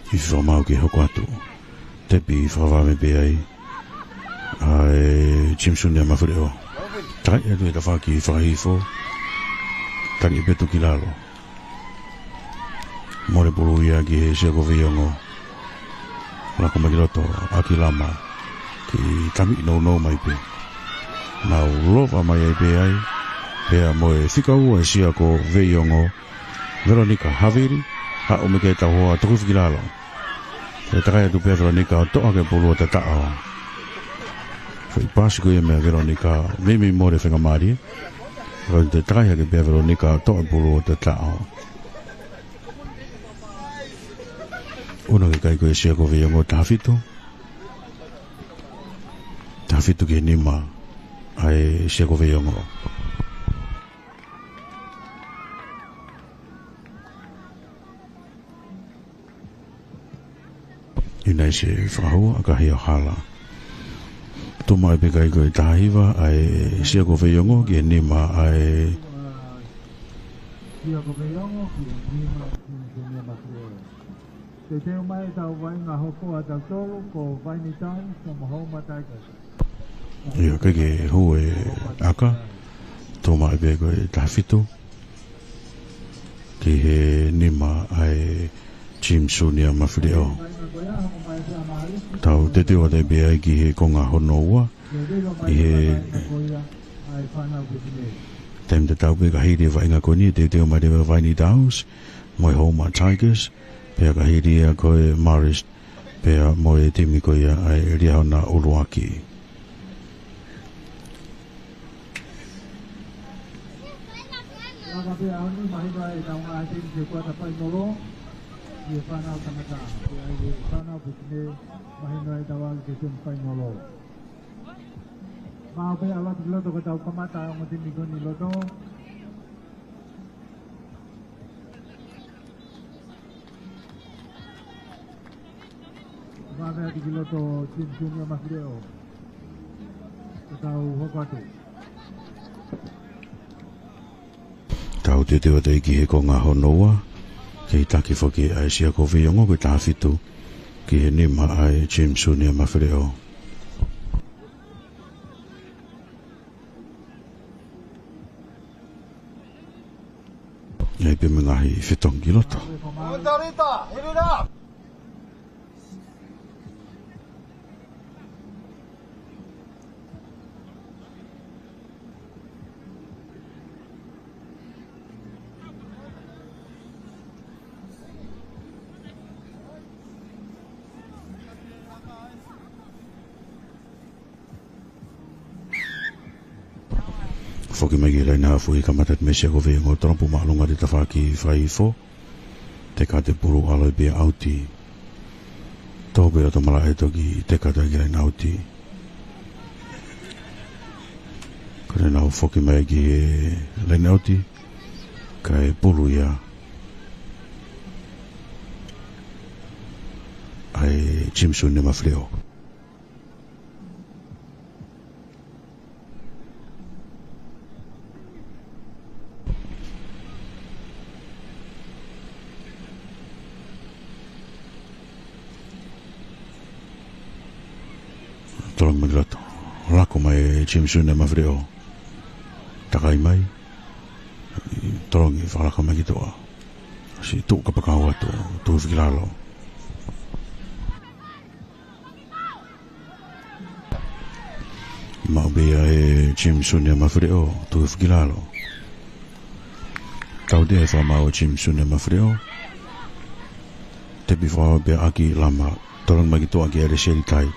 ʻI he fakamaau ke hoko atu. Tepi fakavave pē ai. ʻA e James Junior Mafileʻo. Takaʻi atu e tafaʻaki fakahihifo. Tali pē atu ki lalo. Mole pulu ia ki he Sia ko Veiongo. Laka mai ki loto, ʻaki lama. Ke tamiʻi nounou mai pē. Nau lova mai ai pē ai. Pea mo e fika ua e Sia ko Veiongo. Veronica Havili, haʻu mai ke tau hoa tuku ki lalo. ʻE takai atu pē Veronica ʻo toʻo hake pulu ʻo tataʻo. Foʻi pasi ko ia meia Veronica, meimei mole faingamālie. Ko e takai hake pē Veronica ʻo toʻo pulu ʻo tataʻo. ʻUna ke kai ko e Sia ko Veiongo taha fitu. Taha fitu ki he nima. ʻA e Sia ko Veiongo. ʻIunaise Fakahua, ʻakahi ʻo hala. Tuma e pekai ko e taha hiva, ʻa e Sia ko Veiongo, ki he nima, ʻa e Sia ko Veiongo, ki he nima, ki he nima. Teuteu mai tau vaʻinga hoko ʻa tautolu, ko Vaini Towns, mo Houma Tigers. Ia, ke ke hū e ʻaka, tō mai pē ko e taha fitu, ki he nima ʻa e James Junior Mafileʻo. Tau teuteu atu pē ai ki he konga hono ua, ʻi he taimi tatau pē ka hili e vaʻinga ko eni, teuteu mai leva Vaini Towns, mo e Houma Tigers, pea ka hili ia ko e Marist, pea mo e timi ko ia ʻa e Liahona ʻUluaki. Lava pē ʻaho ni mahino ai ʻetau ngaahi timi ki he kuata fainolo, ʻi he fānau tangata, pea ʻi he fānau pisine, mahino ai ʻetau aʻu ki he semi fainolo. Mau pē ʻalu atu ki loto ka tau kamata ʻa e ongo timi ko eni ʻi loto. Vave atu ki loto James Junior Mafileʻo. Ka tau hoko atu. Tau teuteu atu ki he konga hono ua. Kei taki foki ʻa e Sia ko Veiongo ko e taha fitu. Ki he nima ʻa e James Junior Mafileʻo. ʻAi pē mo e ngaahi fetongi ki loto. Montarita, hit it up! Foki mai ki he laine ʻa e fuʻu kamata ʻa e Siakoveiongo, tolopu māʻolunga ʻa e tafaʻaki fakaʻifo. Teka atu e pulu, ʻalu ai pē ʻo ʻauti. Tō pē ʻa Loto Malaʻe toki teka atu ki he laine ʻauti. Ko ʻene nau foki mai ki he laine ʻauti, kae pulu ia ʻa e Jimsoni Mafileʻo. Tolongi mai ki loto. Laka mai e Jimsoni Mafileʻo. Takai mai. Tolongi fakalaka mai ki tuʻa. Siʻi tuʻu kapakau atu, tuʻu hifo ki lalo. Maʻu pē ia ʻe Jimsoni Mafileʻo, tuʻu hifo ki lalo. Tautea e fakamaau ʻa Jimsoni Mafileʻo. Tepi fakamaau pē ʻaki lama. Tolongi mai ki tuʻa kia Lesieli Tai.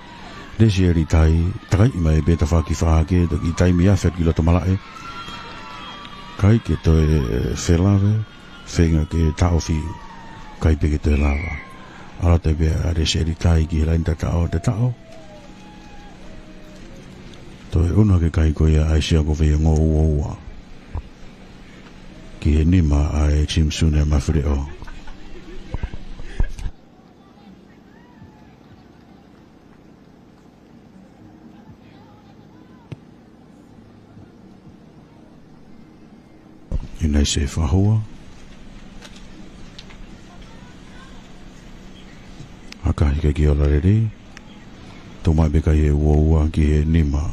Lesieli Tai, takai mai pē tafaʻaki fakahake, toki taimi afe atu ki Loto Malaʻe. ʻIkai ke toe felave, feinga ke taʻofi, ʻikai pē ke toe lava. ʻAlu atu pē ʻa Lesieli Tai ki he laine tataʻo, tataʻo. Toe ʻunu hake e kai ko ia ʻa e Siakoveiongo ua ua. Ki he nima ʻa e Jimsoni Mafileʻo. ʻInai se fahua. Haka hika ki ola lelei. Tō mai pē kai e ua ua ki he nima.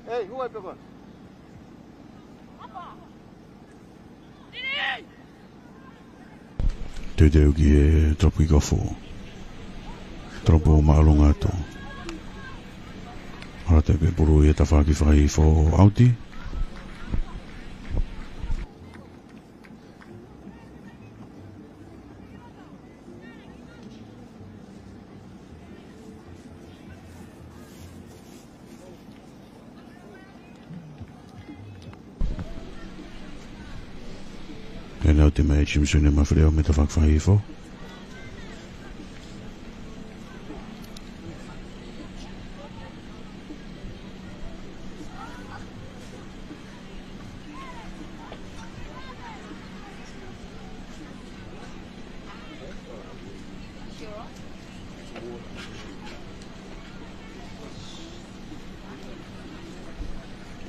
Ei, hua i pekon. Teuteu ki he tolopu kick off. Tolopu māʻolunga atu. ʻAlu atu pē pulu ia tafaʻaki fakaʻifo ʻauti. Laine ʻauti mai Jimsoni Mafileʻo mei he tafaʻaki fakaʻifo.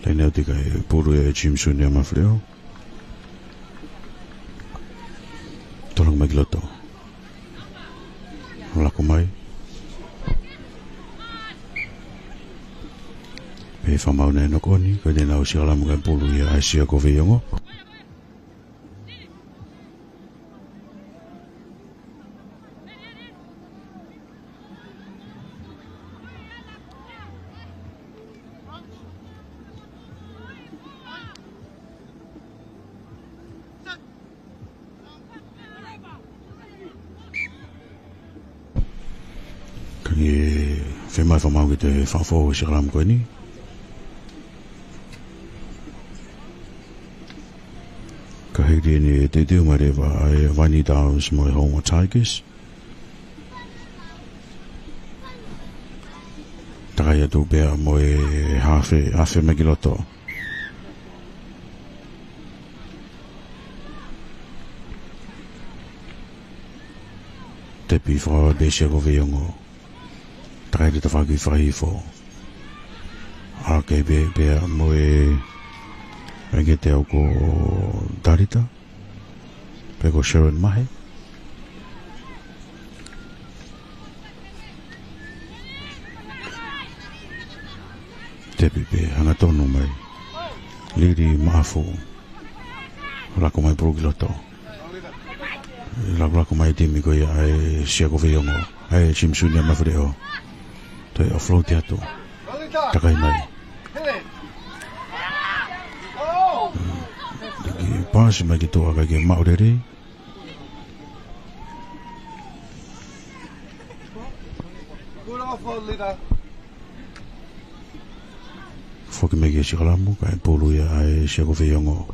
Laine ʻauti kae pulu ʻe Jimsoni Mafileʻo. Tolongi mai ki loto. Laka mai. Pea fakamaau ʻene nokoni, ko ʻene nau sikalama kae pulu ia ʻa e Siakoveiongo. Ka ke fiemaʻu e fakamaau ke toe fakafou e sikalama ko eni. Ka hili eni e teuteu mai leva ʻa e Vainī Doves mo e Houma Tigers. Takai atu pea mo e hafe, hafe mai ki loto. Tepi fakamaau pē Siakoveiongo. Takai ki he tafaʻaki fakaʻifo. ʻAlu hake pē pea mo e, ʻai ke te au ko Talita. Pe ko Sharon Mahe. Tepi pē hangatonu mai. Lili Maʻafu. Laka mai pulu ki loto. Lakulaka mai e timi ko ia ʻa e Siakoveiongo. ʻA e Jimsoni Mafileʻo. Toe offload atu. Takai mai. Ki Paasi mai ki tuʻa kae ʻikai ke maʻu lelei. Foki mai ki he sikalamu, kae pulu ia ʻa e Siakofe ʻi Ongo.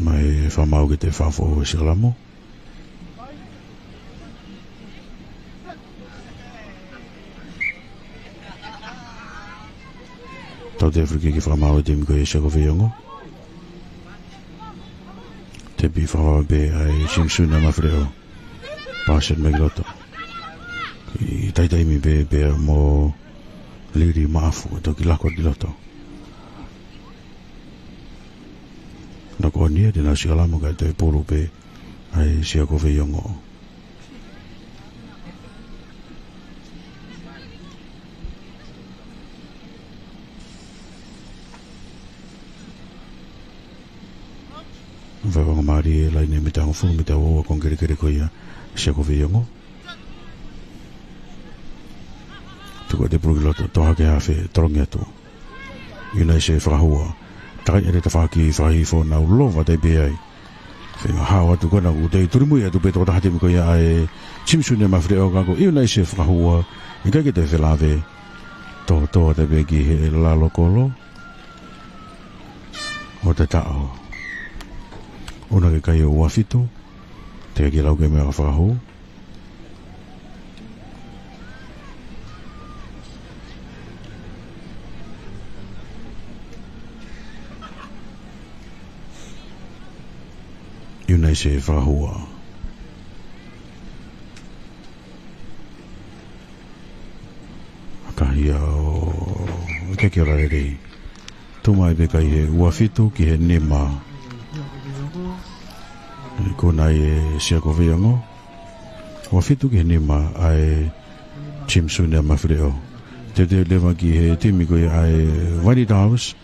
Mai fakamaau ki he fakafoʻou ʻo e sikalamu. Tau toe free kick fakamaau ʻe he timi ko ia ʻa e Siakofe ʻi Ongo. Tepi fakamaau pē ʻa e Simisūnia Mafileʻo. Paasi mai ki loto. ʻI he taimi pē pea mo Lili Maʻafu, toki lako ki loto. Naʻa ko eni ia te nau sikalamu kae toe pulu pē ʻa e Siakofe ʻi Ongo. Fai ongo mālie laine mita hongofulu, mita ua ua, konga kelekele ko ia ʻa e Siakofe ʻi Ongo. Tuku atu e pulu ki loto, toʻo hake hafe, tolongi atu. ʻIo, naʻe ʻi ai e fakahua. Takai ʻa e tafaʻaki fakahihifo, nau lova taʻe pē ai. Feinga hao atu ko ena kuo toe tulimui atu pē tokotaha timi ko ia ʻa e Simisūnia Mafileʻo ka ko e ʻio naʻe ʻi ai e fakahua. ʻIkai ke toe felāveʻi. Tōtō atu pē ki he lalo kolo. ʻO tatau. ʻUna ke kai ʻo ua fitu. Teʻeki ke lau ke meʻa fakahū. ʻIo naʻe ʻi ai e fakahua. Ka hia ʻo, ʻikai ke ʻalu lelei. Tuʻu mai pē kai he ua fitu ki he nima. Ko ena ʻa e Siakofe ʻi Ongo. Ua fitu ki he nima ʻa e Simisūnia Mafileʻo. Teuteu leva ki he timi ko ia ʻa e Vaini Doves.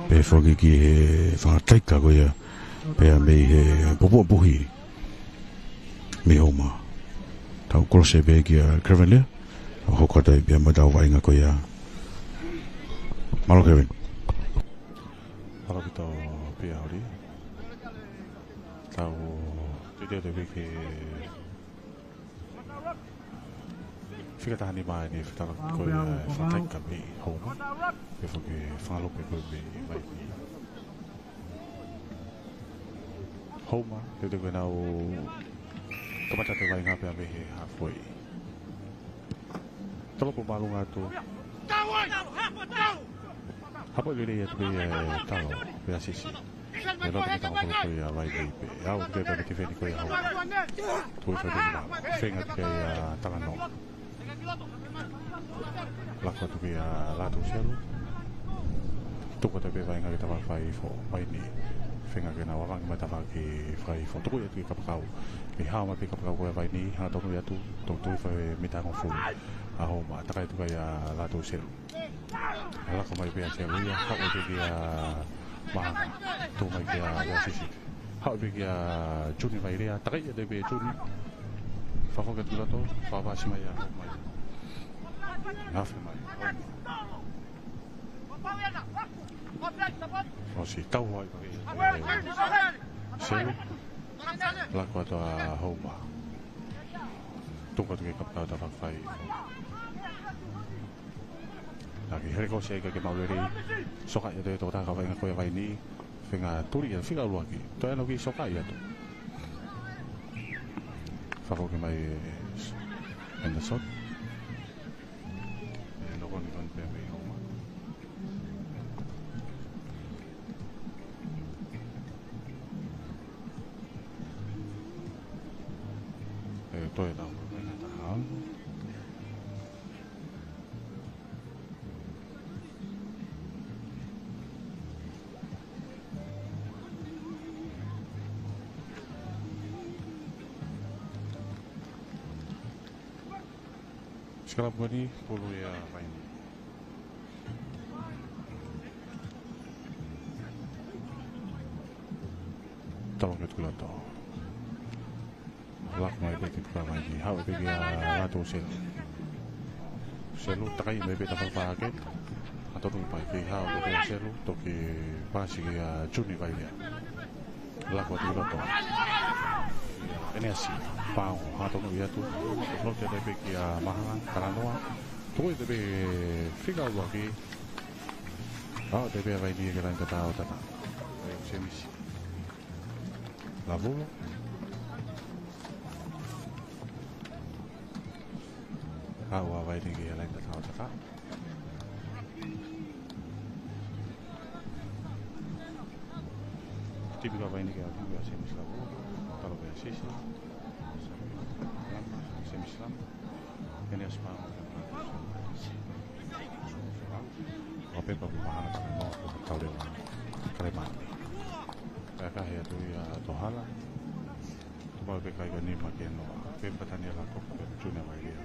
Pea foki ki he fanga taika ko ia. Pea mei he Pupuʻa Puhi. Mei Houma. Tau kolose pē kia Kevin Lea. ʻO hoko atu ai pē mo ʻetau vaʻinga ko ia. Mālō Kevin. Mālō Pita Piaholi. Tau tite te piki. Fika taha nima ʻeni fetala ko ia e fanga taika mei Houma. Pea foki fanga lope ko ia mei Vaini. Houma, teuteu ke nau kamata atu e vaʻinga pea mei he halfway. Tolopo māʻolunga atu. Hapo lelei atu pē ia ʻe Talo, pea Sisi. Pea loto ki tangata ko ia Vaini pē. ʻAu atu pē pea mei he tifeni ko ia Houma. Tui fai pē nima. Feinga atu pē ia Talanoa. Lako atu kia Lātūselu. Tuku atu pē vaʻinga ki he tafaʻaki fakahihifo Vaini. Feinga ke nau ʻavangi mai tafaʻaki fakahihifo. Tuku atu ki he kapakau. Ke hao mai pē kapakau ko ia Vaini. Hangatonu ia atu. Tau tui fai mita hongofulu. ʻA Houma. Takai atu kia Lātūselu. Lako mai pē ʻa Selu ia. Haʻu atu kia Maʻanga. Tuʻu mai kia Sisi. Haʻu pē kia Juni Vailea, takai atu pē Juni. Fakafoki atu ki loto, fakapaasi mai ʻa Houma. Afe mai. ʻOsi tau ai pē. Selu. Lako atu ʻa Houma. Tuku atu ki he kapakau tafaʻaki fakahihifo. Naʻe hele kosi ai ka ʻikai ke maʻu lelei. Soka ia te tokotaha kau vaʻinga ko ia Vaini. Feinga tuli ia fika ʻuluaki. Toe ʻalu ki soka ia tu. Fakafoki mai ʻe Anderson. ʻE nokoni kon pea mei Houma. ʻE toe tau ko e taha. Sikalapu ko eni, pulu ia Vaini. Tolongi atu ki loto. Laku mai pē ki puka mai ni. Haʻu pē kia Lātū Selu. Selu, takai mai pē tafa pāke. Hatonu pai ki hao pē Selu. Toki pasi kia Juni Vailea. Laku atu ki loto. ʻEneasi. Pau. Hatonu ʻi atu. Lote atu pē kia Mahanga. Kalanoa. Tuku ʻi te pē fika ua ki. Haʻu te pē Vaini ke laine tatau tata. Semisi. Lavulu. Haʻu ʻa Vaini ke laine tatau tata. Timi ko Vaini ke ʻalu ki Semisi Lavulu. Talo pē Sisi. Lama, Semisi Lama. ʻEneasi Pau. ʻO pepa ʻoku mahanga taha noa ko Tauleʻa Kalemani. Kae kahe atu ia Tohala. Tupau pē kai ko nima ke noa. Pepa Taniela Koko pē Junior Vailea.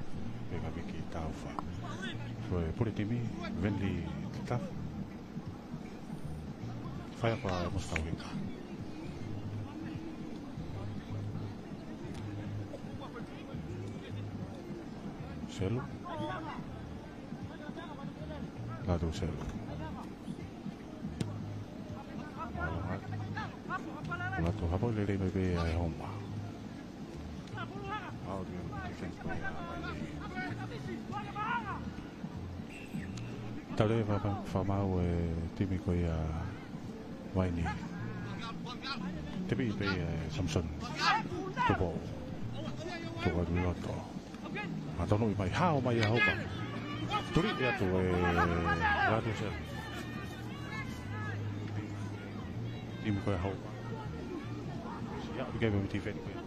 Pē ka Viki Taufa. Ko e pule timi, Venli Titafu. Fai apa Mustauhika. Selu. Lātū Selu. Lātū Hapo lelei mai pē ʻa e Homa. Out game defense ko ia ʻa Vaini. Tau lele fa-, fa-, fakamau e timi ko ia Vaini. Tepi pē ʻa Samson. Tupo. Tupo atu loto. Hatonu ʻi mai hao mai ʻa Homa. Tuli ʻi atu e Lātū Selu. Timi ko ia Homa. Ia, ʻoku kei pē miti feni ko ia.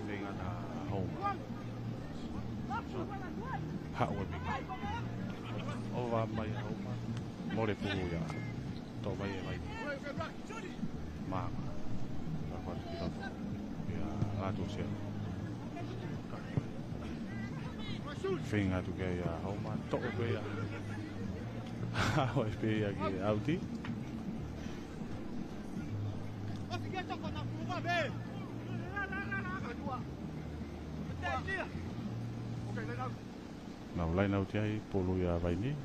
Mei ngana Homa. Haʻu e mika. ʻOva mai ʻa Homa. Mole pulu ia. Tō mai e Vaini. Mama. Ka kua ki loto. Ia, Lātū Selu. Feinga atu ke ia Homa. Toʻo pē ia. Haʻu pē ia ki ʻauti. Nau laine ʻauti ai, pulu ia Vaini.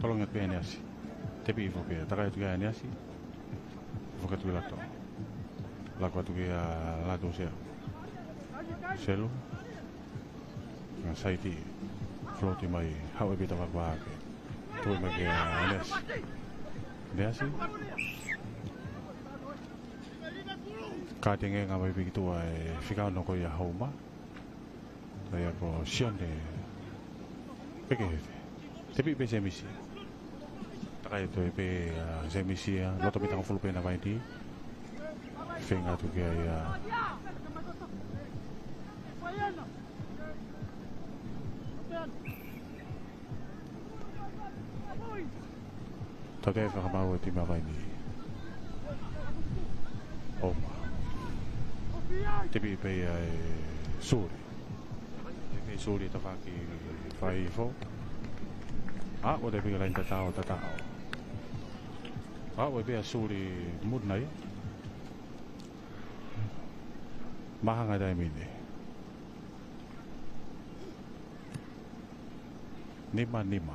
Tolongi atu pē ʻEneasi. Tepi ʻi foki, takai atu kia ʻEneasi. Foki atu ki loto. Laku atu kia Lātū Selu. Selu. Ngā saiti. Float mai. Haʻu e pita vakuake. Tuʻu mai kia ʻEneasi. ʻEneasi. Ka tenge ngā mai piki tua e fika ono ko ia Homa. Ko ia ko Sione Pekehefe. Tepi pē Semisi. Takai atu pē ʻa Semisi ia. Loto mita hongofulu pē ʻa Vaini. Feinga atu kia ia. Tau toe fakamau e timi ʻa Vaini. Homa. Tepi pē ia ʻe Suli. Tepi Suli tafaʻaki fai fo. ʻA, ko tepi laine tatau, tatau. ʻA, ko pē ʻa Suli Munai. Mahanga taimi ni. Nima nima.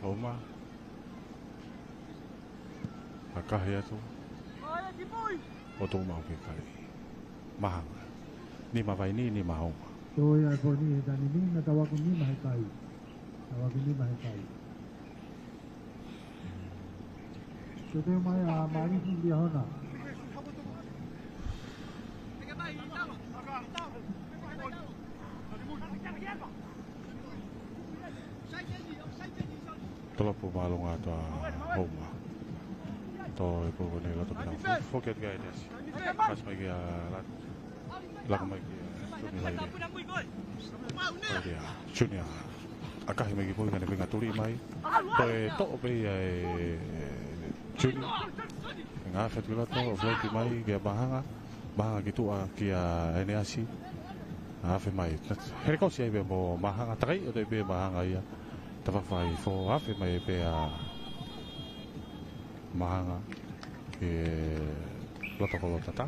Homa. Hakahi atu. ʻO tō mau ke kai. Mahanga. Nima Vaini, nima Homa. Tō ia e poni he tani nima, tau aku nima he kai. Tau aku nima he kai. Tō te mai ʻa Marisi Liahona. Sai ke ni, Tolopu māʻolunga atu ʻa Houma. Tō e pulu ko eni loto pina. Foki atu ki ai ʻEneasi. Pasi mai kia Latu. Laka mai kia Junior Vailea. Vailea. Junior. ʻAkahi mai ki mui ka ne feinga tuli mai. Toe toʻo pē ia ʻe Junior. Feinga afe atu ki loto, float mai kia Mahanga. Mahanga ki tuʻa kia ʻEneasi. Afe mai. Helekosi ai pē mo Mahanga. Takai ʻo toe pē Mahanga ia. Tafaʻaki fō afe mai pē ʻa Mahanga ki loto kolo tata.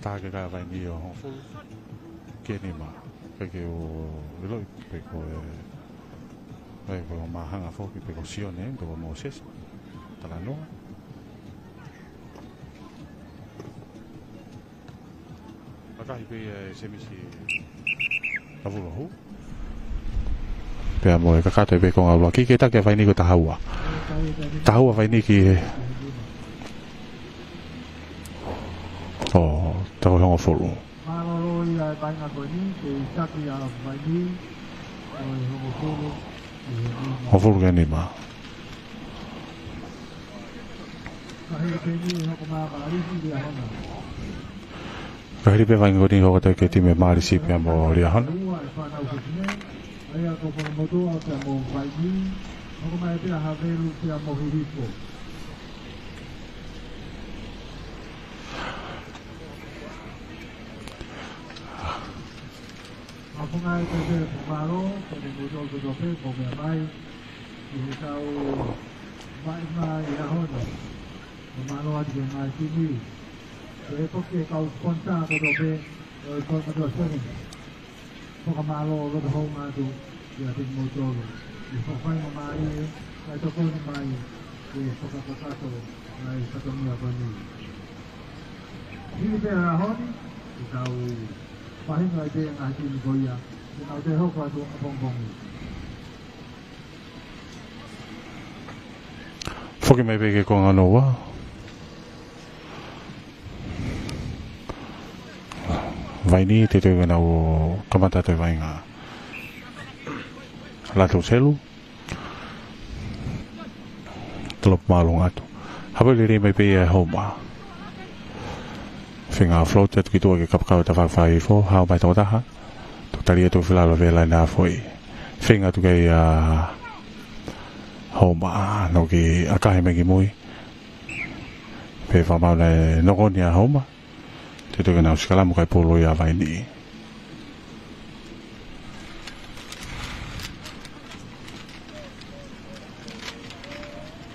Taha ke kai Vaini ʻo hongofulu ki he nima. Ke ke ʻo ʻiloʻi pe ko e pe ko Mahanga foki pe ko Sione, pe ko Moses. Talanoa. ʻAkahi pē ia ʻe Semisi Kavulohu. Pea mo e kakato pē ko e ngāue ʻuluaki ke taki ʻa Vaini ko e taha ua. Taha ua Vaini ki he ʻo taha hongofulu. Mālōlō ia e vainga ko eni, ke taki ʻa Vaini, ʻo e hongofulu. Hongofulu ki he nima. Ka hili pē Vaini hoko mai ki he Liahona. Ka hili pē Vaini ko eni hoko atu ki he timi Mālisi pea mo Liahona. Ua e fānau ko eni, ʻa ia ko Fakamotuʻa pea mo Vaini, hoko mai pē ʻa Havelu pea mo Hilipo. Mafunga e te te mālō, ko e moutolu kotoa pē, ko e meʻa mai, ʻi he kau mai mai ʻa Hona. Ko e mālō atu ki he ngaahi timi. Ko e poki e kau sponsor kotoa pē, ʻo e kau katoa seven. Fakamālō loto hounga atu kiate kimoutolu. ʻI he fakafaingamālie, kae tokoni mai, ke fakakakato, ʻa e fatongia ko eni. Hili pē ʻa Honi, ke tau fahinga ai pē ngaahi timi ko ia, ke nau toe hoko atu ʻapongipongi. Foki mai pē ki he konga hono ua. Vaini, teuteu ke nau kamata atu e vainga. Latu Selu. Tolopu māʻolunga atu. Hapai lelei mai pē ia ʻe Houma. Feinga float atu ki tuʻa ki he kapakau tafaʻaki fō, hao mai toko taha. Tau tali atu filalo vela ina foʻi. Feinga atu ki ai ʻa Houma, ʻa, nau kiʻi ʻakahi mai ki mui. Pea fakamaau naʻe nokoni ʻa Houma. Teuteu ke nau sikalamu kae pulu ia ʻa Vaini.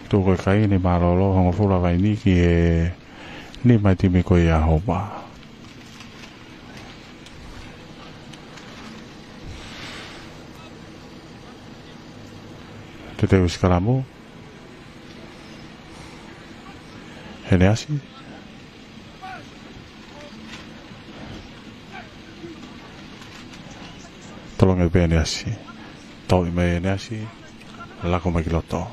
Tuʻu ko e kai ni mālōlō hongofulu ʻa Vaini ki he nima e timi ko ia ʻa Houma. Teuteu sikalamu. ʻEneasi. Tolongi pē ʻEneasi. Toʻi mai ʻEneasi. Lako mai ki loto.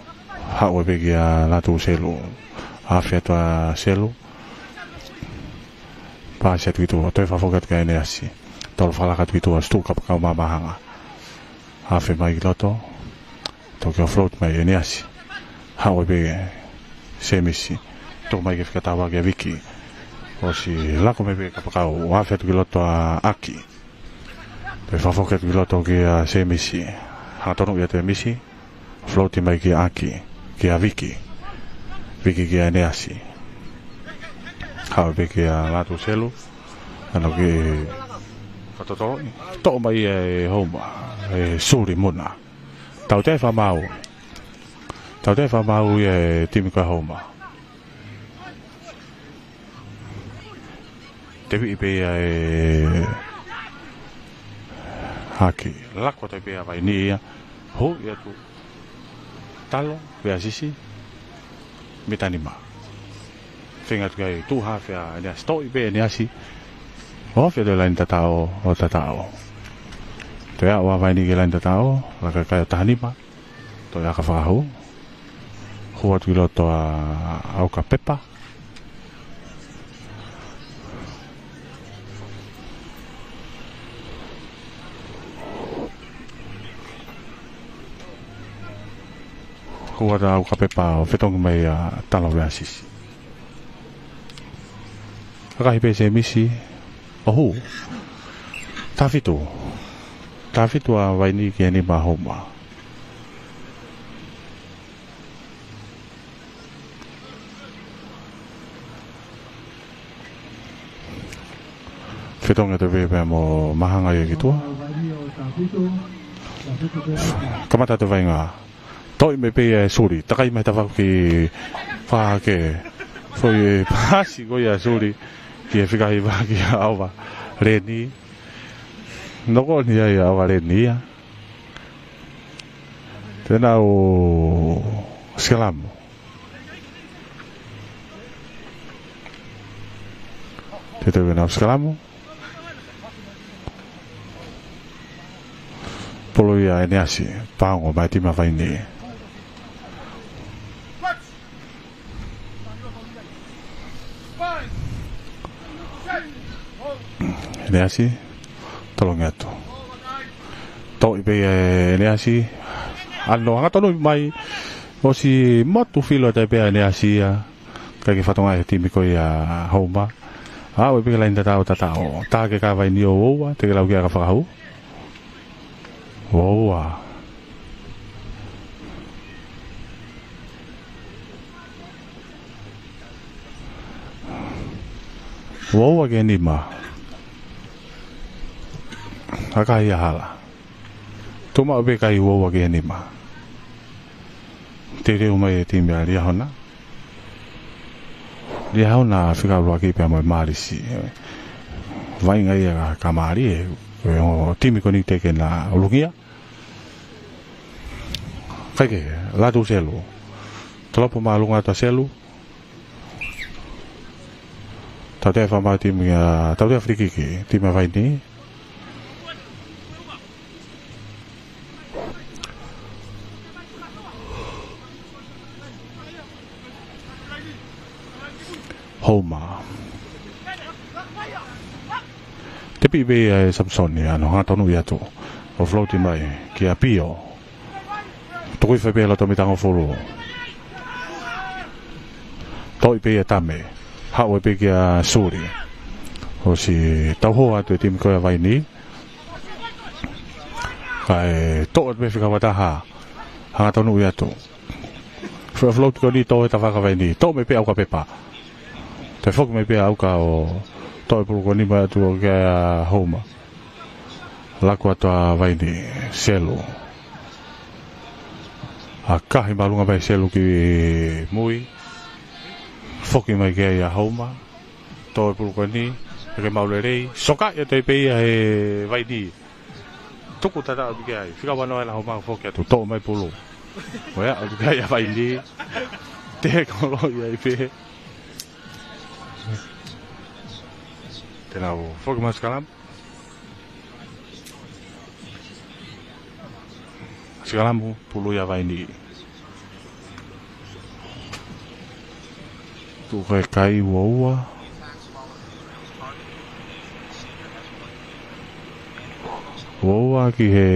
Haʻu pē kia Latu Selu. Afe atu ʻa Selu. Pasi atu ki tuʻa. Toe fakafoki atu kia ʻEneasi. Tolo fakalaka atu ki tuʻa. Situ kapakau mamaha. Afe mai ki loto. Toki ʻo float mai ʻEneasi. Haʻu pē Semisi. Toki mai ki he fika taha ua kia Viki. ʻOsi lako mai pē kapakau. Afe atu ki loto ʻa ʻAki. Toe fakafoki atu ki loto kia Semisi. Hangatonu ia Semisi. Float mai kia ʻAki. Kia Viki. Viki kia ʻEneasi. Haʻu pē kia Latu Selu. ʻAno ke fakatotoloʻi. Toʻo mai ʻe Houma. ʻE Suli Muna. Tautea e fakamaau. Tautea e fakamaau ia ʻe he timi ko ia ʻa Houma. Teviʻi pē ia ʻe ʻAki. Lako atu pē ʻa Vaini ia. Hū ia atu. Talo, pea sisi. Mita nima. Feinga atu ki ai tuʻu hafe ʻa ʻEneasi, toʻi pē ʻEneasi. ʻOfa atu e laine tataʻo, ʻo tataʻo. Toe aʻu ʻa Vaini ki he laine tataʻo, laka kai ʻo taha nima. Toe ʻaka fakahū. Hū atu ki loto ʻa ʻAuka Pepa. Hua atu ʻa Aukapepa ʻo fetongi mai ʻa Tano Veasisi. Kakahi pē Semisi. ʻO hū. Taha fitu. Taha fitu ʻa Vaini ki he nima ʻa Houma. Fetongi atu pē pea mo Mahanga ia ki tuʻa. Kamata atu vaʻinga. Toʻi mai pē ia ʻe Suli. Takai mai tafaku ki Fahake. Foʻi pasi ko ia ʻa Suli. Ki he fika hiva kia ʻAva Leni. Noko ni ai ʻa ʻAva Leni ia. Te nau sikalamu. Te tau ke nau sikalamu. Polo ia ʻEneasi, paongo mai timi ʻa Vaini. ʻEneasi, tolongi atu. Toʻi pē ia ʻEneasi, ʻano hangatonu mai, ʻosi motu filo atu pē ʻa ʻEneasi ia. Kae ke fatonga e timi ko ia Houma. ʻA, ʻoku ʻi ai pē ke laini tatau tatau. Taha ke ka Vaini ʻo Uoua, te ke lau ki ʻa ka fakahū. Uoua. Uoua ki he nima. Kakahi ʻa Hala. Tuʻu maʻu pē kai Uoua ki he nima. Teuteu mai e timi ʻa Liahona. Liahona fika ʻuluaki pea mo e Malisi. Vaʻinga ia ka Mali e. Ko e ongo timi ko eni te ke na ʻulungia. Kae ke, latu Selu. Tolopo māʻolunga atu ʻa Selu. Tautea fakamau timi ʻa, tautea filikiki, timi ʻa Vaini. Houma. Tepi pē ia ʻe Samsoni, ʻano hangatonu ia atu. ʻO float mai, kia Pio. Tuku hifo pē loto mita hongofulu. Toʻi pē ia Tame. Haʻu pē kia Suli. ʻOsi tauhoa atu e timi ko ia Vaini. Kae toʻo pē fika ua taha. Hangatonu ia atu. Fua float ko eni toʻo e tafaʻaki ʻa Vaini. Toʻo mai pē ʻa Aukapepa. Toe foki mai pē ʻa Auka ʻo toʻo e pulu ko eni mai atu ʻo kia Houma. Laku atu ʻa Vaini, Selu. Akahi māʻolunga mai Selu ki mui. Foki mai kia ia Houma. Toʻo e pulu ko eni, ʻe ke maʻu lelei. Soka ia te pē ia ʻe Vaini. Tuku tata atu ki ai. Fika ua noa ʻena Houma foki atu toʻo mai pulu. ʻOia, atu ki ai ʻa Vaini. Te kolo ia ʻi pē. Te nau foki mai sikalamu. Sikalamu, pulu ia Vaini. Tuʻu ko e kai Uoua. Uoua ki he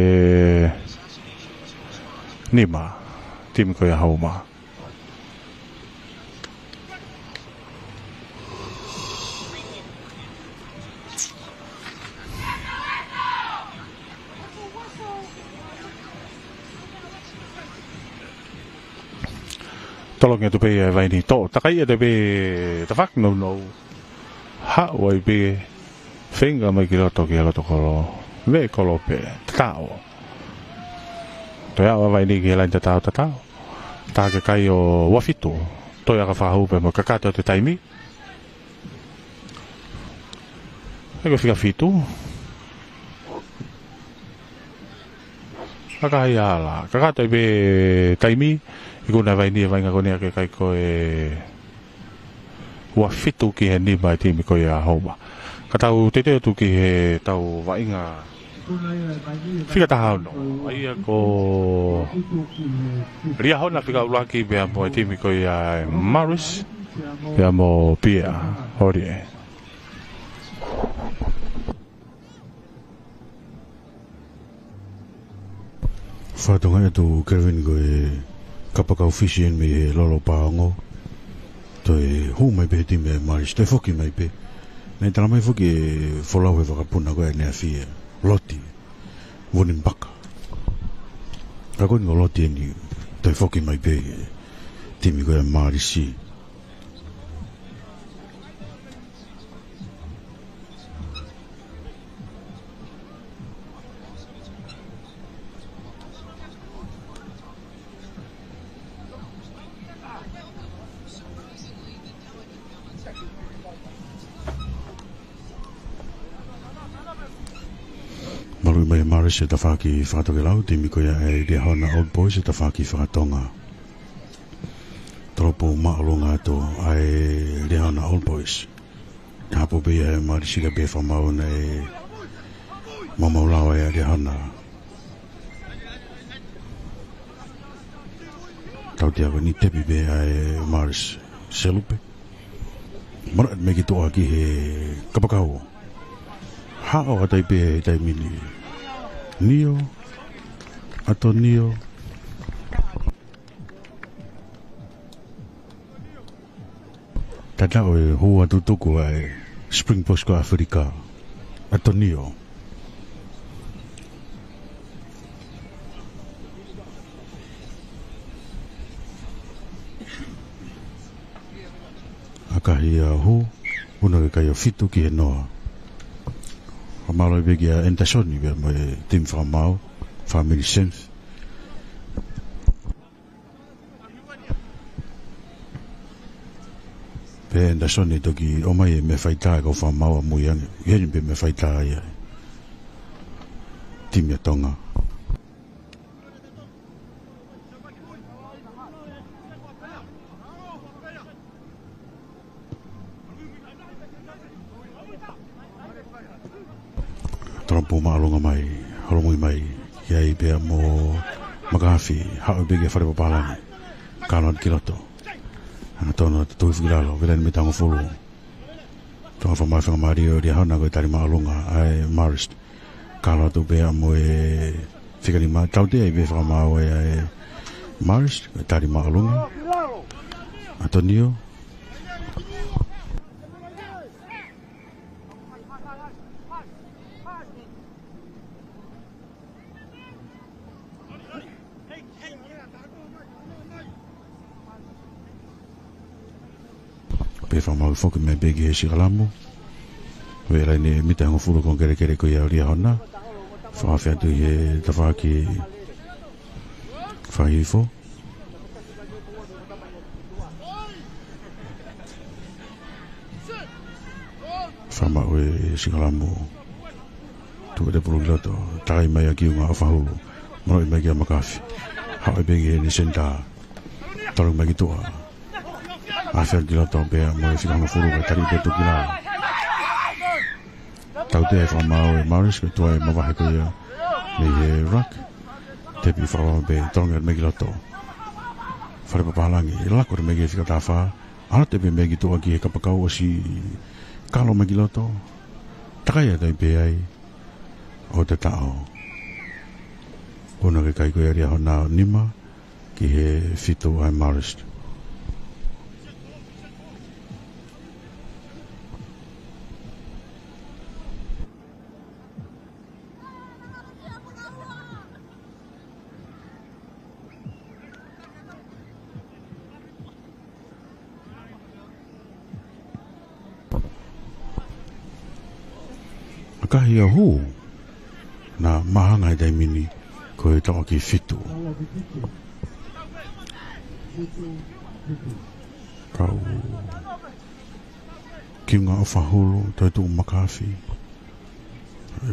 nima. Timi ko ia Houma. Tolongi atu pē ia ʻe Vaini toʻo. Takai atu pē tafaʻaki nounou. Haʻu ai pē feinga mai ki loto ki he loto kolo. Vē kolo pē. Tatau. Toe aʻu ʻa Vaini ki he laini tatau tatau. Taha ke kai ʻo ua fitu. Toe ʻaka fakahū pē mo kakato atu taimi. He ko e fika fitu. Kakahi ʻa Hala. Kakato ai pē taimi. ʻIkuna Vaini e vaʻinga ko eni ʻa e kai ko e ua fitu ki he nima e timi ko ia Houma. Ka tau teuteu atu ki he tau vaʻinga fika taha ono. ʻA ia ko Liahona fika ʻuluaki pea mo e timi ko ia Maris. Pea mo Pia. Hori e. Fatongia atu Kevin ko e kapakau Fisi eni mei he lolo paongo. Toe hū mai pē he timi ʻa e Marist, toe foki mai pē. Naʻe talamai foki ʻe Folau he vakapuna ko ē ʻaneafi ʻe Loti Vunimbaka. Ka ko eni ko Loti eni, toe foki mai pē he timi ko ē ʻa e Marist. Maluʻi mai ʻe Marist e tafaʻaki fakatokelau, timi ko ia ʻa e Liahona Old Boys e tafaʻaki fakatonga. Tolopu māʻolunga atu ʻa e Liahona Old Boys. Hapo pē ia ʻe Marist ka pē fakamaau naʻe maumau lao ʻa e Liahona. Tautea ko eni tepi pē ʻa e Marist. Selupe. Mara mai ki tuʻa ki he kapakau. Haʻu atu ai pē he taimi ni. Nio. ʻAtonio. Tatau e hū atu tuku ʻa e Springboks ko ʻAfilika. ʻAtonio. ʻAkahi ʻa e hū, ʻuno ke kai ʻo fitu ki he noa. Fakamālō pē kia Anderson pea mo e timi fakamaau, fāmili Senf. Pea Anderson ʻe toki ʻomai e meʻa faitā ʻa e kau fakamaau ʻamui ange. ʻI heni pē meʻa faitā ia. Timi ʻa Tonga. Tolopu māʻolunga mai, holomui mai, ʻi ai pea mo Makafi, haʻu pē ki he fale papālangi. Kalo atu ki loto. Hangatonu atu, tuʻu hifo ki lalo, vela ʻi he mita hongofulu. Toʻa fakamāfenga mālie ʻo Liahona ko e tali māʻolunga ʻa e Marist. Kalo atu pea mo e fika nima, tautea ai pē fakamaau ʻa e Marist, ko e tali māʻolunga. ʻAtonio. Pea fakamaau foki mai pē ki he sikalamu. Vela ʻi he mita hongofulu ko e kelekele ko ia ʻo Liahona. Fakaafe atu ʻi he tafaʻaki fakahihifo. Fakamaau e sikalamu. Tuku e pulu ki loto. Takai mai ʻa Kiunga ʻOfahulu. Maloʻi mai kia Makafi. Haʻu pē ki heni senitā. Tolongi mai ki tuʻa. Afe ki loto pea mo e fika hongofulu ka tali pē tuku ki lalo. Tautea e fakamaau e Marist, ko e tuai mavahe ko ia mei he ruck. Tepi fakamaau pē, tolongi mai ki loto. Fale papālangi, lako mai ki he fika taha fā. ʻAlu atu pē mai ki tuʻa ki he kapakau ʻosi kalo mai ki loto. Takai atu ai pē ai. ʻO tatau. ʻUno ke kai ko ia Liahona, nima ki he fitu ʻa e Marist. ʻAkahi ʻa e hū, naʻa mahanga he taimi ni ko e tafaʻaki fitu. Kau Kiunga ʻOfahulu, toe tuʻu Makafi.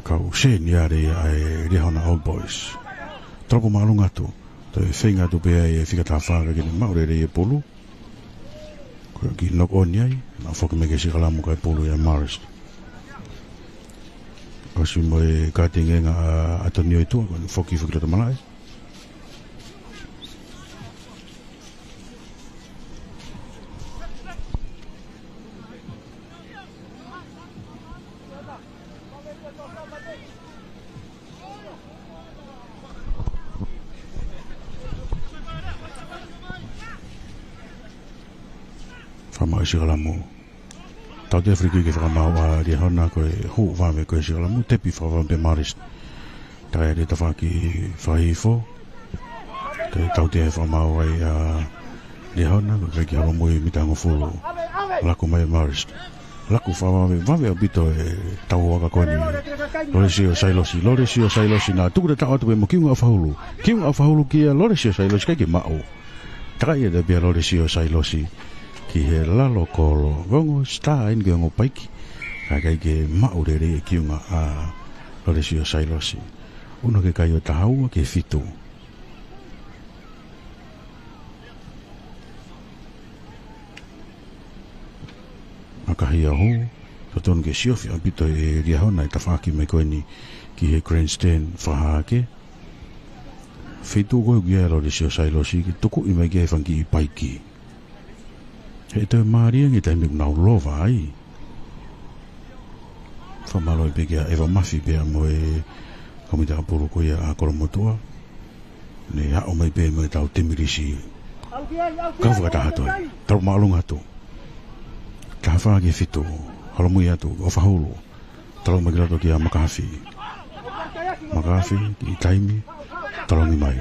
Kau senior ia ʻa e Liahona Old Boys. Tolopu māʻolunga atu, toe feinga atu pē ai e fika taha fā ka ʻikai ke ne maʻu lelei e pulu. Ko e kiʻi knock on ia, naʻe foki mai ki he sikalamu kae pulu ia Marist. ʻOsi mo e katingenga ʻa ʻAtonio ʻi tuʻa, ko ʻene foki foki loto malaʻe. Maʻu ʻe Sikalamu. Tautea free kick ke fakamaau ʻa Liahona, ko e hū vave ko ē ʻe Sikalamu, tepi fakavave pē Morris. Takai atu tafaʻaki fakahihifo. Toe tautea fakamaau ai ʻa Liahona, ko e kiʻi holomui mita hongofulu. Laku mai Morris. Laku fakavave, vave ʻaupito e tau aka ko eni. Lolesio Sailosi, Lolesio Sailosi, naʻe tuku e tau atu pē mo Kiunga ʻOfahulu. Kiunga ʻOfahulu kia Lolesio Sailosi, ʻikai ke maʻu. Takai atu pē ʻa Lolesio Sailosi ki he lalo kolo. Ko e ongo star eni, ko e ongo paiki. Ka ʻikai ke maʻu lelei ʻe Kiunga ʻa Lolesio Sailosi. ʻUna ke kai ʻo taha ua ki he fitu. Makahi ʻa hū, totonu ke siofi ʻaupito ʻe Liahona e tafaʻaki mai ko eni ki he grandstand fakahahake. Feituʻu ko ē ʻoku ʻi ai ʻa Lolesio Sailosi ke tukuʻi mai ki ai e fanga kiʻi paiki. He toe mālie ange e taimi ʻoku nau lova ai. Fakamālō pē kia ʻEva Mafi pea mo e komiti ʻapulu ko ia ʻa Kolomotuʻa. Ne haʻu mai pē mo e tau timi lisi. Kau fakataha atu ai. Tau māʻolunga atu. Taha fā ki he fitu. Holomui atu, ʻOfahulu. Talo mai ki loto kia Makafi. Makafi, kiʻi taimi, tolongi mai.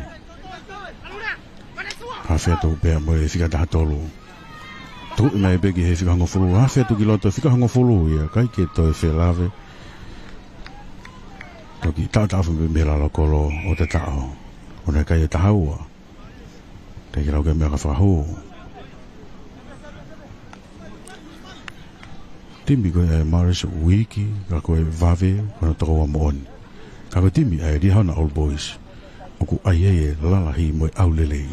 Hafe atu pea mo e fika taha tolu. Tuʻu mai pē ki he fika hongofulu, hafe atu ki loto fika hongofulu ia, ʻikai ke toe felāve. Toki taʻotaʻofi pē mei he lalo kolo ʻo tataʻo. ʻUna kai ʻo taha ua. Teʻeki lau ke meʻa ka fakahū. Timi ko ē ʻa Morris ʻoku iiki, ka ko e vave, ko hono tokoua moʻoni. Ka ko e timi ʻa e Liahona Old Boys, ʻoku ʻai ai e lalahi mo e ʻau lelei.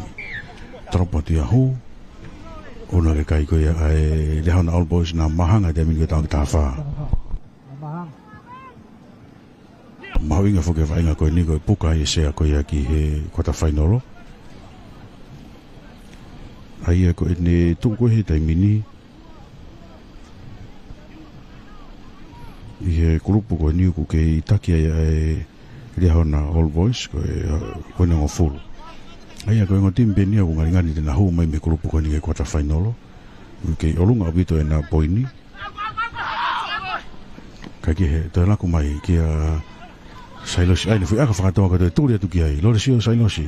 Tolopo atu ia hū, ʻuna ke kai ko ia ʻa e Liahona Old Boys naʻa mahanga te mini ko e taʻu ki taha fā. Mahuʻinga foki e vaʻinga ko eni ko e puka ai e sea ko ia ki he quarter final. ʻA ia ko ʻene tuʻu ko ē he taimi ni ʻi he kulupu ko eni ʻoku kei taki ai ʻa e Liahona Old Boys ko e, ko ʻene hongofulu. ʻA ia ko e ongo timi pē eni ʻoku ngalingali te na hū mai mei he kulupu ko eni ki he quarter final. ʻOku kei ʻolunga ʻaupito ʻena poini. Ka ki he toe laku mai kia Sailosi, ʻa ia ne fuʻu aka fakatoa ka toe tuli atu ki ai. Lolesio Sailosi.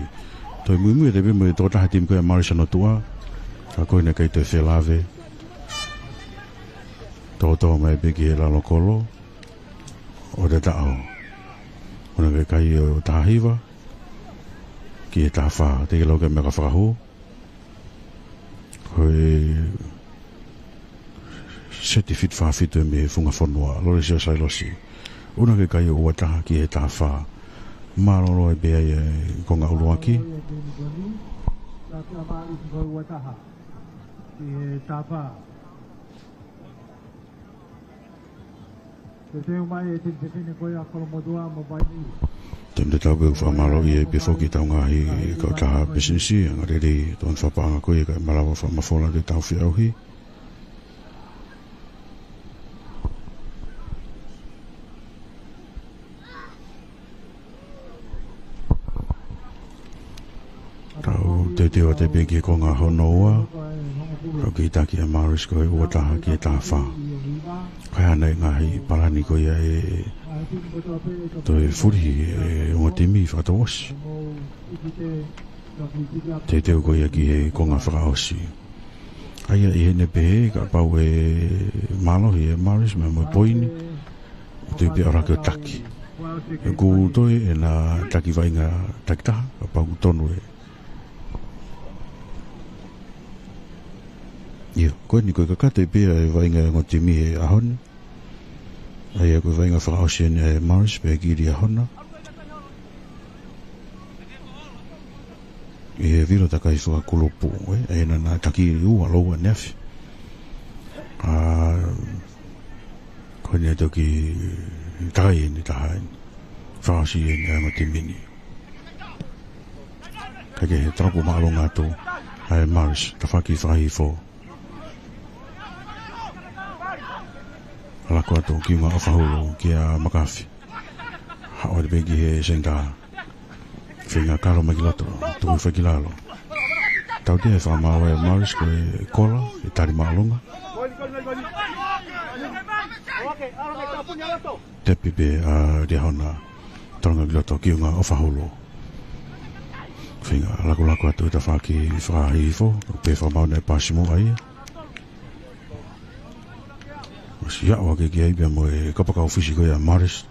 Toe muimui atu pē mo e tokotaha timi ko ia Morris ʻa Motuʻa. Ka ko ena ʻikai toe felāve. Tokotoa mai pē ki he lalo kolo ʻo tataʻo. ʻUna ke kai ʻo taha hiva ki he taha fā. Teʻeki lau ke meʻa ka fakahū. Ko e seti fitu fā fitu ʻe mei he Funga Fonua, Lolesio Sailosi. ʻUna ke kai ʻo ua taha ki he taha fā. Mālōlō ai pē ʻa e konga ʻuluaki. Temi te tau pē ʻoku fakamālō ʻi ai pē foki ʻetau ngaahi kautaha pisinisi, anga lelei tōna fakapaʻanga ko ia kae malava fakamafola ʻetau feʻauhi. Tau teuteu atu pē ki he konga hono ua. Kau kei taki ʻa Morris ko e ua taha ki he taha fā. Ko e hā nai e ngaahi palani ko ia ʻe toe fuli ʻe he ongo timi fakatouʻosi. Teuteu ko ia ki he konga fakaʻosi. ʻA ia ʻi heʻene pehē kapau ʻe mālohi ʻa Morris mo e poini, ʻoku toe pē ʻalu hake ʻo taki. ʻOku toe ʻena taki vaʻinga takitaha, kapau ʻoku tonu ē. ʻIo, ko eni ko e kakato pē ʻa e vaʻinga ʻa e ongo timi he ʻaho ni. ʻA ia ko e vaʻinga fakaʻosi eni ʻa e Morris pea ki Liahona. ʻI he vilo takai fakakulupu, ē, ʻa ia naʻa na taki ua lōua ʻaneafi. ʻA, ko eni ʻe toki takai eni taha eni. Fakaʻosi eni ʻa e ongo timi ni. Kae kehe, tolopo māʻolunga atu ʻa e Morris, tafaʻaki fakahihifo. Laku atu ki Kiunga ʻOfahulu kia Makafi. Haʻu atu pē ki he senitā. Feinga kalo mai ki loto, tuku hifo ki lalo. Tautea e fakamaau ʻa Morris ko e kola, ʻe tali māʻolunga. Tepi pē ʻa Liahona. Tolongi ki loto ki ʻUnga ʻOfahulu. Feinga lakulaku atu he tafaʻaki fakahihifo, pea fakamaau ʻene paasi muʻa ia. ʻOsi aʻu hake ki ai pea mo e kapakau fisiko ia Morris.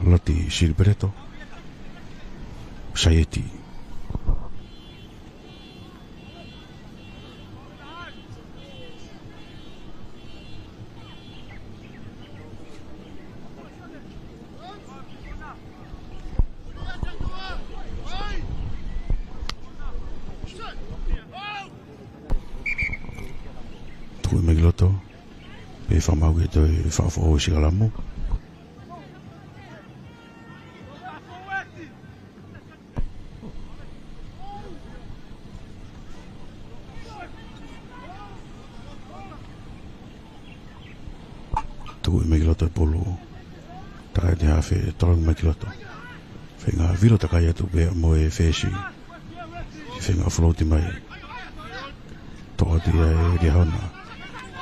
Loti Silipereto. Saieti. Tuku mai ki loto. Pea fakamaau ke toe fakafoʻou e sikalamu. Tuku mai ki loto e pulu. Takai atu he hafe, tolongi mai ki loto. Feinga vilo takai atu pea mo e fesi. Feinga float mai. Toʻo atu ia ʻe Liahona.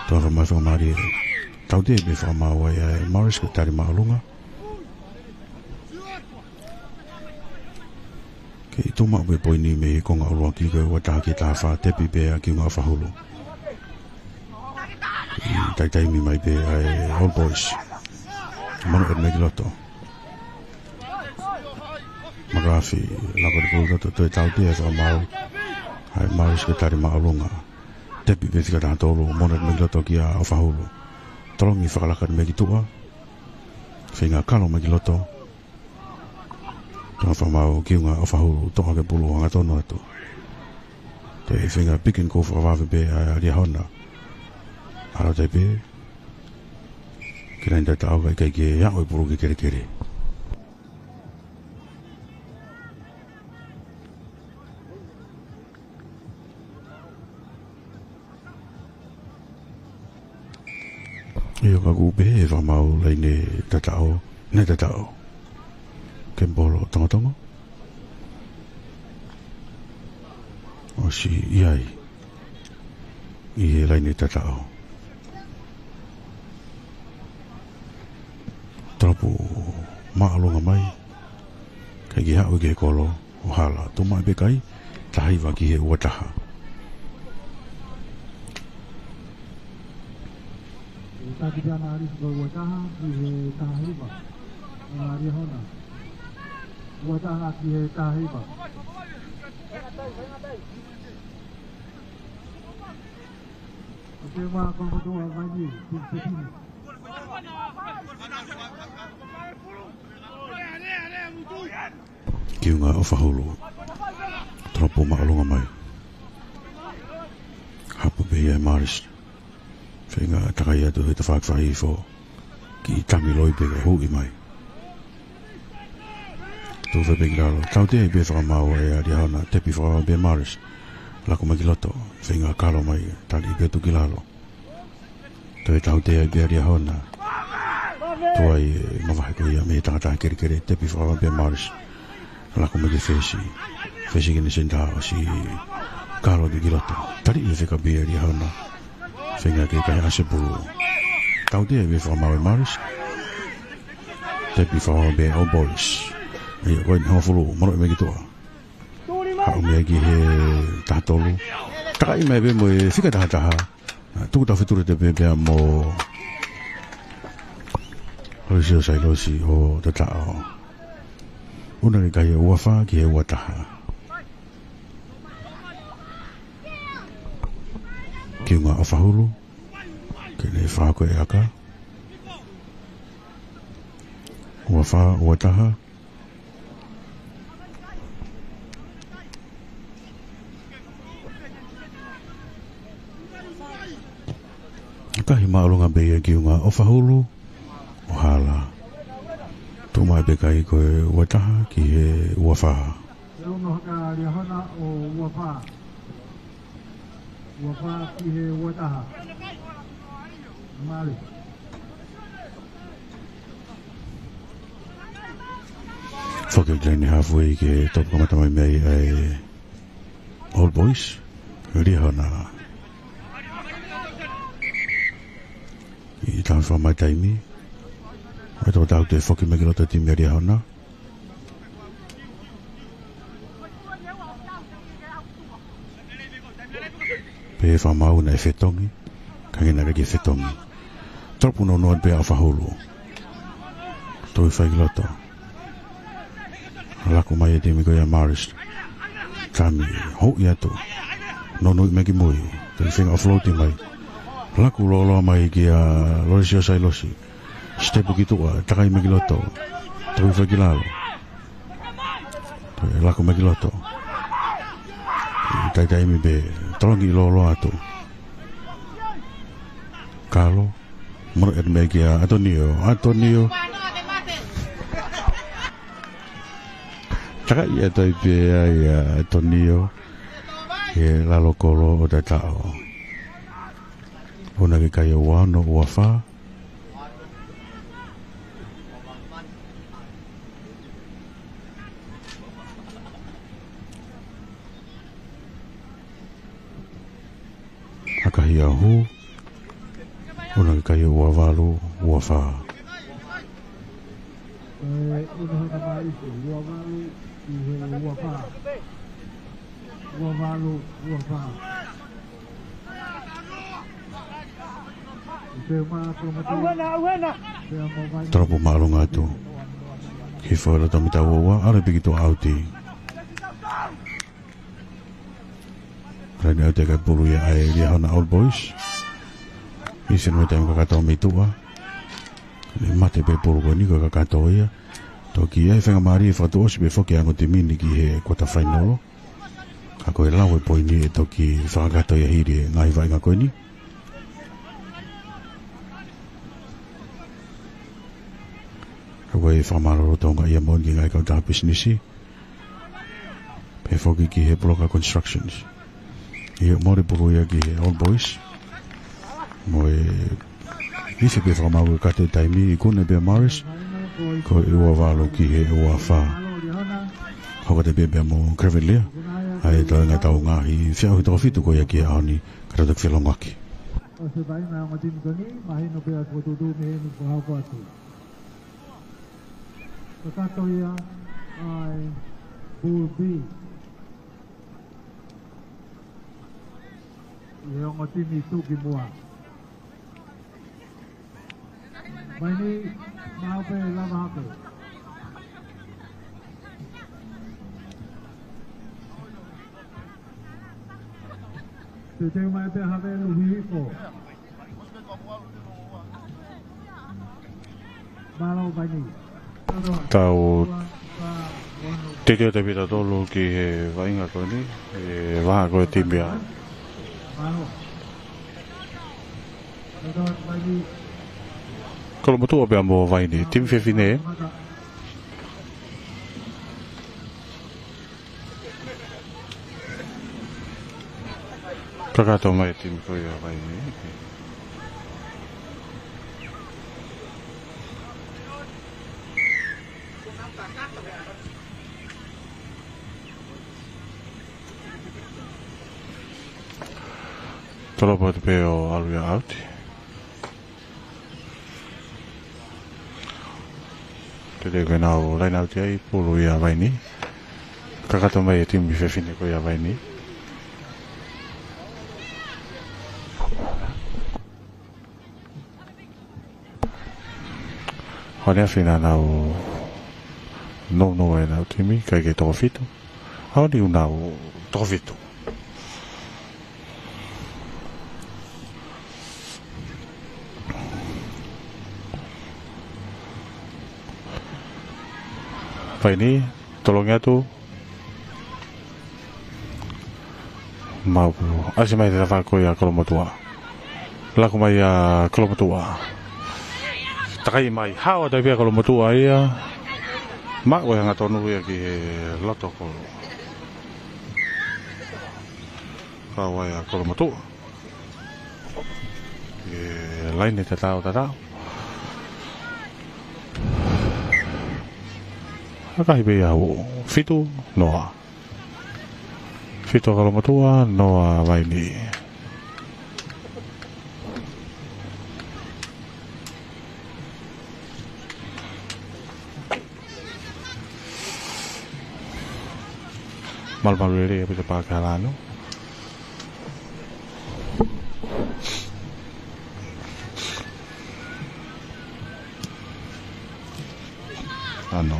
Toʻo mai fakamālie. Tautea pē fakamaau ʻa Morris ko e tali māʻolunga. Kei tuʻu maʻu pē poini mei he konga ʻuluaki ko e ua taha ki he taha fā, tepi pē ʻa ki ʻUnga ʻOfahulu. ʻI he taimi mai pē ʻa e Old Boys. Manu ʻet mai ki loto. Makalafi, lako atu ki loto, toe tautea e fakamaau ʻa Morris ko e tali māʻolunga. Tepi pē fika taha tolu, manu ʻet mai ki loto kia ʻOfahulu. Tolongi fakalaka mai ki tuʻa. Feinga kalo mai ki loto. Toʻo fakamaau ki ʻUnga ʻOfahulu, toʻo hake pulu hangatonu atu. Toe feinga pick and go fakavave pē ʻa Liahona. ʻAlu atu pē. Ki laine tataʻo ka ʻikai ke aʻu e pulu ki kelekele. ʻIo ka kuo pehē ʻe he fakamaau laine tataʻo, ne tataʻo. Kemipolo Tongotongo. ʻOsi ʻi ai. ʻI he laine tataʻo. Tolopu māʻolunga mai. ʻIkai ke haʻu ki he kolo. ʻO hala, tuʻu maʻu pē kai, taha hiva ki he ua taha. Taki pea Morris ko e ua taha ki he taha hiva. ʻA Liahona. Ua taha ki he taha hiva. ʻOku ke mā kolomotuʻa mai ni, ki te pini. Ki ʻUnga ʻOfahulu. Tolopu māʻolunga mai. Hapo pē ia ʻe Morris. Feinga takai atu he tafaʻaki fakahihifo. Kiʻi tami loi pē ka huʻi mai. Tuʻu pē ki lalo. Tautea pē fakamaau ʻa Liahona. Tepi fakamaau pē Morris. Lako mai ki loto. Feinga kalo mai. Tali pē atu ki lalo. Toe tautea pē ʻa Liahona. Tuai e mavahe ko ia mei he tangata kelekele, tepi fakamaau pē Morris. Lako mai ki he fesi. Fesi ki he senitā ʻosi kalo pē ki loto. Tali e feka pē ʻa Liahona. Feinga ke kaihaʻasi e pulu. Tautea pē fakamaau ʻe Morris. Tepi fakamaau pē ʻe Old Boys. ʻIo, ko e hongofulu, manu ʻet mai ki tuʻa. Haʻu mei ai ki he taha tolu. Takai mai pē mo e fika taha taha. Tuku tau fetule te pepea mo Holisio Sailosi ʻo tataʻo. ʻUna ke kai ʻe ua fā ki he ua taha. Ki ʻUnga ʻOfahulu. Ke ne fā ko e aka. Ua fā, ua taha. Kahi māʻolunga pē ia ki ʻUnga ʻOfahulu ʻo hala. Tuʻu maʻu pē kai ko e ua taha ki he ua fā. Te uno haka Liahona ʻo ua fā. Ua fā ki he ua taha. Mali. Foki ki he laine halfway ke toki kamata mai mei ai ʻa e Old Boys. Liahona. ʻI he taimi fakamai taimi. ʻOku tau toe foki mai ki loto timi ʻa Liahona. Pea fakamaau naʻe fetongi, ka ʻikai ke fetongi. Tolopu nounou pē ʻa Fahulu. Toe fai ki loto. Laku mai e timi ko ia Morris. Tami, houʻi atu. Nounou mai ki mui. Toe feinga offload mai. Laku loloa mai kia Lolesio Sailosi. Step ki tuʻa, takai mai ki loto. Toe fai ki lalo. Toe laku mai ki loto. ʻI he taimi pē, tolongi loloa atu. Kalo, mano ʻet mai kia Atonio. Atonio. Takai ʻa e toe pē ai ʻa Atonio. ʻI he lalo kolo ʻo tataʻo. ʻUna ke kai ʻe ua ono, ua fā. Haka hia hū. ʻUna ke kai ʻe ua valu, ua fā. ʻE, ʻuna haka mai ʻe ua valu, ʻi he ua fā. Ua valu, ua fā. Tolopu māʻolunga atu. Hifo ʻi loto mita ua ua, ʻalu pē ki tuʻa ʻauti. Laine ʻauti ʻa e pulu ia ʻa e Liahona Old Boys. ʻIsi no taimi kakato mei tuʻa. Naʻe mate pē pulu ko eni ko e kakato ia. Toki ʻi ai e faingamālie fakatuʻusi pē foki ʻa e ongo timi ni ki he quarter final. Ka ko e lau e poini ʻe toki fakakakato ia hili e ngaahi vaʻinga ko eni. Ka ko e fakamālō atu ʻaupito ia moʻoni ki he ngaahi kautaha pisinisi. Pea foki ki he Puloka Constructions. ʻIo, mole pulu ia ki he Old Boys. Mo e ʻifi pē fakamaau kakato e taimi, ikuna pē ʻa Morris. Ko e ua valu ki he ua fā. Hoko atu pē pea mo Craven Lear. ʻA e toenga ʻetau ngaahi feʻauhi toko fitu ko ia ki he ʻaho ni, ka tau toki felongoaki. ʻOsi e vaʻinga ʻa e ongo timi ko eni, mahino pē ʻa e fokotuʻutuʻu mei heni ko e hoko atu. Kakato ia ʻa e Pool B. ʻI he ongo timi tuʻu ki muʻa. Vaini, maʻu pē lava hake. Teuteu mai pē Havelu Hihifo. Mālō Vaini. Tau teuteu atu pē tautolu ki he vaʻinga ko eni, ʻe vahaʻa ko e timi ʻa Kolomotuʻa pea mo Vaini, timi fefine. Kakato mai e timi ko ia ʻa Vaini. Tolopu atu pē ʻo ʻalu ia ʻauti. Te te koe nau laine ʻauti ai, pulu ia ʻa Vaini. Kakato mai e timi fefine ko ia ʻa Vaini. Hone a fina nau nounou ai ʻenau timi, ʻikai ke toko fitu. ʻAho ni ʻoku nau toko fitu. Vaini, tolongi atu. Maʻu pē. ʻAsi mai e tafaʻaki ko ia ʻa Kolomotuʻa. Laku mai ʻa Kolomotuʻa. Takai mai, hao atu ai pē ʻa Kolomotuʻa ia. Maʻu e hangatonu ia ki he loto kolo. Kau ai ʻa Kolomotuʻa. ʻI he laine tatau tatau. Hakahi pē ia ʻo fitu noa. Fitu ʻa Kolomotuʻa, noa ʻa Vaini. Malumalu lelei ʻaupito pā ki he lanu. ʻAno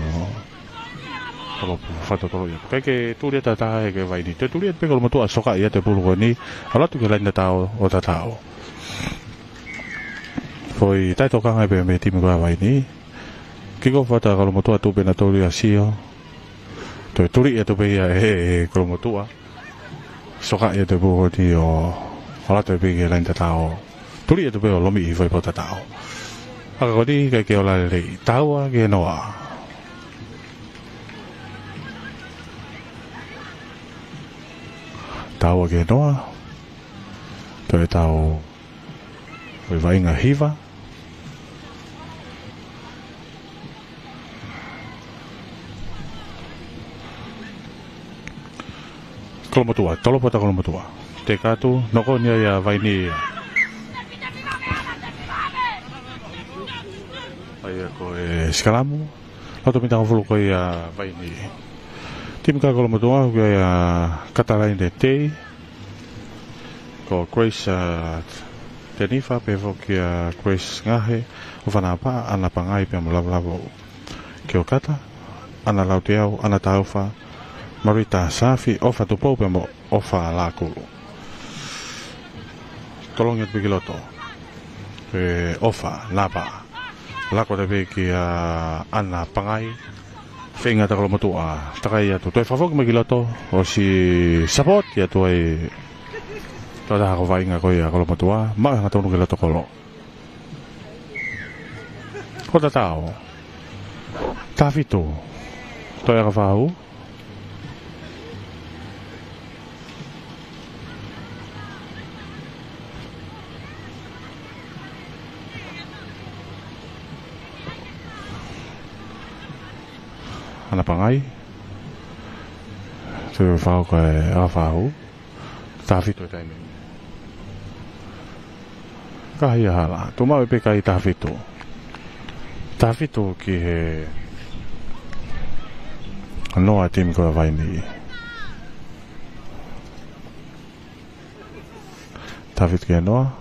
tolopu fakatotolo ia. Kae ke tuli atu ʻa e taha ʻe he Vaini. Toe tuli atu pē Kolomotuʻa ʻo sokaʻi atu e pulu ko eni. ʻAlu atu ki he laine tataʻo ʻo tataʻo. Foʻi taʻetokanga pē mei he timi ko ia ʻa Vaini. Kick off atu ʻa Kolomotuʻa, tuʻu pē ʻo tuli ʻa Sio. Toe tuli atu pē ia ʻe he, ʻe he Kolomotuʻa. Sokaʻi atu e pulu ko eni ʻo ʻalu atu pē ki he laine tataʻo. Tuli atu pē ʻo lomiʻi foʻi pau tataʻo. ʻAka ko eni ʻikai ke ola lelei. Taha ua ki he noa. Taha ua ki he noa. Toe tau foʻi vaʻinga hiva. Kolomotuʻa, tolopu atu ʻa Kolomotuʻa. Teka atu, noko ni ai ʻa Vaini. ʻA ia ko e sikalamu. Loto mitangofulu ko ia ʻa Vaini. Timi ko ia ʻa Kolomotuʻa, ko ia ʻa Katalaine Tei. Ko Grace, ʻa, Tenifa, pehē foki ʻa Grace Ngahe, ʻOfa Napa, ʻAna Pangai pea mo Lavulavu Kiokata, ʻAna Lauteau, ʻAna Taufa, Marita Safi, ʻOfa Tupou pea mo ʻOfa Lakulu. Tolongi atu pē ki loto. ʻE, ʻOfa Napa. Lako atu pē kia ʻAna Pangai. Feinga atu ʻa Kolomotuʻa. Takai atu. Toe fakafoki mai ki loto. ʻOsi support atu ai. Toe taha ko e vaʻinga ko ia ʻa Kolomotuʻa. Maʻu e hangatonu ki loto kolo. Ko e tataʻo. Taha fitu. Toe ʻaka fā hū. ʻAna Pangai. Toe fakafoki e ʻaka fā hū. Taha fitu e taimi. Kahi ʻa hala. Tuʻu maʻu pē kai taha fitu. Taha fitu ki he noa ʻa e timi ko ia ʻa Vaini. Taha fitu ki he noa.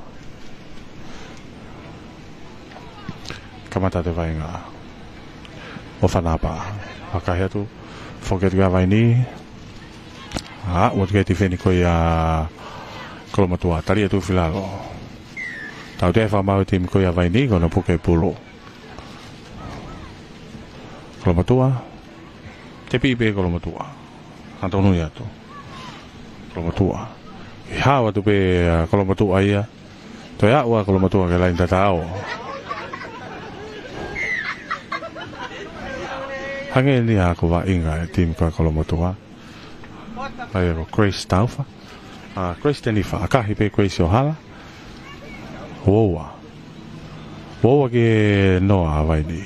Kamata atu e vaʻinga. ʻOfa Napa. Hakahi atu. Foki atu kia Vaini. ʻA, ʻoatu ki he tifeni ko ia ʻa Kolomotuʻa. Tali atu filalo. Tautea e fakamaau e timi ko ia ʻa Vaini, ko hono puke e pulu. Kolomotuʻa. Tepi pē Kolomotuʻa. Hangatonu atu. Kolomotuʻa. ʻI hao atu pē ʻa Kolomotuʻa ia. Toe aʻu ʻa Kolomotuʻa ki he laine tataʻo. Hangē ni ha ko e vaʻinga e timi ko ia ʻa Kolomotuʻa. ʻA ia ko Grace Taufa. ʻA, Grace Tenifa. Hakahi pē Grace ʻo hala. Uoua. Uoua ki he noa ʻa Vaini.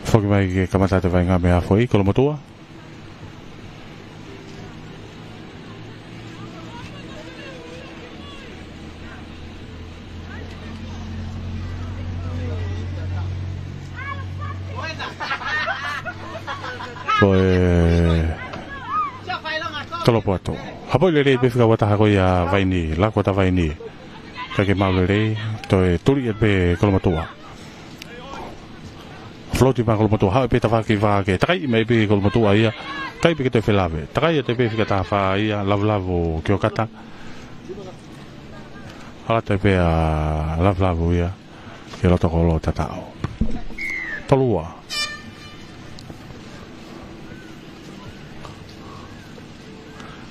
Foki mai ke kamata atu e vaʻinga mei he foʻi Kolomotuʻa. Ko e tolopu atu. Hapo lelei pē fika ua taha ko ia ʻa Vaini, lako atu ʻa Vaini. Kae ke maʻu lelei, toe tuli atu pē Kolomotuʻa. Float mai Kolomotuʻa, haʻu pē tafaʻaki vā ke takai mai pē Kolomotuʻa ia. Kai pē ke toe felave. Takai atu pē fika taha fā ia, Lavulavu Kiokata. Hala atu pē ʻa Lavulavu ia. Ki loto kolo tataʻo. Tolu ua.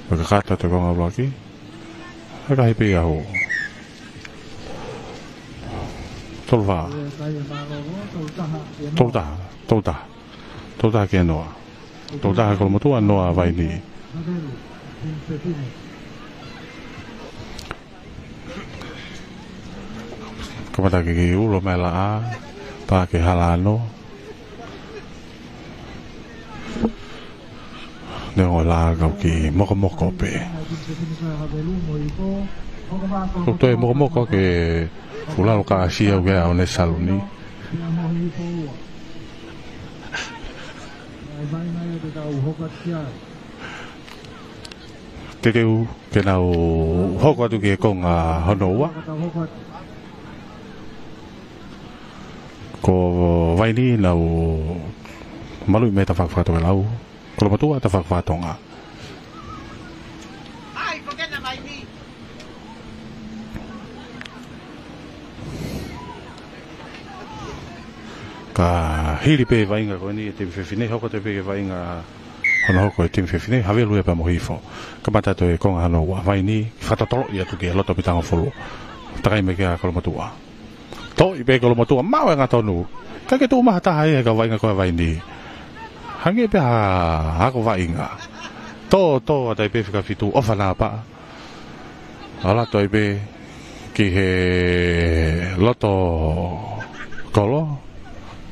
Fakakakato atu e konga ʻuluaki. Hakahi pē ia ʻo hū. Tolu fā. Tolu taha. Tolu taha. Tolu taha ki he noa. Tolu taha Kolomotuʻa, noa Vaini. Kamata ke kiʻi ulo mai e laʻā, pea ke hala ano. Neongo e laʻā ka ʻoku kiʻi mokomoko pē. ʻOku toe mokomoko ke ulalo ka ʻasi au ke ʻaonga e saluni. Teuteu ke nau hoko atu ki he konga hono ua. Ko Vaini nau maluʻi mei he tafaʻaki fakatokelau. Kolomotuʻa tafaʻaki fakatonga. Ka hili pē vaʻinga ko eni e timi fefine, hoko atu pē ki he vaʻinga hono hoko e timi fefine, Havelu ia pea mo Hihifo. Kamata atu e konga hono ua, Vaini, fakatotoloʻi atu ki he loto Pitangofulu. Takai mai ki ai ʻa Kolomotuʻa. Toʻi pē Kolomotuʻa, maʻu e angatonu. Kae ke tuʻu maha taha ia he kau vaʻinga ko ē ʻa Vaini. Hangē pē ha ako vaʻinga. Tō, tō, ʻa tai pē fika fitu, ʻofa nāpaʻa. ʻAlu atu ai pē ki he loto kolo.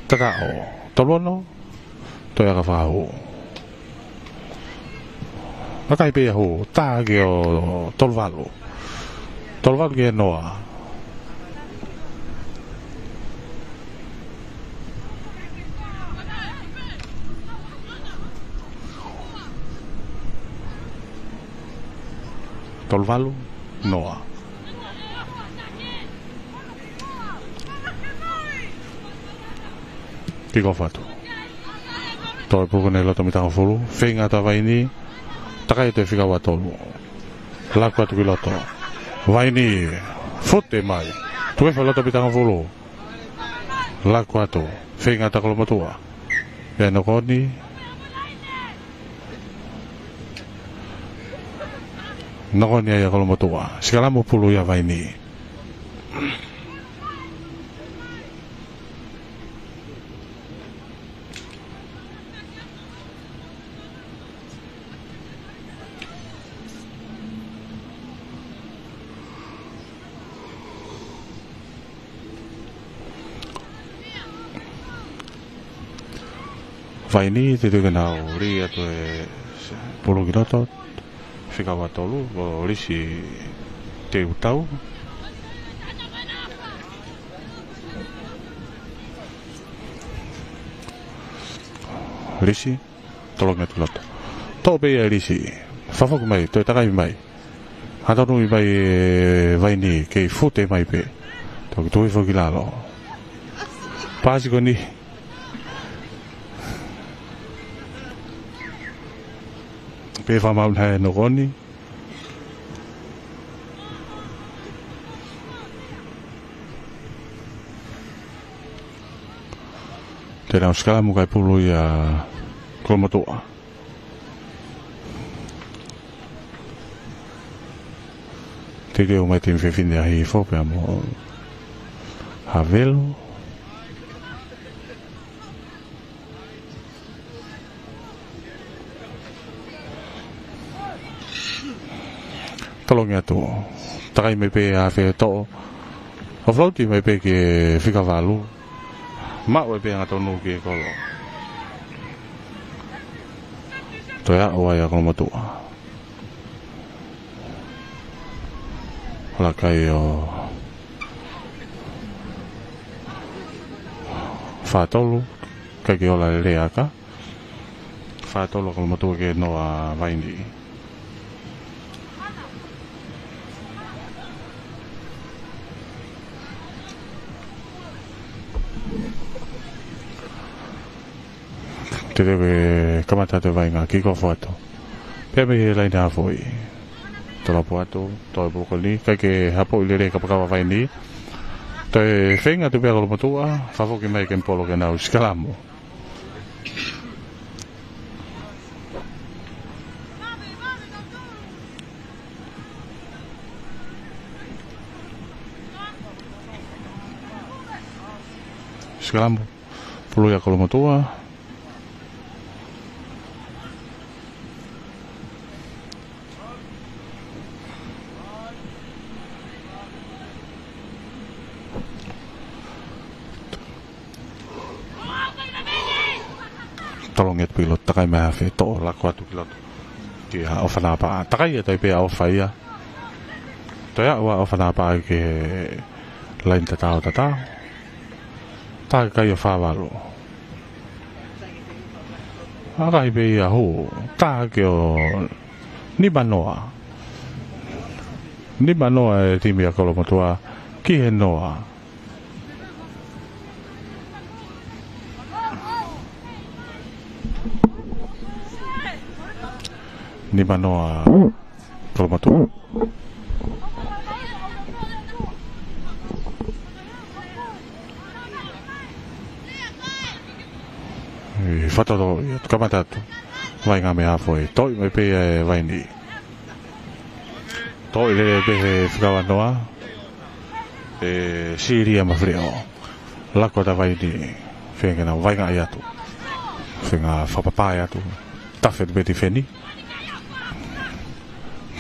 Tataʻo, tolu ono. Toe aka fakahū. Vakai pē ia hū, tā ki he tolu valu. Tolu valu ki he noa. Tolu valu, noa. Kick off atu. Toe pulu ko eni loto Pitangofulu. Feinga atu ʻa Vaini. Takai atu e fika ua tolu. Laku atu ki loto. Vaini. Fute mai. Tuku hifo loto Pitangofulu. Laku atu. Feinga atu ʻa Kolomotuʻa. Ia nokoni. Nokoni ai ʻa Kolomotuʻa. Sikalamu pulu ia ʻa Vaini. Vaini, teuteu ke nau lī atu e pulu ki loto, fika ua tolu, ko Lisi Teutau. Lisi. Tolongi atu loto. Toʻo pē ia ʻe Lisi. Fakafoki mai, toe takai mai. Angatonu mai ʻe Vaini, kei fute mai pē. Toki tuʻu hifo ki lalo. Paasi ko eni. Pea fakamaʻu naʻe nokoni. Te nau sikalamu kae pulu ia Kolomotuʻa. Teuteu mai timi fefine ʻa Hihifo pea mo Havelu. Tolongi atu. Takai mai pē ʻa Fetoʻo. ʻO float mai pē ki he fika valu. Maʻu ai pē angatonu ki he kolo. Toe aʻu ai ʻa Kolomotuʻa. Lakai ʻo fā tolu, ʻikai ke ola lelei ʻa e aka. Fā tolu ʻa Kolomotuʻa ki he noa ʻa Vaini. Teuteu ke kamata atu e vaʻinga, kick off atu. Pea mei he laine ʻa Foʻi. Tolopu atu, toe pulu ko eni, ʻikai ke hapoʻi lelei e kapakau ʻa Vaini. Toe feinga atu pē ʻa Kolomotuʻa, fakafoki mai e kemipolo ke nau sikalamu. Sikalamu. Pulu ia Kolomotuʻa. Tolongi atu pē ki loto, takai mai hafe, toʻo, lako atu ki loto. Ki he ʻofa naʻa paʻa. Takai atu ai pē ʻa ʻofa ia. Toe aʻu ʻa ʻofa naʻa paʻa ki he laine tatau tatau. Taha ki he kai ʻo fā valu. ʻAkahi pē ia, hū. Taha ki ʻo nima noa. Nima noa e timi ʻa Kolomotuʻa ki he noa. Nima noa Kolomotuʻa. ʻI he fatongia atu, kamata atu. Vainga mei hafo ē. Toʻo mai pē ʻe Vaini. Toʻo lelei pē he fika ua noa. ʻE Silia Mafileo. Lako atu ʻa Vaini. Feinga ke nau vaingaʻi atu. Feinga fakapapaʻi atu. Tafe atu pē tifeni.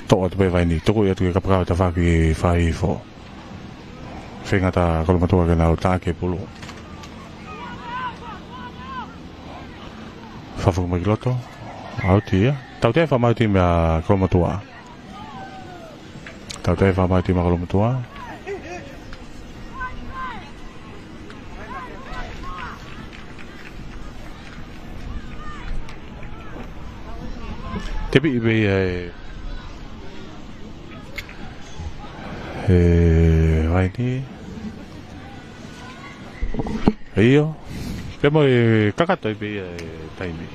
Toʻo atu pē Vaini. Tuku atu ki he kapakau tafaʻaki fai fo. Feinga atu Kolomotuʻa ke nau taʻaki e pulu. Fakafoki mai ki loto. ʻAuti ia. Tautea fakamaau timi ʻa Kolomotuʻa. Tautea fakamaau timi ʻa Kolomotuʻa. Tepi i pē ia ʻe, ʻe Vaini. ʻIo. Pea mo e kakato i pē ia e taimi.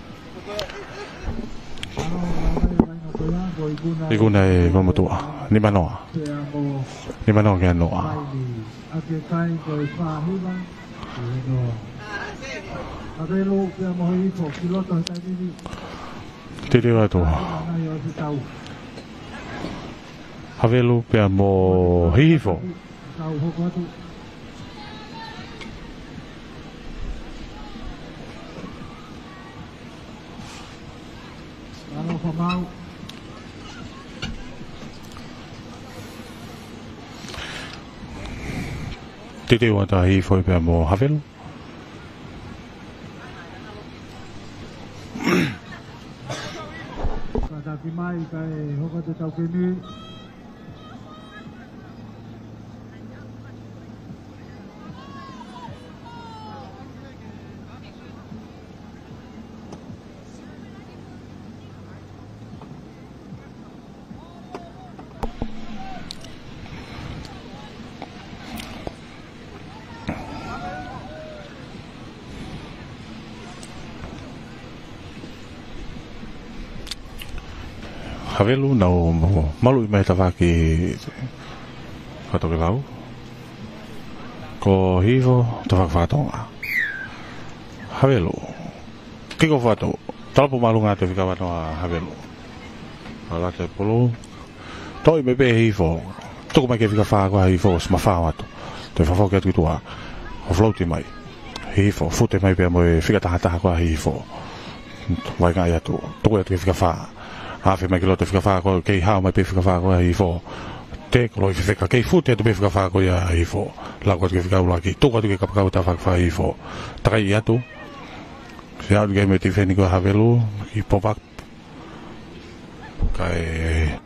Ikuna ʻe Kolomotuʻa. Nima noa. Nima noa ki he noa. Tiri atu. Havelu pea mo Hihifo. Titi ua tahi foʻi pea mo Havelu. Kātaki mai kae hoko atu e taukeni. Havelu nau maluʻi mai tafaʻaki fakatokelau. Ko Hihifo tafaʻaki fakatonga. Havelu. Kiko fatu. Talapu māʻolunga atu e fika ua noa ʻa Havelu. Ala te pulu. Toʻo mai pē Hihifo. Tuku mai ki he fika fā ko ia ʻa Hihifo, ʻosi mafao atu. Toe fakafoki atu ki tuʻa. ʻO float mai. Hihifo, fute mai pea mo e fika taha taha ko ia ʻa Hihifo. Vaingaʻi atu. Tuku atu ki he fika fā. Afe mai ki loto e fika fā ko ia, kei hao mai pē fika fā ko ia ʻa Hihifo. Te koloi fefeka kei fute atu pē fika fā ko ia ʻa Hihifo. Lako atu ki he fika ʻuluaki. Tuku atu ki he kapakau tafaʻaki fai Hihifo. Takai atu. Siʻi aʻu ki he mei tifeni ko ia ʻa Havelu. Ki pop up. Kae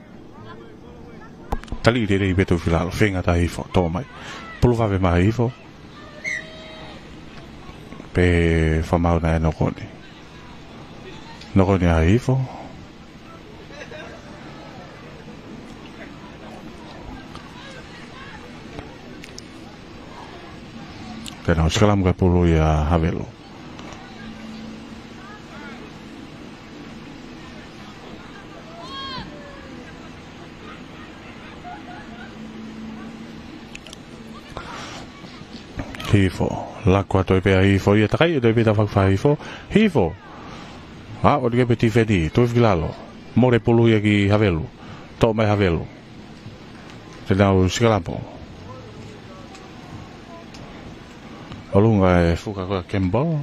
tali lelei pē tuʻu filalo, feinga atu ʻa Hihifo, toʻo mai. Pulu vave mai ʻa Hihifo. Pea fakamaau naʻe nokoni. Nokoni ʻa Hihifo. Pea nau sikalamu kae pulu ia ʻa Havelu. Hihifo. Lako atu ai pē ʻa Hihifo. Ia takai atu ai pē tafaʻaki fai Hihifo. Hihifo. ʻA, ʻoku ʻikai pē tifeni. Tuʻu filalo. Mole pulu ia ki Havelu. Toʻo mai Havelu. Te nau sikalamu. ʻOlunga e fuka ko ia ʻa Campbell.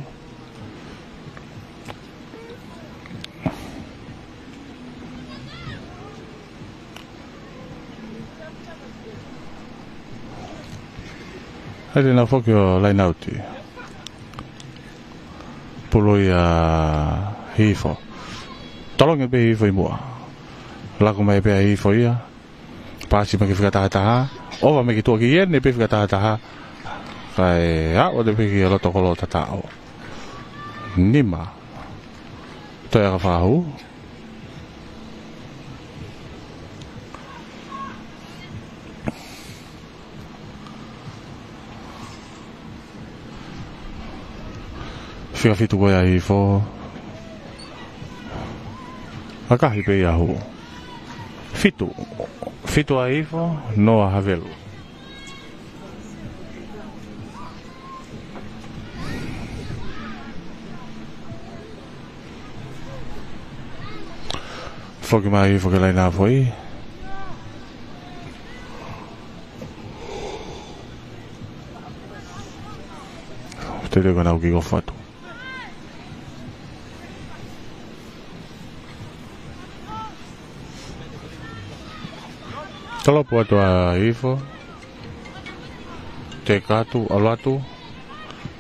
Hai te nau foki ʻo line out. Pulu ia Hihifo. Tolongi pē Hihifo ʻi muʻa. Laku mai pē ʻa Hihifo ia. Paasi mai ki he fika taha taha. ʻOva mai ki tuʻa ki ʻene pē fika taha taha. Kae aʻu atu pē ki he loto kolo tataʻo. Nima. Toe ʻaka fakahū. Fika fitu ko ia Hihifo. ʻAkahi pē ia hū. Fitu. Fitu ʻa Hihifo, noa Havelu. Foki mai Hihifo ki he laine foʻi. Te leo ka nau kick off atu. Tolopu atu ʻa Hihifo. Teka atu, ʻalu atu.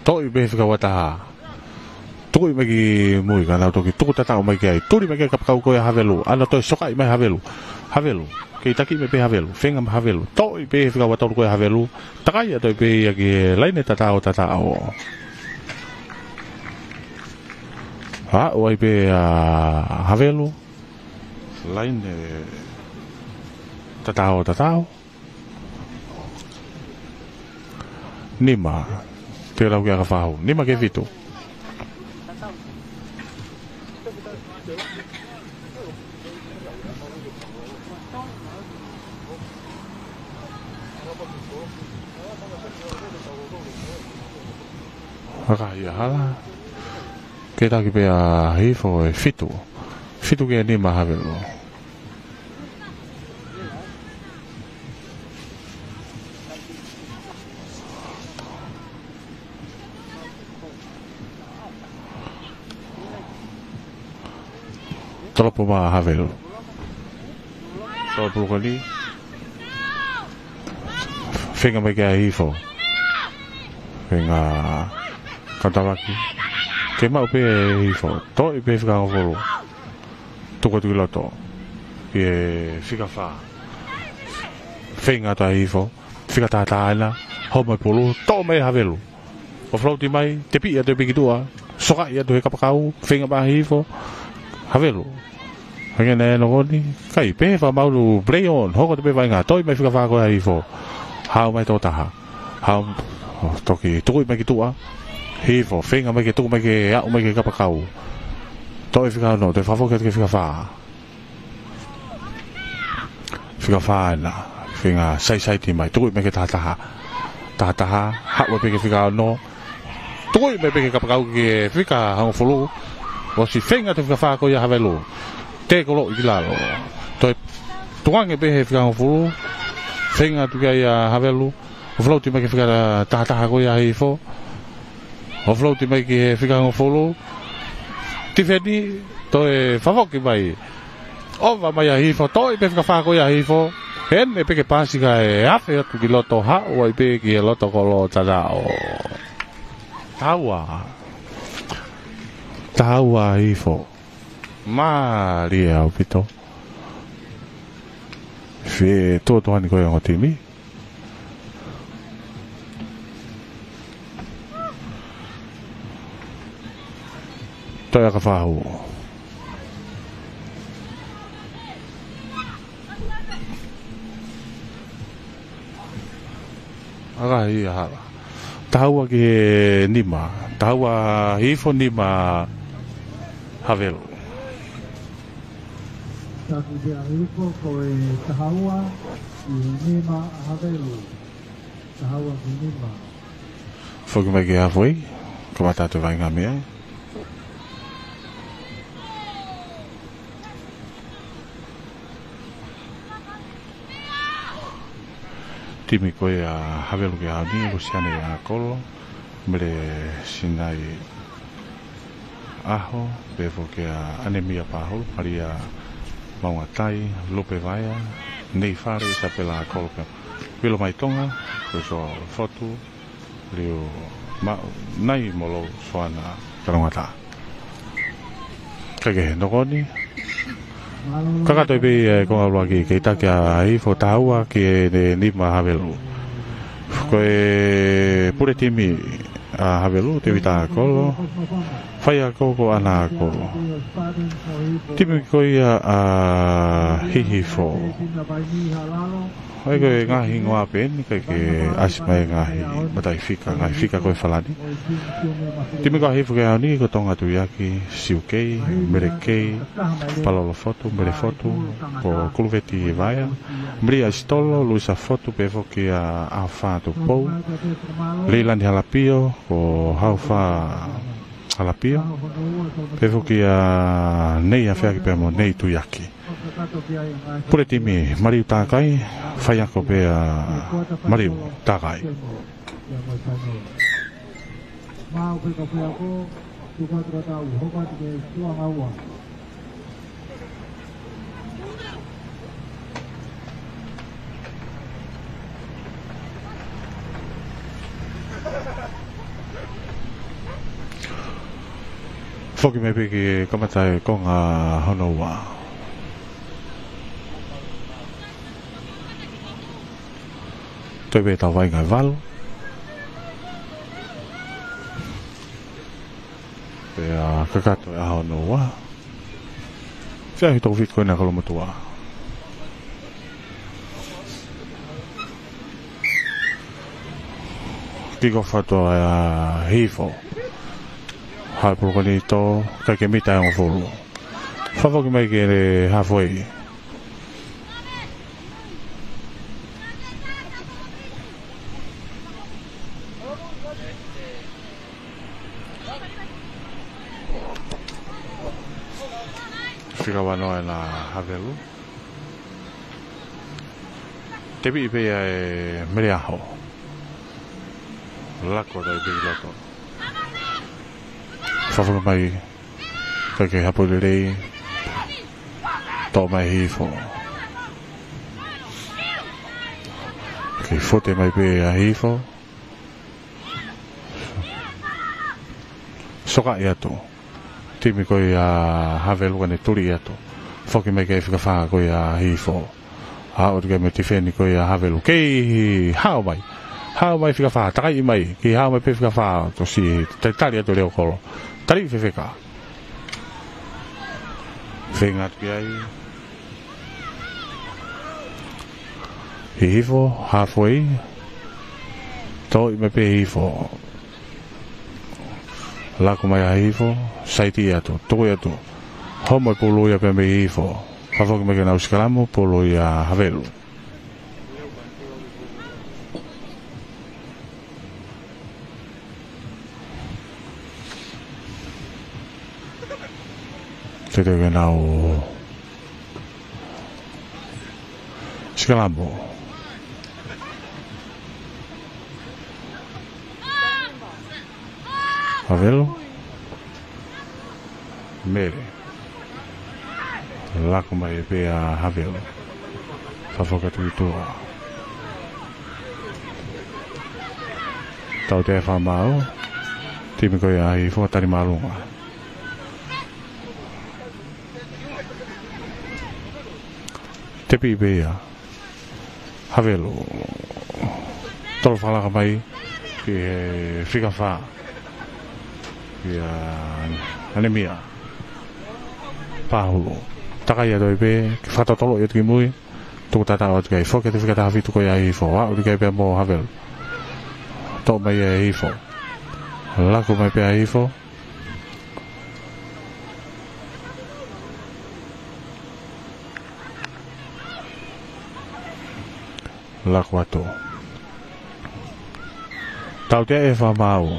Toʻo pē fika ua taha. Tuku mai ki mui ka nau toki tuku tataʻo mai ki ai. Tuli mai ki he kapakau ko ia Havelu. ʻAna toe sokaʻi mai Havelu. Havelu. Kei taki mai pē Havelu. Feinga mai Havelu. Toʻo pē fika ua tolu ko ia Havelu. Takai atu pē ia ki he laine tataʻo tataʻo. Aʻu ai pē ʻa Havelu. Laine tataʻo tataʻo. Nima. Pea lau ki he ʻaka fakahū. Nima ki he fitu. ʻAkahi ia hala. Ke taki pē ʻa Hihifo ʻe fitu. Fitu ki he nima Havelu. Tolopu mai Havelu. Tolopu ko eni. Feinga mai ki ai Hihifo. Feinga kautavaki. Ke maʻu pē Hihifo. Toʻo pē fika hongofulu. Tuku atu ki loto. Ki he fika fā. Feinga atu ʻa Hihifo. Fika taha taha ena. Hou mai pulu. Toʻo mai Havelu. ʻO float mai. Tepi atu pē ki tuʻa. Sokaʻi atu he kapakau. Feinga mai Hihifo. Havelu. Hangē naʻe nokoni. Kai pē fakamaulu play on. Hoko atu pē vaʻinga. Toʻo mai fika fā ko ia Hihifo. Hau mai toko taha. Hau. ʻO toki tuku mai ki tuʻa. Hihifo. Feinga mai ke tuku mai ke aʻu mai ki he kapakau. Toʻo fika ono. Toe fakafoki atu ki he fika fā. Fika fā ena. Feinga saisaiti mai. Tuku mai ki he taha taha. Taha taha. Haʻu pē ki he fika ono. Tuku mai pē ki he kapakau ki he fika hongofulu. ʻOsi feinga atu fika fā ko ia Havelu. Tēkolo ʻi ki lalo. Toe tukuange pē he fika hongofulu. Feinga atu ki ai ʻa Havelu. ʻO float mai ki he fika taha taha ko ia Hihifo. ʻO float mai ki he fika hongofulu. Tifeni, toe fakafoki mai. ʻOva mai ʻa Hihifo, toʻo pē fika fā ko ia Hihifo. Ene pē ke paasi kae afe atu ki loto haʻu ai pē ki he loto kolo tataʻo. Taha ua. Taha ua Hihifo. Mālie ʻaupito. Fetuʻutaki ko ia ongo timi. Toe ʻaka fakahū. ʻAkahi ia hala. Taha ua ki he nima. Taha ua Hihifo, nima Havelu. Taki pē ʻa Hihifo ko e taha ua ki he nima ʻa Havelu. Taha ua ki he nima. Foki mai ki he haafe. Kamata atu vaʻinga mei ai. Timi ko ia Havelu ki he ʻaho ni, Lusiane ʻAkolo, Mele Sinai ʻAho, pehē foki ʻa ʻAnemia Pahulu, Malia Maungatai, Lupe Vaea, Nei Fale, Isapela ʻAkolo, pea Vilo Mai Tonga, Kuso Fotu, Liu Maʻu, Nai Molou, Soana Kalougata. Kae kehe, nokoni. Kakato pē ʻa e konga ʻuluaki, kei taki ʻa Hihifo, tāua ki he nima ʻa Havelu. Ko e pule timi ʻa Havelu, Tēvita Kolo. Faiako ko ʻAna Kolo. Timi ko ia ʻa Hihifo. ʻA ia ko e ngaahi hingoa pē eni, kae ʻasi mai ngaahi mataʻi fika, ngaahi fika ko e falani. Timi ko Hihifo ki he ʻaho ni ko Tonga Tuiaki, Siukei, Melekei, Palolo Fotu, Mele Fotu, ko Kuluveti Vaea, Melia Sitolo, Luisa Fotu, pehē foki ʻa ʻAofa Tupou, Leilani Halapio, ko Haufa Halapio, pehē foki ʻa Nei Afeaki pea mo Nei Tuiaki. Pule timi Maliu Takai, faiako pē ʻa Maliu Takai. Foki mai pē ki he kamata ʻa e konga hono ua. Toe pē tau vaʻinga ʻe valu. Pea kakato ʻa e ʻaho hono ua. Fēfē ʻa e tau fika ko ena ʻa Kolomotuʻa. Kick off atu ʻa Hihifo. Haʻu e pulu ko eni ʻo tō, kae ʻikai ke mita ʻa e ongo fulu. Fakafoki mai ki he halfway. Fika ua noa ʻa Havelu. Tepiʻi pē ia ʻe Meleaho. Lako atu ai pē ki loto. Fakafoki mai. Kae ʻikai ke hapo lelei. Toʻo mai ʻe Hihifo. Kick off mai pē ʻa Hihifo. Sokaʻi atu. Timi ko ia ʻa Havelu kae ne tuli atu. Foki mai ki he fika fā ko ia ʻa Hihifo. Haʻu atu ki he mei tifeni ko ia ʻa Havelu. Kei haʻu mai. Haʻu mai fika fā. Takai mai. Kei haʻu mai pē fika fā. Tosi talitali atu ʻa Leokolo. Tali fefeka. Feinga atu ki ai. Hihifo, halfway. Toʻo mai pē ʻe Hihifo. Lako mai ʻa Hihifo, saiti atu, tuku atu. Homo e pulu ia pē mei Hihifo. Fakafoki mai ki heʻenau sikalamu, pulu ia ʻa Havelu. Tete ke nau sikalamu. Havelu. Mele. Lako mai pē ʻa Havelu. Fakafoki atu ki tuʻa. Tautea fakamaau. Timi ko ia ʻa Hihifo, tali māʻolunga. Tepiʻi pē ia. Havelu. Tolo fakalaka mai ki he fika fā. Ia Anemia. Pahulu. Takai atu ai pē, fakatotolo atu ki mui. Tuku tata atu ki ai, foki atu fika taha fitu ko ia ʻa Hihifo. Aʻu ki ai pē mo Havelu. Toʻo mai ʻe Hihifo. Lako mai pē ʻa Hihifo. Lako atu. Tautea ʻe fakamaau.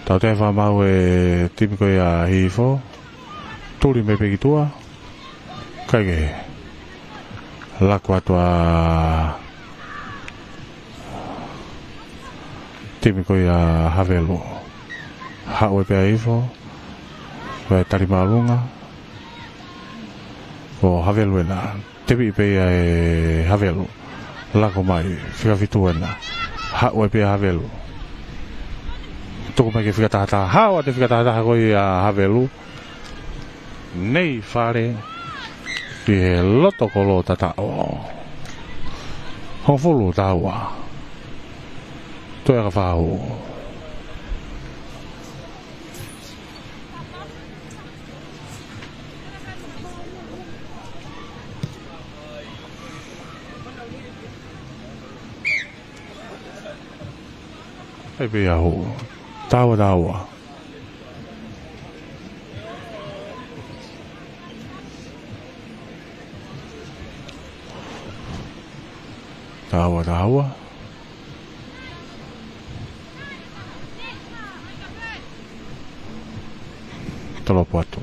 Tautea ʻe fakamaau ʻe timi ko ia ʻa Hihifo. Tuli mai pē ki tuʻa. Kae kehe. Lako atu ʻa timi ko ia ʻa Havelu. Haʻu ai pē ʻa Hihifo. Ko e tali māʻolunga. Ko Havelu ena. Tepiʻi pē ia ʻe Havelu. Lako mai. Fika fitu ena. Haʻu ai pē ʻa Havelu. Tuku mai ki he fika taha taha. Haʻu atu e fika taha taha ko ia ʻa Havelu. Nei Fale ki he loto kolo ʻo Tataʻo. Hongofulu taha ua. Toe ʻaka fā hū. ʻAi pē ia hū. Taha ua, taha ua. Taha ua, taha ua. Tolopo atu.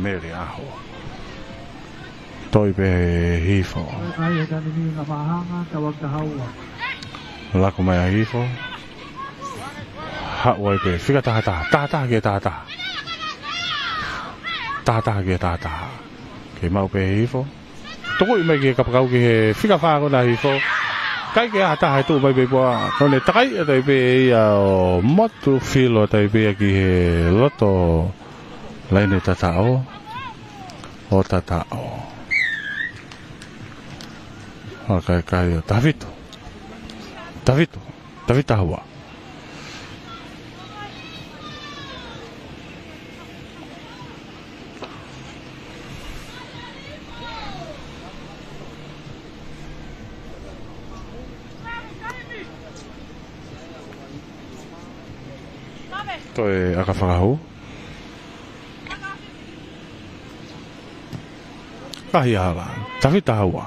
Mele ʻAho. Toe pē Hihifo. Lako mai ʻa Hihifo. Haʻu ai pē, fika taha taha, taha taha ki he taha taha. Taha taha ki he taha taha. Kei maʻu pē Hihifo. Tuku mai ki he kapakau ki he fika fā ko ena ʻa Hihifo. ʻIkai ke ʻi ai ha taha ʻe tuʻu mai pē ʻi puʻa. Ko ʻene takai atu ai pē ia ʻo motu filo atu ai pē ia ki he loto laine Tataʻo. ʻO Tataʻo. ʻAi kai kai ʻo taha fitu. Taha fitu. Taha fitu taha ua. Toe ʻaka fakahū. Kahi ala. Taha fitu taha ua.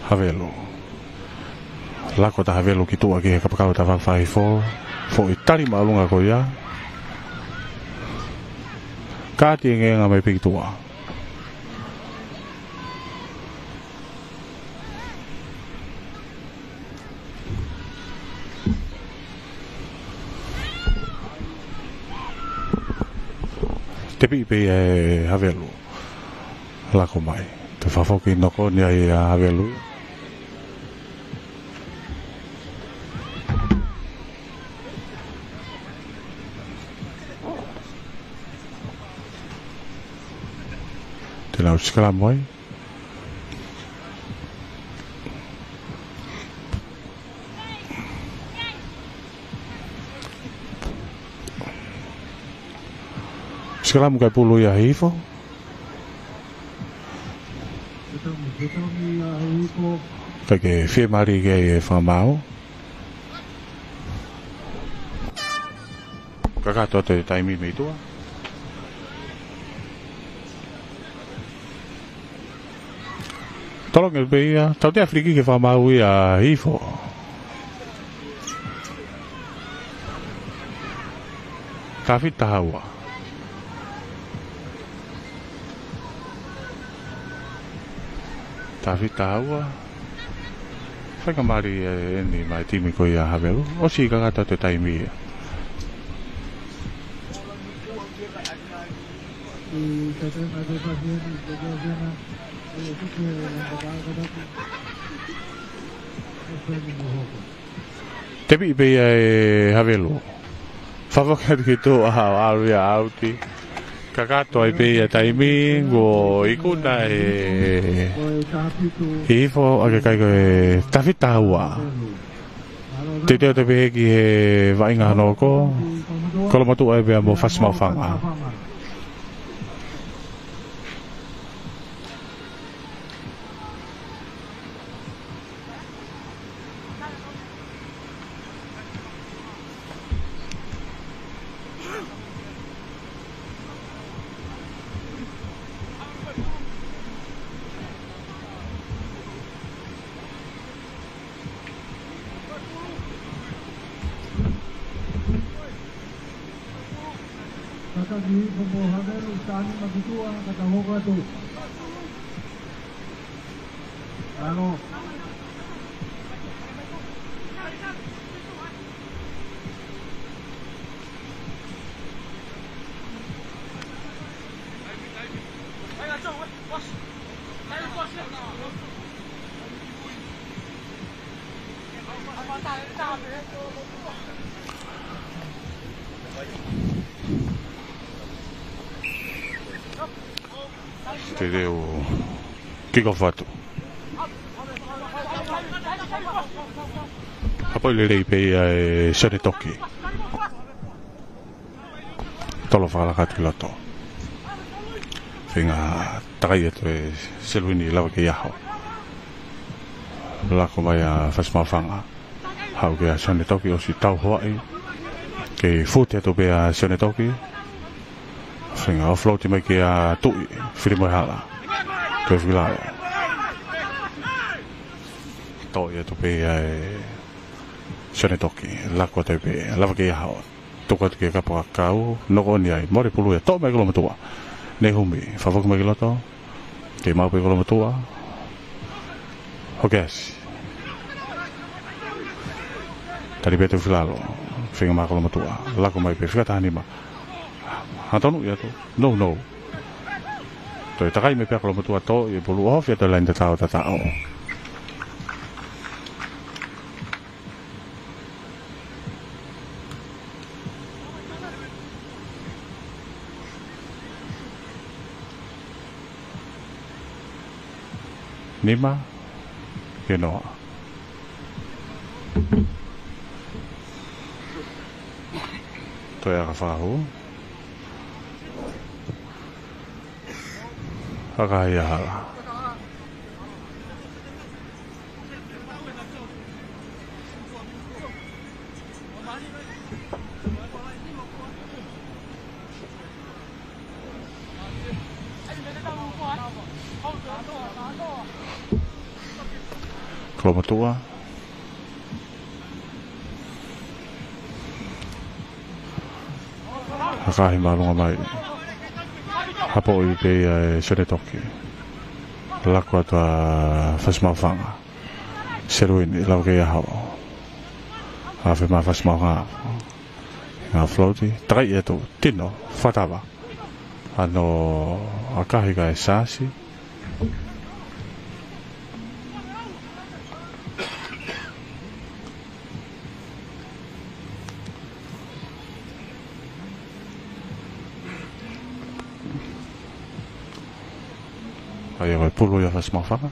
Havelu. Lako atu ʻa Havelu ki tuʻa ki he kapakau ʻa Tavao Faifo. Foʻi tali māʻolunga ko ia. Kāti e ngenga mai pē ki tuʻa. Tepi pē ia ʻe Havelu. Lako mai. Toe fakafoki noko ni ai ʻa Havelu. Te nau sikalamu ai. Sikalamu kae pulu ia ʻa Hihifo. Kae ke fiemālie ki ai e fakamaau. Kakato atu e taimi mei tuʻa. Tolongi pē ia, tautea filikiki ke fakamaau ia ʻa Hihifo. Taha fitu taha ua. Taha fitu taha ua. Fai ka mali e eni mai timi ko ia Havelu. ʻOsi kakato atu e taimi ia. Tepi pē ia ʻe Havelu. Fakafoki atu ki tuʻa ʻo ʻalu ia ʻauti. Kakato ai pē ia taimi, kuo ikuna ʻe Hihifo ʻa e kakai ko e taha fitu taha ua. Teuteu atu pē ki he vaʻinga hono hoko. Kolomotuʻa ai pē ia mo Fasimaufanga. Kaki ipu mo Havelu, taha nima ki tuʻa, ka tau hoko atu. Ano. Te teu kick off atu. Hapoʻi lelei pē ia ʻe Sione Toki. Tolo fakalaka atu ki loto. Feinga takai atu ʻe Seluini, lava ke ʻi ai ha lako mai ʻa Fasi Maʻufanga. Haʻu kia Sione Toki, ʻosi tau hoaʻi. Kei fute atu pē ʻa Sione Toki. Feinga offload mai kia Tuʻi, fili mo e hala. Tuʻi Fuilalo. Toʻo atu pē ia ʻe Sione Toki, lako atu pē, lava ke ʻi ai ha. Tuku atu kia Kapakakau, noko ʻoni ai, mole pulu ia, toʻo mai Kolomotuʻa. Nehumi, fakafoki mai ki loto. Kei maʻu pē Kolomotuʻa. Hokeasi. Tali pē Tuʻi Fuilalo. Feinga mai Kolomotuʻa. Lako mai pē, fika taha nima. Hangatonu ia tu. No, no. Toe takai mai pē Kolomotuʻa, toʻo ia pulu, ofi atu laine tatau tatau. Nima, ke noa. Toe ʻaka fakahū. ʻAka ia hala. Kolomotuʻa. Hakahi māʻolunga mai. Hapoʻi pē ia ʻe Sione Toki. Lako atu ʻa Fasi Maʻufanga. Seluini, lava ke ʻi ai ha. Afe mai Fasi Maʻufanga. Ngā float, takai atu, Tino, fakatava. Ano ʻakahi kae Sasi. ʻAi, ʻa e pulu ia Fasi Maʻufanga.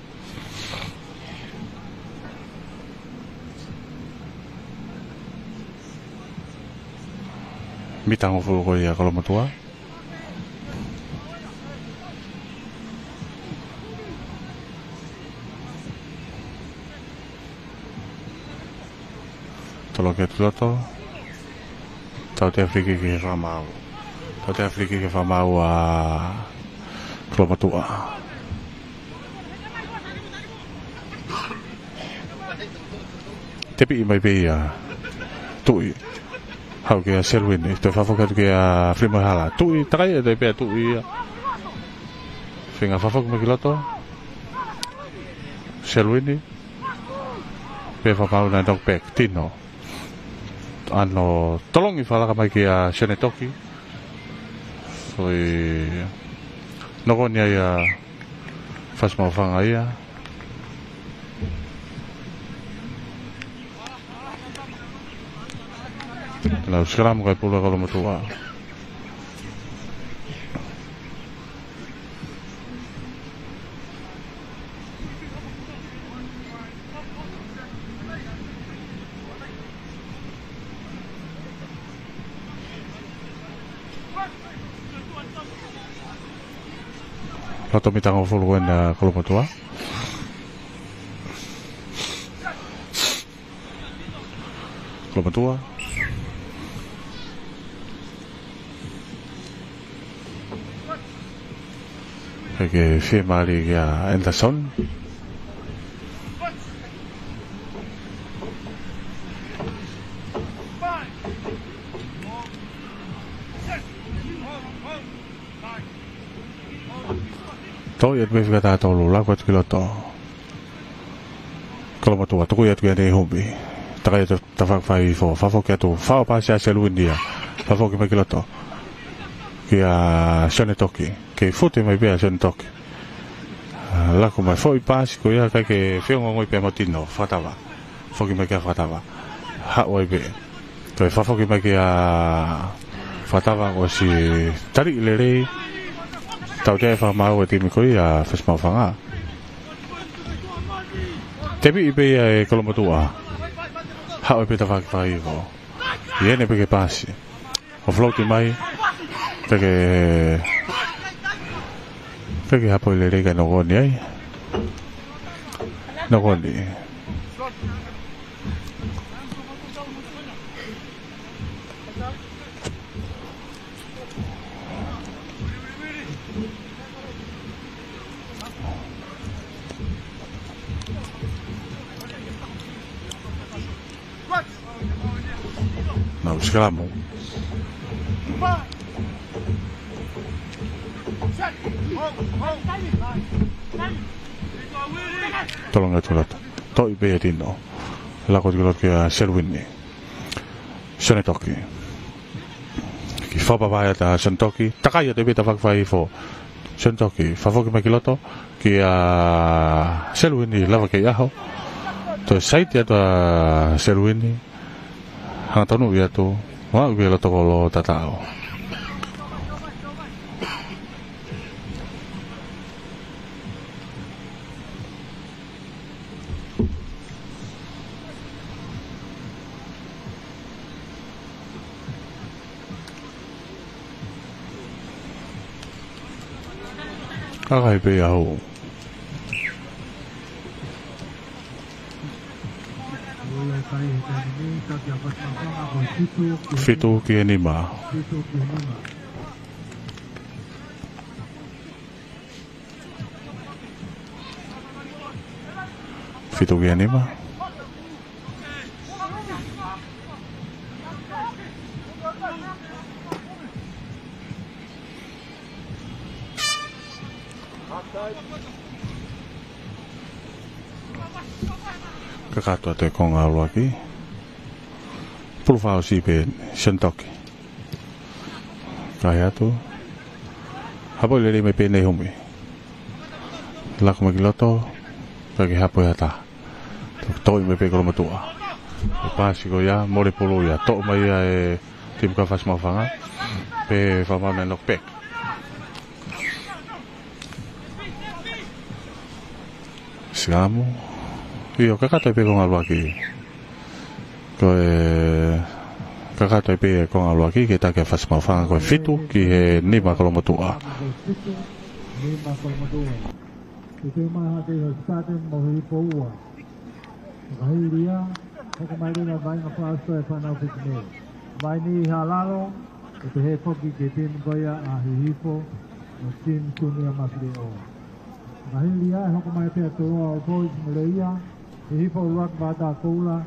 Mita hongofulu ko ia Kolomotuʻa. Tolo ke tuloto. Tautea free kick ke fakamaau. Tautea free kick ke fakamaau ʻa Kolomotuʻa. Tepiʻi mai pē ia Tuʻi. Haʻu kia Seluini. Toe fakafoki atu kia Filimoehala. Tuʻi, takai atu pē ʻa Tuʻi ia. Feinga fakafoki mai ki loto. Seluini. Pea fakamaau, naʻe knock back, Tino. Ano tolongi fakalaka mai kia Sione Toki. Soi, noko ʻoni ai ʻa Fasi Maʻufanga ia. Nau scrum kae pulu ʻa Kolomotuʻa. Loto mita hongofulu ko ena Kolomotuʻa. Kolomotuʻa. Hake fiemālie kia Anderson. Toʻo atu pē fika taha tolu, laku atu ki loto. Kolomotuʻa, tuku atu kia Neihumi. Takai atu tafaʻaki fakaifo, fakafoki atu, fakapaasi ʻa Seluini ia. Fakafoki mai ki loto. Kia Sione Toki. Kei fute mai pē ʻa Sione Toki. ʻA, laku mai foʻi paasi ko ia kae ke feongoongoi pē mo Tino, Fakatava. Foki mai kia Fakatava. Haʻu ai pē. Toe fakafoki mai kia Fakatava kuo ʻosi taliʻi lelei. Tautea e fakamaau e timi ko ia Fasi Maʻufanga. Tepiʻi pē ia ʻe Kolomotuʻa. Haʻu ai pē tafaʻaki fakaifo. ʻI heʻene pē ke paasi. ʻO float mai. Peke, peke hapo i lelei kae nokoni ai. Nokoni. Nau sikalamu. Tolonga tulata. Toʻo pē ʻe Tino. Laku atu ki loto kia Seluini. Sione Toki. Kei fakapapau ʻa Sione Toki. Takai atu pē tafaʻaki fakaifo. Sione Toki, fakafoki mai ki loto, kia Seluini lava kei ʻaho. Toe saiti atu ʻa Seluini, hangatonu ia atu, ʻo aʻu ki loto kolo tatau. Kakai pē au. Fitu ki he nima. Fitu ki he nima. Kakato atu e konga ʻuluaki. Pulu fakaʻosi pē Sione Toki. Kai atu. Hapo lelei mai pē Neihumi. Laku mai ki loto. Pea ke hapo ʻe ha taha. Toʻo mai pē Kolomotuʻa. E paasi ko ia, mole pulu ia. Toʻo mai ia ʻe timi ko ia Fasi Maʻufanga. Pea fakamaau naʻe knock back. Siamu. ʻIo, kakato ai pē konga ʻuluaki. Ko e kakato ai pē konga ʻuluaki, ke taki ʻa Fasi Maʻufanga ko e fitu ki he nima Kolomotuʻa. Nima Kolomotuʻa. Ke teu mai ha tei ho state mo hi poua. Fakahili ia, hoko mai leva vaʻinga fakaʻosi e fānau Fisi nei. Vaʻinga ʻi he lalo, ʻe pehē foki ki he timi ko ia ʻa Hihifo, mo Team Junior Mafileʻo. Fakahili ia, hoko mai pē ʻa Toloa ʻo Boys mo Leia, Hihifo ʻUluaki Vata Koula,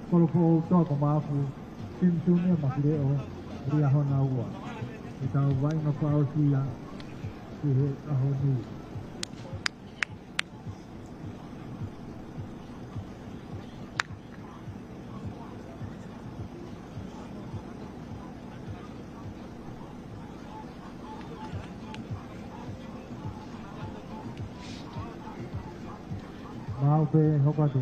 Kolofoʻou Toa ko Mafu, Team Junior Mafileʻo, Liahona ua. Ke tau vaʻinga fakaʻosi ia, ki he ʻaho ni. Mau pē hoko atu.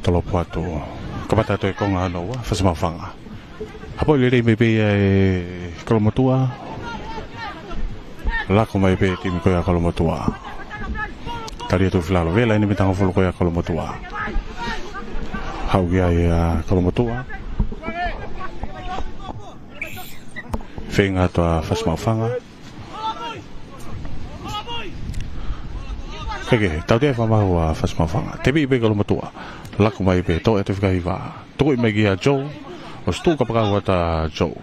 Tolopu atu. Kamata atu e konga hono ua, Fasi Maʻufanga. Hapo lelei mai pē ia ʻe Kolomotuʻa. Laku mai pē timi ko ia Kolomotuʻa. Tali atu filalo, vela ʻeni mei he tangofulu ko ia Kolomotuʻa. Haʻu ki ai ʻa Kolomotuʻa. Feinga atu ʻa Fasi Maʻufanga. Kehe, tautea e fakamaau ʻa Fasi Maʻufanga. Tepiʻi pē Kolomotuʻa. Laku mai pē, toʻo atu e fika hiva. Tukuʻi mai kia Joe. ʻOsi tuʻu kapakau atu ʻa Joe.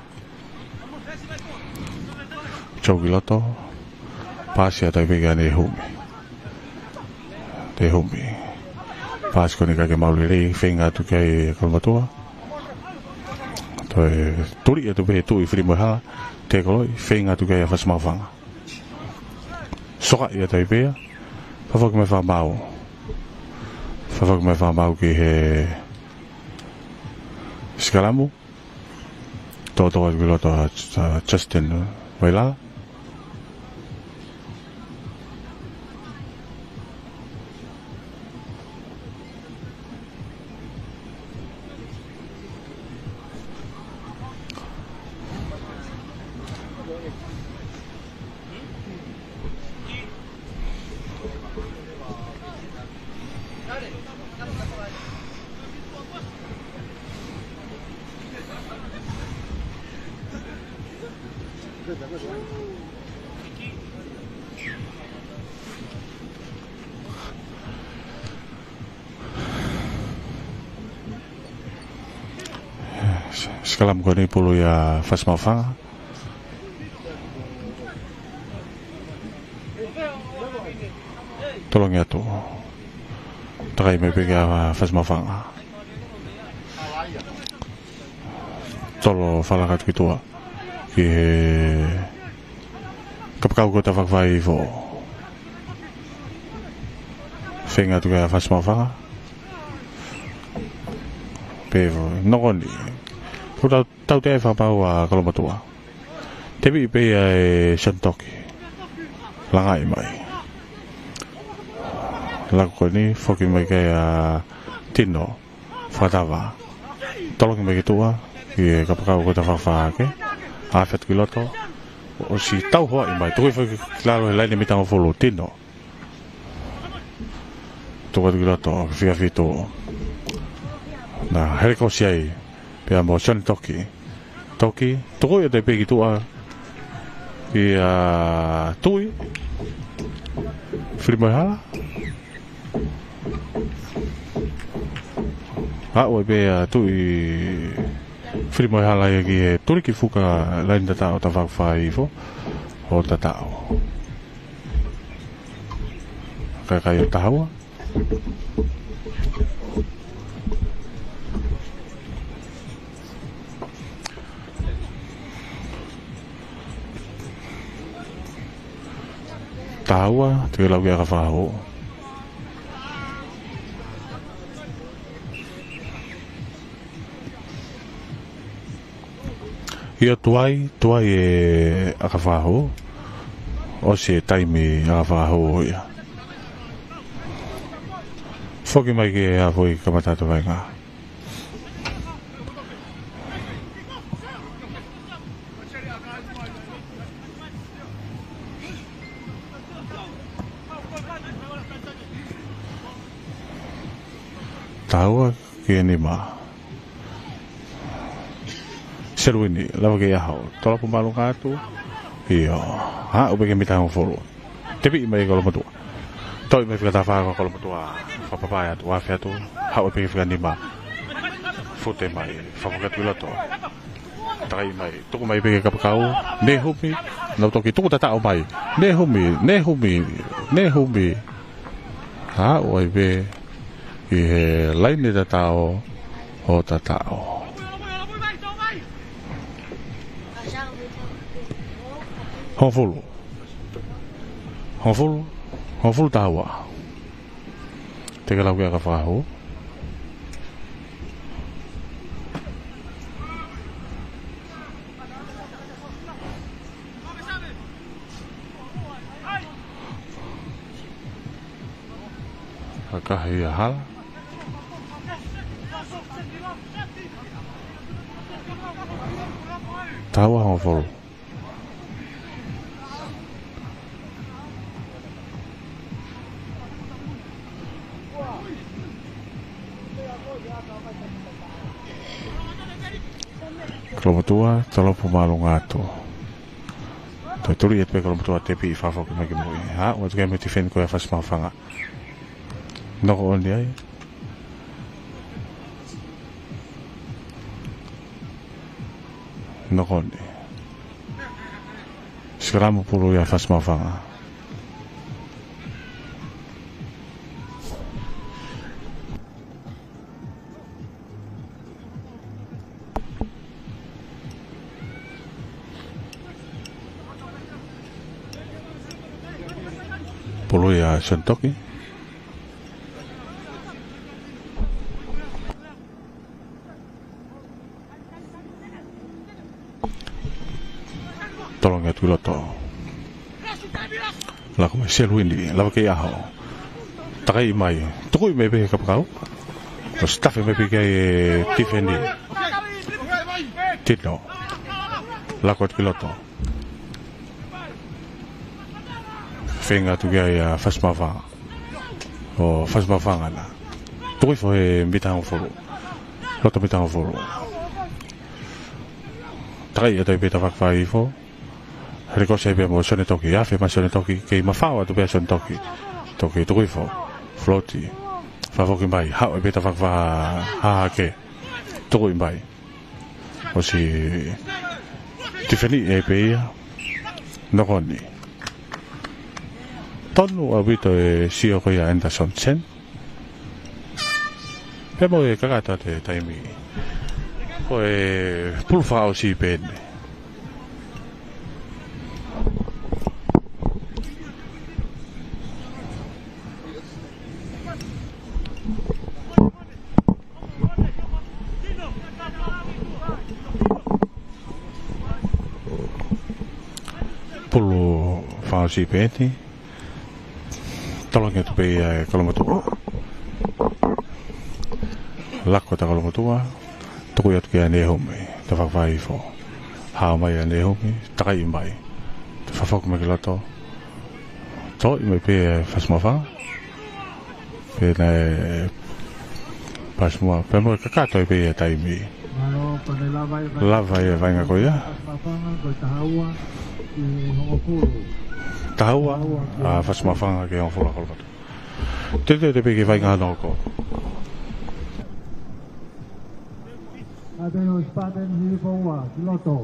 Joe ki loto. Paasi atu ai pē kia Nehumi. Nehumi. Paasi ko eni ʻikai ke maʻu lelei, feinga atu ki ai Kolomotuʻa. Toe tuli atu pē Tuʻi, fili mo e hala. Tēkoloi, feinga atu ki ai ʻa Fasi Maʻufanga. Sokaʻi atu ai pē ia. Fakafoki mai fakamaau. Fakafoki mai fakamaau ki he sikalamu. Toʻotoʻo atu ki loto ʻa, ʻa Justin Vailala. Sikalamu ko eni pulu ia Fasi Maʻufanga. Tolongi atu. Takai mai pē kia Fasi Maʻufanga. Tolo falaka atu ki tuʻa. Ki he kapakau ko Tafakafai Ifo. Feinga atu kia Fasi Maʻufanga. Pē nokoni. Tau, tautea e fakamaau ʻa Kolomotuʻa. Tepiʻi pē ia ʻe Sione Toki. Langaʻi mai. Laku ko eni, foki mai kia Tino. Fakatava. Tolongi mai ki tuʻa. Ki he kapakau ko Tafakafai. Afe atu ki loto. ʻOsi tauhoaʻi mai. Tukuʻi foki ki lalo he laine mita hongofulu. Tino. Tuku atu ki loto, fika fitu. Naʻe helekosi ai pea mo Sione Toki. Toki, tuku ia atu pē ki tuʻa. Kia Tuʻi. Fili mo e hala. Aʻu ai pē ʻa Tuʻi. Fili mo e hala ia ki he tuliki fuka laine tataʻo Tafakafai Ifo. ʻO tataʻo. Kakai ʻo Tahaua. Tahaua, te ke lau ki ʻAkafakahū. ʻIo, tuai, tuai ʻe ʻAkafakahū. ʻOsi e taimi ʻAkafakahū ia. Foki mai ki he haʻu foʻi kamata atu vainga. Tahaua ki he nima. Seluini, lava ki he ʻaho. Tolopu māʻolunga atu. ʻIo. Haʻu pē ki he mita hongofulu. Tepiʻi mai Kolomotuʻa. Toʻi mai fika taha fā ko Kolomotuʻa. Fakapapau atu, afe atu. Haʻu pē ki he fika nima. Fute mai. Fakafoki atu ki loto. Takai mai. Tuku mai pē ki he kapakau. Nehumi. Nau toki tuku tataʻo mai. Nehumi. Nehumi. Nehumi. Aʻu ai pē ki he laine tataʻo ʻo tataʻo. Hongofulu. Hongofulu. Hongofulu taha ua. Te ke lau ki ʻAkafakahū. Kakahi ia hala. Taha ua hongofulu. Kolomotuʻa, tolopo māʻolunga atu. Toe tuli atu pē Kolomotuʻa, tepi fakafoki mai ki mui. Haʻu atu ki ai mo e tifeni ko ia Fasi Maʻufanga. Noko ʻoni ai. Noko ʻoni. Sikalamu pulu ia Fasi Maʻufanga. Pulu ia Sione Toki. Tolongi atu ki loto. Lako mai Seluini, lava kei ʻaho. Takai mai, tukuʻi mai pē he kapakau. ʻOsi tafe mai pē ki ai e tifeni. Tino. Lako atu ki loto. Feinga atu ki ai ʻa Fasi Maʻufanga. ʻO Fasi Maʻufanga na. Tuku hifo he mita hongofulu. Loto mita hongofulu. Takai atu ai pē Tavakavahehifo. Helekosi ai pē mo Sione Toki. Afe mai Sione Toki. Kei mafao atu pē ʻa Sione Toki. Toki tuku hifo. Float. Fakafoki mai. Haʻu ai pē Tavakavahehake. Tukuʻi mai. ʻOsi tifeni ai pē ia. Noko ʻoni. Tonu ʻaupito e sio ko ia ʻa Anderson Chen. Pea mo e kakato atu e taimi. Ko e pulu fakaʻosi pē eni. Pulu fakaʻosi pē eni. Tolongi atu pē ia ʻe Kolomotuʻa. Lako atu ʻa Kolomotuʻa. Tuku atu kia Nehumi. Tavakavahehifo. Haʻu mai ʻa Nehumi. Takai mai. Fakafoki mai ki loto. Toʻo mai pē ʻe Fasi Maʻufanga. Pea naʻe pasi muʻa, pea mo e kakato ai pē ia taimi. Lava ia vaʻinga ko ia. Taha ua, ʻa Fasi Maʻufanga ki he hongofulu ʻa Kolomotuʻa. Teuteu atu pē ki he vaʻinga noko. Ate no Spartan hili poua, ki loto.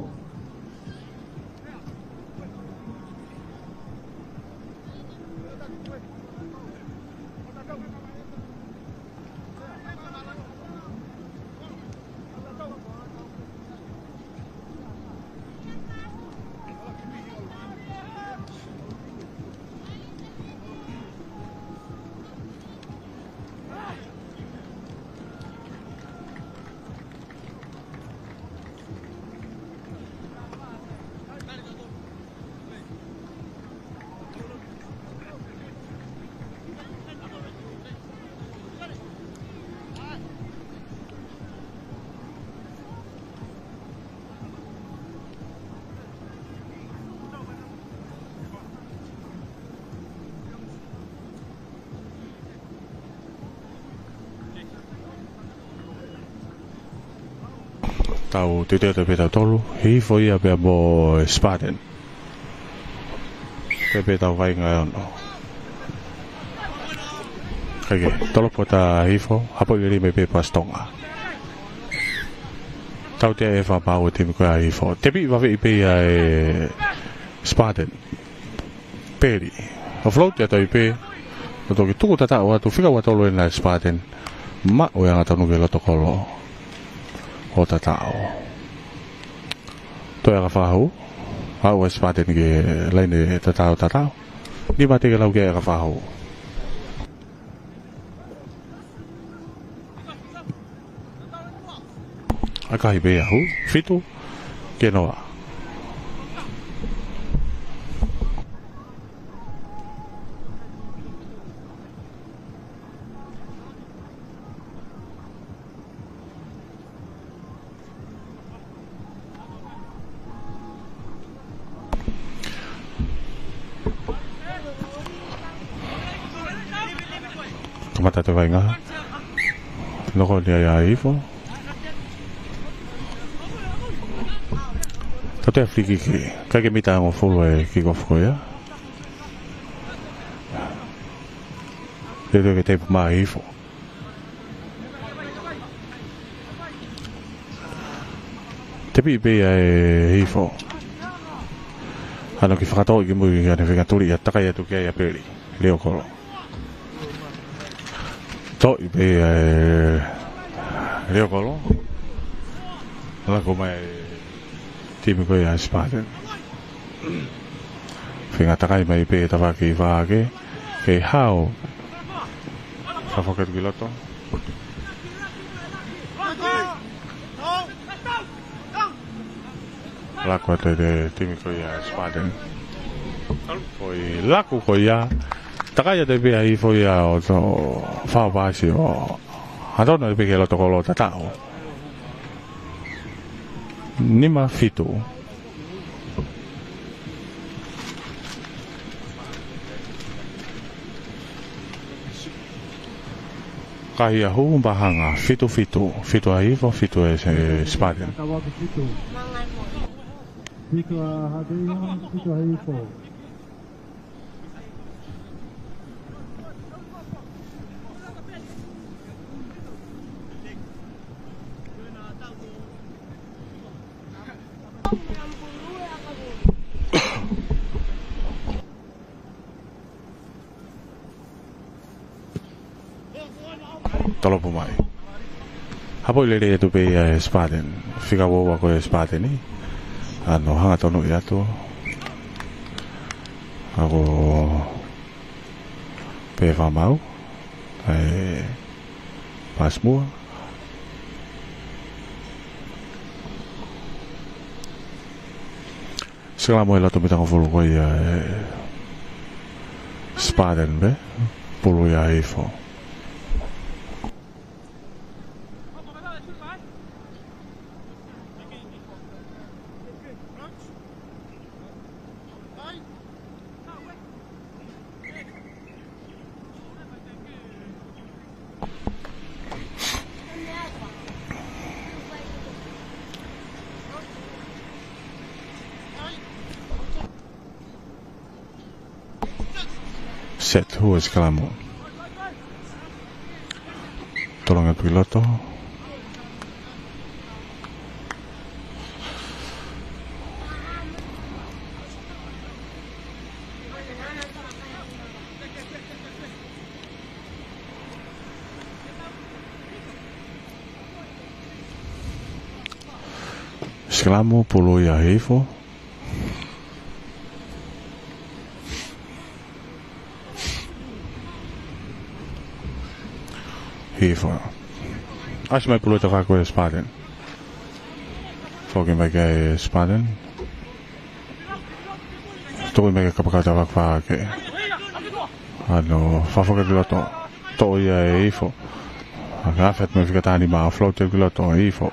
Tau teuteu atu pē tautolu, hifo ia pea mo Spartan. Pea pē tau vaʻinga ʻe ono. Kae kehe, tolopo atu ʻa Hihifo, hapo lelei mai pē Pasi Tonga. Tautea e fakamaau e timi ko ia ʻa Hihifo. Tepi vaveʻi pē ia ʻe Spartan. Peli. ʻO float atu ai pē. ʻO toki tuku tataʻo atu fika ua tolu ena ʻe Spartan. Maʻu e anga tonu ki he loto kolo. ʻO tataʻo. Toe ʻakafakahū. Aʻu ʻa Spartan ki he laine tataʻo tataʻo. Nima teʻeki ke lau ki ai ʻakafakahū. ʻAkahi pē ia hū, fitu, ke noa. Kamata atu e vaʻinga. Noko ʻeni ia ʻa Hihifo. Te free kick. Kae mita hongofulu e kick off ko ia. Te toe ke taipu mai Hihifo. Tepi pē ia ʻe Hihifo. Hano kiʻi fakatō ki mui ki ʻene feinga tuli ia, takai atu ki ai ʻa Peli. Leokolo. Toʻi pē ia ʻe Leokolo. Laku mai timi ko ia Spartan. Feinga takai mai pē tafaʻaki fā hake. Kei hao. Fakafoki atu ki loto. Laku atu e timi ko ia Spartan. Ko e laku ko ia. Takai atu pē ia Hihifo ia ʻo to fao pasi ʻo. Hatono pē ke loto kolo tataʻo. Nima fitu. Kahi a hū mahanga, fitu fitu, fitu ʻa Hihifo, fitu ʻa e, e Spartan. Fitu ʻa Haʻapeihana, fitu ʻa Hihifo. Tolopu mai. Hapo i lele atu pē ia ʻe Spartan. Fika ua ua ko e Spartan ni. Hano hangatonu atu. Ako pē fakamau. ʻAi Pasmua. Sikalamo ʻi loto mita hongofulu ko ia ʻe Spartan pē, pulu ia Hihifo. Set, who is Kalamo? Tolonga piloto. Sikalamo, pulu ia Hihifo. Hihifo. ʻAsi mai pulu e tafaʻaki ko e Spartan. Foki mai ki ai Spartan. Tuku mai ki ai kapakau tafaʻaki fā hake. Hano, fakafoki ki loto. Toʻo ia ʻe Hihifo. Hake afe atu mai fika taha nima, float ki loto, Hihifo.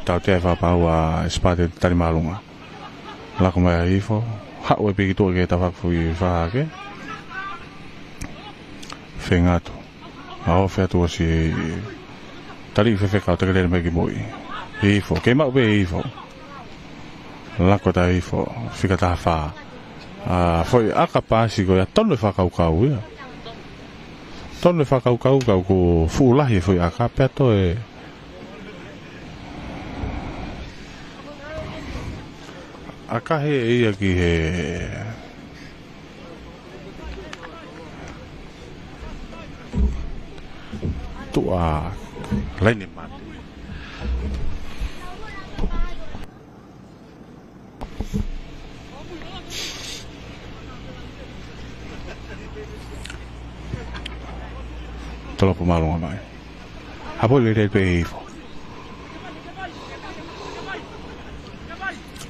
Tautea e fakapapau ʻa Spartan tali māʻolunga. Laku mai ʻa Hihifo. Haʻu e piki tuʻa ki he tafaʻaki fā hake. Feinga atu. ʻA ofi atu ʻosi tali fefeka ʻo tekelele mai ki mui. Hihifo. Kei maʻu pē Hihifo. Laku atu ʻa Hihifo. Fika taha fā. ʻA, foʻi ʻaka pasi ko ia tonu e fakakaukau ia. Tonu e fakakaukau ka ʻoku fuʻu lahi e foʻi ʻaka pea toe ʻaka he ia ki he tuʻa laine mate. Tolopu māʻolunga mai. Hapo lelei pē Hihifo.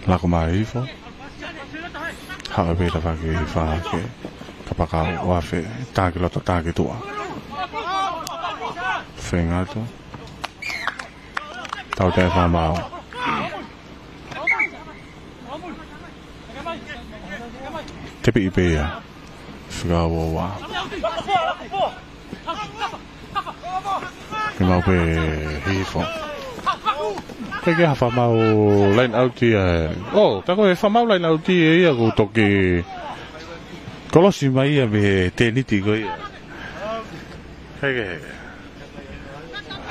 Laku mai Hihifo. Haʻu pē tafaʻaki fā hake. Kapakau ʻo afe. Taha ki loto, taha ki tuʻa. Feinga atu. Tautea e fakamaau. Tepi pē ia. Fika ua ua. Kei maʻu pē Hihifo. Ke ke ha fakamau line out ia. Oh, tā ko e fakamau line out ia ia ʻoku toki kolosi mai ia mei he tēniti ko ia. Ke ke.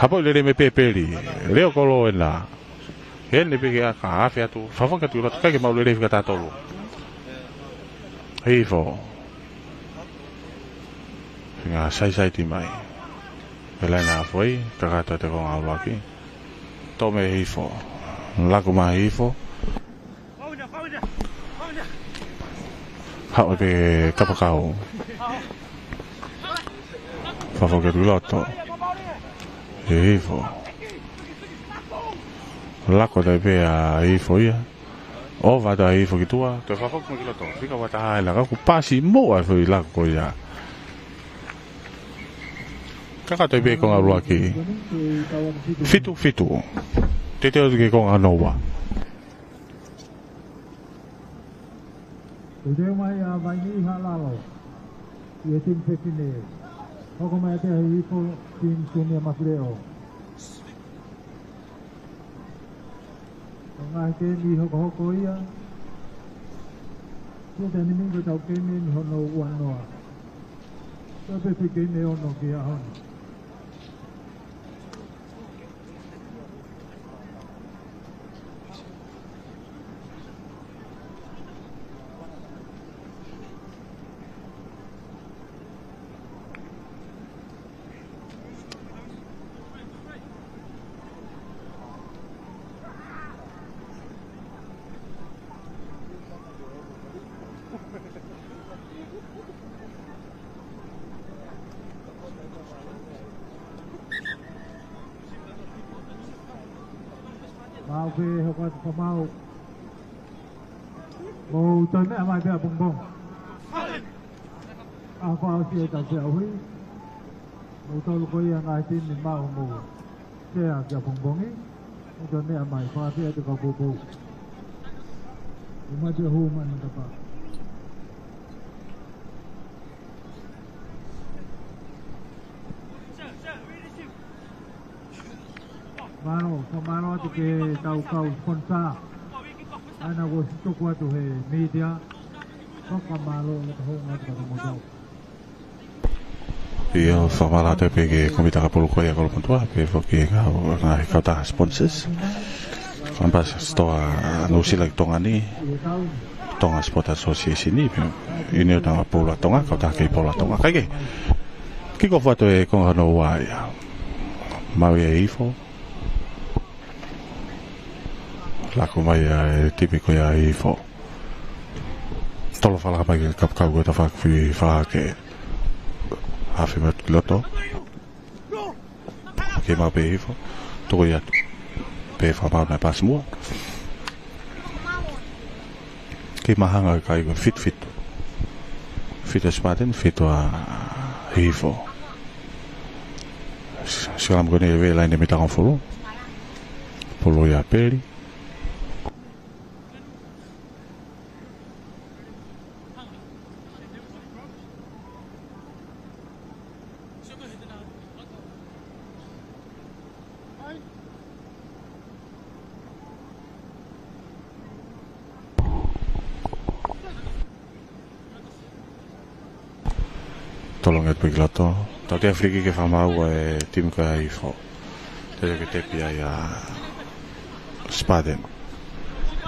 Hapo lele mei pē Peli. Leo kolo ena. Heni pē ke aka afe atu. Fakafoki atu ki loto, ʻikai ke maʻu lelei fika taha tolu. Hifo. Feinga saisai ti mai. Pela na foi, kakato te konga ʻuluaki. Tome Hifo. Laku mai Hifo. Haʻu pē kapakau. Fakafoki ki loto. Hifo. Laku atu pē ʻa Hifo ia. ʻOfa atu ʻa Hifo ki tuʻa. Toe fakafoki mai ki loto. Fika ua taha ʻe laka ʻoku pasi mo ʻa e foʻi laku ko ia. Kakato pē konga ʻuluaki. Fitu, fitu. Teuteu ki he konga hono ua. Teuteu mai ʻa Vaini Halalo. ʻI he timi fefine. Hoko mai ʻa Hifo, timi Sinia Mafileʻo. Ko e ngaahi keimi hokohoko ia. Ko e taimi ni ko ʻetau keimi ni hono ua noa. Ko e pē foʻi keimi ʻe ono ki he ʻaho ni. Mau pē hoko atu fakamau. Mou toe meʻa mai pē ʻapongipongi. ʻA fakaʻosi ʻetau feʻauhi. Mou tolu ko ia ngaahi timi mau mo. Sea ki ʻapongipongi. Mou toe meʻa mai, fakaʻosi ʻetau kau poupou. ʻOmai pē hū mai matapā. Mālō, fakamālō atu ki heʻetau kau sponsor. ʻA ia naʻa ku ʻosi tuku atu he media. Fakamālō ʻo ka hounga atu ka motau. ʻIo, fakamālō atu pē ki he kōmiti takapulu ko ia Kolomotuʻa, pehē foki ki he kau, ngaahi kautaha sponsors. Ko e Ambassador Nuʻusila ki Tonga ni, Tonga Sport Association ni, pea ʻIunioni ʻa e Poula Tonga, Kautaha Kei Poula Tonga. Kae kehe, kick off atu e konga hono ua ia. Maʻu ia ʻe Hifo. Laku mai ʻa e timi ko ia ʻa Hifo. Tolo fakalaka mai ki he kapakau ko e tafaʻaki fehāke. Afe mai ki loto. Kei maʻu pē ʻe Hifo. Toko ia atu. Pea fakamau naʻe pasi muʻa. Kei mahanga kai ko e fitu fitu. Fitu ʻa Spartan, fitu ʻa Hifo. Scrum ko eni ʻe vela ʻi he miniti hongofulu. Pulu ia Peli. Tolongi atu pē ki loto. Tau tea free kick ke fakamau ʻe he timi ko ia ʻa Hifo. Tau tea ke tepi ai ʻa Spartan.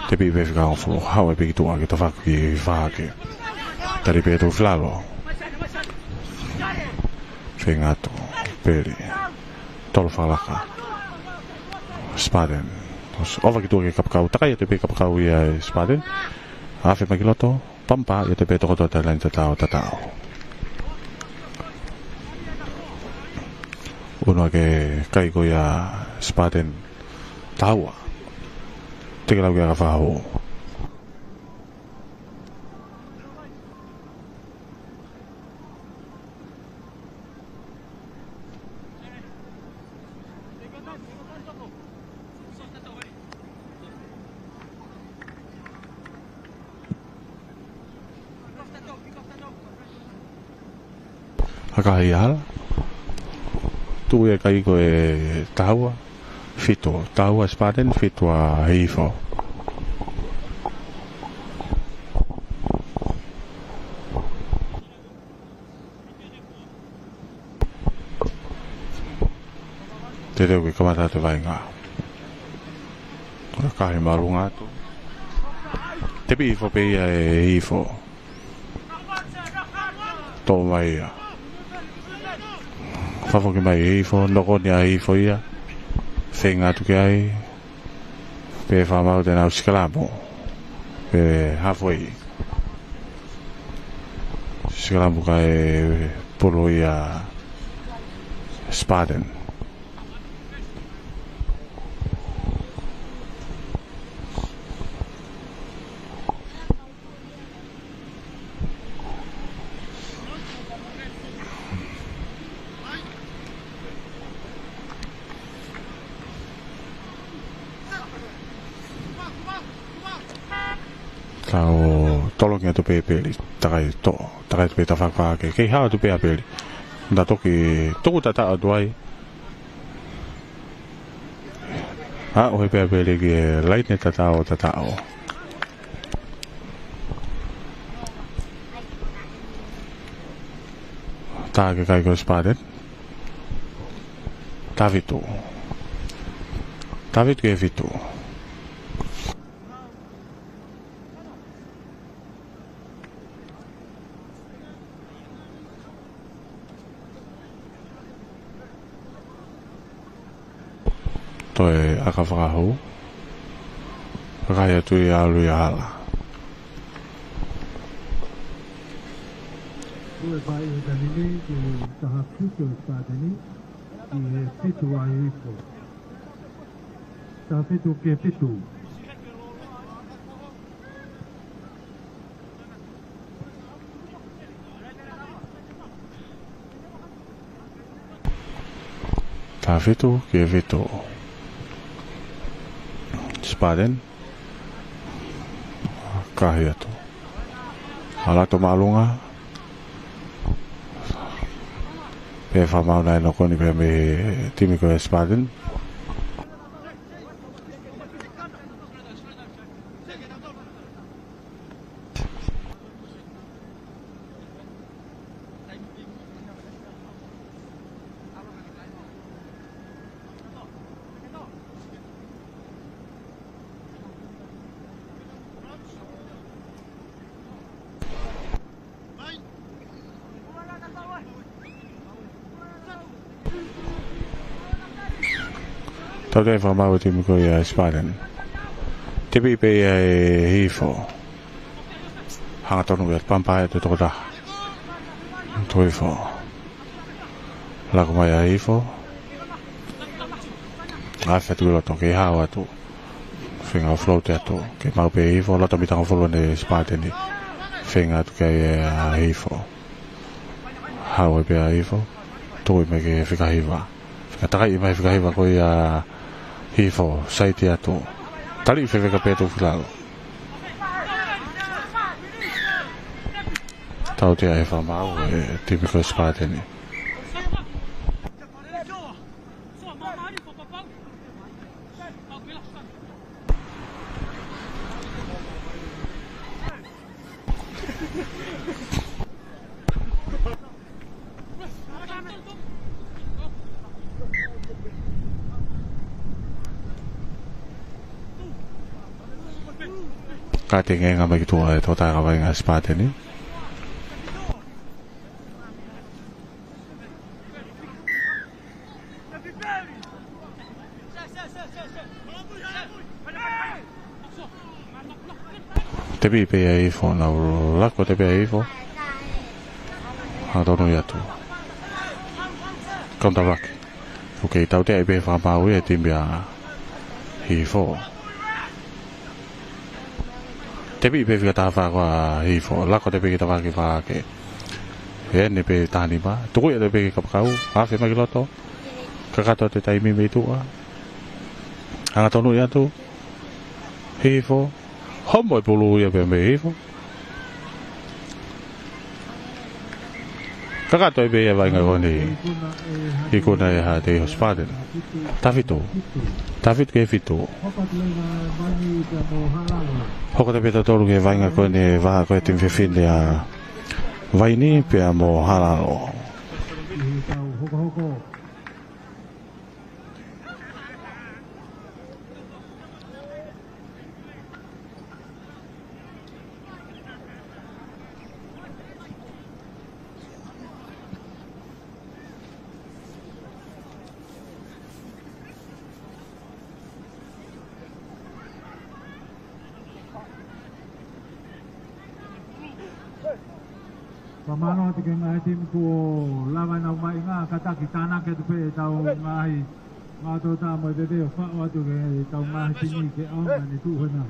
Tepi pē fika hongofulu. Haʻu ai pē ki tuʻa ke tafaʻaki fehāke. Tali pē ʻe Tuʻifilalo. Feinga atu. Peli. Tolo fakalaka. Spartan. ʻOfa ki tuʻa ki he kapakau. Takai atu pē kapakau ia ʻa Spartan. Afe mai ki loto. Pampa, ia te pē toko tō tailani tatau tatau. Unu ake kai ko ia Spartan taua. Teke lau ke aka fahu. Haka hei hala. Tuʻu ia kai ko e taua. Fitu. Tau ʻa Spartan, fitu ʻa Hihifo. Teuteu ke kamata atu e vaʻinga. Kahi māʻolunga atu. Tepi hifo pē ia ʻe Hihifo. Toʻo mai ia. Fakafoki mai Hihifo, nokoni ʻa Hihifo ia. Feinga atu ki ai. Pea fakamaau te nau sikalamu. Pea halfway. Sikalamu kae pulu ia Spartan. Tau tolongi atu pē peli, takai to, takai atu pē tafaʻaki faʻa ke, kei hao atu pē ʻa peli. Nau toki tuku tataʻo atu ai. ʻA, ʻohi pē ʻa peli ki he laine tataʻo, tataʻo. Tā ke kai ko Spartan. Taha fitu. Taha fitu ki he fitu. Toe ʻaka fakahū. Fakahi atu ia ʻalu ia hala. Ko e fai ʻe Tanini ki he taha fitu ʻa Spartan, ki he fitu ʻa Hihifo. Taha fitu ki he fitu. Taha fitu ki he fitu. Spartan. Kahi atu. Hala atu māʻolunga. Pea fakamaau ʻa e nokoni pea mei he timi ko ia Spartan. Tautea e fakamaau ʻa e timi ko ia Spartan. Tepi pē ia ʻe Hihifo. Hangatonu ia, pampa e te tokotaha. Tuku hifo. Laka mai ʻa Hihifo. Afe atu ki loto, kei hao atu. Feinga float atu. Kei maʻu pē ʻe Hihifo, loto mita hongofulu ʻa e Spartan. Feinga atu ki ai ʻa Hihifo. Hao ai pē ʻa Hihifo. Tuku mai ki he fika hiva. Fika takai mai fika hiva ko ia Hihifo, saiti atu. Tali fefeka pē tuʻu ki lalo. Tautea e fakamaau ʻa e timi ko Spartan. Kātaki e ngaahi mai ki tuʻa ʻa e tokotaha kaveinga Spartan. Tepi pē ʻa Hihifo, nau lako tepi ʻa Hihifo. Hangatonu ia atu. Counter ruck. Ok, tautea pē fakamaau ia e timi ʻa Hihifo. Tepi pē fika taha fā ko ia ʻa Hihifo. Lako tepi ki tafaʻaki faʻa ke. ʻEne pē taha nima. Tuku ia tepi ki kapakau. Afe mai ki loto. Kakato atu e taimi mei tuʻa. Hangatonu ia atu. Hihifo. Homo e pulu ia pē mei Hihifo. Kakato ʻi he vaʻinga ko eni. Ikuna ʻe Haʻateiho Spartan. Taha fitu. Taha fitu ki he fitu. Hoko atu pē tautolu ki he vaʻinga ko eni, vaha ko e timi fefine ʻa Vaini pea mo Halalo. Fakamālō atu ki he ngaahi timi kuo lava ʻenau vaʻinga, kātaki tānaki atu pē ʻetau ngaahi ngaahi tōtā mo e veve ʻo faʻo atu ki heʻetau ngaahi timi ke ʻaonga ʻene tuʻu hena.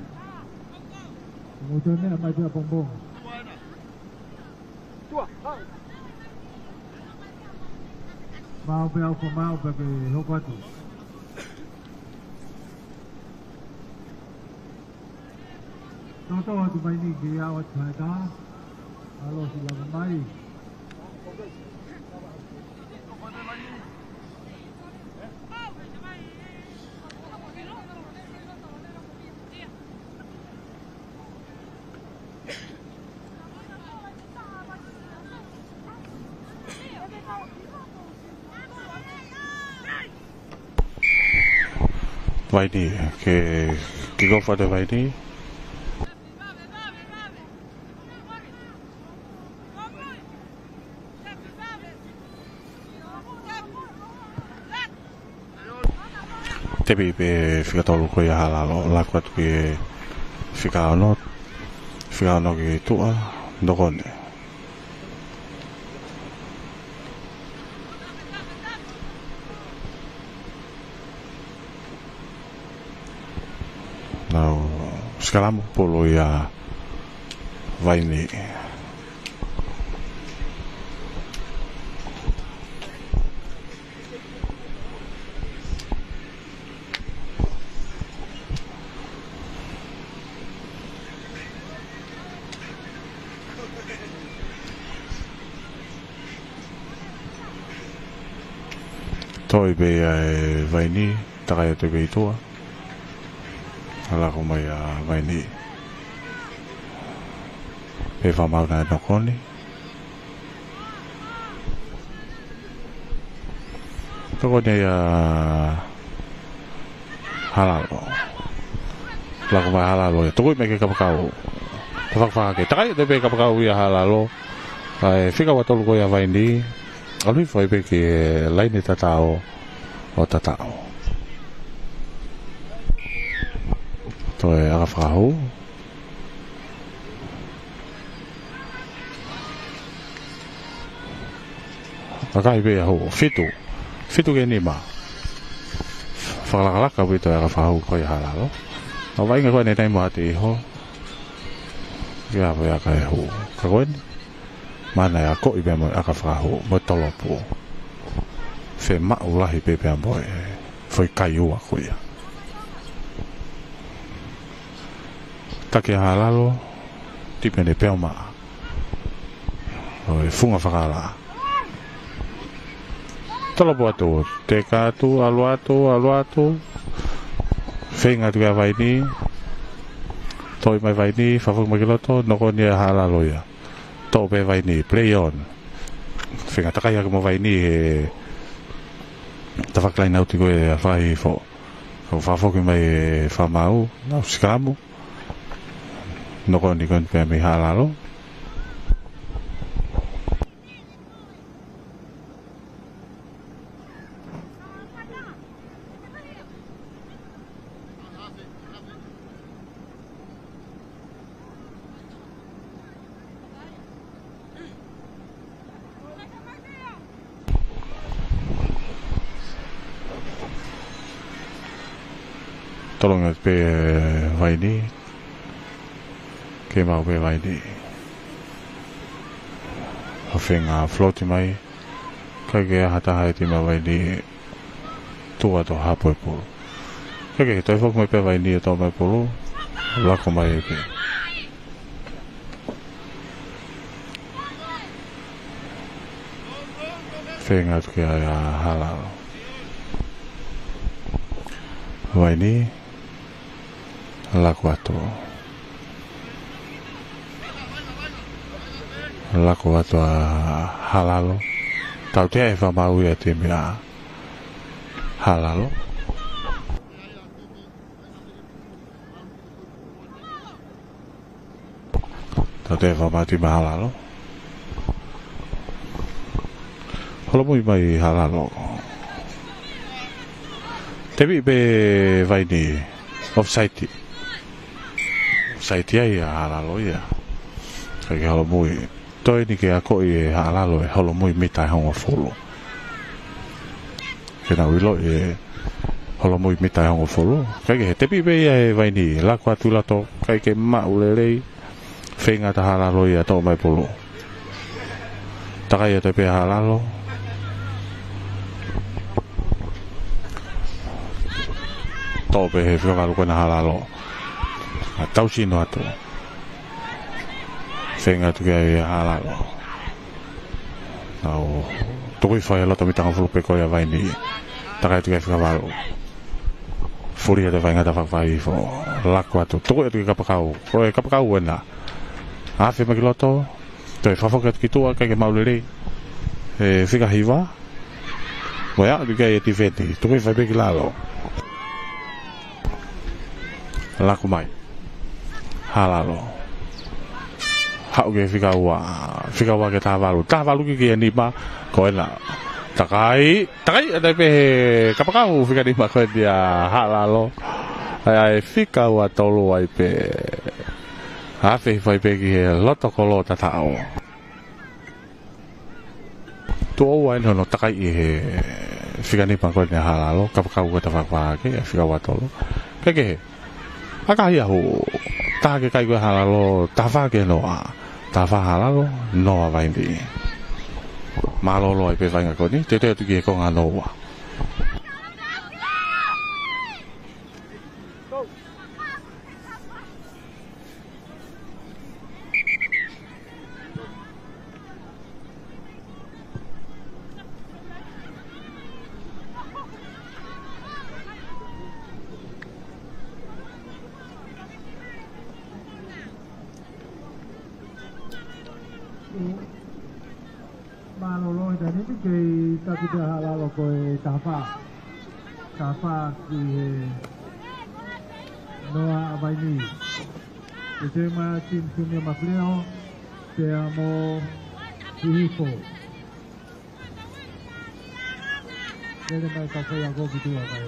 Mou toe meʻa mai pē ʻapongipongi. Maʻu pē au ko maʻu pē ke hoko atu. Toto atu mai ni ke au atu hai tā. ʻAlu ʻo lava mai. Vaini, ke, ke kick off atu Vaini. Tepi pē fika tolu ko ia Halalo, laku atu ki he fika ono, fika ono ki tuʻa, nokoni. Nau sikalamu pulu ia Vaini. Toʻo pē ia ʻe Vaini, takai atu pē ʻi tuʻa. Laku mai ʻa Vaini. Pea fakamaau naʻe nokoni. Tokoni ia Halalo. Laku mai Halalo ia. Tokoni mai ki he kapakau. Fakafake. Takai atu pē kapakau ia Halalo. ʻAi, fika ua tolu ko ia Vaini. ʻAlu hifo ai pē ki he laine tatau ʻo tatau. Toe ʻaka fakahū. ʻAkahi pē ia hū. Fitu. Fitu ki he nima. Fakalakalaka pē toe ʻaka fakahū ko ia Halalo. ʻA e vaʻinga ko eni ʻa Haʻateiho. Ia pē ʻaka e hū. Ka ko eni. Mana ia ko i pē mo e ʻaka fakahū. Mo e tolopu. Fiemaʻu lahi pē pea mo e foʻi kai ua ko ia. Taki ʻa Halalo, tipene pea ʻo maʻa. ʻO e funga fakala. Tolopu atu, teka atu, ʻalu atu, ʻalu atu. Feinga atu kia Vaini. Toʻo mai Vaini, fakafoki mai ki loto, nokoni ʻa Halalo ia. Toʻo pē Vaini, play on. Feinga takai hake mo Vaini he tafaʻaki laine ʻauti ko e fakaʻi fo. Ko e fakafoki mai e fakamaau, nau sikalamu. Nokoni ko eni pē mei Halalo. Tolongi pē Vaini. Ke maʻu pē Vaini. ʻO feinga float mai. Kae ʻikai ke ʻi ai ha taha ʻi he timi ʻa Vaini. Tuʻu atu ʻo hapo e pulu. Kae ʻikai ke toe foki mai pē Vaini ʻo toʻo mai pulu. Laku mai pē. Feinga atu ki ai ʻa Halalo. Vaini, laku atu. Laku atu ʻa Halalo. Tautea e fakamaau ia ʻa e timi ʻa Halalo. Tautea e fakamaau ʻa e timi ʻa Halalo. Holomui mai Halalo. Tepi pē Vaini, offside. Offside ai ʻa Halalo ia. ʻIkai ke holomui. Toe ʻi ai ke akoʻi ʻe Halalo e holomui mita ʻe hongofulu. Ke nau ʻilo e holomui mita ʻe hongofulu. ʻIkai ke he tepi pē ia ʻe Vaini. Laku atu loto. ʻIkai ke maʻu lelei. Feinga atu ʻa Halalo ia toʻo mai pulu. Takai atu pē ʻa Halalo. Toʻo pē he fika valu ko ena ʻa Halalo. ʻA tau sino atu. Feinga atu ki ai ʻa Halalo. Nau tuku hifo he loto mita hongofulu pē ko ia ʻa Vaini. Takai atu ki ai fika valu. Fuli atu e vaʻinga tafaʻaki fakahifo. Laku atu. Tuku atu ki Kapakau. Ko e Kapakau ena. Afe mai ki loto. Toe fakafoki atu ki tuʻa, ʻikai ke maʻu lelei. E fika hiva. Ko ia, ʻoku ʻikai e tifeni. Tuku hifo pē ki lalo. Laku mai. Halalo. Haʻu ki he fika ua. Fika ua ki he taha valu. Taha valu ki he nima. Ko ena. Takai. Takai, ʻa e pehē Kapakau fika nima ko eni ʻa Halalo. ʻA e fika ua tolu ai pē. Afe hifo ai pē ki he loto kolo tataʻo. Tuʻo ua eni hono takai ʻe he fika nima ko eni ʻa Halalo, Kapakau ko e tafaʻaki fakahifo, ʻa e fika ua tolu. Kekehe. ʻAkahi ʻahu. Taha ki he kai ko ē ʻa Halalo, taha fā ki he noa. Taha fā Halalo, noa Vaini. Mālōlō ai pē vaʻinga ko eni, teuteu atu ki he konga hono ua. Mālōlō ʻi he taimi ni, kei taki pē ʻa Halalo ko e taha fā. Taha fā ki he noa ʻa Vaini. Ke toe mai ʻa e timi Senior Mafileo, pea mo Hihifo. Lele mai ka fai ako ki tuʻa kai.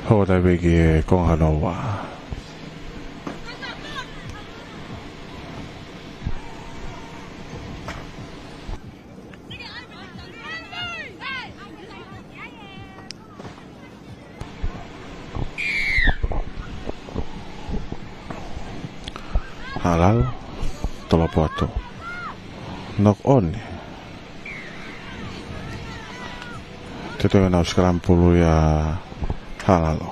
Hoko atu pē ki he konga hono ua. Halalo, tolopo atu. Knock on. Teuteu ke nau scramble ia ʻa Halalo.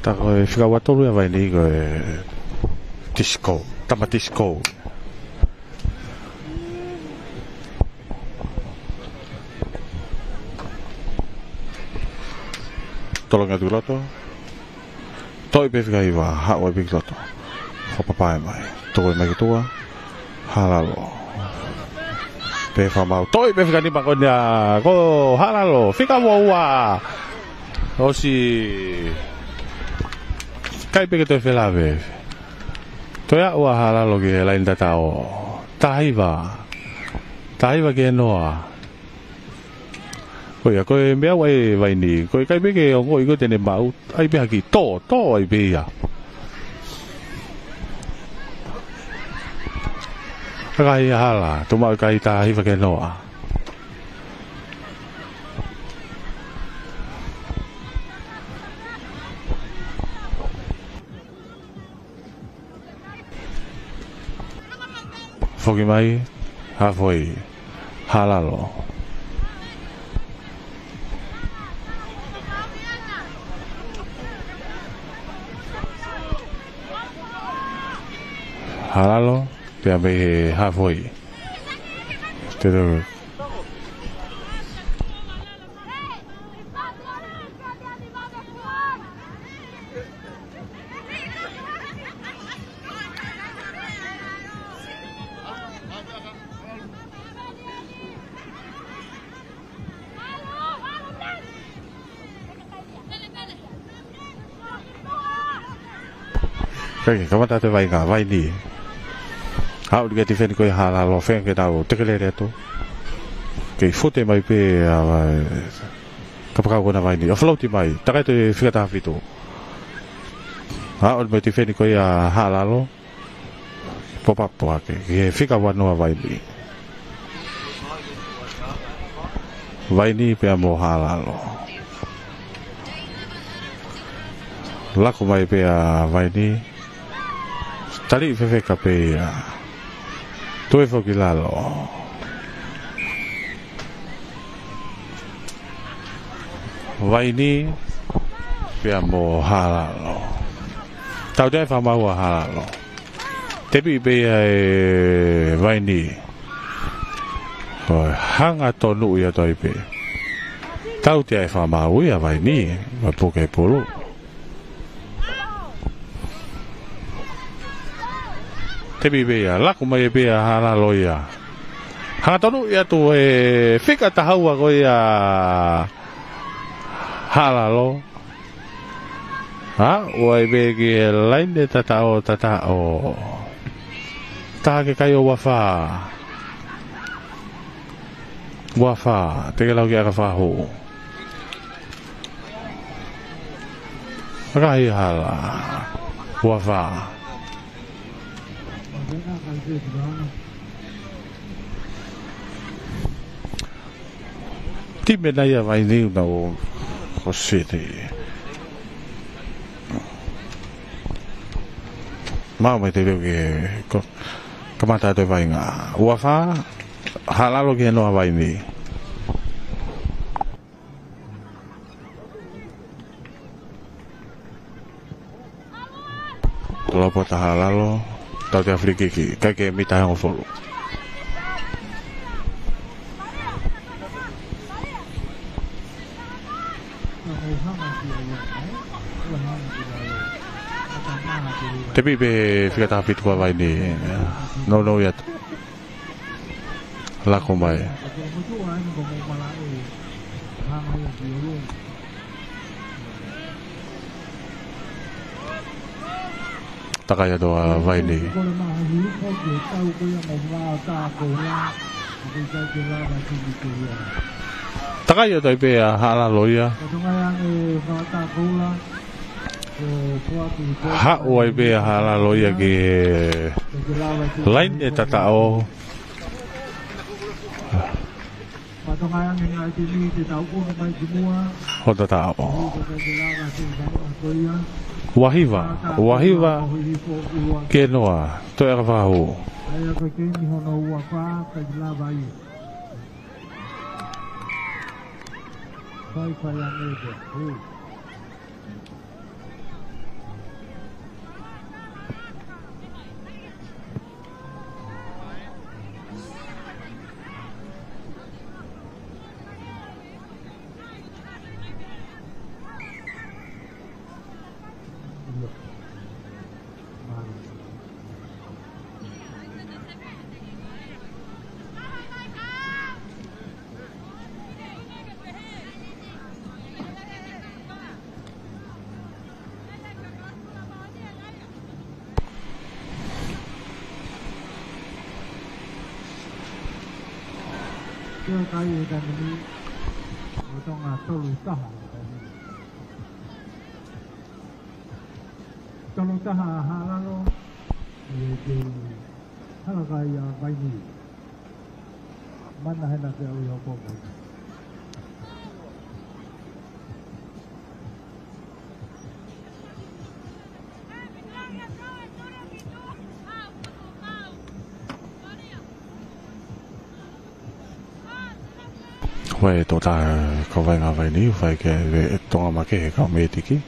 Tā ko e fika ua tolu ia ʻa Vaini ko e disco, tama disco. Tolongi atu ki loto. Toʻo pē fika hiva, haʻu ai pē ki loto. Fakapapaʻi mai. Tuku mai ki tuʻa. Halalo. Pehē fakamaau. Toʻo pē fika nima ko eni ʻa, ko Halalo. Fika ua ua. ʻOsi. ʻIkai pē ke toe felāveʻi. Toe aʻu ʻa Halalo ki he laine tataʻo. Taha hiva. Taha hiva ki he noa. Ko ia, ko e meʻa ʻa Vaini, ko e ʻikai pē ke ongoʻi ko e te ne maʻu, ʻai pē hake, tō, tō ai pē ia. ʻAkahi ʻa Hala, toʻo mai ʻakai taha hiva ki he noa. Foki mai, halfway, Halalo. Halalo, pea mei he halfway. Te te Kei, kamata atu e vaʻinga, Vaini. Haʻu ki he tifeni ko ia Halalo, feinga ke nau tekelele atu. Kei fute mai pē ʻa Vai-, kapakau ko ena Vaini. ʻO float mai, takai atu e fika taha fitu. Haʻu mai tifeni ko ia Halalo. Pop up hake, ki he fika ua noa Vaini. Vaini pea mo Halalo. Laku mai pē ʻa Vaini. Tali fefeka pē ia. Toe foki lalo. Vaini, pea mo Halalo. Tautea e fakamaau ʻa Halalo. Tepi pē ia ʻe Vaini. ʻO hanga tonu ia toi pē. Tautea e fakamaau ia Vaini, ʻo puke pulu. Tepi pē ia, laku mai pē ia Halalo ia. Hanga tonu ia atu e fika taha ua ko ia Halalo. Ha, ua i pē ki he laine tataʻo, tataʻo. Taha ke kai ʻo ua fā. Ua fā, te ke lau ki ʻakafā hū. Makahi hala. Ua fā. Timi ena ia Vaini ʻoku nau ʻosi. Mau mai te leo ke ko-, kamata atu e vaʻinga. Ua fā, Halalo ki he noa Vaini. Lopota Halalo, tautea free kick, kai ke mita hongofulu. Tepi pē fika taha fitu ko ia Vaini. Nounou ia atu. Laku mai. Takai atu ʻa Vaini. Takai atu ai pē ʻa Halalo ia. Haʻu ai pē ʻa Halalo ia ki he laine tataʻo. Hono tataʻo. Ua hiva, ua hiva. Ke noa, toe ʻakafā hū. Fai fai ange te hū. Ke kai e taimi ni, ʻo Tonga tolu taha e taimi ni. Tolu taha Halalo, ʻe te hala kai ʻa Vaini. Mana hena ke au i hoko mai. Pea ʻe toʻo taha kau vaʻinga vaʻinga ʻi he fai ke ve tonga make he kau mētiki.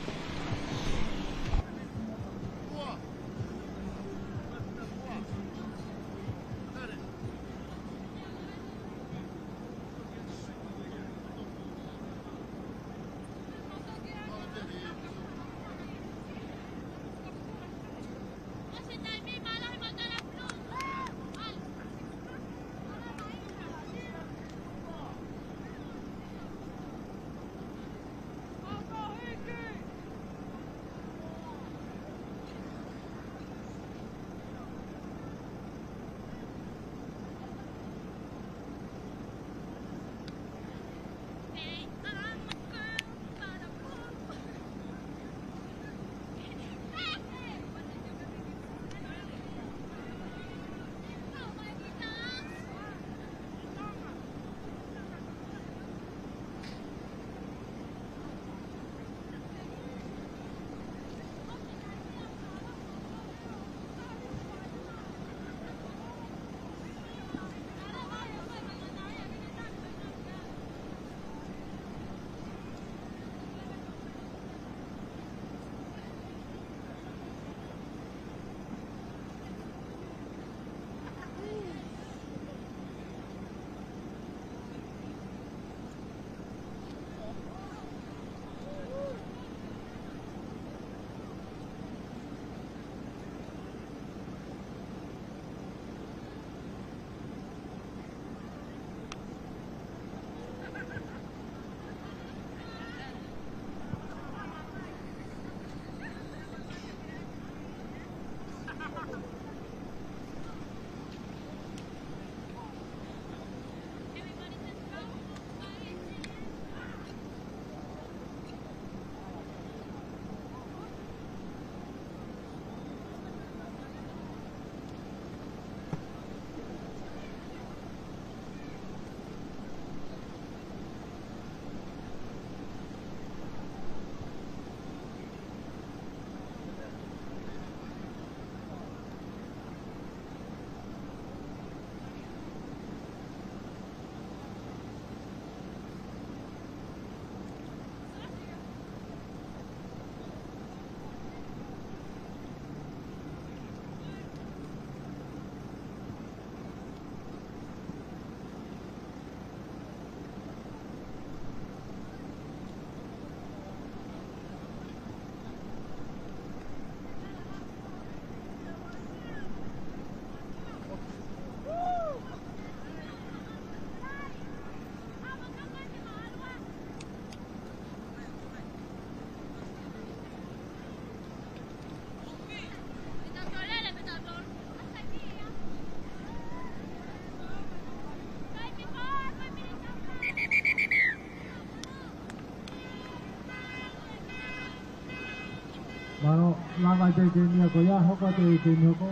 Mālō, lava e tēkeni ko ia, hoko atu e tēkeni hoko.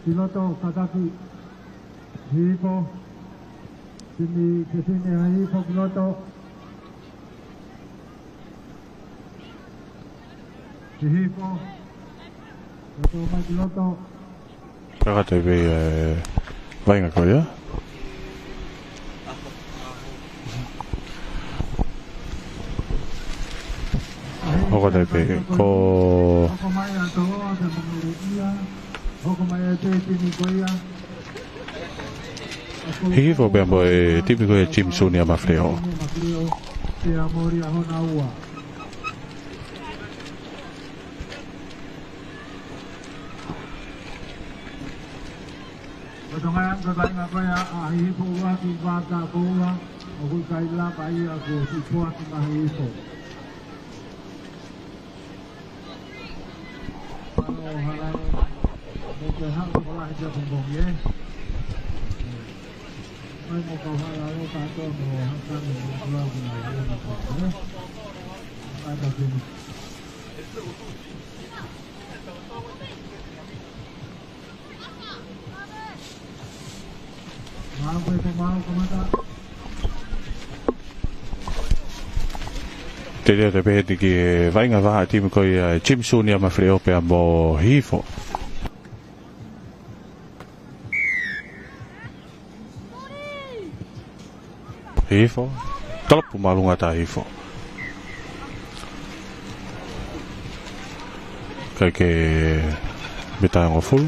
Ki loto, kātaki. Hihifo. Timi, ke timi, hihifo ki loto. Hihifo. Loto mai ki loto. Kaka te pei, eh, vaʻinga ko ia. Hoko atu pē ko Hoko mai ʻa Toloa, pea mo Ia. Hoko mai ʻa e timi ko ia. Hihifo pea mo e timi ko ia Jim Junior Mafileo. Mafileo, pea mo Lia Honaua. Ko e tonga ia, ko e vaʻinga ko ia ʻa Hihifo ua ki vata ko ua, ʻoku ʻikai lava ia ko Sipoa ki maha Hihifo. Ano halalo, mo ke haʻu ko lahi kia pongpongi, ē. Mai mo kau halalo, kātoa mo Hakani, mo Kulau, mo Kulau, mo Kulau, ē. Mai mo ke ni. Telia te peheti ki he vaʻinga vaha timi ko ia Jim Junior Mafileo pea mo Hihifo. Hihifo. Talopu māʻolunga ʻa Hihifo. Kae ke mita hongofulu.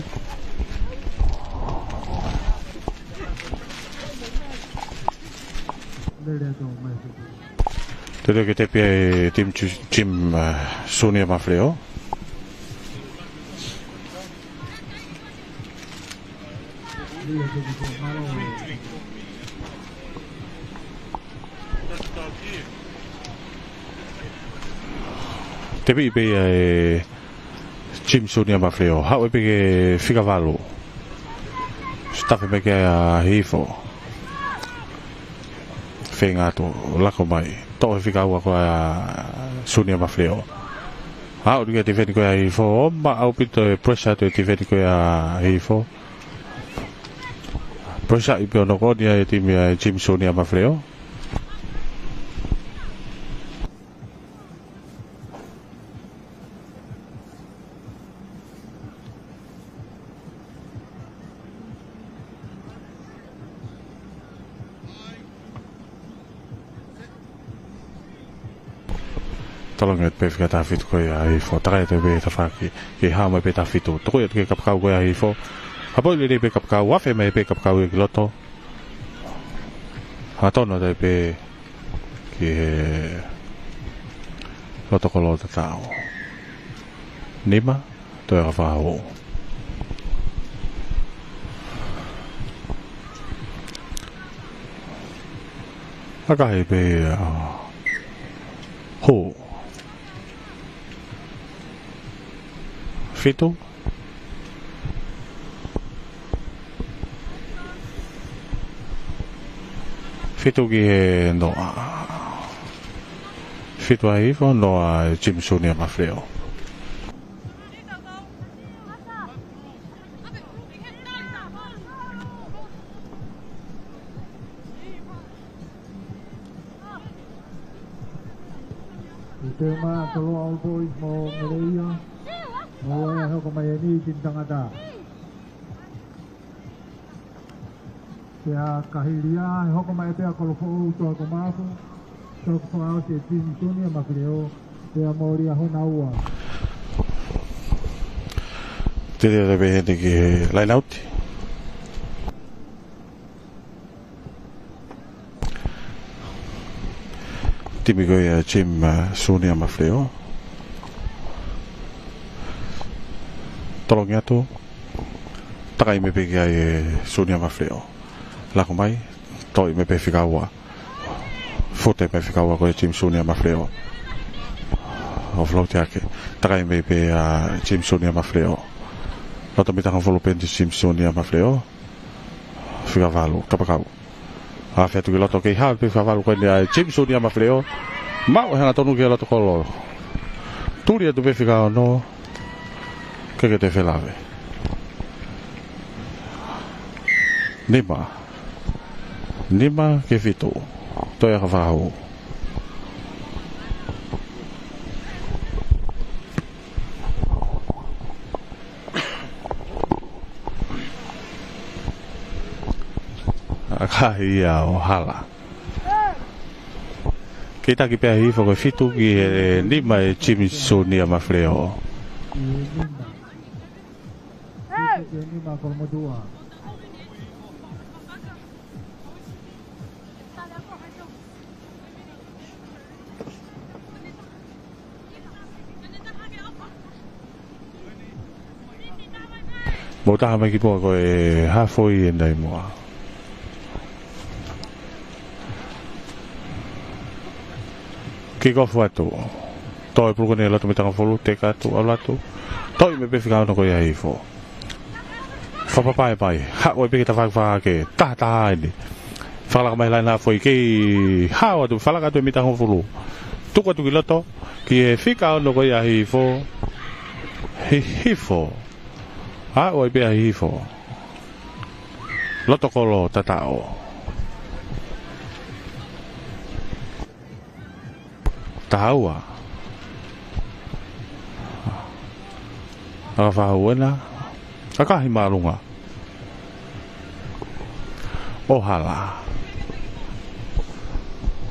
Tele ke tepi ai e timi Ju-, timi, uh, Sunia Mafileo. Tepi pē ia e timi Sunia Mafileo. Haʻu ai pē ki he fika valu. Tafe mai ki ai ʻa Hihifo. Feinga atu, lako mai. Toʻo e fika ua ko ia ʻa Sunia Mafileo. Haʻu ki he tifeni ko ia ʻa Hihifo. ʻOmai ʻaupito e pressure atu e tifeni ko ia ʻa Hihifo. Pressure ʻi pē ʻo noko ʻoni ai e timi ʻa e timi Sunia Mafileo. Tolongi atu pē fika taha fitu ko ia ʻa Hihifo. Takai atu pē tafaʻaki. Ke hā mai pē taha fitu. Tokoi atu ki he kapakau ko ia ʻa Hihifo. Hapo lelei pē kapakau. Afe mai pē kapakau ia ki loto. Hatonu atu pē ki he loto kolo tataʻo. Nima, toe ʻa e fā hou. ʻAkahi pē, uh, hou. Fitu. Fitu ki he noa. Fitu ʻa Hihifo, noa ʻa e timi Sunia Mafileo. ʻI he tēma Koloa All Boys mo Meleia. Mo ia hoko mai eni ki he tangata. Pea ka hili ia, he hoko mai pē ʻa Kolofoʻou Toakomafu. Toki fakaʻosi e timi Sunia Mafileo. Pea mole ʻa hona ua. Tele atu pē heni ki he line out. Timi ko ia timi, uh, Sunia Mafileo. Tolongi atu. Takai mai pē ki ai e Sunia Mafileo. Lako mai. Toʻo mai pē fika ua. Fute mai fika ua ko e timi Sunia Mafileo. Offload ake. Takai mai pē ʻa e timi Sunia Mafileo. Loto mita hongofulu pē ʻeni timi Sunia Mafileo. Fika valu, kapakau. Afe atu ki loto kei hā pē fika valu ko eni ʻa e timi Sunia Mafileo. Maʻu e hangatonu ki he loto kolo. Tuli atu pē fika ono. Ke ke te felave. Nima. Nima ki he fitu. Toe ʻa e fā hou. ʻAkahi ia ʻo hala. Kei taki pē ʻa Hihifo ko e fitu ki he nima e timi Sunia Mafileo. Fitu ki he nima Kolomotuʻa. Mou taha mai ki muʻa ko e hā foʻi ʻe nai muʻa. Kick off atu. Toe pulu ko eni loto mita hongofulu, teka atu, ʻalu atu. Toʻo mai pē fika ono ko ia ʻa Hihifo. Fakapapaʻi mai, haʻu ai pē ki he tafaʻaki fā hake, taha taha ʻeni. Fakalaka mai laina foʻi kei hao atu, fakalaka atu e mita hongofulu. Tuku atu ki loto, ki he fika ono ko ia ʻa Hihifo. Hihifo. Haʻu ai pē ʻa Hihifo. Loto kolo tataʻo. Taha ua. ʻA e fā hou ena. ʻAkahi māʻolunga. ʻO hala.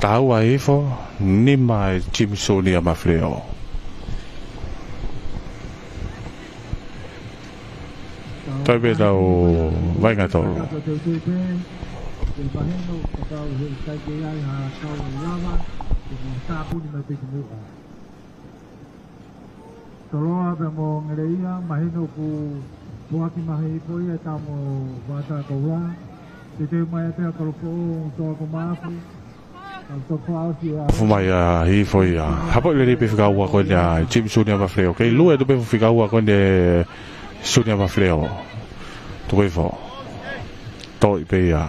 Taha ua ʻa Hihifo, nima ʻa e Timi Siunia Mafileo. Tau pē tau vaʻinga tolu. Toloa pea mo Ngeleʻia, mahino ʻoku puaki mai ʻa Hihifo ia ʻi he taha mo Vata Koula. Teuteu mai pē ʻa Kolofoʻou, Toa ko Maʻafu. Tau tofa ʻosi ʻa Fumai ʻa Hihifo ia. Hapoʻi lelei pē fika ua ko eni ʻa Timi Siunia Mafileo. Kei lue atu pē fika ua ko eni Siunia Mafileo. Tuku hifo. Toʻi pē ia.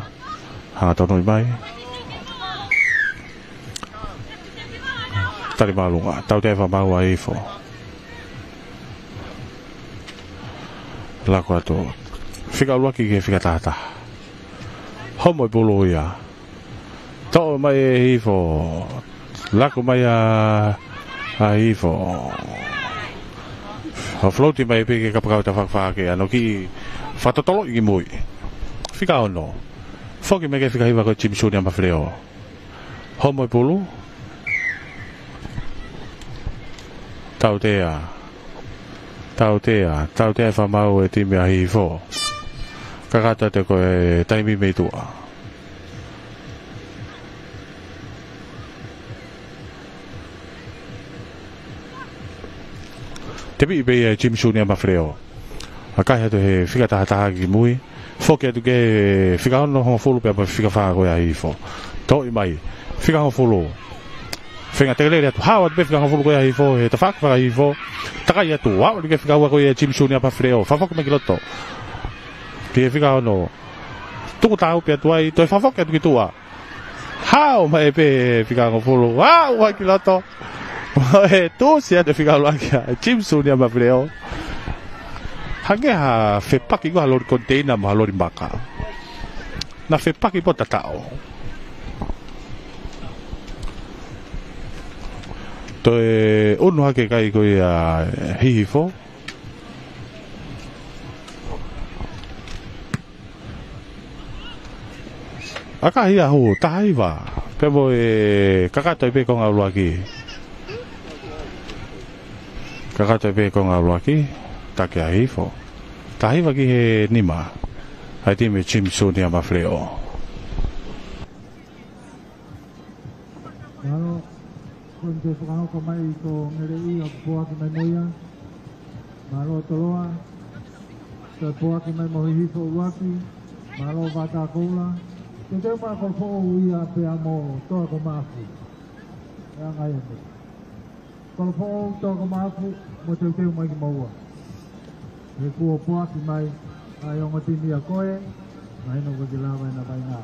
Hanga tonoi mai. Tali māʻolunga. Tautea ʻe Fakamaau ʻa Hihifo. Laku atu. Fika ʻuluaki ki he fika tahataha. Homo e pulu ia. Toʻo mai ʻe Hihifo. Laku mai ʻa, ʻa Hihifo. ʻO float mai pē ki he kapakau tafaʻaki fakahake ʻa ia ʻo kiʻi fakatotoloʻi ki mui. Fika ono. Foki mai ki he fika hiva ko e Timi Siunia Mafileo. Homo e pulu. Tautea. Tautea. Tautea ʻe Fakamaau e timi ʻa Hihifo. Kakato atu ko e taimi mei tuʻa. Tepiʻi pē ia ʻe Timi Siunia Mafileo. ʻA ia ʻoku ʻi ai ha toe fika tahataha ki mui. Foki atu ki he fika ono, hongofulu pea mo e fika fā ko ia ʻa Hihifo. Toʻi mai. Fika hongofulu. Feinga tekelele atu, hao atu pē fika hongofulu ko ia ʻa Hihifo, he tafaʻaki fakahihifo. Takai atu, aʻu ki he fika ua ko ia ʻa Timi Siunia Mafileo. Fakafoki mai ki loto. Ki he fika ono. Tuku tāupe atu ai, toe fakafoki atu ki tuʻa. Hao mai pē fika hongofulu. Aʻu ai ki loto. ʻE tuʻusi atu fika ʻuluaki ʻa Timi Siunia Mafileo. Hangē ha fepaki ko ha loli koniteina mo ha loli maka. Naʻe fepaki pē ʻo tataʻo. Toe ʻunu hake kai ko ia ʻa Hihifo. ʻAkahi ʻa Hihifo, taha hiva. Pea mo e kakato pē konga ʻuluaki. Kakato pē konga ʻuluaki. Taki ʻa Hihifo. Taha hiva ki he nima. ʻA e timi Timi Siunia Mafileo. Mālō, ko eni ke fakahoko mai ko Ngeleʻia ʻoku puaki mai mo ia. Mālō Toloa, ke puaki mai mo Hihifo ʻuluaki. Mālō Vata Koula. Teuteu mai Kolofoʻou ia pea mo Toa ko Maʻafu. ʻE anga ia mei Kolofoʻou, Toa ko Maʻafu, mo teuteu mai ki moua. He kuo puaki mai ʻa e ongo timi ʻa koe, mahino ʻoku ʻikai ke lava ʻena vaʻinga.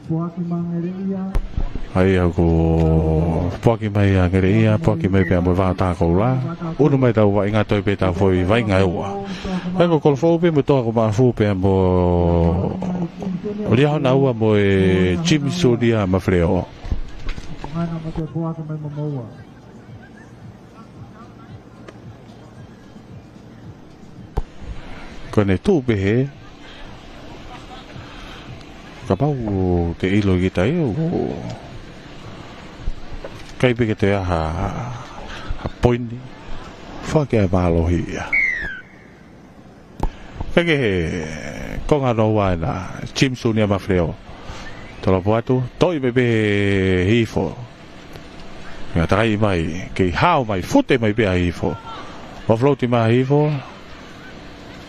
Puaki mai Ngeleʻia. ʻA ia ʻoku puaki mai ʻa Ngeleʻia, puaki mai pea mo Vata Koula. ʻUnu mai tau vaʻinga, toe pē tau foʻi vaʻinga ʻe ua. ʻA ia ko Kolofoʻou pē mo Toa ko Maʻafu pea mo Liahona ua mo e Timi Siunia Mafileo. Ko ʻene tuʻu pē hē. Kapau ʻoku ke ʻilo ki tai ʻoku ʻikai pē ke toe ʻi ai ha, ha poini. Fakaʻai mālohi ia. Kae kehe, konga hono ua ʻena, Timi Siunia Mafileo. Tolopu atu, toʻi mai pē ʻe Hihifo. Ngā takai mai, kei hao mai, fute mai pē ʻa Hihifo. ʻO float mai ʻa Hihifo.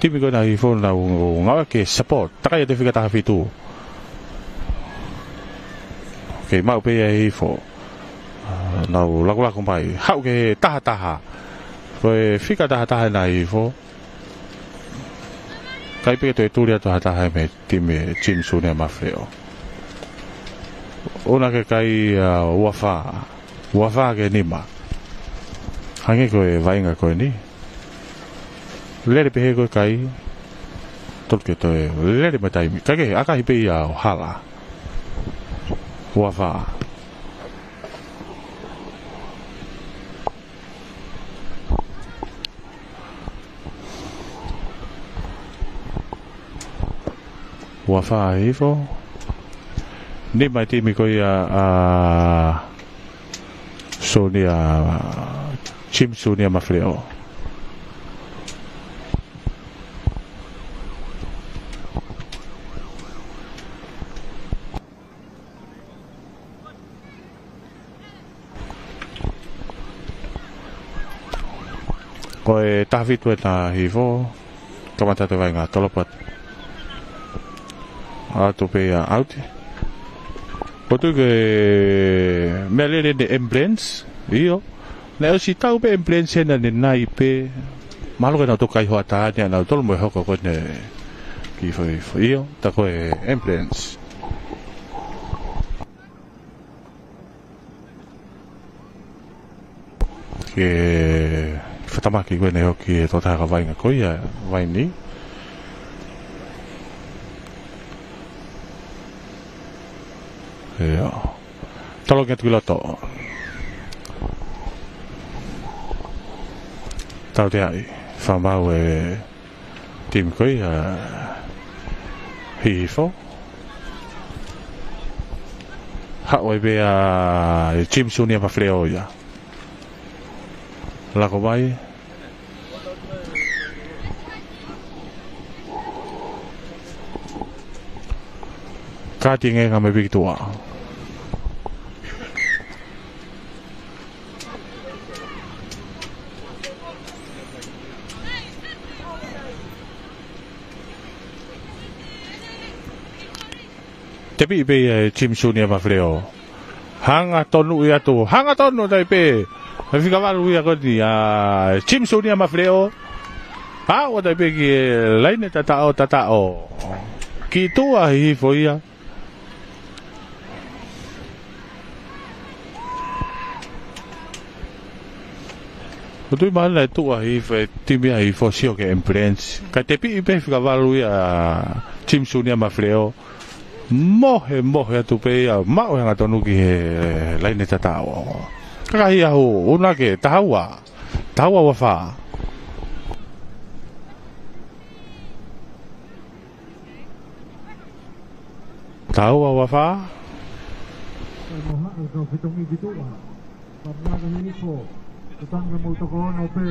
Timi ko ena ʻa Hihifo, nau ngāue ke support. Takai atu fika taha fitu. Kei maʻu pē ʻa Hihifo. Nau lakulaku mai. Haʻu ki he taha taha. Ko e fika taha taha ʻena ʻa Hihifo. ʻIkai pē ke toe tuli atu ha taha mei he timi, Timi Siunia Mafileo. ʻUnu ke kai ʻa ua fā. Ua fā ki he nima. Hangē ko e vaʻinga ko eni. Lele pē hē ko e kai. Tolu ke toe. Lele mai taimi. Kae kehe, ʻakahi pē ia ʻo hala. Ua fā. Ua fā ʻa Hihifo. Nima e timi ko ia ʻa Sunia, Team Sunia Mafileo. Ko e taha fitu ʻena Hihifo, kamata atu e vaʻinga, tolopu atu. ʻAtu pē ia ʻauti. ʻOku ou tui ko e meʻalele ʻeni e ambulance, ʻio. Naʻe ʻosi tau pē ambulance ʻena ʻanenai pē. Mahalo ko ʻenau toki kai hoʻatā ʻeni ʻanautolu mo e hoko ko ʻeni ki Hihifo, ʻio, tā ko e ambulance. Ke fatamaki ko ʻeni hoki e tokotaha ka vaʻinga ko ia, vaʻinga. ʻIo. Tolongi atu ki loto. Tauteaʻi, fakamaau e timi ko ia Hihifo. Haʻu ai pē ʻa Team Sunia Mafileo ia. Lako mai. Kātingenga mei piki tuʻa. Tepiʻi pē ia ʻe Team Sunia Mafileo. Hangatonu ia atu. Hangatonu atu ai pē. He fika valu ia ko ʻeni ʻa Team Sunia Mafileo. Aʻu atu ai pē ki he laine tataʻo, tataʻo. Ki tuʻa Hihifo ia. ʻOku ou tui mahalo naʻe tuʻu ʻa Hihifo, e timi ʻa Hihifo sio ki he ambulance. Ka tepiʻi pē fika valu ia Team Sunia Mafileo. Mohe, mohe atu pē ia, maʻu e hangatonu ki he laine tataʻo. Kakahi ahu, una ke, taha ua. Taha ua ua fā. Taha ua ua fā. Kai mo haʻu kau fitongi ki tuʻa. Ka maka Hihifo. Ke tangi mo toko ono pē.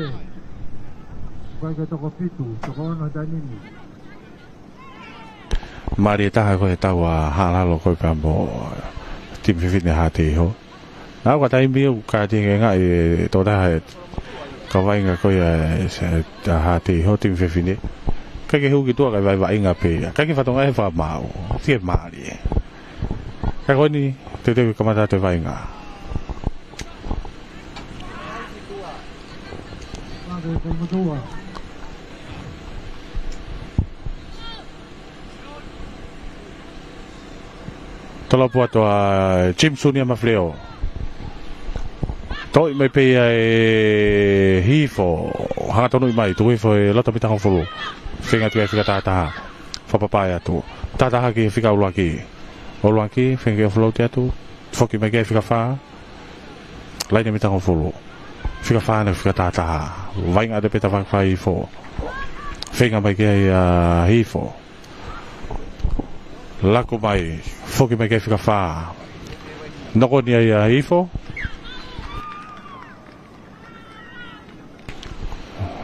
Kai ke toko fitu, toko ono taimi ni. Mālie taha ko e tau ʻa Haʻalalo ko e pea mo timi fefine Haʻateiho. Naʻa ʻoku ʻi ai e taimi ʻoku kātingenga e tokotaha ka vaʻinga ko ia ʻa Haʻateiho timi fefine. Kai ke hū ki tuʻa kai vaʻinga pē ia. Kai ke fatongia he fakamaau. Fie mālie. Ka ko ʻeni, teuteu ke kamata atu e vaʻinga. Tolopu atu ʻa Team Sunia Mafileo. Toʻi mai pē ia ʻe Hihifo. Hangatonu mai, tuku hifo he loto mita hongofulu. Feinga atu ki he fika taha taha. Fakapapau atu. Taha taha ki he fika ʻuluaki. ʻUluaki, feinga ke offload atu. Foki mai ki he fika fā. Laine mita hongofulu. Fika fā ʻena fika taha taha. Vaʻinga atu pē tafaʻaki fā Hihifo. Feinga mai ki ai ʻa Hihifo. Lako mai. Foki mai ki he fika fā. Nokoni ai ʻa Hihifo.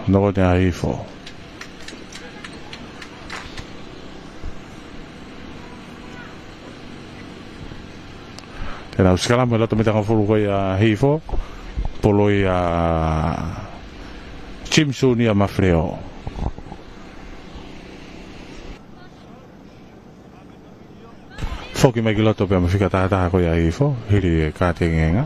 Nokoni ʻa Hihifo. Te nau sikalamu he loto mita hongofulu ko ia ʻa Hihifo. Pulu ia ʻa Team Sunia Mafileo. Foki mai ki loto pea mo e fika taha taha ko ia ʻa Hihifo, hili e kātingenga.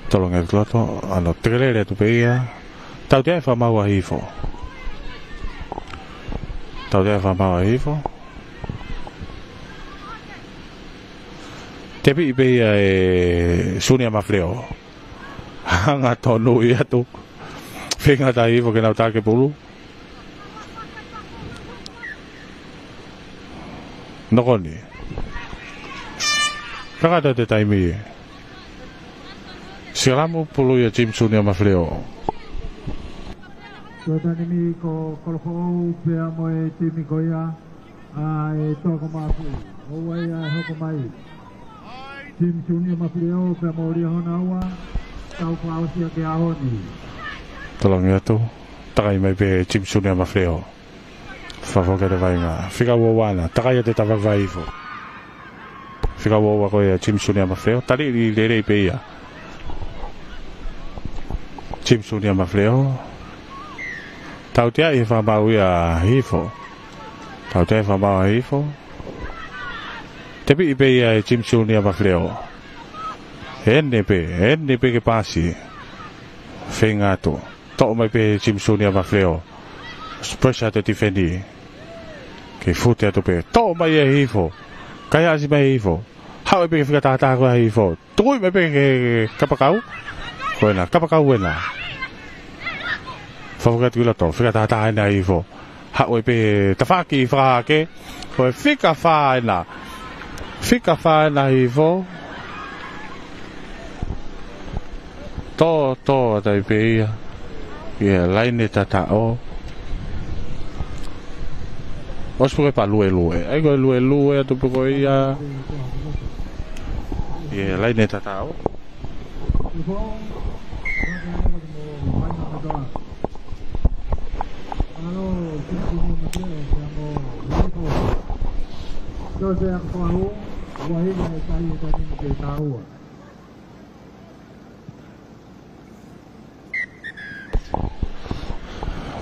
Tolongi atu ki loto, ʻa ʻene tekelele atu pē ia. Tauteaʻi fakamaau ʻa Hihifo. Tauteaʻi fakamaau ʻa Hihifo. Tepiʻi pē ia ʻe Sunia Mafileo. Hangatonu ia atu. Feinga atu ʻa Hihifo ke nau tā ki he pulu. Nokoni. Kakato atu e taimi. Sikalamu, pulu ia Team Sunia Mafileo. Ko e taimi ni ko Kolofoʻou pea mo e timi ko ia ʻa e Toa ko Maʻafu. ʻOua ia ʻe hoko mai. Timi Siunia Mafileo pea mo Liahona ua, tau fakaʻosi ʻaki he ʻaho ni. Tolongi atu, takai mai pē Timi Siunia Mafileo. Fafo ke te vainga. Fika ua ua na, takai atu e tafaʻaki fakaifo. Fika ua ua ko ia Timi Siunia Mafileo, tali lelei pē ia. Timi Siunia Mafileo. Tautea ʻi he fakamaau ia Hihifo. Tautea ʻi he fakamaau ʻa Hihifo. Tepiʻi pē ia ʻe Timi Siunia Mafileo. ʻEne pē, ʻene pē ke paasi. Feinga atu. Toʻo mai pē Timi Siunia Mafileo. Pressure atu e tifeni. Kei fute atu pē. Toʻo mai ʻe Hihifo. Kaihaʻasi mai Hihifo. Haʻu ai pē ke fika tahataha ko ia Hihifo. Tukuʻi mai pē ki he kapakau. Ko ena, kapakau ena. Fafo atu ki loto, fika tahataha ena Hihifo. Haʻu ai pē tafaʻaki fakahake. Ko e fika fā ena. Fika fā ena Hihifo. Tō, tō, ʻatai pē ia. Ia, laine tataʻo. ʻOsi pē ko e pā luelue. ʻAi ko e luelue atu pē ko ia. Ia, laine tataʻo.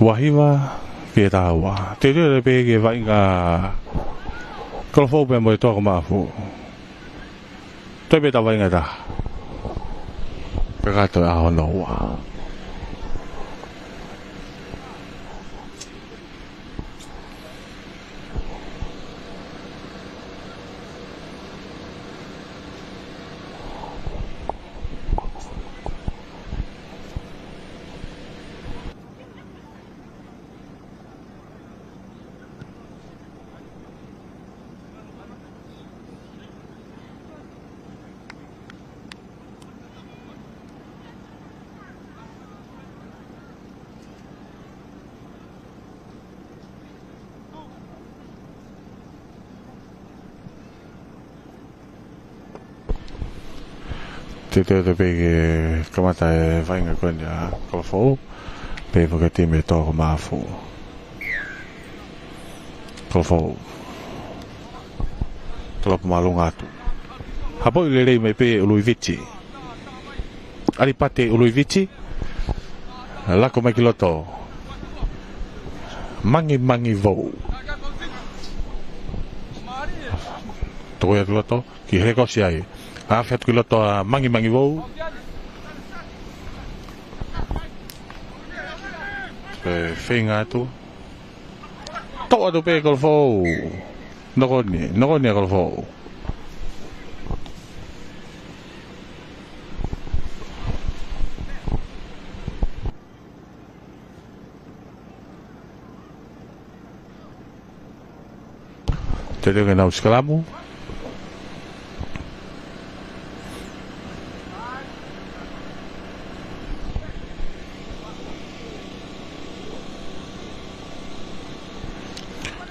Ua hiva ki he taha ua. Teuteu pē ki he vaʻinga Kolofoʻou pea mo e Toa ko Maʻafu. Toe pē ta vaʻinga taha. Kakato e ʻaho hono ua. Teuteu pē ke kamata e vaʻinga ko eni ʻa Kolofoʻou. Pea fakatimē Toa ko Maʻafu. Kolofoʻou. Kolopo māʻolunga atu. Hapoʻi lelei mai pē ʻUluʻi Viti. ʻAlipate ʻUluʻi Viti. Lako mai ki loto. Mangimangi Vou. Tuku ia ki loto. Ki he kosi ai. Afe atu ki loto ʻa Mangimangi Vou. Feinga atu. Toʻo atu pē Kolofoʻou. Nokoni, nokoni ʻa Kolofoʻou. Teuteu ke nau sikalamu.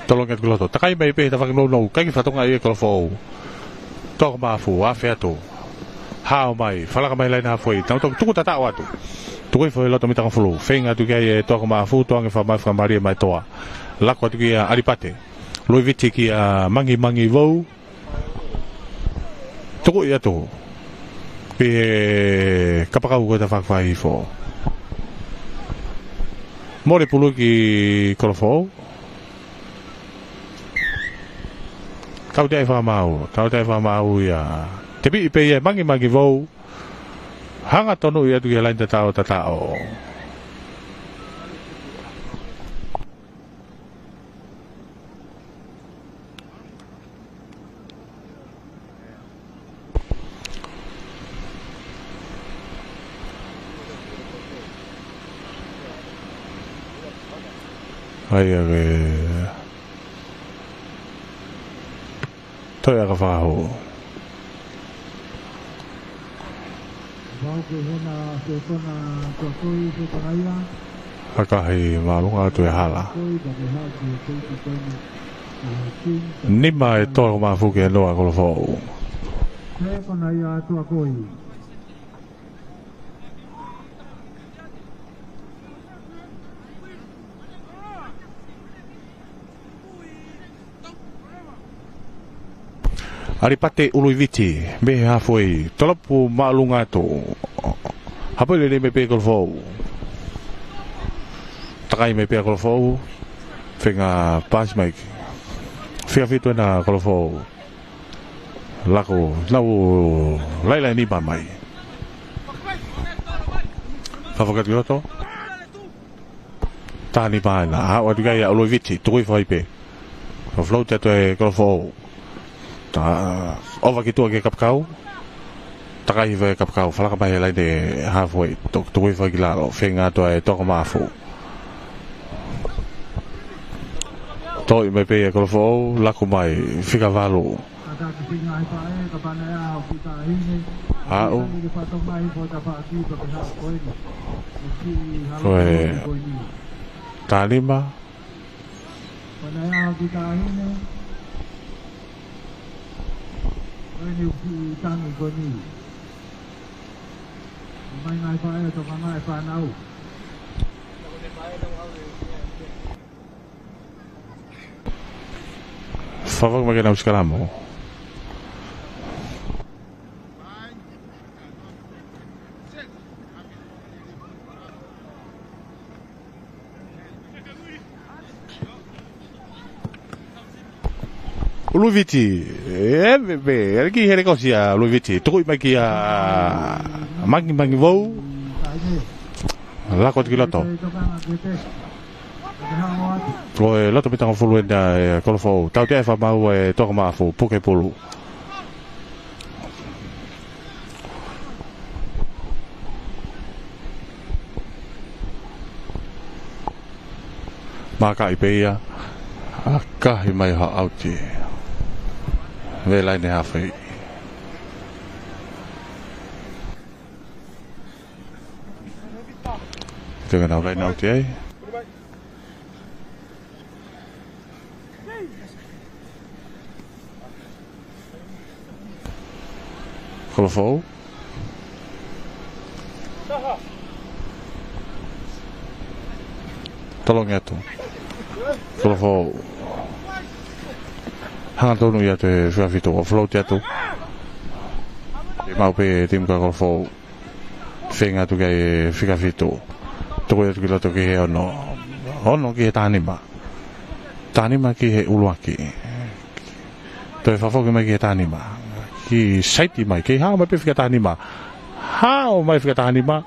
Tolongi atu ki loto. Takai mai pē he tafaʻaki nounou. Kaiki fatonga ia Kolofoʻou. Toa ko Maʻafu, afe atu. Hao mai, falaka mai laine hafoʻi. Tau toki tuku tataʻo atu. Tuku hifo he loto mitangofulu. Feinga atu ki ai e Toa ko Maʻafu, toange fakamai fakamālie mai Toa. Lako atu kia ʻAlipate. ʻUluʻi Viti kia Mangimangi Vou. Tukuʻi atu. Ki he kapakau ko e tafaʻaki fakahihifo. Mole pulu ki Kolofoʻou. Tautea ʻi he fakamaau, tautea ʻi he fakamaau ia. Tepiʻi pē ia ʻe Mangimangi Vou. Hangatonu ia atu ki he laine tataʻo, tataʻo. ʻAi ake. Toe aka fakahū. Vau ke hona se kona kua koi se kona ia. Fakahi māʻolunga atu e hala. Nima e Toa ko Maʻafu ki he noa Kolofoʻou. ʻAlipate ʻUluʻi Viti, mei he halfway, tolopu māʻolunga atu. Hapai lelei mai pē Kolofoʻou. Takai mai pē Kolofoʻou, feinga paasi mai. Fika fitu ʻena Kolofoʻou. Lako, nau lailai nima mai. Fafakati loto. Taha nima ʻena, haʻu atu ki ai ʻa ʻUluʻi Viti, tuku hifo ai pē. Ko e float atu e Kolofoʻou. Ta, ova ki tuʻa ki he kapakau. Takai hifo e kapakau, falaka mai he laine halfway, to, tuku hifo ki lalo, feinga atu e Toa ko Maʻafu. Toʻi mai pē e Kolofoʻou, lako mai, fika valu. Aʻu. Ko e taha nima. Fafaka mai ke nau sikalamo. ʻUluʻi Viti, e, pe, pe, e ki he lekosi ʻa ʻUluʻi Viti, tuku mai kia Mangi Mangi Vou, lako atu ki loto. Ko e loto mita hongofulu ʻena e Kolofoʻou. Tautea e fakamaau e Toa ko Maʻafu, puke pulu. Makaʻi pē ia, ʻakahi mai ha ʻauti. Vela ʻene hafe. Tenga nau laina ʻauti ai. Kolofoʻou. Tolongi atu. Kolofoʻou. Hangatonu ia te fika fitu, ʻo float atu. ʻE maʻu pē timu ka Kolofoʻou. Feinga atu ki ai e fika fitu. Tuku atu ki loto ki he ono. Ono ki he taha nima. Taha nima ki he ʻuluaki. Toe fafoki mai ki he taha nima. Ki saiti mai. Kei haʻu mai pē fika taha nima. Haʻu mai fika taha nima.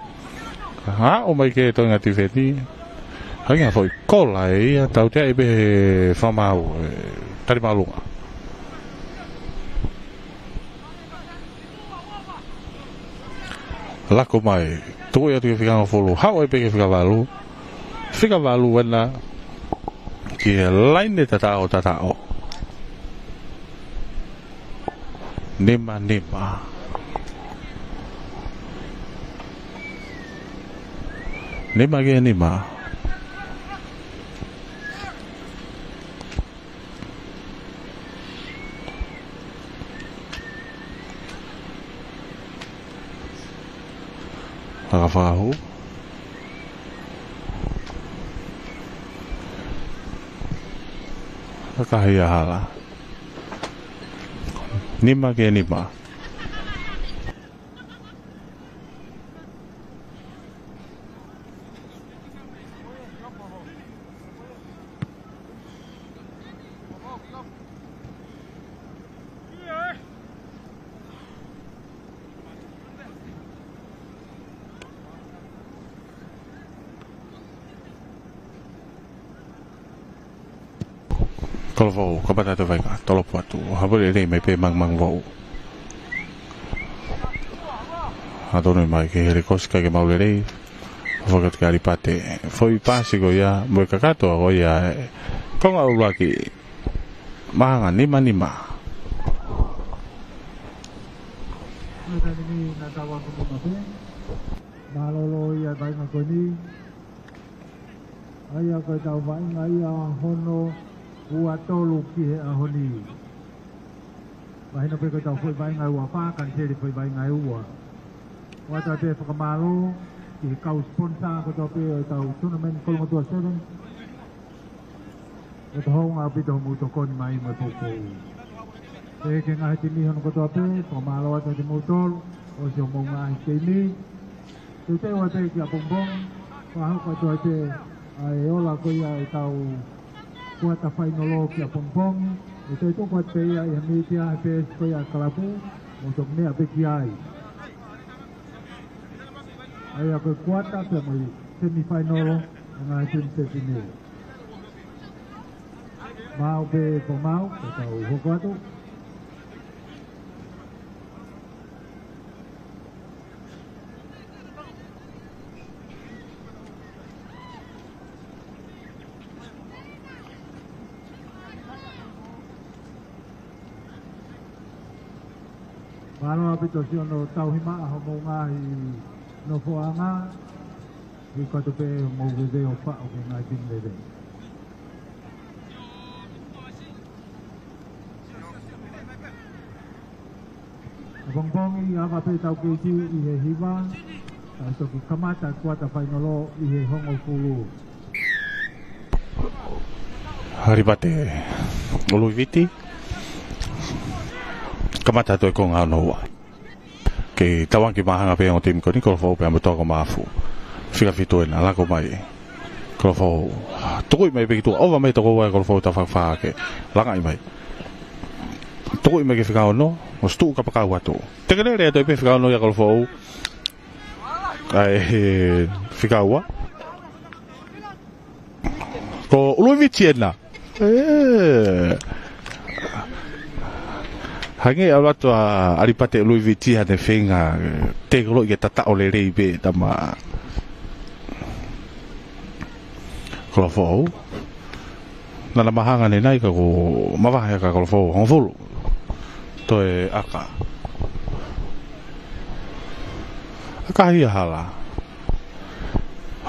Haʻu mai ki he toenga tifeni. Hangē ha foʻi kola ʻe ia. Tautea pē he fakamaau. E, tali māʻolunga. Lako mai, tuku ia atu ki he fika hongofulu, haʻu ai pē ki he fika valu. Fika valu ʻena ki he laine tataʻo, tataʻo. Nima, nima. Nima ki he nima. Fakafakahu. Fakahia hala. Nima ki he nima. Kolofoʻou, kamata atu e vaʻinga, tolopu atu, haʻu lelei mai pē Mangi Mangi Vou. Hangatonu mai ki he lekosi kae ʻikai ke maʻu lelei, foki atu kia ʻAlipate, foʻi paasi ko ia, mo e kakato ko ia, e, konga ʻuluaki, mahanga nima nima. Mālōlō ia e vaʻinga ko eni. ʻA ia ko ʻetau vaʻinga ia hono ua tolu ki he ʻaho ni. Mahino pē ko ʻetau foʻi vaʻinga ua fā, kaniseli foʻi vaʻinga ua. ʻOatu pē fakamālō ki he kau sponsor kotoa pē ʻo ʻetau tournament Kolomotuʻa Sevens. ʻOku hounga ʻaupito hoʻomou tokoni mai mo e poupou. Pea ki he ngaahi timi hono kotoa pē, fakamālō atu kiate kimoutolu, ʻosi hoʻomou ngaahi timi. Teuteu atu ki ʻapongipongi, fakahoko atu ai pē ʻa e ola ko ia ʻetau kuata fainolo ki ʻapongipongi. ʻE toe tuku atu pē ia ʻi he mītia he peesi ko ia ʻa e kalapu, mou toki meʻa pē ki ai. ʻA ia ko e kuata pea mo e semifinal, ʻa e ngaahi timi fefine. Maʻu pē ko maʻu, ka tau hoko atu. Mālō ʻaupito siʻono tauhi mai hoʻomou ngaahi nofoʻanga. Hiko atu pē hoʻomou veve ʻo faʻo ki he ngaahi timi veve. ʻApongipongi, ava pē ʻetau keiti ʻi he hiva, kae toki kamata kuata fainolo ʻi he hongofulu. ʻAlipate ʻUluʻi Viti, kamata atu e konga hono ua. Kei tauange maʻu ange pē ʻa e ongo timi ko eni, Kolofoʻou pea mo Toa ko Maʻafu. Fika fitu ena, lako mai Kolofoʻou. Tukuʻi mai pē ki tuʻa, ʻova mai toko ua ʻe Kolofoʻou, tau fakafā ke langaʻi mai. Tukuʻi mai ki he fika ono, ʻosi tuʻu kapakau atu. Teke lele atu ai pē fika ono ia Kolofoʻou. ʻAi, fika ua. Ko ʻUluʻi Viti ena. ʻE. Hangē ʻalu atu ʻa ʻAlipate ʻUluʻi Viti haʻane feinga, ʻe, tekoloʻi ke tataʻo lelei pē tama Kolofoʻou. Naʻa na mahanga ne nai ka ko mavahe ka Kolofoʻou, hongofulu. Toe ʻaka. ʻAkahi ʻa hala.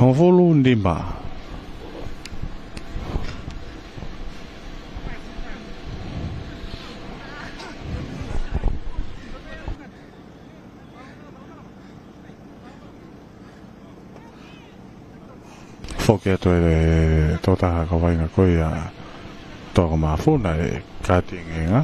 Hongofulu nima. Foki atu e tokotaha kau vaʻinga ko ia Toa ko Maʻafu naʻe katingenga.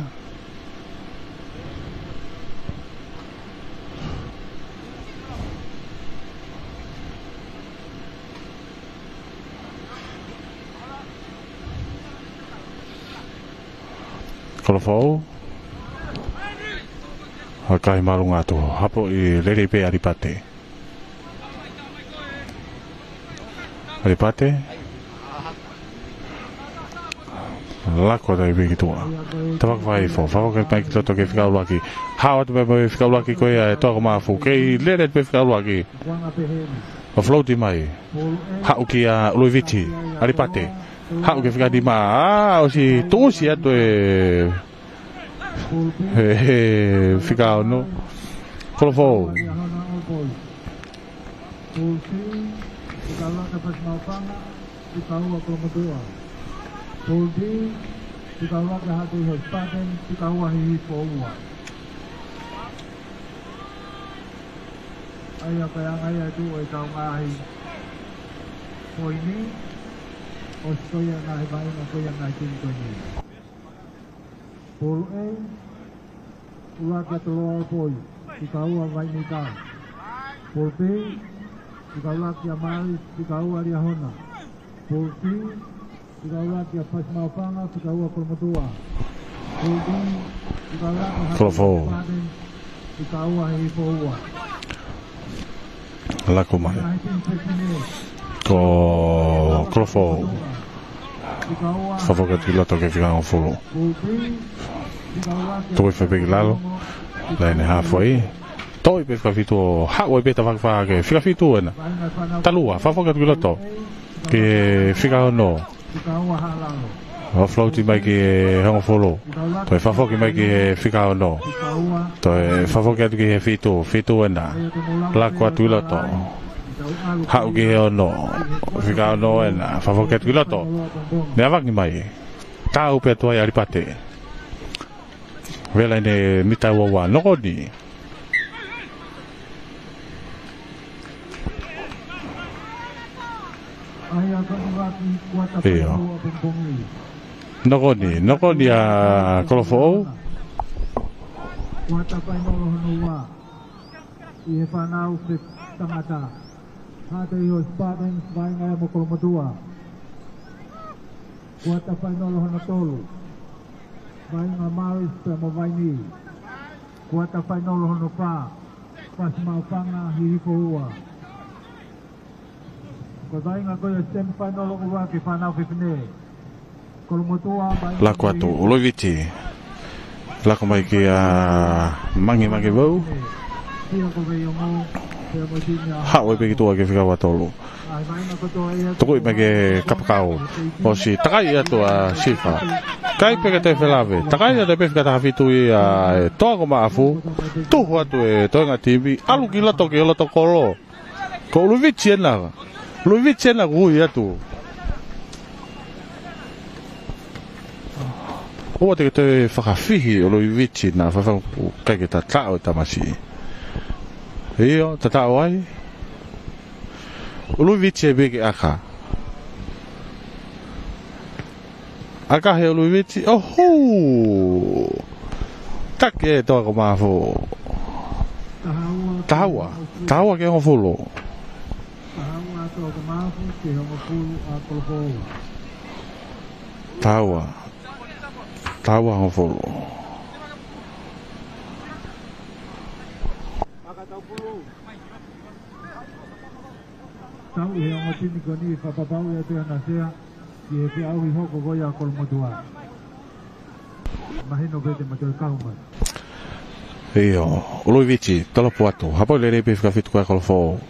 Kolofoʻou. ʻAkahi māʻolunga atu. Hapo ʻi lelei pē ʻAlipate. ʻAlipate. Lako atu ai pē ki tuʻa. Tau fakafā hifo. Fakafā mai ki loto ki he fika ʻuluaki. Hao atu pē mo e fika ʻuluaki ko ia ʻe Toa ko Maʻafu. Kei lele pē fika ʻuluaki. ʻO float mai. Haʻu kia ʻUluʻi Viti. ʻAlipate. Haʻu ki he fika nima. ʻA, ʻosi tuʻusi atu e He, he, fika ono. Kolofoʻou. Pool C, fika ua kia Fasi Maʻufanga, fika ua Kolomotuʻa. Pool D, fika ua kia Haʻateiho Spartan, fika ua Hihifo ua. ʻA ia ko e anga ia ʻetau ngaahi poini, ʻosi ko ia ngaahi vaʻinga ko ia ngaahi timi ko eni. Pool A, ʻuluaki kia Toloa Opoi, fika ua Vainita. Pool B, fika ua kia Maris, fika ua Liahona. Pool C, fika ua kia Fasi Maʻufanga, fika ua Kolomotuʻa. Pool D, fika ua kia Kolofoʻou. Fika ua Hihifo ua. Lako mai. Ko Kolofoʻou. Fakafoki atu ki loto ki he fika hongofulu. Tuku hifo pē ki lalo. Laine hafoi. Toʻo pē fika fitu ʻo haʻu ai pē tau fakafā ki he fika fitu ena. Talua, fakafoki atu ki loto. Ki he fika ono. ʻO float mai ki he hongofulu. Toe fakafoki mai ki he fika ono. Toe fakafoki atu ki he fitu, fitu ena. Lako atu ki loto. Haʻu ki he ono. Fika ono ena. Fakafoki atu ki loto. Meʻa vangi mai. Tau pē tuai ʻAlipate. Vela ʻene mita ua ua. Nokoni. ʻIo. Nokoni, nokoni ʻa Kolofoʻou. Kuata fainolo hono ua. ʻI he fānau fetangata. Hātei ʻo Spartans, vaʻinga ia mo Kolomotuʻa. Kuata fainolo hono tolu. Vaʻinga Maris pea mo Vaini. Kuata fainolo hono fā. Fasi Maʻufanga, Hihifo ua. Ko e vaʻinga ko ia semifinal ʻoku ua ke fānau fefine. Kolomotuʻa, vaʻinga Laku atu, Hihifo. Uluiviti. Laku mai kia Mangi Mangi Vou. Sia ko Veiongo, pea mo e timi ʻa Haʻu ʻe pē ki tuʻa ki he fika ua tolu. Tukuʻi mai ki he kapakau. ʻOsi takai atu ʻa Sifa. Kai pē ke toe felave. Takai atu pē fika taha fitu ia ʻe Toa ko Maʻafu. Tuhu atu ʻe toenga timi. ʻAlu ki loto ki loto kolo. Ko Uluiviti ena. Uluiviti ena ʻoku ui atu. ʻOua te ke toe fakafihi Uluiviti na fafang kai ke tataʻo e tamasiʻi. ʻIo, tataʻo ai. Uluiviti ʻe pē ke ʻaka. ʻAka he Uluiviti, ʻoho! Taki ʻe Toa ko Maʻafu. Taha ua. Taha ua ki he hongofulu. Taha ua Toa ko Maʻafu ki he hongofulu ʻa Kolofoʻou. Taha ua. Taha ua hongofulu. Tau ʻi he ongo timi ko eni fakapapauʻi atu ʻa e sea ki he feʻauhi hoko ko ia ʻa Kolomotuʻa. Mahino pē te ma toe kau mai. ʻIo, Uluiviti, tolopu atu. Hapo lele pē fika fitu ko ia Kolofoʻou.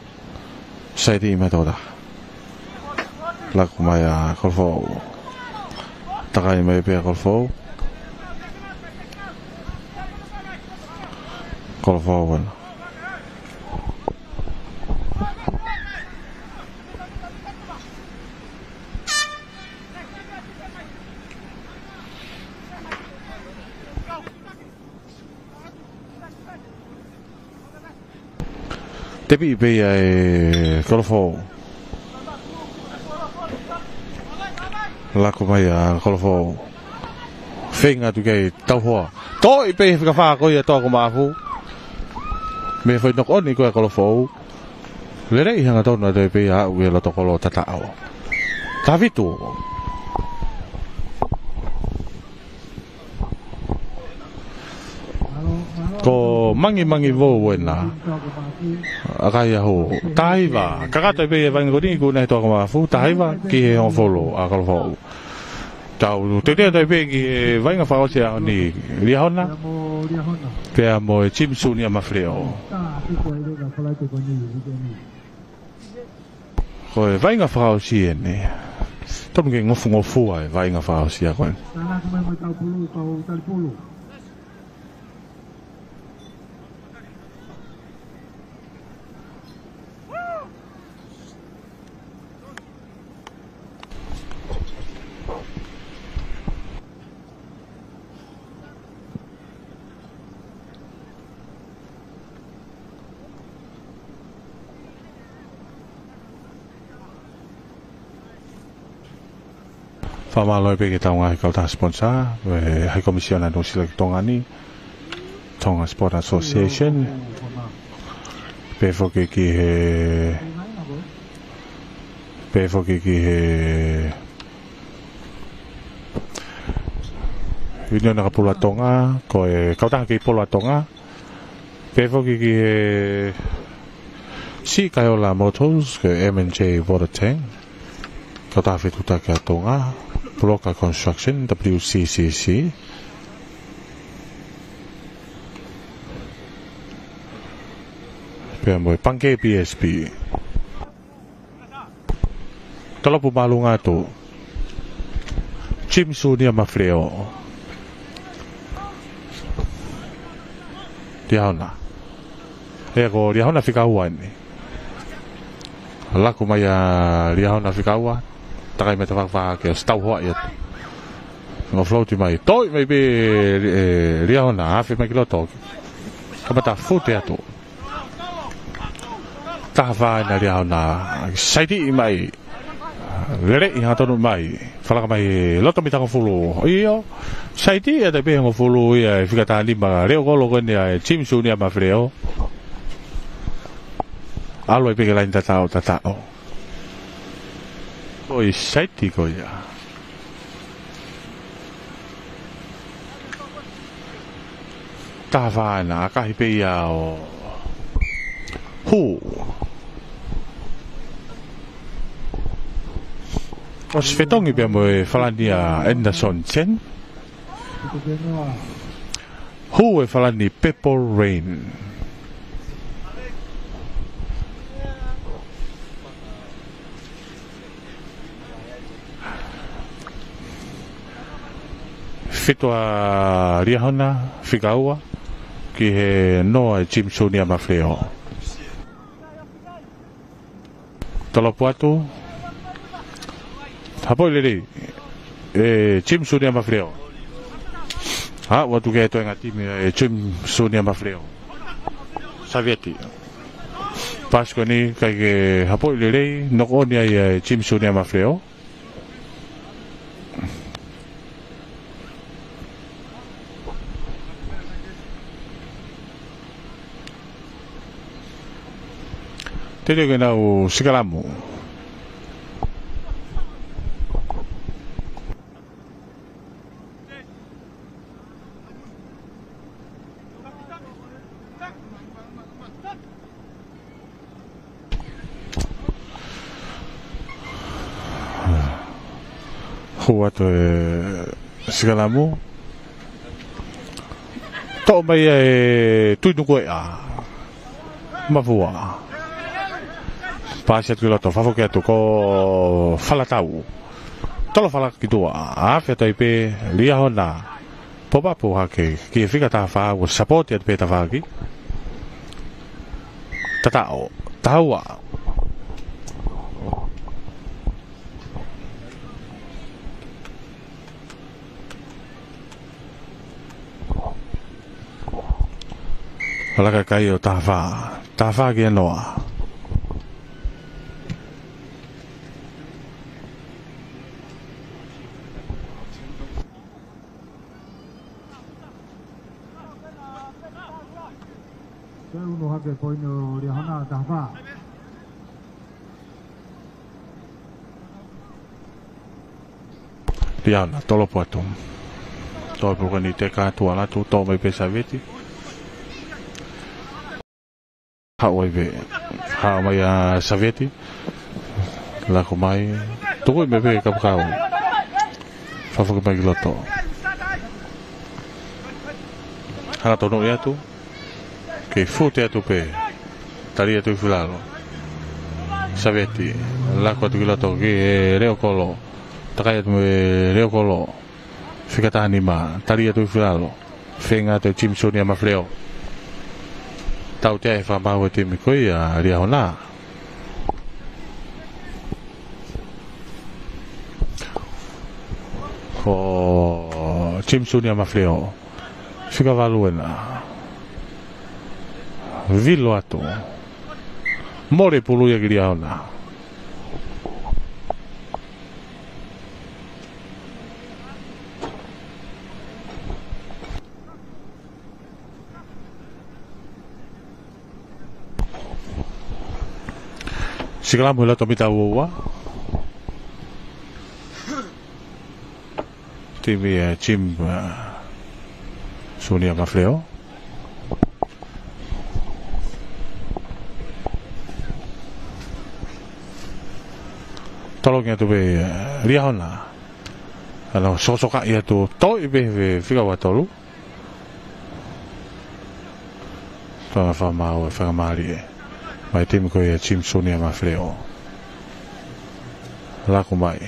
Saiti mai tō ta. Laku mai ʻa Kolofoʻou. Takai mai pē ʻa Kolofoʻou. Kolofoʻou ena. Tepi pē ia ʻe Kolofoʻou. Laku mai ʻa Kolofoʻou. Feinga atu ki ai tauhoa. Toʻi pē fika fā ko ia Toa ko Maʻafu. Mei he foʻi knock on ko ia Kolofoʻou. Lelei hangatonu atu pē ia ʻo aʻu ki loto kolo tataʻo. Taha fitu. Ko Mangi Mangi Vou ena. ʻAkai ahu. Taha hiva. Kakato pē ia vaʻinga ko eni ʻoku ʻi he Toa ko Maʻafu. Taha hiva ki he hongofulu ʻa Kolofoʻou. Tau teuteu atu pē ki he vaʻinga fakaʻosi ʻo e ʻaho ni. Liahona. Pea mo e timi Siunia Mafileo. Ko e vaʻinga fakaʻosi eni. Tonu ke ngofungofua e vaʻinga fakaʻosi ko eni. Tānaki mai mo e kau pulu, kau talipulu. Fakamālō pē ki he taunga ʻa e kautaha sponsor, ʻa e High Commissioner Nuʻu Sila ki Tonga ni, Tonga Sport Association, pehē foki ki he, pehē foki ki he ʻIunioni ʻa e Kau Pulu ʻa Tonga, ko e Kautaha Kei Polo ʻa Tonga, pehē foki ki he Sea Kaiola Motors, ko e M and J Water Tank, Kautaha Fetuʻutaki ʻa Tonga, Puloka Construction, W C C C, pea mo e Pangikē P S P. Tolopu māʻolunga atu. Timi Siunia Mafileo. Liahona. ʻE ko Liahona fika ua eni. Laku mai ʻa Liahona fika ua. Takai mai tafaʻaki fā ke ʻosi tau hoa ia. Ngofloti mai. Toi mai pē, ē, Liahona. Afe mai ki loto. Kamata fute atu. Taha fā ena Liahona. Saiti mai. Lele ʻi hangatonu mai. Falaka mai loto mita hongofulu. ʻIo. Saiti ʻa e pē hongofulu ia ʻe fika taha nima. Leʻo kolo ko eni ʻa e Jim Sunia Mafileo. ʻAlu ai pē ki he laine tataʻo, tataʻo. Ko e saiti ko ia. Taha fā ena, ʻakahi pē ia ʻo hū. ʻOsi fetongi pea mo e falani ʻa Anderson Chen. Hū e falani Purple Rain. Fitu ʻa Liahona, fika ua, ki he noa ʻa e Jim Sunia Mafileo. Tolopu atu. Hapoʻi lelei ʻe Jim Sunia Mafileo. Aʻu atu ki he toenga timi ʻa e Jim Sunia Mafileo. Savieti. Pasi ko eni ʻikai ke hapoʻi lelei, knock on ai ʻa e Jim Sunia Mafileo. Telia ke nau sikalamu. Hū atu e sikalamu. Toʻo mai ia ʻe Tuinukueʻa. Mafua. Pasi atu ki loto, fakafoki atu ko Falatau. Tolo fala ki tuʻa. Afe atu ai pē Liahona. Pop up hake ki he fika taha fā, ʻo sapote atu pē tafaʻaki. Tataʻo, taha ua. Laka kai ʻo taha fā. Taha fā ki he noa. Ke unu hake poini ʻo Liahona, taha fā. Liahona, tolopu atu. Tolopu ko eni teka atu ʻalu atu, toʻo mai pē Savieti. Haʻu ai pē. Haʻu mai ʻa Savieti. Laku mai. Tuku mai pē kapakau. Fakafoki mai ki loto. Hangatonu atu. Kei fute atu pē. Tali atu ʻi filalo. Savieti. Laku atu ki loto ki he leʻo kolo. Takai atu mo e leʻo kolo. Fika taha nima, tali atu ʻi filalo. Feinga atu ʻe Jim Sunia Mafileo. Tautea e fakamaau ʻa e timi ko ia ʻa Liahona. Ko Jim Sunia Mafileo. Fika valu ena. Vilo atu. Mole pulu ia ki Liahona. Sikalamu he loto mita ua ua. Timi ʻa Jim, ʻa, Sunia Mafileo. Tolongi atu pē, ʻa, Liahona. ʻAlu ʻo sosokaʻi atu, toʻo pē he fika ua tolu. Tona fakamaau e fakamālie. Mai timi ko ia Jim Sunia Mafileo. Laku mai.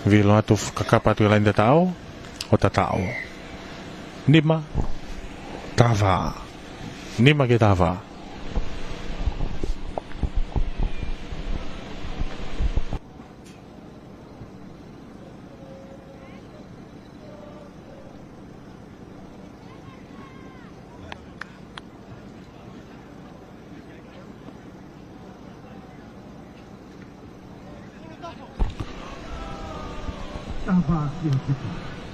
Vilo atu kakapa atu ki he laine tataʻo. ʻO tataʻo. Nima. Taha fā. Nima ki he taha fā.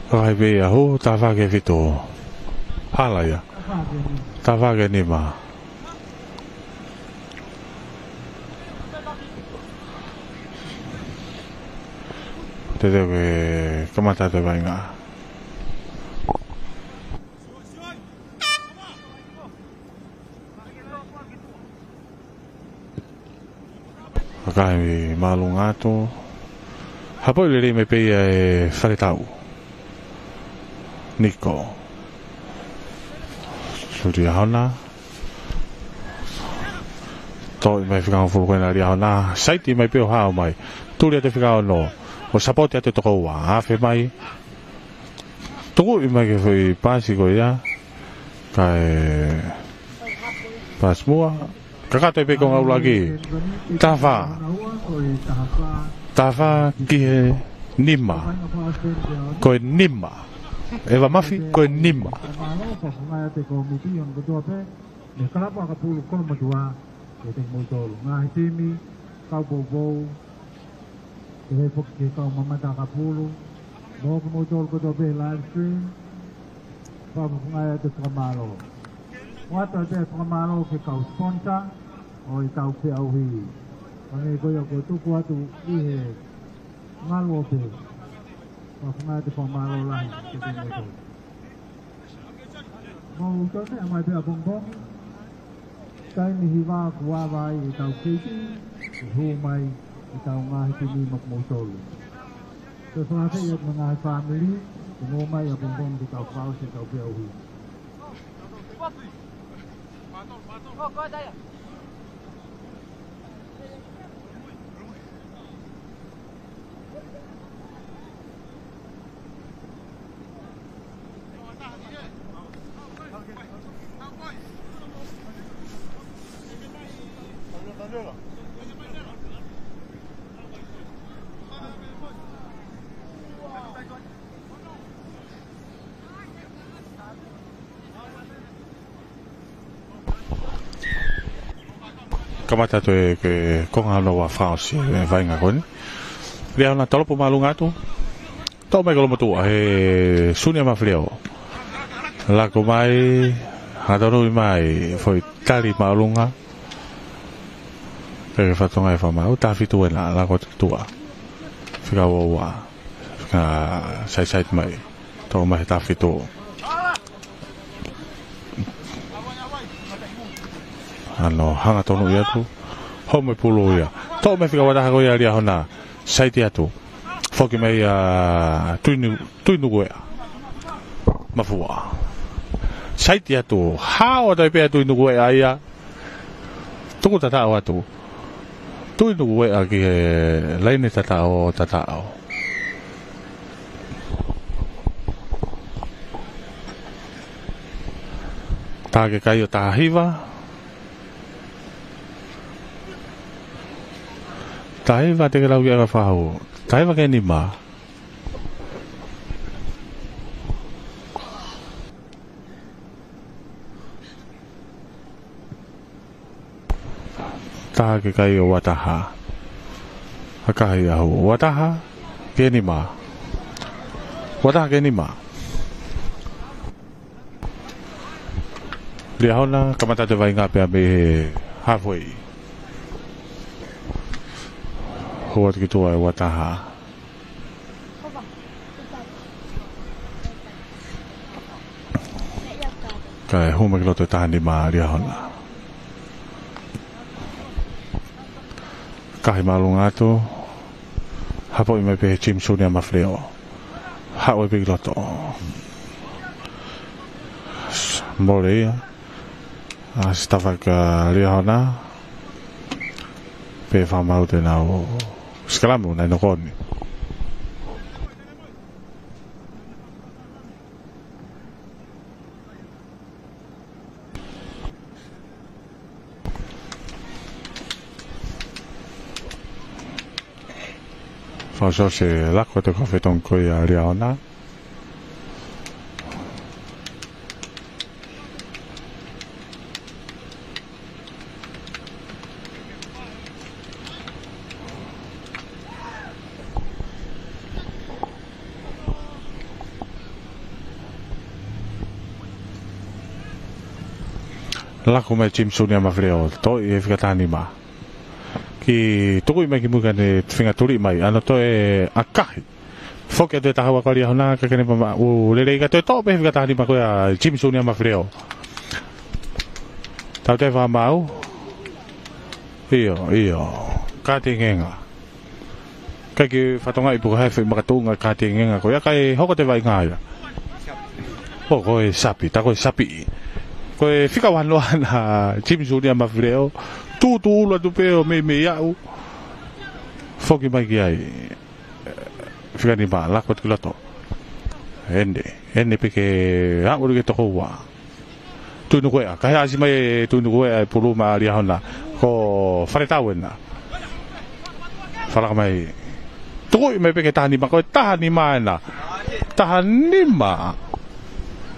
Vakai pē ia, hū, taha fā ki he fitu. Hala ia. Taha fā ki he nima. Teuteu ke kamata atu e vaʻinga. Vakai māʻolunga atu. Hapoʻi lelei mai pē ia ʻe Faletau. Niko. Liahona. Toʻo mai fika hongofulu ko ena ʻa Liahona. Saiti mai pē ʻo hao mai. Tuli atu e fika ono. ʻO sapoti atu e toko ua. Afe mai. Tukuʻi mai ki he foʻi pasi ko ia. Kae pasi muʻa. Kakato pē ko e ngaahi ʻuluaki. Taha fā. Taha fā ki he nima. Ko e nima. ʻEva Mafi, ko e nima. Mei he kalapu ʻakapulu ko Matua, ke te mou tolu. Ngaahi timi, kau poupou, ke he foki ke kau mamata ʻakapulu, mo kimoutolu kotoa pē live stream, fakafofongaʻi atu e fakamālō. ʻOatu atu e fakamālō ki he kau sponsor ʻo ʻetau feʻauhi. Hangē ko ia kuo tuku atu ʻi he ngaluope. Fakafofongaʻi atu e fakamālō lahi kiate kimoutolu. Mou toe meʻa mai pē ʻapongipongi. Taimi hiva kuo ava ai ʻetau keiti, ke hū mai ʻetau ngaahi timi mo kimoutolu. Toe fakaafeʻi atu e ngaahi fāmili ke nofo mai ʻapongipongi ke tau fakaʻosi ʻetau feʻauhi. Kamata atu e konga hono ua fakaʻosi e vaʻinga ko eni. Liahona, tolopo māʻolunga atu. Toʻo mai ki he loʻomotuʻa, ʻe Sunia Mafileo. Lako mai, hatonuʻi mai, foʻi tali māʻolunga. Ke ke fatonga e fama, ʻo taha fitu ena, lako atu ki tuʻa. Fika ua ua. Fika saisai mai. Toʻo mai he taha fitu. Hano hanga tonuʻi atu. Hou mai pulu ia. Toʻo mai fika ua taha ko ia Liahona. Saiti atu. Foki mai ʻa Tuinu-, Tuinukueʻa. Mafua. Saiti atu. Hao atu ai pē ʻa Tuinukueʻa ia. Tuku tataʻo atu. Tuinukueʻa ki he laine tataʻo, tataʻo. Taha ki he kai ʻo taha hiva. Taha hiva te ke lau ki ʻAiva Fahu. Taha hiva ki he nima. Taha ki he kai ʻo Uataha. Hakahi ahu. Uataha ki he nima. Uataha ki he nima. Liahona, kamata atu e vaʻinga pea mei he halfway. Hou atu ki tuʻa ʻe Uataha. Kae hū mai ki loto e taha nima ʻa Liahona. Kahi māʻolunga atu. Hapoʻi mai pē he Jim Sunia Mafileo. Haʻu ai pē ki loto. Mole ia. ʻA e sitafa kia Liahona. Pea fakamaau te nau sikalamu naʻe nokoni. Fakaʻosiʻosi e lako atu e kau fetongi ko ia ʻa Liahona. Laku mai Jim Junior Mafileo, toʻo e fika taha nima. Ki tukuʻi mai ki muʻa ʻene feinga tuli mai, ʻa ʻene toe ʻakahi. Foki atu e taha ua ko Liahona, ka ke ne pama, ʻū lelei ka toe toʻo pē fika taha nima ko ia Jim Junior Mafileo. Tau te fa mau. ʻIo, ʻio. Kāti ngenga. Kae ke fatonga i puka he fai makatuʻunga kāti ngenga ko ia kae hoko atu e vaʻinga ia. ʻO ko e sapi, tā ko e sapi. Ko e fika ua noa ʻa Jim Junior Mafileo. Tūtū ʻulu atu pē ʻo meimei aʻu. Foki mai ki ai. Fika nima, laku atu ki loto. ʻEne, ʻene pē ke aʻu ki he toko ua. Tuʻi Nukuʻeʻa, kae ʻasi mai e Tuʻi Nukuʻeʻa e pulu maʻa Liahona. Ko Faletau ena. Falaka mai. Tukuʻi mai pē ki he taha nima, ko e taha nima ena. Taha nima.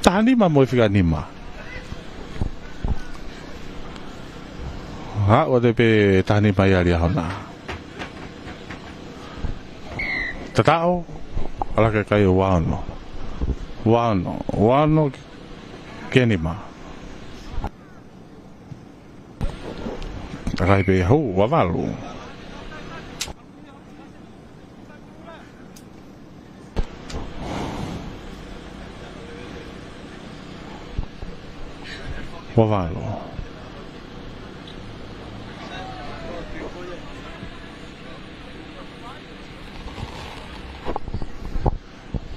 Taha nima mo e fika nima. Aʻu atu pē taha nima ia Liahona. Tataʻo, ʻalu hake kai ʻo ua ono. Ua ono, ua ono ki he nima. Takai pē hū, ua valu. Ua valu.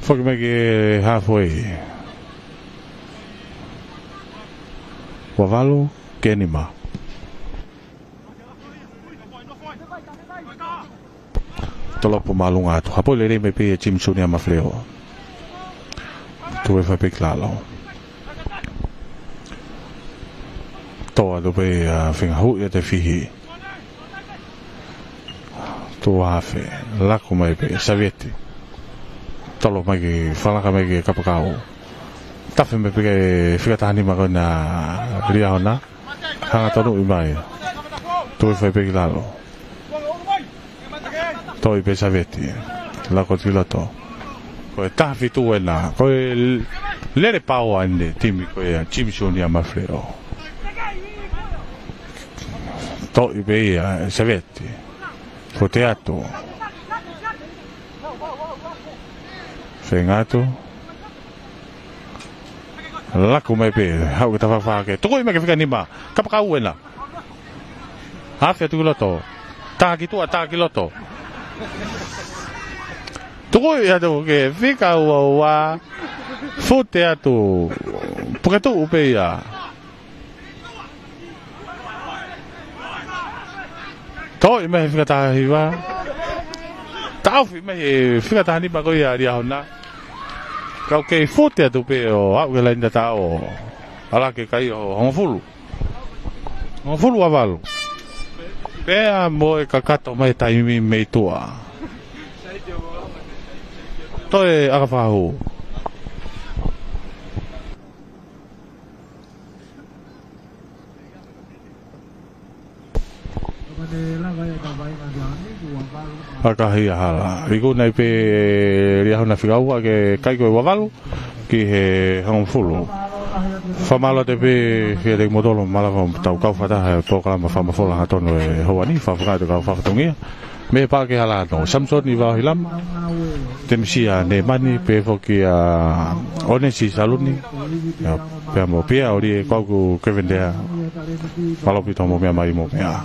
Foki mai ki he halfway. Ua valu ki he nima. Tolopu māʻolunga atu. Hapo lelei mai pē ia Jim Junior Mafileo. Tuʻu e fai pē ki lalo. Tō atu pē ia feinga huʻi ʻa e fihi. Tuʻu afe. Laku mai pē Savieti. Tolo mai ki, falaka mai ki Kapakau. Tafe mai pē ki he fika taha nima ko ena Liahona. Hanga tonuʻi mai. Tuʻu e fai pē ki lalo. Toʻo pē Savieti. Laku atu ki loto. Ko e taha fitu ena. Ko e lele paoa ʻene timi ko ia Jim Junior Mafileo. Toʻo pē ia Savieti. Fute atu. Feinga atu. Laku mai pē, haʻu ki he tafaʻaki fā ke. Tukuʻi mai ki he fika nima. Kapakau ena. Afe atu ki loto. Tā ki tuʻa, tā ki loto. Tukuʻi atu ki he fika ua ua. Fute atu. Puke tuʻu pē ia. Toʻo mai he fika taha hiva. Taʻofi mai he fika taha nima ko ia Liahona. Kau kei fute atu pē ʻo aʻu ki he laini tataʻo. ʻAlu hake kai ʻo hongofulu. Hongofulu ua valu. Pea mo e kakato mai taimi mei tuʻa. Toe ʻaka fakahū. ʻAkahi ʻa Hala. Ikuna ai pē Liahona fika ua ke kai ko e ua valu ki he hongofulu. Fakamālō atu pē kiate kimoutolu ʻoku malava ʻo tau kau fakataha he polokalama Fakamafola Hangatonu ʻo e houa ni, fakafetaʻi atu kau fakafatongia. Mei he Paʻake Hala ʻAno, Samisoni Vaohilama, Temisia Nemani, pehē foki ʻa ʻOnesi Saluni, ʻio, pea mo Pea ʻOlie, ko au ko Kevin Dea, mālō ʻaupito hoʻomou meʻa mai mo meʻa.